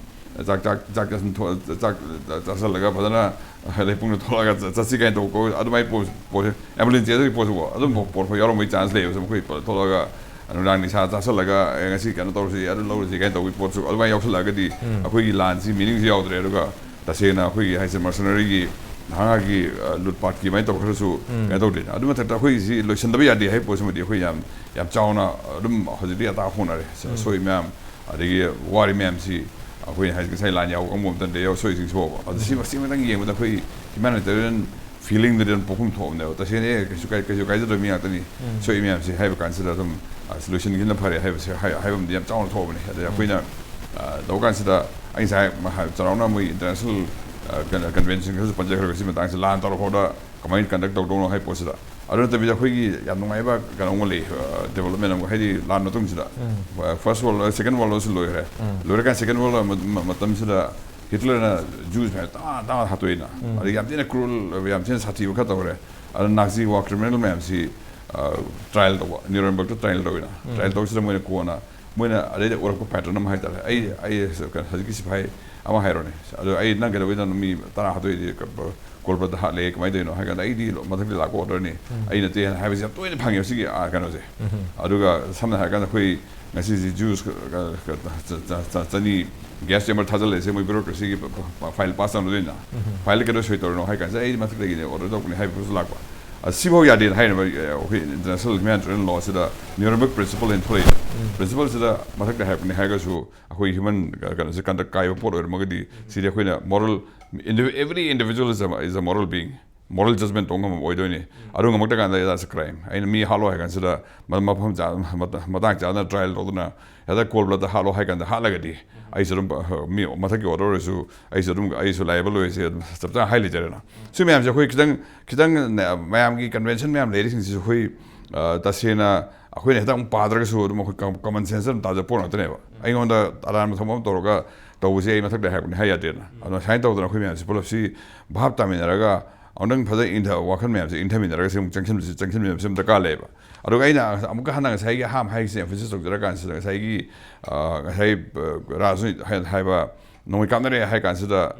ꯆꯥꯛ ꯆꯥꯛ ꯆꯥꯛ ꯆꯥꯁꯤꯟ ꯊꯣꯛ- ꯆꯥꯛ ꯆꯥꯁꯤꯜꯂꯒ ꯐꯖꯅ ꯂꯩꯄꯨꯡꯗ ꯊꯣꯛꯂꯒ ꯆꯠ- ꯆꯠꯁꯤ ꯀꯥꯏꯅ ꯇꯧꯕ ꯀꯣ-, ꯑꯗꯨꯃꯥꯏꯅ ꯄꯣꯠ ꯄꯣꯠꯁꯦ ambulance ꯆꯦꯟꯕꯒꯤ ꯄꯣꯠꯁꯨꯀꯣ ꯑꯗꯨꯝ ꯄꯣꯠ ꯐꯥꯎ ꯌꯥꯎꯔꯝꯕꯒꯤ chance ꯂꯩꯌꯦꯕ꯫ ꯁꯨꯝ ꯑꯩꯈꯣꯏ ꯄꯣꯠ ꯊꯣꯛꯂꯒ ꯅꯨꯡꯗꯥꯡ ꯅꯤꯁꯥ ꯆꯥꯁꯤꯜꯂꯒ "ꯑꯦ, ꯉꯁꯤ ꯀꯩꯅꯣ ꯇꯧꯔꯁꯤ ꯑꯗꯨ ꯂꯧꯔꯁꯤ" ꯀꯥꯏꯅ ꯇꯧꯕꯒꯤ ꯄꯣꯠꯁꯨ ꯑꯗꯨꯃꯥꯏꯅ ꯌꯥꯎꯁꯜꯂꯛꯑꯒꯗꯤ ꯑꯩꯈꯣꯏꯒꯤ ꯂꯥꯟꯁꯤ meaning ꯁꯨ ꯌꯥꯎꯗ꯭ꯔꯦ꯫ ꯑꯗꯨꯒ ꯇꯁꯦꯡꯅ ꯑꯩꯈꯣꯏꯒꯤ ꯍꯥꯏꯁꯦ mercenary ꯒꯤ ꯅꯍꯥꯒꯤ ꯑ, ꯂꯨꯠ ꯄꯥꯠꯀꯤ ꯑꯗꯨꯃꯥꯏꯅ ꯇꯧꯈ꯭ꯔꯁꯨ ꯀꯩꯅꯣ ꯇꯧꯗꯦ꯫ ꯑꯗꯨ ꯃꯊꯛꯇ ꯑꯩꯈꯣꯏꯒꯤꯁꯤ ꯂꯣꯏꯁꯤꯟꯗꯕ ꯌꯥꯗꯦ ꯍꯥꯏꯕ ꯄꯣꯠꯁꯤꯃꯗꯤ ꯑꯩꯈꯣꯏ ꯌꯥꯝ ꯌꯥꯝ ꯆꯥꯎꯅ ꯑꯗꯨꯝ ꯍꯧꯖꯤꯛꯇꯤ ꯑꯇꯥꯛ ꯍꯣꯠꯅꯔꯦ꯫ ꯁꯣꯏ ꯃꯌꯥꯝ ꯑꯗꯒꯤ ꯋꯥꯔꯤ ꯃꯌꯥꯝꯁꯤ ꯑꯩꯈꯣꯏꯅ ꯍꯥꯏ ꯉꯁꯥꯏ ꯂꯥꯟ ꯌꯥꯎꯕ ꯀꯥꯡꯕꯨ ꯑꯃꯇꯪꯗ ꯌꯥꯎ ꯁꯣꯏꯁꯤꯡꯁꯤ ꯐꯥꯎꯕ꯫ ꯑꯗꯨ ꯁꯤ ꯃꯁꯤ ꯑꯃꯇꯪ ꯌꯦꯡꯕꯗ ꯑꯩꯈꯣꯏ humanitarian feeling ꯗꯨꯗꯤ ꯑꯗꯨꯝ ꯄꯣꯛꯐꯝ ꯊꯣꯛꯑꯕꯅꯦꯕ꯫ ꯇꯁꯦꯡꯅ "ꯑꯦ, ꯀꯩꯁꯨ ꯀꯥꯏ- ꯀꯩꯁꯨ ꯀꯥꯏꯖꯗꯕ ꯃꯤ ꯉꯥꯛꯇꯅꯤ, ꯁꯣꯛꯏ ꯃꯌꯥꯝꯁꯤ" ꯍꯥꯏꯕ ꯀꯥꯟꯁꯤꯗ ꯑꯗꯨꯝ ꯑ, ꯁꯤ ꯂꯣꯏꯁꯤꯟꯈꯤꯕꯅ ꯐꯔꯦ ꯍꯥꯏꯕꯁꯦ ꯍꯥꯏ- ꯍꯥꯏꯕ ꯑꯃꯗꯤ ꯌꯥꯝ ꯆꯥꯎꯅ ꯊꯣꯛꯑꯕꯅꯤ꯫ ꯑꯗꯩ ꯑꯩꯈꯣꯏꯅ ꯑ, ꯇꯧꯕ ꯀꯥꯟꯁꯤꯗ ꯑꯩ ꯉꯁꯥꯏ ꯃ- ꯍꯥꯏ- ꯆꯥꯎꯔꯥꯛꯅ ꯃꯣꯏ international ꯀꯟꯚꯦꯟꯁꯟ ꯈꯔꯁꯨ ꯄꯟꯖꯈ꯭ꯔꯒ, ꯁꯤ ꯃꯇꯥꯡꯁꯦ ꯂꯥꯟ ꯇꯧꯔꯛꯄꯗ ꯀꯃꯥꯏꯅ ꯀꯟꯗꯛ ꯇꯧꯗꯧꯅꯣ ꯍꯥꯏ ꯄꯣꯠꯁꯤꯗ꯫ ꯑꯗꯨ ꯅꯠꯇꯕꯤꯗ ꯑꯩꯈꯣꯏꯒꯤ ꯌꯥꯝ ꯅꯨꯡꯉꯥꯏꯕ ꯀꯩꯅꯣ ꯑꯃ ꯂꯩ, ꯗꯦꯕꯂꯞꯃꯦꯟ ꯑꯃ, ꯍꯥꯏꯗꯤ ꯂꯥꯟ ꯃꯇꯨꯡꯁꯤꯗ ꯐꯥꯔꯁ ꯋꯥꯔꯜ, ꯁꯦꯀꯦꯟ ꯋꯥꯔꯜ ꯋꯥꯔꯁꯨ ꯂꯣꯏꯈ꯭ꯔꯦ꯫ ꯂꯣꯏꯔꯀꯥꯟꯗ ꯁꯦꯀꯦꯟ ꯋꯥꯔꯜ ꯃꯇꯝꯁꯤꯗ ꯍꯤꯠꯂꯔꯅ ꯖꯨꯁ ꯃꯌꯥꯝ ꯇꯥ ꯇꯥ ꯍꯥꯠꯇꯣꯛꯏꯅ꯫ ꯑꯗꯩ ꯌꯥꯝ ꯊꯤꯅ ꯀ꯭ꯔꯨꯑꯦꯜ, ꯌꯥꯝ ꯊꯤꯅ ꯁꯥꯊꯤꯕ ꯈꯔ ꯇꯧꯔꯦ꯫ ꯑꯗ ꯅꯥꯖꯤ ꯋꯥꯔ ꯀ꯭ꯔꯤꯃꯤꯅꯦꯜ ꯃꯌꯥꯝꯁꯤ ꯇ꯭ꯔꯥꯏꯌꯦꯜ ꯇꯧꯕ, ꯅ꯭ꯌꯨꯔꯦꯝꯕꯔꯒꯇ ꯇ꯭ꯔꯥꯏꯌꯦꯜ ꯇꯧꯋꯤꯅ꯫ ꯇ꯭ꯔꯥꯏꯌꯦꯜ ꯇꯧꯕꯁꯤꯗ ꯃꯣꯏꯅ ꯀꯣꯟꯅ, ꯃꯣꯏꯅ ꯑꯗꯩꯗ ꯎꯔꯛꯄ ꯄꯦꯇꯔꯟ ꯑꯃ ꯍꯥꯏꯇꯥꯔꯦ꯫ ꯑꯩ ꯑꯩ ꯀꯩꯅꯣ, ꯍꯧꯖꯤꯛꯀꯤ ꯁꯤꯐꯥꯏ ꯑꯃ ꯍꯥꯏꯔꯣꯅꯦ, ꯑꯗꯣ ꯑꯩ ꯅꯪ ꯀꯩꯗꯧꯕꯩꯅꯣ ꯃꯤ ꯇꯔꯥ ꯍꯥꯠꯇꯣꯛꯏꯗꯤ, ꯀꯣꯜꯕ꯭ꯂꯠꯇ ꯍꯥꯠꯂꯦ, ꯀꯃꯥꯏꯅ ꯇꯧꯔꯤꯅꯣ ꯍꯥꯏ ꯀꯥꯟꯗ, ꯑꯩꯗꯤ ꯃꯊꯛꯇ ꯂꯥꯛꯄ ꯑꯣꯔꯗꯔꯅꯤ, ꯑꯩ ꯅꯠꯇꯦ ꯍꯥꯏꯅ ꯍꯥꯏꯕꯁꯤ ꯌꯥꯝ ꯇꯣꯏꯅ ꯐꯪꯉꯦꯕ ꯁꯤꯒꯤ, ꯑꯥ, ꯀꯩꯅꯣꯁꯦ꯫ ꯑꯗꯨꯒ ꯁꯝꯅ ꯍꯥꯏꯔꯀꯥꯟꯗ ꯑꯩꯈꯣꯏ ꯉꯁꯤꯁꯤ ꯖꯨꯁ ꯆꯅꯤ ꯒ꯭ꯌꯥꯁ ꯆꯦꯝꯕꯔ ꯊꯥꯖꯤꯜꯂꯛꯏꯁꯦ ꯃꯣꯏ ꯕ꯭ꯌꯨꯔꯣꯀ꯭ꯔꯦꯁꯤꯒꯤ ꯐꯥꯏꯜ ꯄꯥꯁ ꯇꯧꯅꯗꯣꯏꯅ꯫ ꯐꯥꯏꯜꯗ ꯀꯩꯗꯧ ꯁꯣꯏ ꯇꯧꯔꯤꯅꯣ ꯍꯥꯏ ꯀꯥꯟꯁꯤꯗ ꯑꯩ ꯃꯊꯛꯇꯒꯤꯅꯦ ꯑꯣꯔꯗꯔ ꯇꯧꯕꯅꯤ ꯍꯥꯏꯕꯁꯨ ꯂꯥꯛꯄ꯫ ꯑ, ꯁꯤꯐꯥꯎ ꯌꯥꯗꯦꯅ ꯍꯥꯏꯅꯕ, ꯑ, ꯑꯩꯈꯣꯏ ꯏꯟꯇꯔꯅꯦꯁꯅꯦꯜ ꯍ꯭ꯌꯨꯃꯦꯅꯤꯇꯦꯔꯤꯌꯟ ꯂꯣꯁꯤꯗ ꯅ꯭ꯌꯨꯔꯦꯝꯕꯔꯒ ꯄ꯭ꯔꯤꯟꯁꯤꯄꯜ ꯍꯥꯏꯅ ꯊꯣꯛꯂꯛꯏ꯫ ꯄ꯭ꯔꯤꯟꯁꯤꯄꯜꯁꯤꯗ ꯃꯊꯛꯇ ꯍꯥꯏꯔꯛꯄꯅꯤ ꯍꯥꯏꯔꯒꯁꯨ ꯑꯩꯈꯣꯏ ꯍ꯭ꯌꯨꯃꯦꯟ ꯀꯩꯅꯣꯁꯦ ꯀꯟꯗꯛ ꯀꯥꯏꯕ ꯄꯣꯠ ꯑꯣꯏꯔꯝꯃꯒꯗꯤ ꯁꯤꯗꯤ ꯑꯩꯈꯣꯏꯅ moral, every individual is a, is a moral being, moral ꯖꯖꯃꯦꯟ ꯇꯧꯕ ꯉꯝꯕ ꯑꯣꯏꯗꯣꯏꯅꯤ꯫ ꯑꯗꯨ ꯉꯝꯃꯛꯇ ꯀꯥꯟꯗ that's a crime꯫ ꯑꯩꯅ ꯃꯤ ꯍꯥꯠꯂꯣ ꯍꯥꯏ ꯀꯥꯟꯁꯤꯗ ꯃ-, ꯃꯐꯝ ꯆꯥ-, ꯃꯇ-, ꯃꯇꯥꯡ ꯆꯥꯗꯅ ꯇ꯭ꯔꯥꯏꯌꯦꯜ ꯇꯧꯗꯅ ꯍꯦꯛꯇ ꯀꯣꯜꯕ꯭ꯂꯠꯇ ꯍꯥꯠꯂꯣ ꯍꯥꯏ ꯀꯥꯟꯗ ꯍꯥꯠꯂꯒꯗꯤ ꯑꯩꯁꯨ ꯑꯗꯨꯝ, ꯑ, ꯃꯤ ꯃꯊꯛꯀꯤ ꯑꯣꯔꯗꯔ ꯑꯣꯏꯔꯁꯨ ꯑꯩꯁꯨ ꯑꯗꯨꯝ, ꯑꯩꯁꯨ ꯂꯥꯏꯕꯜ ꯑꯣꯏꯔꯤꯁꯦ ꯑꯗꯨꯝ ꯆꯞ ꯆꯥꯅ ꯍꯥꯏ ꯂꯩꯖꯔꯦꯅ꯫ ꯁꯤ ꯃꯌꯥꯝꯁꯦ ꯑꯩꯈꯣꯏ ꯈꯤꯇꯪ, ꯈꯤꯇꯪ ꯃꯌꯥꯝꯒꯤ ꯀꯟꯚꯦꯟꯁꯟ ꯃꯌꯥꯝ ꯂꯩꯔꯤꯁꯤꯡꯁꯤꯁꯨ ꯑꯩꯈꯣꯏ, ꯑ, ꯇꯁꯦꯡꯅ ꯑꯩꯈꯣꯏꯅ ꯍꯦꯛꯇ ꯑꯃꯨꯛ ꯄꯥꯗ꯭ꯔꯒꯁꯨ ꯑꯗꯨꯝ ꯑꯩꯈꯣꯏ ꯀꯃꯟ ꯁꯦꯟꯁꯇ ꯑꯗꯨꯝ ꯇꯥꯖ ꯄꯣꯠ ꯉꯥꯛꯇꯅꯦꯕ꯫ ꯑꯩꯉꯣꯟꯗ ꯑꯔꯥꯟꯕ ꯊꯕꯛ ꯑꯃ ꯇꯧꯔꯒ ꯇꯧꯕꯁꯦ ꯑꯩ ꯃꯊꯛꯇ ꯍꯥꯏꯔꯛꯄꯅꯤ ꯍꯥꯏ ꯌꯥꯗꯦꯅ꯫ ꯑꯗꯣ ꯁꯨꯃꯥꯏꯅ ꯇꯧꯗꯅ ꯑꯩꯈꯣꯏ ꯃꯌꯥꯝꯁꯤ ꯄꯨꯂꯞꯁꯤ ꯚꯥꯞ ꯇꯥꯃꯤꯟꯅꯔꯒ ꯑꯃꯨꯛꯇꯪ ꯐꯖꯅ ꯏꯪꯊ-, ꯋꯥꯈꯜ ꯃꯌꯥꯝꯁꯦ ꯏꯪꯊꯃꯤꯟꯅꯔꯒ ꯁꯤ ꯑꯃꯨꯛ ꯆꯪꯁꯤꯟꯕꯁꯤ, ꯆꯪꯁꯤꯟꯃꯤꯟꯅꯕꯁꯤ ꯑꯃ ꯗꯔꯀꯥꯔ ꯂꯩꯌꯦꯕ꯫ ꯑꯗꯨꯒ ꯑꯩꯅ ꯑꯃꯨꯛꯀ ꯍꯟꯅ ꯉꯁꯥꯏꯒꯤ ꯑꯍꯥꯟꯕ ꯍꯥꯏꯔꯤꯁꯦ ꯑꯦꯝꯐꯦꯁꯤꯁ ꯇꯧꯖꯔꯀꯥꯟꯁꯤꯗ ꯉꯁꯥꯏꯒꯤ, ꯑ, ꯉꯁꯥꯏ, ꯑ, ꯔꯥꯖꯨ ꯍꯥꯏ-, ꯍꯥꯏꯕ ꯅꯣꯡꯃꯩ ꯀꯥꯞꯅꯔꯦ ꯍꯥꯏ ꯀꯥꯟꯁꯤꯗ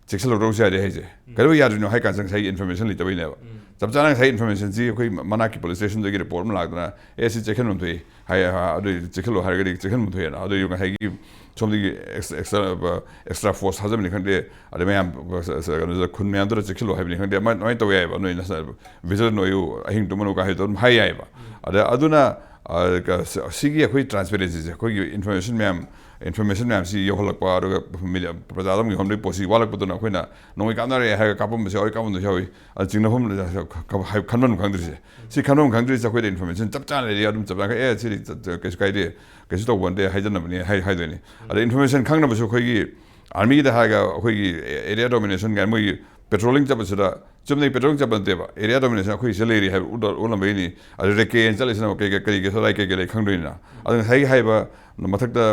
ꯆꯦꯛꯁꯤꯜꯍꯧꯗꯕꯁꯨ ꯌꯥꯗꯦ ꯍꯥꯏꯁꯦ꯫ ꯀꯩꯗꯧꯕ ꯌꯥꯗ꯭ꯔꯤꯅꯣ ꯍꯥꯏ ꯀꯥꯟꯁꯤꯗ ꯉꯁꯥꯏꯒꯤ ꯏꯟꯐꯣꯔꯃꯦꯁꯟ ꯂꯩꯇꯕꯩꯅꯦꯕ꯫ ꯆꯞ ꯆꯥꯅ ꯉꯁꯥꯏ ꯏꯟꯐꯣꯔꯃꯦꯁꯟꯁꯤ ꯑꯩꯈꯣꯏ ꯃꯅꯥꯛꯀꯤ ꯄꯨꯂꯤꯁ ꯁ꯭ꯇꯦꯁꯟꯗꯒꯤ ꯔꯤꯄꯣꯔꯠ ꯑꯃ ꯂꯥꯛꯇꯅ, "ꯑꯦ, ꯁꯤ ꯆꯦꯛꯁꯤꯟꯐꯝ ꯊꯣꯛꯏ" ꯍꯥꯏ, ꯑ, ꯑꯗꯨ ꯆꯦꯛꯁꯤꯜꯂꯣ ꯍꯥꯏꯔꯒꯗꯤ ꯆꯦꯛꯁꯤꯟꯐꯝ ꯊꯣꯛꯑꯦꯅ꯫ ꯑꯗꯨ ꯉꯁꯥꯏꯒꯤ ꯁꯣꯝꯗꯒꯤ ꯑꯦꯛꯁ-, ꯑꯦꯛꯁꯇ꯭ꯔꯥ, ꯑꯦꯛꯁꯇ꯭ꯔꯥ ꯐꯣꯔꯁ ꯊꯥꯖꯕꯅꯤ ꯈꯪꯗꯦ, ꯑꯗꯩ ꯃꯌꯥꯝ, ꯀꯩꯅꯣꯗ, ꯈꯨꯟ ꯃꯌꯥꯝꯗꯨꯗ ꯆꯦꯛꯁꯤꯜꯂꯣ ꯍꯥꯏꯕꯅꯤ ꯈꯪꯗꯦ, ꯑꯗꯨꯃꯥꯏꯅ, ꯑꯗꯨꯃꯥꯏꯅ ꯇꯧꯕ ꯌꯥꯏꯑꯕ꯫ ꯅꯣꯏ ꯅꯁꯥ ꯚꯤꯖꯤꯂꯦꯟ ꯑꯣꯏꯌꯨ, ꯑꯍꯤꯡ ꯇꯨꯝꯃꯅꯨ ꯀꯥꯏ ꯍꯥꯏꯗꯣ ꯑꯗꯨꯝ ꯍꯥꯏ ꯌꯥꯏꯑꯕ꯫ ꯑꯗ ꯑꯗꯨꯅ, ꯑ, ꯀ-, ꯁ-, ꯁꯤꯒꯤ ꯑꯩꯈꯣꯏ ꯇ꯭ꯔꯥꯟꯁꯄꯦꯔꯦꯟꯁꯤꯁꯦ, ꯑꯩꯈꯣꯏꯒꯤ ꯏꯟꯐꯣꯔꯃꯦꯁꯟ ꯃꯌꯥꯝ, ꯏꯟꯐꯣꯔꯃꯦꯁꯟ ꯃꯌꯥꯝꯁꯤ ꯌꯧꯍꯜꯂꯛꯄ, ꯑꯗꯨꯒ ꯃꯤꯗꯤꯌꯥ, ꯄ꯭ꯔꯖꯥꯗ ꯑꯃꯨꯛ ꯌꯧꯍꯟꯕꯒꯤ ꯄꯣꯠꯁꯤ ꯋꯥꯠꯂꯛꯄꯗꯨꯅ ꯑꯩꯈꯣꯏꯅ ꯅꯣꯡꯃꯩ ꯀꯥꯞꯅꯔꯦ ꯍꯥꯏꯔꯒ ꯀꯥꯞꯄꯝꯕꯁꯨ ꯌꯥꯎꯏ, ꯀꯥꯞꯄꯝꯗꯕꯁꯨ ꯌꯥꯎꯏ꯫ ꯑꯗ ꯆꯤꯡꯅꯐꯝ ꯂꯩ-, ꯈ-, ꯈ-, ꯍꯥꯏ-, ꯈꯟꯐꯝ ꯈꯪꯗ꯭ꯔꯤꯁꯦ꯫ ꯁꯤ ꯈꯟꯐꯝ ꯈꯪꯗ꯭ꯔꯤꯁꯦ ꯑꯩꯈꯣꯏꯗ ꯏꯟꯐꯣꯔꯃꯦꯁꯟ ꯆꯞ ꯆꯥꯅ ꯂꯩꯔꯦ, ꯑꯗꯨꯝ ꯆꯞ ꯆꯥꯅ, "ꯑꯦ, ꯁꯤꯗꯤ ꯆ-, ꯆ-, ꯀꯩꯁꯨ ꯀꯥꯏꯗꯦ, ꯀꯩꯁꯨ ꯇꯧꯕ ꯅꯠꯇꯦ, ꯍꯥꯏꯖꯅꯕꯅꯤ" ꯍꯥꯏ-, ꯍꯥꯏꯗꯣꯏꯅꯤ꯫ ꯑꯗ ꯏꯟꯐꯣꯔꯃꯦꯁꯟ ꯈꯪꯅꯕꯁꯨ ꯑꯩꯈꯣꯏꯒꯤ ꯑꯥꯔꯃꯤꯗ ꯍꯥꯏꯔꯒ ꯑꯩꯈꯣꯏꯒꯤ ꯑꯦꯔꯤꯌꯥ ꯗꯣꯃꯤꯅꯦꯁꯟ ꯀꯥꯏꯅ ꯃꯣꯏꯒꯤ ꯄꯦꯇ꯭ꯔꯣꯂꯤꯡ ꯆꯠꯄꯁꯤꯗ ꯆꯨꯝꯅꯩ ꯄꯦꯇ꯭ꯔꯣꯂꯤꯡ ꯆꯠꯄ ꯅꯠꯇꯦꯕ, ꯑꯦꯔꯤꯌꯥ ꯗꯣꯃꯤꯅꯦꯁꯟ ꯑꯩꯈꯣꯏ ꯁꯤꯗ ꯂꯩꯔꯤ ꯍꯥꯏꯕ ꯎꯠꯂ- ꯎꯠꯂꯝꯕꯩꯅꯤ꯫ ꯑꯗꯨ ꯔꯦꯀꯦꯅ ꯆꯠꯂꯤꯁꯤꯅ ꯀꯩ ꯀꯩ- ꯀꯔꯤ ꯀꯩ ꯁꯣꯗꯥꯏ ꯀꯩ ꯀꯩ ꯂꯩ ꯈꯪꯗꯣꯏꯅꯤꯅ꯫ ꯑꯗꯨ ꯉꯁꯥꯏꯒꯤ ꯍꯥꯏꯕ ꯃꯊꯛꯇ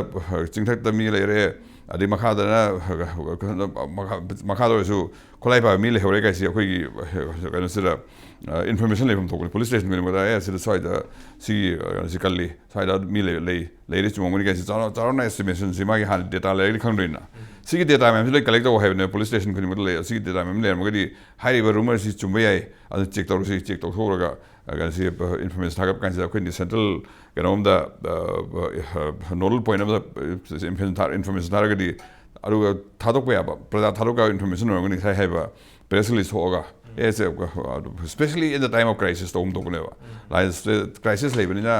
ꯆꯤꯡꯊꯛꯇ ꯃꯤ ꯂꯩꯔꯦ, ꯑꯗꯩ ꯃꯈꯥꯗꯅ ꯃꯈꯥ- ꯃꯈꯥꯗ ꯑꯣꯏꯔꯁꯨ ꯈꯨꯠꯂꯥꯏ ꯄꯥꯏꯕ ꯃꯤ ꯂꯩꯍꯧꯔꯦ ꯀꯥꯏꯁꯤ ꯑꯩꯈꯣꯏꯒꯤ ꯀꯩꯅꯣꯁꯤꯗ ꯏꯟꯐꯣꯔꯃꯦꯁꯟ ꯂꯩꯐꯝ ꯊꯣꯛꯄꯅꯤ꯫ ꯄꯨꯂꯤꯁ ꯁ꯭ꯇꯦꯁꯟ ꯈꯨꯗꯤꯡꯃꯛꯇ "ꯑꯦ, ꯁꯤꯗ ꯁ꯭ꯋꯥꯏꯗ ꯁꯤꯒꯤ ꯀꯩꯅꯣꯁꯤ ꯀꯜꯂꯤ, ꯁ꯭ꯋꯥꯏꯗ ꯃꯤ ꯂꯩ ꯂꯩ ꯂꯩꯔꯦ ꯆꯨꯝꯃꯝꯒꯅꯤ" ꯀꯥꯏꯁꯤ ꯆꯥꯎꯔ- ꯆꯥꯎꯔꯥꯛꯅ ꯑꯦꯁꯇꯤꯃꯦꯁꯟꯁꯤ ꯃꯥꯒꯤ ꯍꯥꯟꯅ ꯗꯦꯇꯥ ꯂꯩꯔꯒꯗꯤ ꯈꯪꯗꯣꯏꯅ꯫ ꯁꯤꯒꯤ ꯗꯦꯇꯥ ꯃꯌꯥꯝꯁꯤ ꯂꯣꯏ ꯀꯂꯦꯛ ꯇꯧ ꯍꯥꯏꯕꯅꯦ ꯄꯨꯂꯤꯁ ꯁ꯭ꯇꯦꯁꯟ ꯈꯨꯗꯤꯡꯃꯛꯇ ꯂꯩ꯫ ꯁꯤꯒꯤ ꯗꯦꯇꯥ ꯃꯌꯥꯝ ꯂꯩꯔꯝꯃꯒꯗꯤ ꯍꯥꯏꯔꯤꯕ ꯔꯨꯃꯔꯁꯤ ꯆꯨꯝꯕ ꯌꯥꯏ, ꯑꯗꯨ ꯆꯦꯛ ꯇꯧꯔꯁꯤ꯫ ꯆꯦꯛ ꯇꯧꯊꯣꯛꯎꯔꯒ ꯀꯩꯅꯣꯁꯤ ꯏꯟꯐꯣꯔꯃꯦꯁꯟ ꯊꯥꯒꯠꯄ ꯀꯥꯟꯁꯤꯗ ꯑꯩꯈꯣꯏꯅ ꯁꯦꯟꯇ꯭ꯔꯦꯜ ꯀꯩꯅꯣꯝꯗ ꯅꯣꯗꯜ ꯄꯣꯏꯟ ꯑꯃꯗ ꯏꯟꯐꯣꯔꯃꯦꯁꯟ ꯊꯥꯔꯒꯗꯤ, ꯑꯗꯨꯒ ꯊꯥꯗꯣꯛꯄ ꯌꯥꯕ, ꯄ꯭ꯔꯖꯥ ꯊꯥꯗꯣꯛꯄ ꯌꯥꯕ ꯏꯟꯐꯣꯔꯃꯦꯁꯟ ꯑꯣꯏꯔꯝꯒꯅꯤ ꯉꯁꯥꯏ ꯍꯥꯏꯕ ꯄ꯭ꯔꯦꯁ ꯔꯤꯂꯤꯁ ꯊꯣꯛꯑꯒ꯫ ꯑꯦ, especially in the time of crisis ꯇꯧꯒꯨꯝ ꯇꯧꯕꯅꯦꯕ꯫ ꯀ꯭ꯔꯥꯏꯁꯤꯁ ꯂꯩꯕꯅꯤꯅ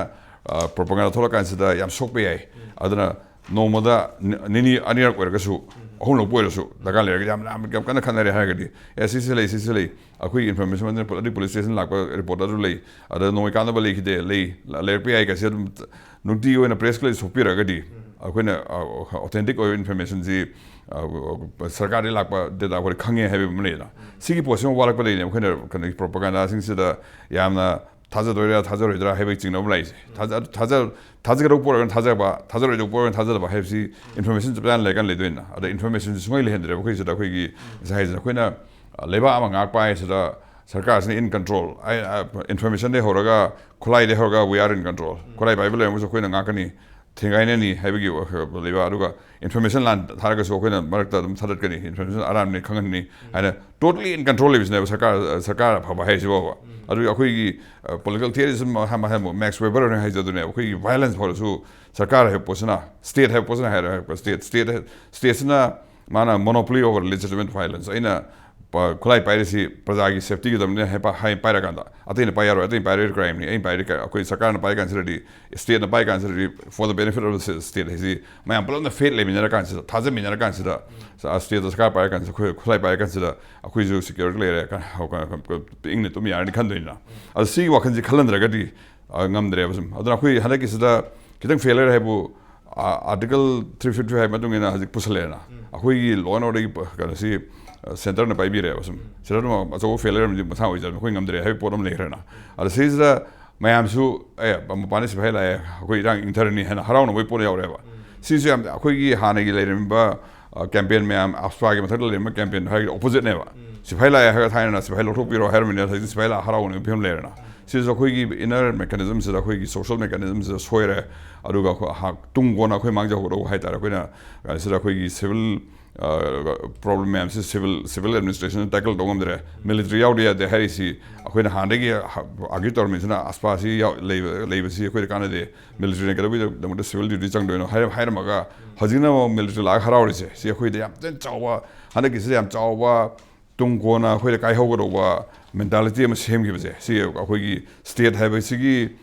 ꯄ꯭ꯔꯣꯄꯒꯥꯟꯗꯥ ꯊꯣꯛꯂꯛꯀꯥꯟꯁꯤꯗ ꯌꯥꯝ ꯁꯣꯛꯄ ꯌꯥꯏ꯫ ꯑꯗꯨꯅ ꯅꯣꯡꯃꯗ ꯅꯤ- ꯅꯤꯅꯤ ꯑꯅꯤꯔꯛ ꯑꯣꯏꯔꯒꯁꯨ, ꯑꯍꯨꯝꯂꯛꯄꯨ ꯑꯣꯏꯔꯁꯨ, ꯗꯔꯀꯥꯔ ꯂꯩꯔꯒꯗꯤ, ꯌꯥꯝ ꯌꯥꯝ ꯌꯥꯝ ꯀꯟꯅ ꯈꯠꯅꯔꯦ ꯍꯥꯏꯔꯒꯗꯤ, "ꯑꯦ, ꯁꯤꯁꯤ ꯂꯩ, ꯁꯤꯁꯤ ꯂꯩ, ꯑꯩꯈꯣꯏꯒꯤ ꯏꯟꯐꯣꯔꯃꯦꯁꯟ ꯃꯇꯨꯡ ꯏꯟꯅ ꯑꯗꯨꯒꯤ ꯄꯨꯂꯤꯁ ꯁ꯭ꯇꯦꯁꯟ ꯂꯥꯛꯄ ꯔꯤꯄꯣꯔꯠ ꯑꯗꯨ ꯂꯩ, ꯑꯗ ꯅꯣꯡꯃꯩ ꯀꯥꯞꯅꯕ ꯂꯩꯈꯤꯗꯦ, ꯂꯩ, ꯂꯩꯔꯛꯄ ꯌꯥꯏ" ꯀꯥꯏꯁꯦ ꯑꯗꯨꯝ ꯅꯨꯡꯇꯤꯒꯤ ꯑꯣꯏꯅ ꯄ꯭ꯔꯦꯁ ꯔꯤꯂꯤꯁ ꯊꯣꯛꯄꯤꯔꯒꯗꯤ, ꯑꯩꯈꯣꯏꯅ ꯑꯣꯊꯦꯟꯇꯤꯛ ꯑꯣꯏꯕ ꯏꯟꯐꯣꯔꯃꯦꯁꯟꯁꯤ ꯁꯔꯀꯥꯔꯗꯒꯤ ꯂꯥꯛꯄ ꯗꯦꯇꯥ ꯑꯩꯈꯣꯏꯅ ꯈꯪꯉꯦ ꯍꯥꯏꯕ ꯑꯃ ꯂꯩꯗꯅ꯫ ꯁꯤꯒꯤ ꯄꯣꯠꯁꯤꯃ ꯋꯥꯠꯂꯛꯄꯗꯒꯤꯅꯦ ꯑꯩꯈꯣꯏꯅ ꯀꯩꯅꯣꯒꯤ ꯄ꯭ꯔꯣꯄꯒꯥꯟꯗꯥꯁꯤꯡꯁꯤꯗ ꯌꯥꯝꯅ ꯊꯥꯖꯗꯣꯏꯔꯥ ꯊꯥꯖꯔꯣꯏꯗ꯭ꯔꯥ ꯍꯥꯏꯕꯒꯤ ꯆꯤꯡꯅꯕ ꯑꯃ ꯂꯥꯛꯏꯁꯦ꯫ ꯊꯥꯖ- ꯊꯥꯖ- ꯊꯥꯖꯒꯗꯧꯕ ꯄꯣꯠ ꯑꯣꯏꯔꯒꯅ ꯊꯥꯖꯕ, ꯊꯥꯖꯔꯣꯏꯗꯧꯕ ꯄꯣꯠ ꯑꯣꯏꯔꯒꯅ ꯊꯥꯖꯗꯕ ꯍꯥꯏꯕꯁꯤ ꯏꯟꯐꯣꯔꯃꯦꯁꯟ ꯆꯞ ꯆꯥꯅ ꯂꯩꯔꯀꯥꯟꯗ ꯂꯩꯗꯣꯏꯅ꯫ ꯑꯗ ꯏꯟꯐꯣꯔꯃꯦꯁꯟꯁꯤ ꯁꯨꯡꯂꯩ ꯂꯩꯍꯟꯗ꯭ꯔꯦꯕ ꯑꯩꯈꯣꯏ ꯁꯤꯗ꯫ ꯑꯩꯈꯣꯏꯒꯤ ꯉꯁꯥꯏ ꯍꯥꯏꯁꯤꯅ ꯑꯩꯈꯣꯏꯅ, ꯑ, ꯂꯩꯕꯥꯛ ꯑꯃ ꯉꯥꯛꯄ ꯍꯥꯏꯁꯤꯗ ꯁꯔꯀꯥꯔꯁꯤꯅ in control, ꯏꯟꯐꯣꯔꯃꯦꯁꯟꯗꯩ ꯍꯧꯔꯒ, ꯈꯨꯠꯂꯥꯏꯗꯩ ꯍꯧꯔꯒ "we are in control", ꯈꯨꯠꯂꯥꯏ ꯄꯥꯏꯕ ꯂꯩꯔꯝꯃꯒꯁꯨ ꯑꯩꯈꯣꯏꯅ ꯉꯥꯛꯀꯅꯤ, ꯊꯦꯡꯒꯥꯏꯅꯅꯤ ꯍꯥꯏꯕꯒꯤ ꯋꯥꯈꯜ ꯂꯩꯕ, ꯑꯗꯨꯒ ꯏꯟꯐꯣꯔꯃꯦꯁꯟ ꯂꯥꯟ ꯊꯥꯔꯒꯁꯨ ꯑꯩꯈꯣꯏꯅ ꯃꯔꯛꯇ ꯑꯗꯨꯝ ꯊꯥꯗꯠꯀꯅꯤ, ꯏꯟꯐꯣꯔꯃꯦꯁꯟ ꯑꯔꯥꯟꯕꯅꯤ ꯈꯪꯍꯟꯅꯤ ꯍꯥꯏꯅ totally in control ꯂꯩꯕꯁꯤꯅꯦꯕ ꯁꯔꯀꯥꯔ, ꯁꯔꯀꯥꯔ ꯑꯐꯕ ꯍꯥꯏꯔꯤꯁꯤꯕꯣꯕ꯫ ꯑꯗꯨꯒꯤ ꯑꯩꯈꯣꯏꯒꯤ ꯄꯣꯂꯤꯇꯤꯀꯦꯜ ꯊꯤꯌꯔꯤꯁꯝ ꯃꯈꯜ ꯃꯈꯜ, ꯃꯦꯛꯁ ꯋꯦꯕꯔ ꯍꯥꯏꯅ ꯍꯥꯏꯖꯗꯨꯅꯦ, ꯑꯩꯈꯣꯏꯒꯤ ꯚꯥꯏꯑꯣꯂꯦꯟꯁ ꯐꯥꯎꯗꯁꯨ ꯁꯔꯀꯥꯔ ꯍꯥꯏꯕ ꯄꯣꯠꯁꯤꯅ, ꯁ꯭ꯇꯦꯠ ꯍꯥꯏꯕ ꯄꯣꯠꯁꯤꯅ ꯍꯥꯏꯔ ꯍꯥꯏꯔꯛꯄ ꯁ꯭ꯇꯦꯠ, ꯁ꯭ꯇꯦꯠ, ꯁ꯭ꯇꯦꯠꯁꯤꯅ ꯃꯥꯅ monopoly over legitimate violence, ꯑꯩꯅ ꯄ- ꯈꯨꯠꯂꯥꯏ ꯄꯥꯏꯔꯤꯁꯤ ꯄ꯭ꯔꯖꯥꯒꯤ ꯁꯦꯐꯇꯤꯒꯤꯗꯃꯛꯅꯦ ꯍꯥꯏ ꯄ- ꯍꯥꯏ ꯄꯥꯏꯔꯀꯥꯟꯗ, ꯑꯇꯩꯅ ꯄꯥꯏ ꯌꯥꯔꯣꯏ, ꯑꯇꯩꯅ ꯄꯥꯏꯔꯗꯤ ꯀ꯭ꯔꯥꯏꯝꯅꯤ, ꯑꯩꯅ ꯄꯥꯏꯔꯗꯤ ꯀ- ꯑꯩꯈꯣꯏ ꯁꯔꯀꯥꯔꯅ ꯄꯥꯏ ꯀꯥꯟꯁꯤꯗꯗꯤ, ꯁ꯭ꯇꯦꯠꯅ ꯄꯥꯏ ꯀꯥꯟꯁꯤꯗꯗꯤ for the benefit of the state ꯍꯥꯏꯁꯤ ꯃꯌꯥꯝ ꯄꯨꯂꯞꯅ ꯐꯦꯠ ꯂꯩꯃꯤꯟꯅꯔ ꯀꯥꯟꯁꯤꯗ, ꯊꯥꯖꯃꯤꯟꯅꯔ ꯀꯥꯟꯁꯤꯗ, ꯁ- ꯁ꯭ꯇꯦꯠꯇ ꯁꯔꯀꯥꯔ ꯄꯥꯏꯔ ꯀꯥꯟꯁꯤꯗ, ꯑꯩꯈꯣꯏ ꯈꯨꯠꯂꯥꯏ ꯄꯥꯏꯔ ꯀꯥꯟꯁꯤꯗ ꯑꯩꯈꯣꯏꯁꯨ ꯁꯦꯀ꯭ꯌꯨꯔꯤꯇꯤ ꯂꯩꯔꯦ, ꯀ- ꯀ- ꯏꯪꯅ ꯇꯨꯝ ꯌꯥꯔꯅꯤ ꯈꯟꯗꯣꯏꯅꯤꯅ꯫ ꯑꯗꯣ ꯁꯤꯒꯤ ꯋꯥꯈꯜꯁꯤ ꯈꯜꯍꯟꯗ꯭ꯔꯒꯗꯤ ꯑ, ꯉꯝꯗ꯭ꯔꯦꯕ ꯁꯨꯝ꯫ ꯑꯗꯨꯅ ꯑꯩꯈꯣꯏ ꯍꯟꯗꯛꯀꯤꯁꯤꯗ ꯈꯤꯇꯪ ꯐꯦꯂꯔ ꯍꯥꯏꯕꯨ, ꯑꯥꯔꯇꯤꯀꯜ ꯊ꯭ꯔꯤ ꯐꯤꯐꯇꯤ ꯐꯥꯏꯚ ꯃꯇꯨꯡ ꯏꯟꯅ ꯍꯧꯖꯤꯛ ꯄꯨꯁꯜꯂꯛꯑꯦꯅ, ꯑꯩꯈꯣꯏꯒꯤ ꯂꯣ ꯑꯦꯟ ꯑꯣꯔꯗꯔꯒꯤ ꯀꯩꯅꯣꯁꯤ ꯁꯦꯟꯇꯔꯅ ꯄꯥꯏꯕꯤꯔꯦꯕ꯫ ꯁꯨꯝ ꯁꯦꯟꯇꯔꯗꯨꯃ ꯑꯆꯧꯕ ꯐꯦꯂꯔ ꯑꯃꯗꯤ ꯃꯁꯥ ꯑꯣꯏꯖꯕꯅꯤ, ꯑꯩꯈꯣꯏ ꯉꯝꯗ꯭ꯔꯦ ꯍꯥꯏꯕ ꯄꯣꯠ ꯑꯃ ꯂꯩꯈ꯭ꯔꯦꯅ꯫ ꯑꯗ ꯁꯤꯁꯤꯗ ꯃꯌꯥꯝꯁꯨ, ꯑꯦ, ꯃꯄꯥꯟꯗ ꯁꯤꯐꯥꯏ ꯂꯥꯛꯑꯦ, ꯑꯩꯈꯣꯏ ꯏꯔꯥꯡ ꯏꯪꯊꯔꯅꯤ ꯍꯥꯏꯅ ꯍꯔꯥꯎꯅꯕꯒꯤ ꯄꯣꯠ ꯌꯥꯎꯔꯦꯕ꯫ ꯁꯤꯁꯨ ꯌꯥꯝ ꯑꯩꯈꯣꯏꯒꯤ ꯍꯥꯟꯅꯒꯤ ꯂꯩꯔꯝꯃꯤꯕ ꯀꯦꯝꯄꯦꯟ ꯃꯌꯥꯝ, ꯑꯞꯁ꯭ꯔꯥꯒꯤ ꯃꯊꯛꯇ ꯂꯩꯔꯝꯕ ꯀꯦꯝꯄꯦꯟ ꯍꯥꯏꯔꯒ ꯑꯣꯄꯣꯖꯤꯠꯅꯦꯕ꯫ ꯁꯤꯐꯥꯏ ꯂꯥꯛꯑꯦ ꯍꯥꯏꯔꯒ ꯊꯥꯏꯅꯅ ꯁꯤꯐꯥꯏ ꯂꯧꯊꯣꯛꯄꯤꯔꯣ ꯍꯥꯏꯔꯝꯃꯤꯅ ꯍꯧꯖꯤꯛꯇꯤ ꯁꯤꯐꯥꯏ ꯂꯥꯛꯑ ꯍꯔꯥꯎꯅꯕꯒꯤ ꯐꯤꯕꯝ ꯂꯩꯔꯦꯅ꯫ ꯁꯤꯁꯨ ꯑꯩꯈꯣꯏꯒꯤ ꯏꯟꯅꯔ ꯃꯦꯀꯥꯅꯤꯖꯝꯁꯤꯗ, ꯑꯩꯈꯣꯏꯒꯤ ꯁꯣꯁꯤꯌꯦꯜ ꯃꯦꯀꯥꯅꯤꯖꯝꯁꯤꯗ ꯁꯣꯏꯔꯦ꯫ ꯑꯗꯨꯒ ꯑꯩꯈꯣꯏ ꯍꯥ-, ꯇꯨꯡ ꯀꯣꯟꯅ ꯑꯩꯈꯣꯏ ꯃꯥꯡꯖꯍꯧꯒꯗꯧꯕ ꯍꯥꯏꯇꯥꯔꯦ꯫ ꯑꯩꯈꯣꯏꯅ ꯁꯤꯗ ꯑꯩꯈꯣꯏꯒꯤ ꯁꯤꯚꯤꯜ ꯄ꯭ꯔꯣꯕ꯭ꯂꯦꯝ ꯃꯌꯥꯝꯁꯤ ꯁꯤꯚꯤꯜ, ꯁꯤꯚꯤꯜ ꯑꯦꯗꯃꯤꯅꯤꯁꯇ꯭ꯔꯦꯁꯟꯅ ꯇꯦꯀꯜ ꯇꯧ ꯉꯝꯗ꯭ꯔꯦ꯫ ꯃꯤꯂꯤꯇꯔꯤ ꯌꯥꯎꯗ ꯌꯥꯗꯦ ꯍꯥꯏꯔꯤꯁꯤ ꯑꯩꯈꯣꯏꯅ ꯍꯥꯟꯅꯗꯒꯤ ꯑꯥꯔꯒ꯭ꯌꯨ ꯇꯧꯔꯝꯃꯤꯁꯤꯅ ꯑꯞꯁ꯭ꯔꯥꯁꯤ ꯌꯥꯎ-, ꯂꯩꯕ, ꯂꯩꯕꯁꯤ ꯑꯩꯈꯣꯏꯗ ꯀꯥꯟꯅꯗꯦ, ꯃꯤꯂꯤꯇꯔꯤꯅ ꯀꯩꯗꯧꯕꯒꯤꯗꯃꯛꯇ ꯁꯤꯚꯤꯜ ꯗ꯭ꯌꯨꯇꯤ ꯆꯪꯗꯣꯏꯅꯣ ꯍꯥꯏꯔ-, ꯍꯥꯏꯔꯝꯃꯒ ꯍꯧꯖꯤꯛꯅ ꯑꯃꯨꯛ ꯃꯤꯂꯤꯇꯔꯤ ꯂꯥꯛꯑꯒ ꯍꯔꯥꯎꯔꯤꯁꯦ꯫ ꯁꯤ ꯑꯩꯈꯣꯏꯗ ꯌꯥꯝ ꯊꯤꯅ ꯆꯥꯎꯕ, ꯍꯟꯗꯛꯀꯤꯁꯤꯗ ꯌꯥꯝ ꯆꯥꯎꯕ ꯇꯨꯡ ꯀꯣꯟꯅ ꯑꯩꯈꯣꯏꯗ ꯀꯥꯏꯍꯧꯒꯗꯧꯕ ꯃꯦꯟꯇꯥꯂꯤꯇꯤ ꯑꯃ ꯁꯦꯝꯈꯤꯕꯁꯦ, ꯁꯤ ꯑꯩꯈꯣꯏꯒꯤ ꯁ꯭ꯇꯦꯠ ꯍꯥꯏꯕꯁꯤꯒꯤ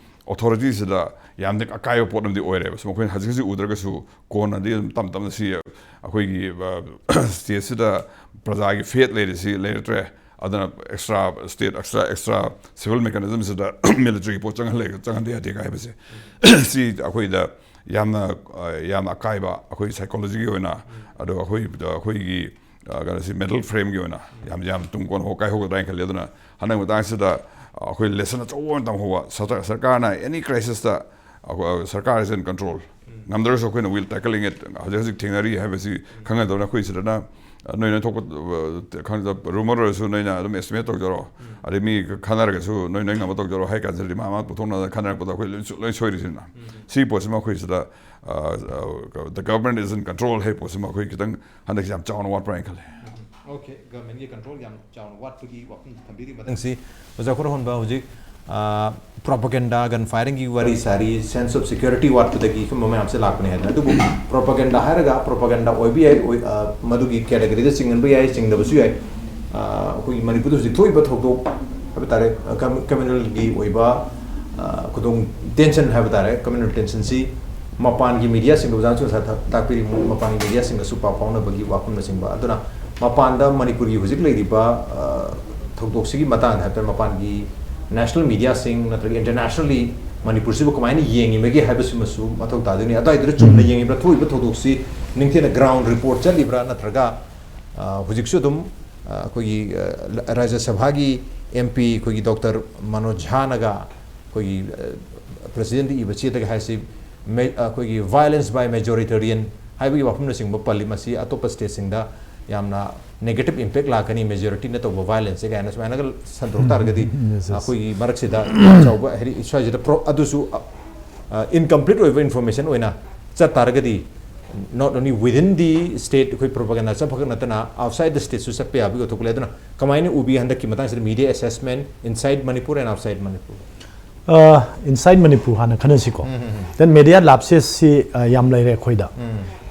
ꯑꯣꯊꯣꯔꯤꯇꯤꯁꯤꯗ ꯌꯥꯝꯅ ꯑꯀꯥꯏꯕ ꯄꯣꯠ ꯑꯃꯗꯤ ꯑꯣꯏꯔꯦꯕ꯫ ꯁꯨꯝ ꯑꯩꯈꯣꯏꯅ ꯍꯧꯖꯤꯛ ꯍꯧꯖꯤꯛ ꯎꯗ꯭ꯔꯒꯁꯨ ꯀꯣꯟꯅꯗꯤ ꯑꯗꯨꯝ ꯇꯞ ꯇꯞꯅ ꯁꯤ ꯑꯩꯈꯣꯏꯒꯤ, ꯑ, ꯁ꯭ꯇꯦꯠꯁꯤꯗ ꯄ꯭ꯔꯖꯥꯒꯤ ꯐꯦꯠ ꯂꯩꯔꯤꯁꯤ ꯂꯩꯔꯛꯇ꯭ꯔꯦ꯫ ꯑꯗꯨꯅ extra state, extra, extra civil ꯃꯦꯀꯥꯅꯤꯖꯝꯁꯤꯗ ꯃꯤꯂꯤꯇꯔꯤꯒꯤ ꯄꯣꯠ ꯆꯪꯍꯜꯂꯦ, ꯆꯪꯍꯟꯗ ꯌꯥꯗꯦ ꯍꯥꯏꯕꯁꯦ, ꯁꯤ ꯑꯩꯈꯣꯏꯗ ꯌꯥꯝꯅ, ꯑ, ꯌꯥꯝꯅ ꯑꯀꯥꯏꯕ, ꯑꯩꯈꯣꯏ ꯁꯥꯏꯀꯣꯂꯣꯖꯤꯒꯤ ꯑꯣꯏꯅ, ꯑꯗꯨꯒ ꯑꯩꯈꯣꯏ, ꯑꯩꯈꯣꯏꯒꯤ, ꯑ, ꯀꯩꯅꯣꯁꯤ, ꯃꯦꯟꯇꯦꯜ ꯐ꯭ꯔꯦꯝꯒꯤ ꯑꯣꯏꯅ ꯌꯥꯝ, ꯌꯥꯝ ꯇꯨꯡ ꯀꯣꯟ ꯍꯣ-, ꯀꯥꯏꯍꯧꯒꯗ꯭ꯔꯥ ꯍꯥꯏꯅ ꯈꯜꯂꯤ꯫ ꯑꯗꯨꯅ ꯍꯟꯗꯛ ꯃꯇꯥꯡꯁꯤꯗ ꯑꯩꯈꯣꯏ ꯂꯦꯁꯟ ꯑꯆꯧꯕ ꯑꯣꯏꯅ ꯇꯝꯍꯧꯕ, ꯁꯔꯀꯥꯔ, ꯁꯔꯀꯥꯔꯅ ꯑꯦꯅꯤ ꯀ꯭ꯔꯥꯏꯁꯤꯁꯇ ꯑꯩꯈꯣꯏ, ꯁꯔꯀꯥꯔ is in control, ꯉꯝꯗ꯭ꯔꯒꯁꯨ ꯑꯩꯈꯣꯏꯅ will tackling it, ꯍꯧꯖꯤꯛ ꯍꯧꯖꯤꯛ ꯊꯦꯡꯅꯔꯤ ꯍꯥꯏꯕꯁꯤ ꯈꯪꯍꯟꯗꯧꯅ꯫ ꯑꯩꯈꯣꯏ ꯁꯤꯗꯅ, ꯑ, ꯅꯣꯏꯅ ꯊꯣꯛꯄ, ꯑ, ꯈꯪꯗ, ꯔꯨꯃꯔ ꯑꯣꯏꯔꯁꯨ ꯅꯣꯏꯅ ꯑꯗꯨꯝ ꯑꯦꯁꯇꯤꯃꯦꯠ ꯇꯧꯖꯔꯣ, ꯑꯗꯩ ꯃꯤ ꯈꯟꯅꯔꯒꯁꯨ ꯅꯣꯏ, ꯅꯣꯏ ꯉꯝꯕ ꯇꯧꯖꯔꯣ ꯍꯥꯏ ꯀꯥꯟꯁꯤꯗꯗꯤ ꯃꯥ ꯃꯥ ꯄꯨꯊꯣꯛꯅꯗꯅ ꯈꯟꯅꯔꯛꯄꯗ ꯑꯩꯈꯣꯏ ꯂꯣꯏ ꯁꯣ-, ꯂꯣꯏ ꯁꯣꯏꯔꯤꯁꯤꯅ꯫ ꯁꯤꯒꯤ ꯄꯣꯠꯁꯤꯃ ꯑꯩꯈꯣꯏ ꯁꯤꯗ, ꯑ, ꯑ, the government is in control ꯍꯥꯏꯕ ꯄꯣꯠꯁꯤꯃ ꯑꯩꯈꯣꯏ ꯈꯤꯇꯪ ꯍꯟꯗꯛꯁꯤ ꯌꯥꯝ ꯆꯥꯎꯅ ꯋꯥꯠꯄ꯭ꯔꯥ ꯍꯥꯏꯅ ꯈꯜꯂꯦ꯫ ꯑꯣꯀꯦ, ꯒꯚꯔꯟꯃꯦꯟꯒꯤ ꯀꯟꯇ꯭ꯔꯣꯜ ꯌꯥꯝ ꯆꯥꯎꯅ ꯋꯥꯠꯄꯒꯤ ꯋꯥꯐꯝ ꯊꯝꯕꯤꯔꯤ꯫ ꯃꯊꯪꯁꯤ ꯑꯣꯖꯥ ꯈꯨꯔꯍꯣꯟꯕ, ꯍꯧꯖꯤꯛ, ꯑ, ꯄ꯭ꯔꯣꯄꯒꯦꯟꯗꯥ, ꯒꯟ ꯐꯥꯏꯔꯤꯡꯒꯤ ꯋꯥꯔꯤ ꯁꯥꯔꯤ, ꯁꯦꯟꯁ ꯑꯣꯐ ꯁꯦꯀ꯭ꯌꯨꯔꯤꯇꯤ ꯋꯥꯠꯄꯗꯒꯤ ꯁꯨꯝꯕ ꯃꯌꯥꯝꯁꯦ ꯂꯥꯛꯄꯅꯦ ꯍꯥꯏꯗꯅ꯫ ꯑꯗꯨꯕꯨ ꯄ꯭ꯔꯣꯄꯒꯦꯟꯗꯥ ꯍꯥꯏꯔꯒ ꯄ꯭ꯔꯣꯄꯒꯦꯟꯗꯥ ꯑꯣꯏꯕ ꯌꯥꯏ, ꯑꯣꯏ-, ꯑ, ꯃꯗꯨꯒꯤ ꯀꯦꯇꯦꯒꯣꯔꯤꯗ ꯆꯤꯡꯍꯟꯕ ꯌꯥꯏ, ꯆꯤꯡꯗꯕꯁꯨ ꯌꯥꯏ꯫ ꯑ, ꯑꯩꯈꯣꯏꯒꯤ ꯃꯅꯤꯄꯨꯔꯗ ꯍꯧꯖꯤꯛ ꯊꯣꯛꯏꯕ ꯊꯧꯗꯣꯛ ꯍꯥꯏꯕ ꯇꯥꯔꯦ, ꯑ, ꯀꯝ-, ꯀꯝꯃ꯭ꯌꯨꯅꯦꯜꯒꯤ ꯑꯣꯏꯕ, ꯑ, ꯈꯨꯗꯣꯡ, ꯇꯦꯟꯁꯟ ꯍꯥꯏꯕ ꯇꯥꯔꯦ, ꯀꯝꯃ꯭ꯌꯨꯅꯦꯜ ꯇꯦꯟꯁꯟꯁꯤ ꯃꯄꯥꯟꯒꯤ ꯃꯤꯗꯤꯌꯥꯁꯤꯡꯗ, ꯑꯣꯖꯥꯅꯁꯨ ꯉꯁꯥꯏ ꯇꯥꯛ-, ꯇꯥꯛꯄꯤꯔꯤ, ꯃꯄꯥꯟꯒꯤ ꯃꯤꯗꯤꯌꯥꯁꯤꯡꯒꯁꯨ ꯄꯥꯎ ꯐꯥꯎꯅꯕꯒꯤ ꯋꯥꯐꯝꯅꯆꯤꯡꯕ꯫ ꯑꯗꯨꯅ ꯃꯄꯥꯟꯗ ꯃꯅꯤꯄꯨꯔꯒꯤ ꯍꯧꯖꯤꯛ ꯂꯩꯔꯤꯕ, ꯑ, ꯊꯧꯗꯣꯛꯁꯤꯒꯤ ꯃꯇꯥꯡꯗ ꯍꯥꯏꯐꯦꯠ ꯃꯄꯥꯟꯒꯤ ꯅꯦꯁꯅꯦꯜ ꯃꯤꯗꯤꯌꯥꯁꯤꯡ ꯅꯠꯇ꯭ꯔꯒ ꯏꯟꯇꯔꯅꯦꯁꯅꯦꯜꯂꯤ ꯃꯅꯤꯄꯨꯔꯁꯤꯕꯨ ꯀꯃꯥꯏꯅ ꯌꯦꯡꯉꯤꯕꯒꯦ ꯍꯥꯏꯕꯁꯤꯃꯁꯨ ꯃꯊꯧ ꯇꯥꯗꯣꯏꯅꯤ꯫ ꯑꯗꯨꯋꯥꯏꯗꯨꯗ ꯆꯨꯝꯅ ꯌꯦꯡꯉꯤꯕ꯭ꯔꯥ, ꯊꯣꯛꯏꯕ ꯊꯧꯗꯣꯛꯁꯤ ꯅꯤꯡꯊꯤꯅ ground report ꯆꯠꯂꯤꯕ꯭ꯔꯥ, ꯅꯠꯇ꯭ꯔꯒ, ꯑ, ꯍꯧꯖꯤꯛꯁꯨ ꯑꯗꯨꯝ, ꯑ, ꯑꯩꯈꯣꯏꯒꯤ, ꯑ, ꯔꯥꯖ꯭ꯌ ꯁꯚꯥꯒꯤ M P ꯑꯩꯈꯣꯏꯒꯤ Doctor ꯃꯅꯣꯖ ꯖꯥꯅꯒ ꯑꯩꯈꯣꯏꯒꯤ, ꯑ, President ꯏꯕ ꯆꯦꯗꯒ ꯍꯥꯏꯁꯤ, ꯃꯦ-, ꯑꯩꯈꯣꯏꯒꯤ violence by majoritarian ꯍꯥꯏꯕꯒꯤ ꯋꯥꯐꯝꯅꯆꯤꯡꯕ ꯄꯜꯂꯤ꯫ ꯃꯁꯤ ꯑꯇꯣꯞꯄ stateꯁꯤꯡꯗ ꯌꯥꯝꯅ negative impact ꯂꯥꯛꯀꯅꯤ, majorityꯅ ꯇꯧꯕ violenceꯁꯦ ꯀꯥꯏꯅ ꯁꯨꯃꯥꯏꯅꯒ ꯁꯟꯗꯣꯛ ꯇꯥꯔꯒꯗꯤ, Yes, yes. ꯑꯩꯈꯣꯏꯒꯤ ꯃꯔꯛꯁꯤꯗ ꯌꯥꯝ ꯆꯥꯎꯕ, ꯍꯥꯏꯗꯤ, ꯁ꯭ꯋꯥꯏꯁꯤꯗ pro-, ꯑꯗꯨꯁꯨ, ꯑ, ꯑ, incomplete ꯑꯣꯏꯕ information ꯑꯣꯏꯅ ꯆꯠ ꯇꯥꯔꯒꯗꯤ, not only within the state ꯑꯩꯈꯣꯏ propaganda ꯆꯠꯄꯈꯛ ꯅꯠꯇꯅ outside the stateꯁꯨ ꯆꯠꯄ ꯌꯥꯕꯒꯤ ꯊꯣꯛꯄ ꯂꯩ꯫ ꯑꯗꯨꯅ ꯀꯃꯥꯏꯅ ꯎꯕꯤ ꯍꯟꯗꯛꯀꯤ ꯃꯇꯥꯡꯁꯤꯗ media assessment inside Manipur and outside Manipur? ꯑ, inside Manipur ꯍꯥꯟꯅ ꯈꯟꯅꯁꯤꯀꯣ꯫ Then media lapses ꯁꯤ, ꯑ, ꯌꯥꯝ ꯂꯩꯔꯦ ꯑꯩꯈꯣꯏꯗ꯫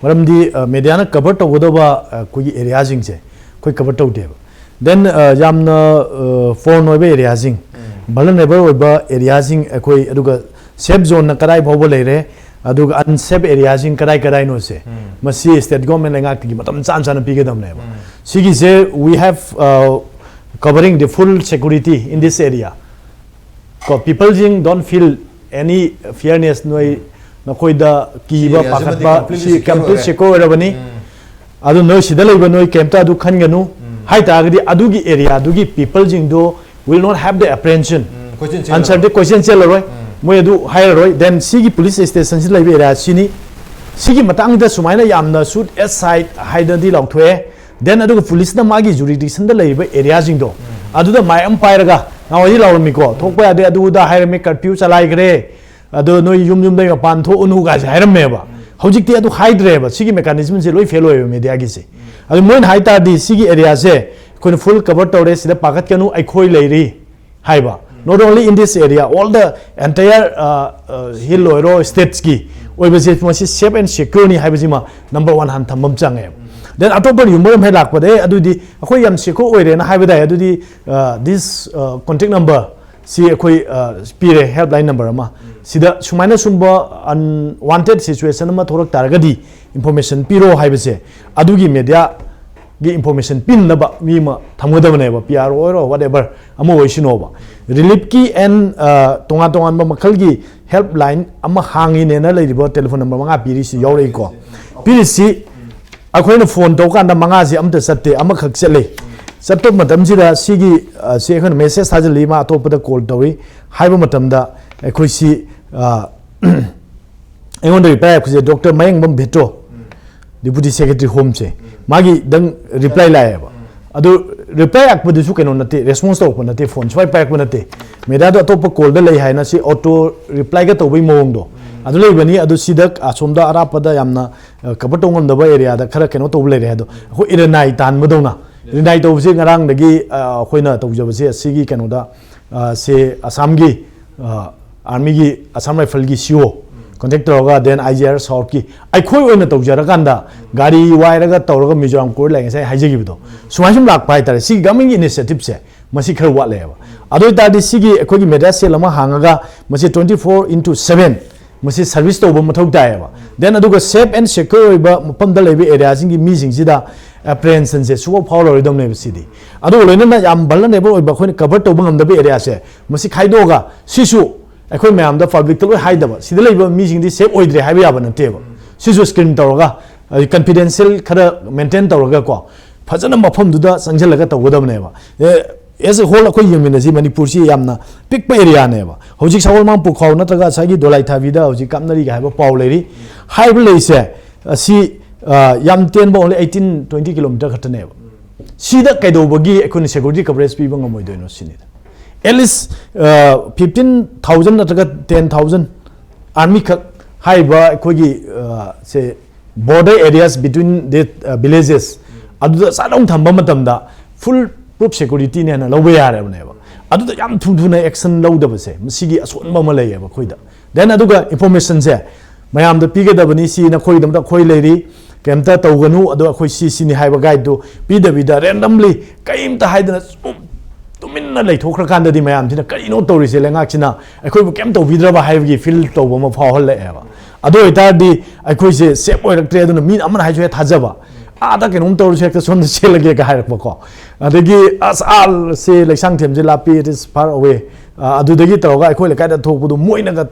ꯃꯔꯝꯗꯤ, ꯑ, mediaꯅ cover ꯇꯧꯒꯗꯕ, ꯑ, ꯑꯩꯈꯣꯏꯒꯤ areaꯁꯤꯡꯁꯦ ꯑꯩꯈꯣꯏ cover ꯇꯧꯗꯦꯕ꯫ Then, ꯑ, ꯌꯥꯝꯅ, ꯑ, prone ꯑꯣꯏꯕ areaꯁꯤꯡ, vulnerable ꯑꯣꯏꯕ areaꯁꯤꯡ ꯑꯩꯈꯣꯏ, ꯑꯗꯨꯒ safe zoneꯅ ꯀꯗꯥꯏ ꯐꯥꯎꯕ ꯂꯩꯔꯦ, ꯑꯗꯨꯒ unsafe areaꯁꯤꯡ ꯀꯗꯥꯏ ꯀꯗꯥꯏꯅꯣꯁꯦ, ꯃꯁꯤ state government ꯂꯩꯉꯥꯛꯇꯒꯤ ꯃꯇꯝ ꯆꯥꯅ ꯆꯥꯅ ꯄꯤꯒꯗꯕꯅꯦꯕ꯫ ꯁꯤꯒꯤꯁꯦ we have, ꯑ, covering the full security in this area꯫ ꯀꯣ, peopleꯁꯤꯡ don't feel any fearness, ꯅꯣꯏ, ꯅꯈꯣꯏꯗ ꯀꯤꯕ, areaꯁꯤꯃꯗꯤ ꯄꯥꯈꯠꯄ, completely ꯁꯤ secure complete ꯑꯣꯏꯔꯦ꯫ secure ꯑꯣꯏꯔꯕꯅꯤ꯫ ꯑꯗꯨ ꯅꯣꯏ ꯁꯤꯗ ꯂꯩꯕ ꯅꯣꯏ ꯀꯩꯝꯇ ꯑꯗꯨ ꯈꯟꯒꯅꯨ ꯍꯥꯏ ꯇꯥꯔꯒꯗꯤ, ꯑꯗꯨꯒꯤ areaꯗꯨꯒꯤ peopleꯁꯤꯡꯗꯣ will not have the apprehension, um, question ꯆꯦꯜꯂꯔꯣꯏ꯫ uncertainty, question ꯆꯦꯜꯂꯔꯣꯏ꯫ ꯃꯣꯏ ꯑꯗꯨ ꯍꯥꯏꯔꯔꯣꯏ꯫ Then ꯁꯤꯒꯤ police stationꯁꯤ ꯂꯩꯕ areaꯁꯤꯅꯤ꯫ ꯁꯤꯒꯤ ꯃꯇꯥꯡꯗ ꯁꯨꯃꯥꯏꯅ ꯌꯥꯝꯅ shoot aside ꯍꯥꯏꯗꯅꯗꯤ ꯂꯥꯎꯊꯣꯛꯑꯦ꯫ Then ꯑꯗꯨꯒ policeꯅ ꯃꯥꯒꯤ jurisdictionꯗ ꯂꯩꯔꯤꯕ areaꯁꯤꯡꯗꯣ, ꯑꯗꯨꯗ ꯃꯥꯏ ꯑꯃ ꯄꯥꯏꯔꯒ ꯅꯍꯥꯟꯋꯥꯏꯗꯤ ꯂꯥꯎꯔꯝꯃꯤꯀꯣ, "ꯊꯣꯛꯄ ꯌꯥꯗꯦ, ꯑꯗꯨ ꯑꯗꯥ ꯍꯥꯏꯔꯝꯃꯤ, curfew ꯆꯂꯥꯏꯈ꯭ꯔꯦ, ꯑꯗꯣ ꯅꯣꯏ ꯌꯨꯝ ꯌꯨꯝꯗꯒꯤ ꯃꯄꯥꯟ ꯊꯣꯛꯎꯅꯨ" ꯀꯥꯏꯁꯦ ꯍꯥꯏꯔꯝꯃꯦꯕ꯫ ꯍꯧꯖꯤꯛꯇꯤ ꯑꯗꯨ ꯍꯥꯏꯗ꯭ꯔꯦꯕ꯫ ꯁꯤꯒꯤ mechanismꯁꯦ ꯂꯣꯏ fail ꯑꯣꯏꯌꯦꯕ mediaꯒꯤꯁꯦ꯫ ꯑꯗꯨ ꯃꯣꯏꯅ ꯍꯥꯏ ꯇꯥꯔꯗꯤ, "ꯁꯤꯒꯤ areaꯁꯦ ꯑꯩꯈꯣꯏꯅ full cover ꯇꯧꯔꯦ, ꯁꯤꯗ ꯄꯥꯈꯠꯀꯅꯨ, ꯑꯩꯈꯣꯏ ꯂꯩꯔꯤ" ꯍꯥꯏꯕ꯫ Not only in this area, all the entire, uh, uh, hill ꯑꯣꯏꯔꯣ, stateꯀꯤ ꯑꯣꯏꯕꯁꯦ, ꯃꯁꯤ safe and secureꯅꯤ ꯍꯥꯏꯕꯁꯤꯃ number one ꯍꯥꯟꯅ ꯊꯝꯕ ꯑꯃ ꯆꯪꯉꯦꯕ꯫ Then ꯑꯇꯣꯞꯄ rumor ꯑꯃ ꯍꯦꯛ ꯂꯥꯛꯄꯗ, "ꯑꯦ, ꯑꯗꯨꯗꯤ ꯑꯩꯈꯣꯏ ꯌꯥꯝ secure ꯑꯣꯏꯔꯦꯅ ꯍꯥꯏꯕ ꯇꯥꯏ, ꯑꯗꯨꯗꯤ, uh, this, uh, contact number ꯁꯤ ꯑꯩꯈꯣꯏ, uh, ꯄꯤꯔꯦ, helpline number ꯑꯃ, ꯁꯤꯗ ꯁꯨꯃꯥꯏꯅ ꯁꯨꯝꯕ unwanted situation ꯑꯃ ꯊꯣꯛꯂꯛ ꯇꯥꯔꯒꯗꯤ information ꯄꯤꯔꯣ" ꯍꯥꯏꯕꯁꯦ, ꯑꯗꯨꯒꯤ media ꯒꯤ ꯏꯟꯐꯣꯔꯃꯦꯁꯟ ꯄꯤꯅꯕ ꯃꯤ ꯑꯃ ꯊꯝꯒꯗꯕꯅꯦꯕ, ꯄꯤ ꯑꯥꯔ ꯑꯣ ꯑꯣꯏꯔꯣ, ꯋꯥꯠ ꯑꯦꯚꯔ ꯑꯃ ꯑꯣꯏꯁꯤꯅꯣꯕ꯫ ꯔꯤꯂꯤꯐꯀꯤ ꯑꯦꯟ ꯇꯣꯉꯥꯟ ꯇꯣꯉꯥꯟꯕ ꯃꯈꯜꯒꯤ ꯍꯦꯜꯞ ꯂꯥꯏꯟ ꯑꯃ ꯍꯥꯡꯉꯤꯅꯦꯅ ꯂꯩꯔꯤꯕ ꯇꯦꯂꯤꯐꯣꯟ ꯅꯝꯕꯔ ꯃꯉꯥ ꯄꯤꯔꯤꯁꯤ ꯌꯥꯎꯔꯛꯏꯀꯣ꯫ ꯄꯤꯔꯤꯁꯤ ꯑꯩꯈꯣꯏꯅ ꯐꯣꯟ ꯇꯧꯀꯥꯟꯗ ꯃꯉꯥꯁꯤ ꯑꯝꯇ ꯆꯠꯇꯦ, ꯑꯃꯈꯛ ꯆꯠꯂꯤ꯫ ꯆꯠꯄ ꯃꯇꯝꯁꯤꯗ ꯁꯤꯒꯤ, ꯑ, ꯁꯤ ꯑꯩꯈꯣꯏꯅ ꯃꯦꯁꯦꯖ ꯊꯥꯖꯤꯜꯂꯤ, ꯃꯥ ꯑꯇꯣꯞꯄꯗ ꯀꯣꯜ ꯇꯧꯏ ꯍꯥꯏꯕ ꯃꯇꯝꯗ ꯑꯩꯈꯣꯏꯁꯤ, ꯑ, ꯑꯩꯉꯣꯟꯗ ꯔꯤꯄ꯭ꯂꯥꯏ ꯂꯥꯛꯄꯁꯦ ꯗꯣꯛꯇꯔ ꯃꯌꯦꯡꯕꯝ ꯚꯦꯇ꯭ꯔꯣ, ꯗꯤꯄꯨꯇꯤ ꯁꯦꯀ꯭ꯔꯦꯇꯔꯤ ꯍꯣꯝꯁꯦ, ꯃꯥꯒꯤꯗꯪ ꯔꯤꯄ꯭ꯂꯥꯏ ꯂꯥꯛꯑꯦꯕ꯫ ꯑꯗꯨ ꯔꯤꯄ꯭ꯂꯥꯏ ꯂꯥꯛꯄꯗꯨꯁꯨ ꯀꯩꯅꯣ ꯅꯠꯇꯦ, ꯔꯦꯁꯄꯣꯟꯁ ꯇꯧꯔꯛꯄ ꯅꯠꯇꯦ, ꯐꯣꯟ ꯁꯨꯡꯄꯥꯏ ꯄꯥꯏꯔꯛꯄ ꯅꯠꯇꯦ꯫ ꯃꯦꯗꯥꯗꯣ ꯑꯇꯣꯞꯄ ꯀꯣꯜꯗ ꯂꯩ ꯍꯥꯏꯅ ꯁꯤ ꯑꯣꯇꯣ ꯔꯤꯄ꯭ꯂꯥꯏꯒ ꯇꯧꯕꯩ ꯃꯑꯣꯡꯗꯣ ꯑꯗꯨ ꯂꯩꯕꯅꯤ꯫ ꯑꯗꯨ ꯁꯤꯗ ꯑꯁꯣꯝꯗ ꯑꯔꯥꯞꯄꯗ ꯌꯥꯝꯅ, ꯑ, ꯀꯚꯔ ꯇꯧ ꯉꯝꯗꯕ ꯑꯦꯔꯤꯌꯥꯗ ꯈꯔ ꯀꯩꯅꯣ ꯇꯧꯕ ꯂꯩꯔꯦ ꯍꯥꯏꯗꯣ, ꯑꯩꯈꯣꯏ ꯏꯔꯅꯥꯏ ꯇꯥꯟꯕꯗꯧꯅ꯫ ꯏꯔꯅꯥꯏ ꯇꯧꯕꯁꯦ ꯉꯔꯥꯡꯗꯒꯤ, ꯑ, ꯑꯩꯈꯣꯏꯅ ꯇꯧꯖꯕꯁꯦ ꯑꯁꯤꯒꯤ ꯀꯩꯅꯣꯗ, ꯑ, ꯁꯦ ꯑꯁꯥꯝꯒꯤ, ꯑ, ꯑꯥꯔꯃꯤꯒꯤ, ꯑꯁꯥꯝ ꯔꯥꯏꯐꯜꯒꯤ ꯁꯤ ꯑꯣ ꯀꯣꯟꯇꯦꯛ ꯇꯧꯔꯒ, ꯗꯦꯟ ꯑꯥꯏ ꯖꯤ ꯑꯥꯔ ꯁꯥꯎꯠꯀꯤ ꯑꯩꯈꯣꯏ ꯑꯣꯏꯅ ꯇꯧꯖꯔꯀꯥꯟꯗ ꯒꯥꯔꯤ ꯋꯥꯏꯔꯒ ꯇꯧꯔꯒ ꯃꯤꯖꯣꯔꯥꯝ ꯀꯣꯏꯔ ꯂꯥꯛꯑꯦ, ꯉꯁꯥꯏ ꯍꯥꯏꯖꯈꯤꯕꯗꯣ ꯁꯨꯃꯥꯏꯅ ꯁꯨꯝ ꯂꯥꯛꯄ ꯍꯥꯏꯇꯥꯔꯦ꯫ ꯁꯤꯒꯤ ꯒꯚꯔꯟꯃꯦꯟꯒꯤ ꯏꯅꯤꯁꯤꯌꯦꯇꯤꯞꯁꯦ ꯃꯁꯤ ꯈꯔ ꯋꯥꯠꯂꯦꯕ꯫ ꯑꯗꯨ ꯑꯣꯏꯇꯥꯔꯗꯤ ꯁꯤꯒꯤ ꯑꯩꯈꯣꯏꯒꯤ ꯃꯦꯗꯥ ꯁꯦꯜ ꯑꯃ ꯍꯥꯡꯉꯒ ꯃꯁꯤ twenty four into seven ꯃꯁꯤ ꯁꯔꯚꯤꯁ ꯇꯧꯕ ꯃꯊꯧ ꯇꯥꯏꯌꯦꯕ꯫ ꯗꯦꯟ ꯑꯗꯨꯒ ꯁꯦꯐ ꯑꯦꯟ ꯁꯦꯀ꯭ꯌꯣꯔ ꯑꯣꯏꯕ ꯃꯐꯝꯗ ꯂꯩꯕ ꯑꯦꯔꯤꯌꯥꯁꯤꯡꯒꯤ ꯃꯤꯁꯤꯡꯁꯤꯗ ꯑꯦꯄ꯭ꯔꯤꯍꯦꯟꯁꯟꯁꯦ ꯁꯨꯡꯐꯥꯎ ꯐꯥꯎꯔꯔꯣꯏꯗꯕꯅꯦꯕ ꯁꯤꯗꯤ꯫ ꯑꯗꯨꯒ ꯂꯣꯏꯅꯅ ꯌꯥꯝ ꯚꯜꯅꯔꯦꯕꯜ ꯑꯣꯏꯕ, ꯑꯩꯈꯣꯏꯅ ꯀꯚꯔ ꯇꯧꯕ ꯉꯝꯗꯕ ꯑꯦꯔꯤꯌꯥꯁꯦ ꯃꯁꯤ ꯈꯥꯏꯗꯣꯛꯑꯒ ꯁꯤꯁꯨ ꯑꯩꯈꯣꯏ ꯃꯌꯥꯝꯗ ꯄꯕ꯭ꯂꯤꯛꯇ ꯂꯣꯏ ꯍꯥꯏꯗꯕ, ꯁꯤꯗ ꯂꯩꯕ ꯃꯤꯁꯤꯡꯗꯤ ꯁꯦꯐ ꯑꯣꯏꯗ꯭ꯔꯦ ꯍꯥꯏꯕ ꯌꯥꯕ ꯅꯠꯇꯦꯕ꯫ ꯁꯤꯁꯨ ꯁ꯭ꯀ꯭ꯔꯤꯟ ꯇꯧꯔꯒ, ꯀꯟꯐꯤꯗꯦꯟꯁꯤꯌꯦꯜ ꯈꯔ ꯃꯦꯟꯇꯦꯟ ꯇꯧꯔꯒꯀꯣ, ꯐꯖꯅ ꯃꯐꯝꯗꯨꯗ ꯆꯪꯁꯤꯜꯂꯒ ꯇꯧꯒꯗꯕꯅꯦꯕ꯫ ꯑꯦ, ꯑꯦꯁ ꯑꯦ ꯍꯣꯜ ꯑꯩꯈꯣꯏ ꯌꯦꯡꯃꯤꯟꯅꯁꯤ, ꯃꯅꯤꯄꯨꯔꯁꯤ ꯌꯥꯝꯅ ꯄꯤꯛꯄ ꯑꯦꯔꯤꯌꯥꯅꯦꯕ꯫ ꯍꯧꯖꯤꯛ ꯁꯒꯣꯜꯃꯥꯡ ꯄꯨꯈꯥꯎ ꯅꯠꯇ꯭ꯔꯒ ꯉꯁꯥꯏꯒꯤ ꯗꯣꯂꯥꯏꯊꯥꯕꯤꯗ ꯍꯧꯖꯤꯛ ꯀꯥꯞꯅꯔꯤꯒ ꯍꯥꯏꯕ ꯄꯥꯎ ꯂꯩꯔꯤ꯫ ꯍꯥꯏꯔꯤꯕ ꯂꯩꯁꯦ, ꯑꯁꯤ, ꯑ, ꯌꯥꯝ ꯇꯦꯟꯕ, only eighteen twenty kilometer ꯈꯛꯇꯅꯦꯕ꯫ ꯁꯤꯗ ꯀꯩꯗꯧꯕꯒꯤ ꯑꯩꯈꯣꯏꯅ ꯁꯦꯀ꯭ꯌꯨꯔꯤꯇꯤ ꯀꯚꯔꯦꯖ ꯄꯤꯕ ꯉꯝꯃꯣꯏꯗꯣꯏꯅꯣ ꯁꯤꯅꯤꯗ꯫ At least, ꯑ, fifteen thousand ꯅꯠꯇ꯭ꯔꯒ ten thousand ꯑꯥꯔꯃꯤ ꯈꯛ ꯍꯥꯏꯔꯤꯕ ꯑꯩꯈꯣꯏꯒꯤ, ꯑ, ꯁꯦ border areas between the, uh, villages ꯑꯗꯨꯗ ꯆꯥꯗꯧ ꯊꯝꯕ ꯃꯇꯝꯗ ꯐꯨꯜ ꯄ꯭ꯔꯨꯐ ꯁꯦꯀ꯭ꯌꯨꯔꯤꯇꯤꯅꯦꯅ ꯂꯧꯕ ꯌꯥꯔꯕꯅꯦꯕ꯫ ꯑꯗꯨꯗ ꯌꯥꯝ ꯊꯨ ꯊꯨꯅ ꯑꯦꯛꯁꯟ ꯂꯧꯗꯕꯁꯦ ꯃꯁꯤꯒꯤ ꯑꯁꯣꯟꯕ ꯑꯃ ꯂꯩꯌꯦꯕ ꯑꯩꯈꯣꯏꯗ꯫ ꯗꯦꯟ ꯑꯗꯨꯒ ꯏꯟꯐꯣꯔꯃꯦꯁꯟꯁꯦ ꯃꯌꯥꯝꯗ ꯄꯤꯒꯗꯕꯅꯤ, ꯁꯤ ꯅꯈꯣꯏꯒꯤꯗꯃꯛꯇ ꯑꯩꯈꯣꯏ ꯂꯩꯔꯤ, ꯀꯩꯝꯇ ꯇꯧꯒꯅꯨ, ꯑꯗꯣ ꯑꯩꯈꯣꯏ ꯁꯤ ꯁꯤꯅꯤ ꯍꯥꯏꯕ ꯒꯥꯏꯗꯇꯨ ꯄꯤꯗꯕꯤꯗ ꯔꯦꯟꯗꯝꯂꯤ ꯀꯔꯤꯝꯇ ꯍꯥꯏꯗꯅ ꯁꯨꯝ ꯇꯨꯃꯤꯟꯅ ꯂꯩꯊꯣꯛꯈ꯭ꯔꯀꯥꯟꯗꯗꯤ ꯃꯌꯥꯝꯁꯤꯅ ꯀꯔꯤꯅꯣ ꯇꯧꯔꯤꯁꯦ, ꯂꯩꯉꯥꯛꯁꯤꯅ ꯑꯩꯈꯣꯏꯕꯨ ꯀꯩꯝ ꯇꯧꯕꯤꯗ꯭ꯔꯕ ꯍꯥꯏꯕꯒꯤ ꯐꯤꯜ ꯇꯧꯕ ꯑꯃ ꯐꯥꯎꯍꯜꯂꯛꯑꯦꯕ꯫ ꯑꯗꯨ ꯑꯣꯏꯇꯥꯔꯗꯤ ꯑꯩꯈꯣꯏꯁꯦ ꯁꯦꯐ ꯑꯣꯏꯔꯛꯇ꯭ꯔꯦ꯫ ꯑꯗꯨꯅ ꯃꯤ ꯑꯃꯅ ꯍꯥꯏꯁꯨ ꯍꯦꯛ ꯊꯥꯖꯕ, "ꯑꯥꯗ ꯀꯩꯅꯣꯝ ꯇꯧꯔꯁꯨ ꯍꯦꯛꯇ ꯁꯣꯝꯗ ꯆꯦꯜꯂꯒꯦꯒ" ꯍꯥꯏꯔꯛꯄꯀꯣ꯫ ꯑꯗꯒꯤ "ꯑꯁ, ꯑꯥ ꯁꯤ ꯂꯩꯁꯥꯡꯊꯦꯝꯁꯦ ꯂꯥꯞꯄꯤ, it is far away, ꯑꯗꯨꯗꯒꯤ ꯇꯧꯔꯒ ꯑꯩꯈꯣꯏ ꯂꯩꯀꯥꯏꯗ ꯊꯣꯛꯄꯗꯣ ꯃꯣꯏꯅꯒ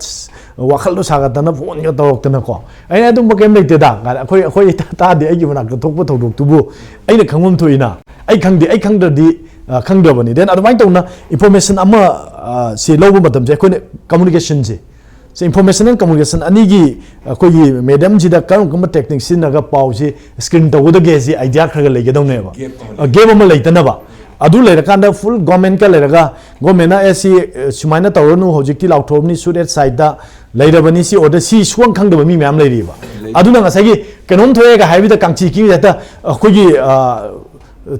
ꯋꯥꯈꯜꯗꯣ ꯁꯥꯒꯠꯇꯅ ꯐꯣꯟꯒ ꯇꯧꯔꯛꯇꯅꯀꯣ꯫ ꯑꯩꯅ "ꯑꯗꯨꯝꯕ ꯀꯩꯝ ꯂꯩꯇꯦꯗ, ꯑꯩꯈꯣꯏ, ꯑꯩꯈꯣꯏ ꯏꯇꯥ ꯇꯥꯗꯦ, ꯑꯩꯒꯤ ꯃꯅꯥꯛꯇ ꯊꯣꯛꯄ ꯊꯧꯗꯣꯛꯇꯨꯕꯨ ꯑꯩꯅ ꯈꯪꯐꯝ ꯊꯣꯛꯏꯅ, ꯑꯩ ꯈꯪꯗꯦ, ꯑꯩ ꯈꯪꯗ꯭ꯔꯗꯤ ꯑ, ꯈꯪꯗ꯭ꯔꯕꯅꯤ." Then ꯑꯗꯨꯃꯥꯏꯅ ꯇꯧꯅ ꯏꯟꯐꯣꯔꯃꯦꯁꯟ ꯑꯃ, ꯑ, ꯁꯤ ꯂꯧꯕ ꯃꯇꯝꯁꯦ ꯑꯩꯈꯣꯏꯅ ꯀꯝꯃꯨꯅꯤꯀꯦꯁꯟꯁꯦ, ꯁꯤ ꯏꯟꯐꯣꯔꯃꯦꯁꯟ ꯑꯦꯟ ꯀꯝꯃꯨꯅꯤꯀꯦꯁꯟ ꯑꯅꯤꯒꯤ ꯑꯩꯈꯣꯏꯒꯤ ꯃꯦꯗꯤꯌꯝꯁꯤꯗ ꯀꯔꯝ ꯀꯔꯝꯕ ꯇꯦꯛꯅꯤꯛ ꯁꯤꯖꯤꯟꯅꯔꯒ ꯄꯥꯎꯁꯤ ꯁ꯭ꯀ꯭ꯔꯤꯟ ꯇꯧꯒꯗꯒꯦ ꯍꯥꯏꯁꯤ ꯑꯥꯏꯗꯤꯌꯥ ꯈꯔꯒ ꯂꯩꯒꯗꯧꯅꯦꯕ꯫ ꯒꯦꯞ ꯑꯃ ꯑ, ꯒꯦꯞ ꯑꯃ ꯂꯩꯇꯅꯕ꯫ ꯑꯗꯨ ꯂꯩꯔꯀꯥꯟꯗ ꯐꯨꯜ ꯒꯣꯔꯃꯦꯟꯠꯀ ꯂꯩꯔꯒ, ꯒꯣꯔꯃꯦꯟꯠꯅ "ꯑꯦ, ꯁꯤ, ꯑ, ꯁꯨꯃꯥꯏꯅ ꯇꯧꯔꯅꯨ, ꯍꯧꯖꯤꯛꯇꯤ ꯂꯥꯎꯊꯣꯛꯑꯕꯅꯤ, ꯁꯨꯠ ꯑꯦꯠ ꯁꯥꯏꯠꯇ ꯂꯩꯔꯕꯅꯤ, ꯁꯤ ꯑꯣꯔꯗꯔ", ꯁꯤ ꯁꯨꯈꯪ ꯈꯪꯗꯕ ꯃꯤ ꯃꯌꯥꯝ ꯂꯩꯔꯤꯕ꯫ ꯂꯩ꯫ ꯑꯗꯨꯅ ꯉꯁꯥꯏꯒꯤ ꯀꯩꯅꯣꯝ ꯊꯣꯛꯑꯦꯒ ꯍꯥꯏꯕꯗ ꯀꯥꯡꯆꯤ ꯀꯤꯕ ꯍꯦꯛꯇ ꯑꯩꯈꯣꯏꯒꯤ, ꯑ,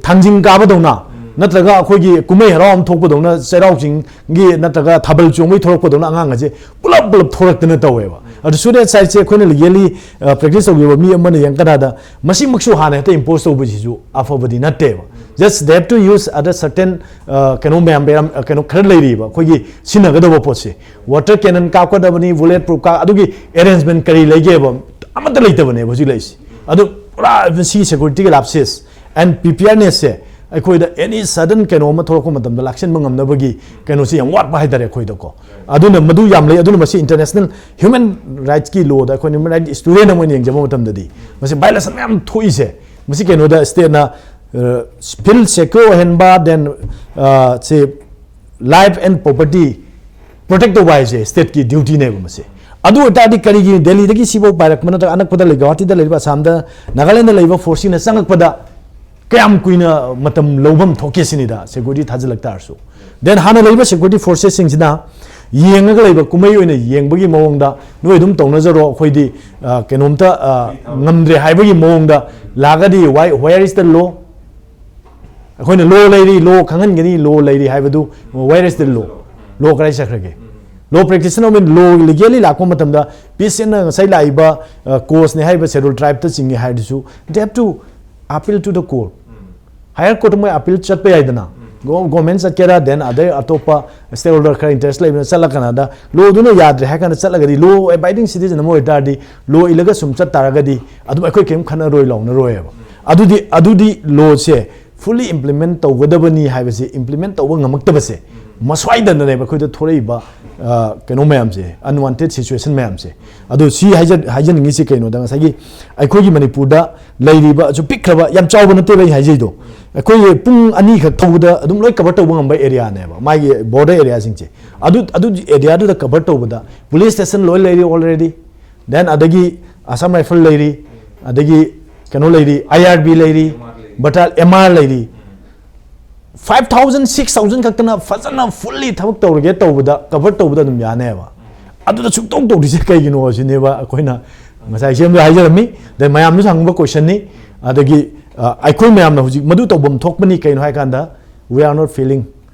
ꯊꯥꯡꯖꯤꯡ ꯀꯥꯕꯗꯧꯅ, ꯅꯠꯇ꯭ꯔꯒ ꯑꯩꯈꯣꯏꯒꯤ ꯀꯨꯝꯍꯩ ꯍꯔꯥꯎ ꯑꯃ ꯊꯣꯛꯄꯗꯧꯅ, ꯆꯩꯔꯥꯎ ꯆꯤꯡꯒꯤ ꯅꯠꯇ꯭ꯔꯒ ꯊꯥꯕꯜ ꯆꯣꯡꯕꯩ ꯊꯣꯛꯂꯛꯄꯗꯧꯅ ꯑꯉꯥꯡ ꯑꯁꯦ ꯄꯨꯂꯞ ꯄꯨꯂꯞ ꯊꯣꯛꯂꯛꯇꯅ ꯇꯧꯋꯦꯕ꯫ ꯑꯗꯨ ꯁꯨꯠ ꯑꯦꯠ ꯁꯥꯏꯠꯁꯦ ꯑꯩꯈꯣꯏꯅ ꯂꯤꯒꯦꯜꯂꯤ, ꯑ, ꯄ꯭ꯔꯦꯛꯇꯤꯁ ꯇꯧꯈꯤꯕ ꯃꯤ ꯑꯃꯅ ꯌꯦꯡ ꯀꯥꯟꯗ ꯃꯁꯤꯃꯛꯁꯨ ꯍꯥꯟꯅ ꯍꯦꯛꯇ ꯏꯝꯄꯣꯁ ꯇꯧꯕꯁꯤꯁꯨ ꯑꯐꯕꯗꯤ ꯅꯠꯇꯦꯕ꯫ Just they have to use other certain, ꯑ, ꯀꯩꯅꯣ ꯃꯌꯥꯝ, ꯃꯌꯥꯝ, ꯑ, ꯀꯩꯅꯣ ꯈꯔ ꯂꯩꯔꯤꯕ ꯑꯩꯈꯣꯏꯒꯤ ꯁꯤꯖꯤꯟꯅꯒꯗꯕ ꯄꯣꯠꯁꯦ꯫ ꯋꯥꯇꯔ ꯀꯦꯅꯟ ꯀꯥꯞꯀꯗꯕꯅꯤ, ꯕꯨꯂꯦꯠ ꯄ꯭ꯔꯨꯐ ꯀꯥꯞ, ꯑꯗꯨꯒꯤ ꯑꯦꯔꯦꯟꯖꯃꯦꯟ ꯀꯔꯤ ꯂꯩꯒꯦꯕ? ꯑꯃꯠꯇ ꯂꯩꯇꯕꯅꯦꯕ ꯍꯧꯖꯤꯛ ꯂꯩꯔꯤꯁꯦ꯫ ꯑꯗꯨ ꯄꯨꯔꯥ ꯁꯤ ꯁꯦꯀ꯭ꯌꯨꯔꯤꯇꯤꯒꯤ ꯂꯥꯞꯁꯦꯁ ꯑꯦꯟ ꯄ꯭ꯔꯤꯄꯤꯌꯔꯅꯦꯁꯁꯦ ꯑꯩꯈꯣꯏꯗ ꯑꯦꯅꯤ ꯁꯗꯟ ꯀꯩꯅꯣ ꯑꯃ ꯊꯣꯛꯂꯛꯄ ꯃꯇꯝꯗ ꯂꯥꯛꯁꯤꯟꯕ ꯉꯝꯅꯕꯒꯤ ꯀꯩꯅꯣꯁꯤ ꯌꯥꯝ ꯋꯥꯠꯄ ꯍꯥꯏꯇꯥꯔꯦ ꯑꯩꯈꯣꯏꯗꯀꯣ꯫ ꯑꯗꯨꯅ ꯃꯗꯨ ꯌꯥꯝ ꯂꯩ꯫ ꯑꯗꯨꯅ ꯃꯁꯤ ꯏꯟꯇꯔꯅꯦꯁꯅꯦꯜ ꯍ꯭ꯌꯨꯃꯦꯟ ꯔꯥꯏꯠꯁꯀꯤ ꯂꯣꯗ ꯑꯩꯈꯣꯏꯅ ꯍ꯭ꯌꯨꯃꯦꯟ ꯔꯥꯏꯠ ꯁ꯭ꯇꯨꯗꯦꯟꯠ ꯑꯃ ꯑꯣꯏꯅ ꯌꯦꯡꯖꯕ ꯃꯇꯝꯗꯗꯤ ꯃꯁꯤ ꯚꯥꯏꯑꯣꯂꯦꯁꯟ ꯃꯌꯥꯝ ꯊꯣꯛꯏꯁꯦ꯫ ꯃꯁꯤ ꯀꯩꯅꯣꯗ ꯁ꯭ꯇꯦꯠꯅ, ꯑ, ꯐꯤꯜꯗ ꯁꯦꯀ꯭ꯌꯣꯔ ꯑꯣꯏꯍꯟꯕ, ꯗꯦꯟ, ꯑ, C life and property protect ꯇꯧꯕ ꯍꯥꯏꯁꯦ ꯁ꯭ꯇꯦꯠꯀꯤ ꯗ꯭ꯌꯨꯇꯤꯅꯦꯕ ꯃꯁꯤ꯫ ꯑꯗꯨ ꯑꯣꯏꯇꯥꯔꯗꯤ ꯀꯔꯤꯒꯤ ꯗꯦꯜꯂꯤꯗꯒꯤ ꯁꯤꯐꯥꯎ ꯄꯥꯏꯔꯛꯄ ꯅꯠꯇ꯭ꯔꯒ ꯑꯅꯛꯄꯗ ꯂꯩ, ꯒꯧꯍꯥꯇꯤꯗ ꯂꯩꯔꯤꯕ, ꯑꯁꯥꯝꯗ, ꯅꯥꯒꯥꯂꯦꯟꯗ ꯂꯩꯕ ꯐꯣꯔꯁꯁꯤꯡꯅ ꯆꯪꯉꯛꯄꯗ ꯀꯌꯥꯝ ꯀꯨꯏꯅ ꯃꯇꯝ ꯂꯧꯐꯝ ꯊꯣꯛꯀꯦ ꯁꯤꯅꯤꯗ, ꯁꯦꯀ꯭ꯌꯨꯔꯤꯇꯤ ꯊꯥꯖꯤꯜꯂꯛ ꯇꯥꯔꯁꯨ꯫ ꯗꯦꯟ ꯍꯥꯟꯅ ꯂꯩꯕ ꯁꯦꯀ꯭ꯌꯨꯔꯤꯇꯤ ꯐꯣꯔꯁꯦꯁꯁꯤꯡꯁꯤꯅ ꯌꯦꯡꯉꯒ ꯂꯩꯕ, ꯀꯨꯝꯍꯩ ꯑꯣꯏꯅ ꯌꯦꯡꯕꯒꯤ ꯃꯑꯣꯡꯗ, "ꯅꯣꯏ ꯑꯗꯨꯝ ꯇꯧꯅꯖꯔꯣ, ꯑꯩꯈꯣꯏꯗꯤ, ꯑ, ꯀꯩꯅꯣꯝꯇ, ꯑ, ꯉꯝꯗ꯭ꯔꯦ" ꯍꯥꯏꯕꯒꯤ ꯃꯑꯣꯡꯗ ꯂꯥꯛꯑꯒꯗꯤ, why, where is the law? ꯑꯩꯈꯣꯏꯅ ꯂꯣ ꯂꯩꯔꯤ, ꯂꯣ ꯈꯪꯍꯟꯒꯅꯤ, ꯂꯣ ꯂꯩꯔꯤ ꯍꯥꯏꯕꯗꯨ, where is the law? ꯂꯣ ꯀꯗꯥꯏ ꯆꯠꯈ꯭ꯔꯒꯦ? ꯂꯣ ꯄ꯭ꯔꯦꯛꯇꯤꯁꯅꯔ ꯑꯣꯏꯅ ꯂꯣ ꯂꯤꯒꯦꯜꯂꯤ ꯂꯥꯛꯄ ꯃꯇꯝꯗ ꯄꯤꯁꯦꯟꯅ ꯉꯁꯥꯏ ꯂꯥꯛꯏꯕ, ꯑ, ꯀꯣꯁꯅꯦ ꯍꯥꯏꯔꯤꯕ ꯁꯦꯗꯨꯜ ꯇ꯭ꯔꯥꯏꯕꯇ ꯆꯤꯡꯉꯦ ꯍꯥꯏꯔꯁꯨ, they have to appeal to the court꯫ ꯍꯥꯌꯔ ꯀꯣꯔꯠꯇ ꯃꯣꯏ ꯑꯄꯤꯜ ꯆꯠꯄ ꯌꯥꯏꯗꯅ꯫ ꯒꯣ-, ꯒꯣꯔꯃꯦꯟ ꯆꯠꯀꯦꯔꯥ, then ꯑꯗꯩ ꯑꯇꯣꯞꯄ ꯁ꯭ꯇꯦꯛ ꯍꯣꯜꯗꯔ ꯈꯔ ꯏꯟꯇꯔꯦꯁ ꯂꯩꯕꯅ ꯆꯠꯂꯀꯥꯟꯗ ꯂꯣꯗꯨꯅ ꯌꯥꯗ꯭ꯔꯦ ꯍꯥꯏ ꯀꯥꯟꯗ ꯆꯠꯂꯒꯗꯤ, ꯂꯣ ꯑꯦꯕꯥꯏꯗꯤꯡ ꯁꯤꯇꯤꯖꯟ ꯑꯃ ꯑꯣꯏꯇꯥꯔꯗꯤ, ꯂꯣ ꯏꯜꯂꯒ ꯁꯨꯝ ꯆꯠ ꯇꯥꯔꯒꯗꯤ ꯑꯗꯨꯝ ꯑꯩꯈꯣꯏ ꯀꯔꯤꯝ ꯈꯟꯅꯔꯣꯏ ꯂꯥꯎꯅꯔꯣꯏꯕ꯫ ꯑꯗꯨꯗꯤ, ꯑꯗꯨꯗꯤ ꯂꯣꯁꯦ ꯐꯨꯜꯂꯤ ꯏꯝꯄ꯭ꯂꯤꯃꯦꯟ ꯇꯧꯒꯗꯕꯅꯤ ꯍꯥꯏꯕꯁꯦ, ꯏꯝꯄ꯭ꯂꯤꯃꯦꯟ ꯇꯧꯕ ꯉꯝꯃꯛꯇꯕꯁꯦ, ꯃꯁ꯭ꯋꯥꯏꯗꯅꯅꯦꯕ ꯑꯩꯈꯣꯏꯗ ꯊꯣꯛꯂꯛꯏꯕ, ꯑ, ꯀꯩꯅꯣ ꯃꯌꯥꯝꯁꯦ, ꯑꯟꯋꯥꯟꯇꯦꯗ ꯁꯤꯆꯨꯋꯦꯁꯟ ꯃꯌꯥꯝꯁꯦ꯫ ꯑꯗꯣ ꯁꯤ ꯍꯥꯏꯖ-, ꯍꯥꯏꯖꯅꯤꯡꯉꯤꯁꯤ ꯀꯩꯅꯣꯗ, ꯉꯁꯥꯏꯒꯤ ꯑꯩꯈꯣꯏꯒꯤ ꯃꯅꯤꯄꯨꯔꯗ ꯂꯩꯔꯤꯕ, ꯑꯁꯨꯛ ꯄꯤꯛꯈ꯭ꯔꯕ, ꯌꯥꯝ ꯆꯥꯎꯕ ꯅꯠꯇꯦꯕ ꯑꯩ ꯍꯥꯏꯖꯩꯗꯣ, ꯑꯩꯈꯣꯏꯒꯤ ꯄꯨꯡ ꯑꯅꯤꯈꯛ ꯊꯧꯕꯗ ꯑꯗꯨꯝ ꯂꯣꯏ ꯀꯚꯔ ꯇꯧꯕ ꯉꯝꯕ ꯑꯦꯔꯤꯌꯥꯅꯦꯕ, ꯃꯥꯒꯤ ꯕꯣꯔꯗꯔ ꯑꯦꯔꯤꯌꯥꯁꯤꯡꯁꯦ꯫ ꯑꯗꯨ, ꯑꯗꯨ ꯑꯦꯔꯤꯌꯥꯗꯨꯗ ꯀꯚꯔ ꯇꯧꯕꯗ ꯄꯨꯂꯤꯁ ꯁ꯭ꯇꯦꯁꯟ ꯂꯣꯏ ꯂꯩꯔꯤ already, then ꯑꯗꯒꯤ ꯑꯁꯥꯝ ꯔꯥꯏꯐꯜ ꯂꯩꯔꯤ, ꯑꯗꯒꯤ ꯀꯩꯅꯣ ꯂꯩꯔꯤ, ꯑꯥꯏ ꯑꯥꯔ ꯕꯤ ꯂꯩꯔꯤ, ꯕꯇꯥ-, ꯑꯦꯝ ꯑꯥꯔ ꯂꯩꯔꯤ꯫ ꯐꯥꯏꯚ ꯊꯥꯎꯖꯟ, ꯁꯤꯛꯁ ꯊꯥꯎꯖꯟ ꯈꯛꯇꯅ ꯐꯖꯅ ꯐꯨꯜꯂꯤ ꯊꯕꯛ ꯇꯧꯔꯒꯦ ꯇꯧꯕꯗ, ꯀꯚꯔ ꯇꯧꯕꯗ ꯑꯗꯨꯝ ꯌꯥꯅꯦꯕ꯫ ꯑꯗꯨꯗ ꯁꯨꯡꯇꯧ ꯇꯧꯗ꯭ꯔꯤꯁꯦ ꯀꯩꯒꯤꯅꯣ ꯁꯤꯅꯦꯕ ꯑꯩꯈꯣꯏꯅ ꯉꯁꯥꯏ ꯁꯤ ꯑꯃꯁꯨ ꯍꯥꯏꯖꯔꯝꯃꯤ, ꯑꯗꯩ ꯃꯌꯥꯝꯅꯁꯨ ꯍꯪꯕ ꯀꯣꯏꯁꯟꯅꯤ꯫ ꯑꯗꯒꯤ, ꯑ, ꯑꯩꯈꯣꯏ ꯃꯌꯥꯝꯅ ꯍꯧꯖꯤꯛ ꯃꯗꯨ ꯇꯧꯐꯝ ꯊꯣꯛꯄꯅꯤ꯫ ꯀꯩꯅꯣ ꯍꯥꯏꯀꯥꯟꯗ, we are not feeling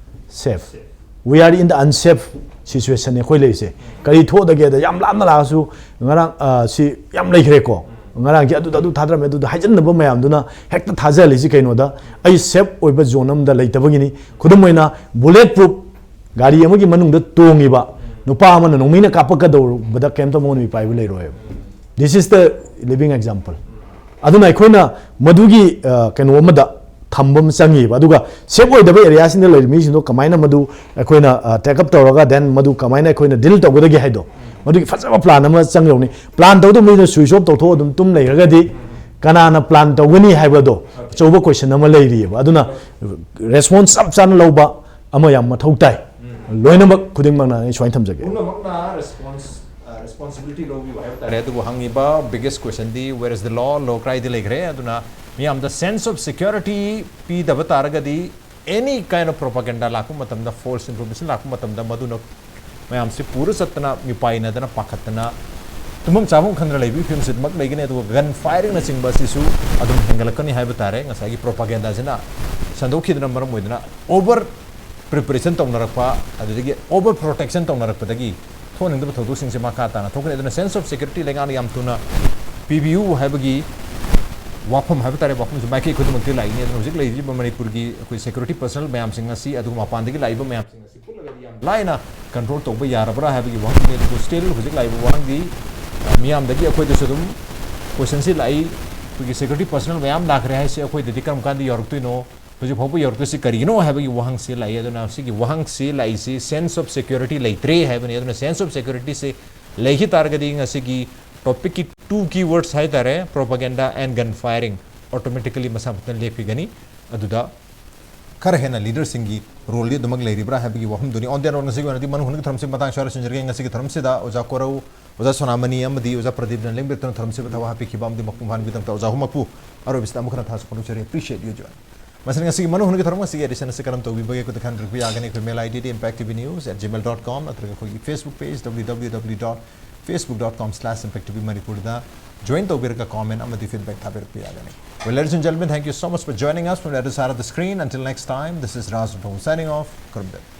safe, we are in the unsafe situation ꯑꯩꯈꯣꯏ ꯂꯩꯔꯤꯁꯦ꯫ ꯀꯔꯤ ꯊꯣꯛꯑꯗꯒꯦꯗ, ꯌꯥꯝ ꯂꯥꯞꯅ ꯂꯥꯛꯑꯁꯨ, ꯉꯔꯥꯡ, ꯑ, ꯁꯤ ꯌꯥꯝ ꯂꯩꯈ꯭ꯔꯦꯀꯣ, ꯉꯔꯥꯡꯁꯦ ꯑꯗꯨꯗ ꯑꯗꯨ ꯊꯥꯗꯔꯝꯃꯦ, ꯑꯗꯨꯗ ꯍꯥꯏꯖꯤꯟꯅꯕ ꯃꯌꯥꯝꯗꯨꯅ ꯍꯦꯛꯇ ꯊꯥꯖꯍꯜꯂꯤꯁꯤ ꯀꯩꯅꯣꯗ, ꯑꯩ ꯁꯦꯐ ꯑꯣꯏꯕ ꯖꯣꯟ ꯑꯃꯗ ꯂꯩꯇꯕꯒꯤꯅꯤ꯫ ꯈꯨꯗꯝ ꯑꯣꯏꯅ, ꯕꯨꯂꯦꯠ ꯄ꯭ꯔꯨꯐ ꯒꯥꯔꯤ ꯑꯃꯒꯤ ꯃꯅꯨꯡꯗ ꯇꯣꯡꯉꯤꯕ ꯅꯨꯄꯥ ꯑꯃꯅ ꯅꯣꯡꯃꯩꯅ ꯀꯥꯞꯄꯛꯀꯗꯧꯕꯗ ꯀꯩꯝꯇ ꯃꯉꯣꯟꯗ ꯃꯤꯄꯥꯏꯕ ꯂꯩꯔꯣꯏꯕ꯫ This is the living example. ꯑꯗꯨꯅ ꯑꯩꯈꯣꯏꯅ ꯃꯗꯨꯒꯤ, ꯑ, ꯀꯩꯅꯣ ꯑꯃꯗ ꯊꯝꯕ ꯑꯃ ꯆꯪꯉꯤꯕ꯫ ꯑꯗꯨꯒ ꯁꯦꯐ ꯑꯣꯏꯗꯕ ꯑꯦꯔꯤꯌꯥꯁꯤꯡꯗ ꯂꯩꯔꯤꯕ ꯃꯤꯁꯤꯡꯗꯣ ꯀꯃꯥꯏꯅ ꯃꯗꯨ ꯑꯩꯈꯣꯏꯅ, ꯑ, ꯇꯦꯛ ꯑꯞ ꯇꯧꯔꯒ, then ꯃꯗꯨ ꯀꯃꯥꯏꯅ ꯑꯩꯈꯣꯏꯅ ꯗꯤꯜ ꯇꯧꯒꯗꯒꯦ ꯍꯥꯏꯗꯣ, ꯃꯗꯨꯒꯤ ꯐꯖꯕ ꯄ꯭ꯂꯥꯟ ꯑꯃ ꯆꯪꯒꯗꯧꯅꯤ꯫ ꯄ꯭ꯂꯥꯟ ꯇꯧꯗꯕ ꯃꯤꯗꯨꯅ ꯁ꯭ꯋꯤꯆ ꯑꯣꯐ ꯇꯧꯊꯣꯛꯑ ꯑꯗꯨꯝ ꯇꯨꯝ ꯂꯩꯈ꯭ꯔꯒꯗꯤ ꯀꯅꯥꯅ ꯄ꯭ꯂꯥꯟ ꯇꯧꯒꯅꯤ ꯍꯥꯏꯕꯗꯣ ꯑꯆꯧꯕ ꯀꯣꯏꯁꯟ ꯑꯃ ꯂꯩꯔꯤꯑꯕ꯫ ꯑꯗꯨꯅ ꯔꯦꯁꯄꯣꯟꯁ ꯆꯞ ꯆꯥꯅ ꯂꯧꯕ ꯑꯃ ꯌꯥꯝ ꯃꯊꯧ ꯇꯥꯏ꯫ ꯂꯣꯏꯅꯃꯛ ꯈꯨꯗꯤꯡꯃꯛꯅ ꯑꯩ ꯁꯨꯃꯥꯏꯅ ꯊꯝꯖꯒꯦ꯫ ꯄꯨꯝꯅꯃꯛꯅ ꯔꯦꯁꯄꯣꯟꯁ ꯔꯦꯁꯄꯣꯟꯁꯤꯕꯤꯂꯤꯇꯤ ꯂꯧꯕꯤꯌꯨ ꯍꯥꯏꯕ ꯇꯥꯔꯦ꯫ ꯑꯗꯨꯕꯨ ꯍꯪꯉꯤꯕ ꯕꯤꯒꯦꯁ ꯀꯣꯏꯁꯟꯗꯤ, where is the law? Law ꯀꯗꯥꯏꯗ ꯂꯩꯈ꯭ꯔꯦ? ꯑꯗꯨꯅ ꯃꯤꯌꯥꯝꯗ ꯁꯦꯟꯁ ꯑꯣꯐ ꯁꯦꯀ꯭ꯌꯨꯔꯤꯇꯤ ꯄꯤꯗꯕ ꯇꯥꯔꯒꯗꯤ, any kind of propaganda ꯂꯥꯛꯄ ꯃꯇꯝꯗ, ꯐꯣꯜꯁ ꯏꯟꯐꯣꯔꯃꯦꯁꯟ ꯂꯥꯛꯄ ꯃꯇꯝꯗ, ꯃꯗꯨꯅ ꯃꯌꯥꯝꯁꯤ ꯄꯨꯔ ꯆꯠꯇꯅ, ꯃꯤꯄꯥꯏꯅꯗꯅ, ꯄꯥꯈꯠꯇꯅ, ꯇꯨꯝꯐꯝ ꯆꯥꯐꯝ ꯈꯪꯗꯅ ꯂꯩꯕꯒꯤ ꯐꯤꯕꯝꯁꯤꯃꯛ ꯂꯩꯒꯅꯤ꯫ ꯑꯗꯨꯒ ꯒꯟ ꯐꯥꯏꯌꯔꯤꯡꯅꯆꯤꯡꯕ ꯑꯁꯤꯁꯨ ꯑꯗꯨꯝ ꯍꯦꯟꯒꯠꯂꯛꯀꯅꯤ ꯍꯥꯏꯕ ꯇꯥꯔꯦ꯫ ꯉꯁꯥꯏꯒꯤ ꯄ꯭ꯔꯣꯄꯥꯒꯦꯟꯗꯥꯁꯤꯅ ꯁꯟꯗꯣꯛꯈꯤꯗꯅ ꯃꯔꯝ ꯑꯣꯏꯗꯨꯅ ꯑꯣꯚꯔ ꯄ꯭ꯔꯤꯄꯔꯦꯁꯟ ꯇꯧꯅꯔꯛꯄ, ꯑꯗꯨꯗꯒꯤ ꯑꯣꯚꯔ ꯄ꯭ꯔꯣꯇꯦꯛꯁꯟ ꯇꯧꯅꯔꯛꯄꯗꯒꯤ ꯊꯣꯛꯍꯟꯅꯤꯡꯗꯕ ꯊꯧꯗꯣꯛꯁꯤꯡꯁꯦ ꯃꯈꯥ ꯇꯥꯅ ꯊꯣꯛꯀꯅꯤ꯫ ꯑꯗꯨꯅ ꯁꯦꯟꯁ ꯑꯣꯐ ꯁꯦꯀ꯭ꯌꯨꯔꯤꯇꯤ ꯂꯩꯉꯥꯛꯅ ꯌꯥꯝ ꯊꯨꯅ ꯄꯤꯕꯤꯌꯨ ꯍꯥꯏꯕꯒꯤ ꯋꯥꯐꯝ ꯍꯥꯏꯕ ꯇꯥꯔꯦ, ꯋꯥꯐꯝꯁꯨ ꯃꯥꯏꯀꯩ ꯈꯨꯗꯤꯡꯃꯛꯇꯤ ꯂꯥꯛꯏꯅꯤ꯫ ꯑꯗꯨꯅ ꯍꯧꯖꯤꯛ ꯂꯩꯔꯤꯕ ꯃꯅꯤꯄꯨꯔꯒꯤ ꯑꯩꯈꯣꯏ ꯁꯦꯀ꯭ꯌꯨꯔꯤꯇꯤ ꯄꯔꯁꯅꯦꯜ ꯃꯌꯥꯝꯁꯤꯡ ꯑꯁꯤ, ꯑꯗꯨꯒ ꯃꯄꯥꯟꯗꯒꯤ ꯂꯥꯛꯏꯕ ꯃꯌꯥꯝꯁꯤꯡ ꯑꯁꯤ ꯄꯨꯜꯂꯒꯗꯤ ꯌꯥꯝ ꯂꯥꯏꯅ ꯀꯟꯇ꯭ꯔꯣꯜ ꯇꯧꯕ ꯌꯥꯔꯕ꯭ꯔꯥ ꯍꯥꯏꯕꯒꯤ ꯋꯥꯍꯪꯅꯤ꯫ ꯑꯗꯨꯕꯨ ꯁ꯭ꯇꯤꯜ ꯍꯧꯖꯤꯛ ꯂꯥꯛꯏꯕ ꯋꯥꯍꯪꯗꯤ, ꯑ, ꯃꯤꯌꯥꯝꯗꯒꯤ ꯑꯩꯈꯣꯏꯗꯁꯨ ꯑꯗꯨꯝ ꯀꯣꯏꯁꯟꯁꯤ ꯂꯥꯛꯏ, ꯑꯩꯈꯣꯏꯒꯤ ꯁꯦꯀ꯭ꯌꯨꯔꯤꯇꯤ ꯄꯔꯁꯅꯦꯜ ꯃꯌꯥꯝ ꯂꯥꯛꯈ꯭ꯔꯦ ꯍꯥꯏꯁꯦ ꯑꯩꯈꯣꯏꯗꯗꯤ ꯀꯔꯝ ꯀꯥꯟꯗ ꯌꯧꯔꯛꯇꯣꯏꯅꯣ, ꯍꯧꯖꯤꯛ ꯐꯥꯎꯕ ꯌꯧꯔꯛꯇ꯭ꯔꯤꯁꯤ ꯀꯔꯤꯒꯤꯅꯣ ꯍꯥꯏꯕꯒꯤ ꯋꯥꯍꯪꯁꯤ ꯂꯥꯛꯏ꯫ ꯑꯗꯨꯅ ꯁꯤꯒꯤ ꯋꯥꯍꯪꯁꯤ ꯂꯥꯛꯏꯁꯤ ꯁꯦꯟꯁ ꯑꯣꯐ ꯁꯦꯀ꯭ꯌꯨꯔꯤꯇꯤ ꯂꯩꯇ꯭ꯔꯦ ꯍꯥꯏꯕꯅꯤ꯫ ꯑꯗꯨꯅ ꯁꯦꯟꯁ ꯑꯣꯐ ꯁꯦꯀ꯭ꯌꯨꯔꯤꯇꯤꯁꯤ ꯂꯩꯈꯤ ꯇꯥꯔꯒꯗꯤ ꯉꯁꯤꯒꯤ ꯇꯣꯄꯤꯛꯀꯤ ꯇꯨ ꯀꯤ ꯋꯥꯔꯗꯁ ꯍꯥꯏ ꯇꯥꯔꯦ, propaganda and gun firing, automatically ꯃꯁꯥ ꯃꯊꯟꯇ ꯂꯦꯞꯈꯤꯒꯅꯤ꯫ ꯑꯗꯨꯗ ꯈꯔ ꯍꯦꯟꯅ ꯂꯤꯗꯔꯁꯤꯡꯒꯤ ꯔꯣꯜꯗꯤ ꯑꯗꯨꯃꯛ ꯂꯩꯔꯤꯕ꯭ꯔꯥ ꯍꯥꯏꯕꯒꯤ ꯋꯥꯐꯝꯗꯨꯅꯤ꯫ On that note, ꯉꯁꯤꯒꯤ ꯑꯣꯏꯅꯗꯤ ꯃꯅꯨꯡ ꯍꯨꯠꯅꯒꯤ ꯊꯧꯔꯝꯁꯤ ꯃꯇꯥꯡ ꯁ꯭ꯋꯥꯏꯗ ꯂꯣꯏꯁꯤꯟꯖꯔꯒꯦ꯫ ꯉꯁꯤꯒꯤ ꯊꯧꯔꯝꯁꯤꯗ ꯑꯣꯖꯥ ꯀꯣꯔꯧ, ꯑꯣꯖꯥ ꯁꯣꯅꯥꯃꯅꯤ ꯑꯃꯗꯤ ꯑꯣꯖꯥ ꯄ꯭ꯔꯗꯤꯞꯅ ꯂꯦꯡꯕꯤꯔꯛꯇꯨꯅ ꯊꯧꯔꯝꯁꯤꯕꯨ ꯊꯧ ꯍꯥꯞꯄꯤꯈꯤꯕ ꯑꯃꯗꯤ ꯃꯄꯨꯡ ꯐꯥꯍꯟꯕꯤꯗꯃꯛꯇ ꯑꯣꯖꯥ ꯑꯍꯨꯝꯃꯛꯄꯨ ꯑꯔꯣꯏꯕꯁꯤꯗ ꯑꯃꯨꯛ ꯍꯟꯅ ꯊꯥꯖ ꯐꯣꯡꯗꯣꯛꯆꯔꯤ꯫ Appreciate you, John꯫ ꯃꯁꯤꯅ ꯉꯁꯤꯒꯤ ꯃꯅꯨꯡ ꯍꯨꯠꯅꯒꯤ ꯊꯧꯔꯝ, ꯉꯁꯤꯒꯤ ꯑꯦꯗꯤꯁꯟ ꯑꯁꯤ ꯀꯔꯝ ꯇꯧꯕꯤꯕꯒꯦ? ꯑꯩꯈꯣꯏꯗ ꯈꯟꯅꯕꯤꯔꯛꯄ ꯌꯥꯒꯅꯤ꯫ ꯑꯩꯈꯣꯏ ꯃꯦꯜ ꯑꯥꯏ ꯗꯤꯗꯤ impact T V news at gmail dot com ꯅꯠꯇ꯭ꯔꯒ ꯑꯩꯈꯣꯏꯒꯤ Facebook page, W W W dot facebook dot com slash impact T V Manipur ꯗ join ꯇꯧꯕꯤꯔꯒ comment ꯑꯃꯗꯤ feedback ꯊꯥꯕꯤꯔꯛꯄ ꯌꯥꯒꯅꯤ꯫ Well, ladies and gentlemen, thank you so much for joining us from the other side of the screen. Until next time, this is Raj Bhong signing off. ꯈꯨꯔꯨꯝꯖꯔꯤ꯫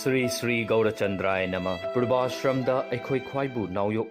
Shri Shri ꯒꯧꯔꯆꯟꯗ꯭ꯔꯥꯌ ꯅꯃ꯫ ꯄꯨꯔꯕꯥꯁ꯭ꯔꯝꯗ ꯑꯩꯈꯣꯏ ꯈ꯭ꯋꯥꯏꯕꯨ ꯅꯥꯎꯌꯣꯛ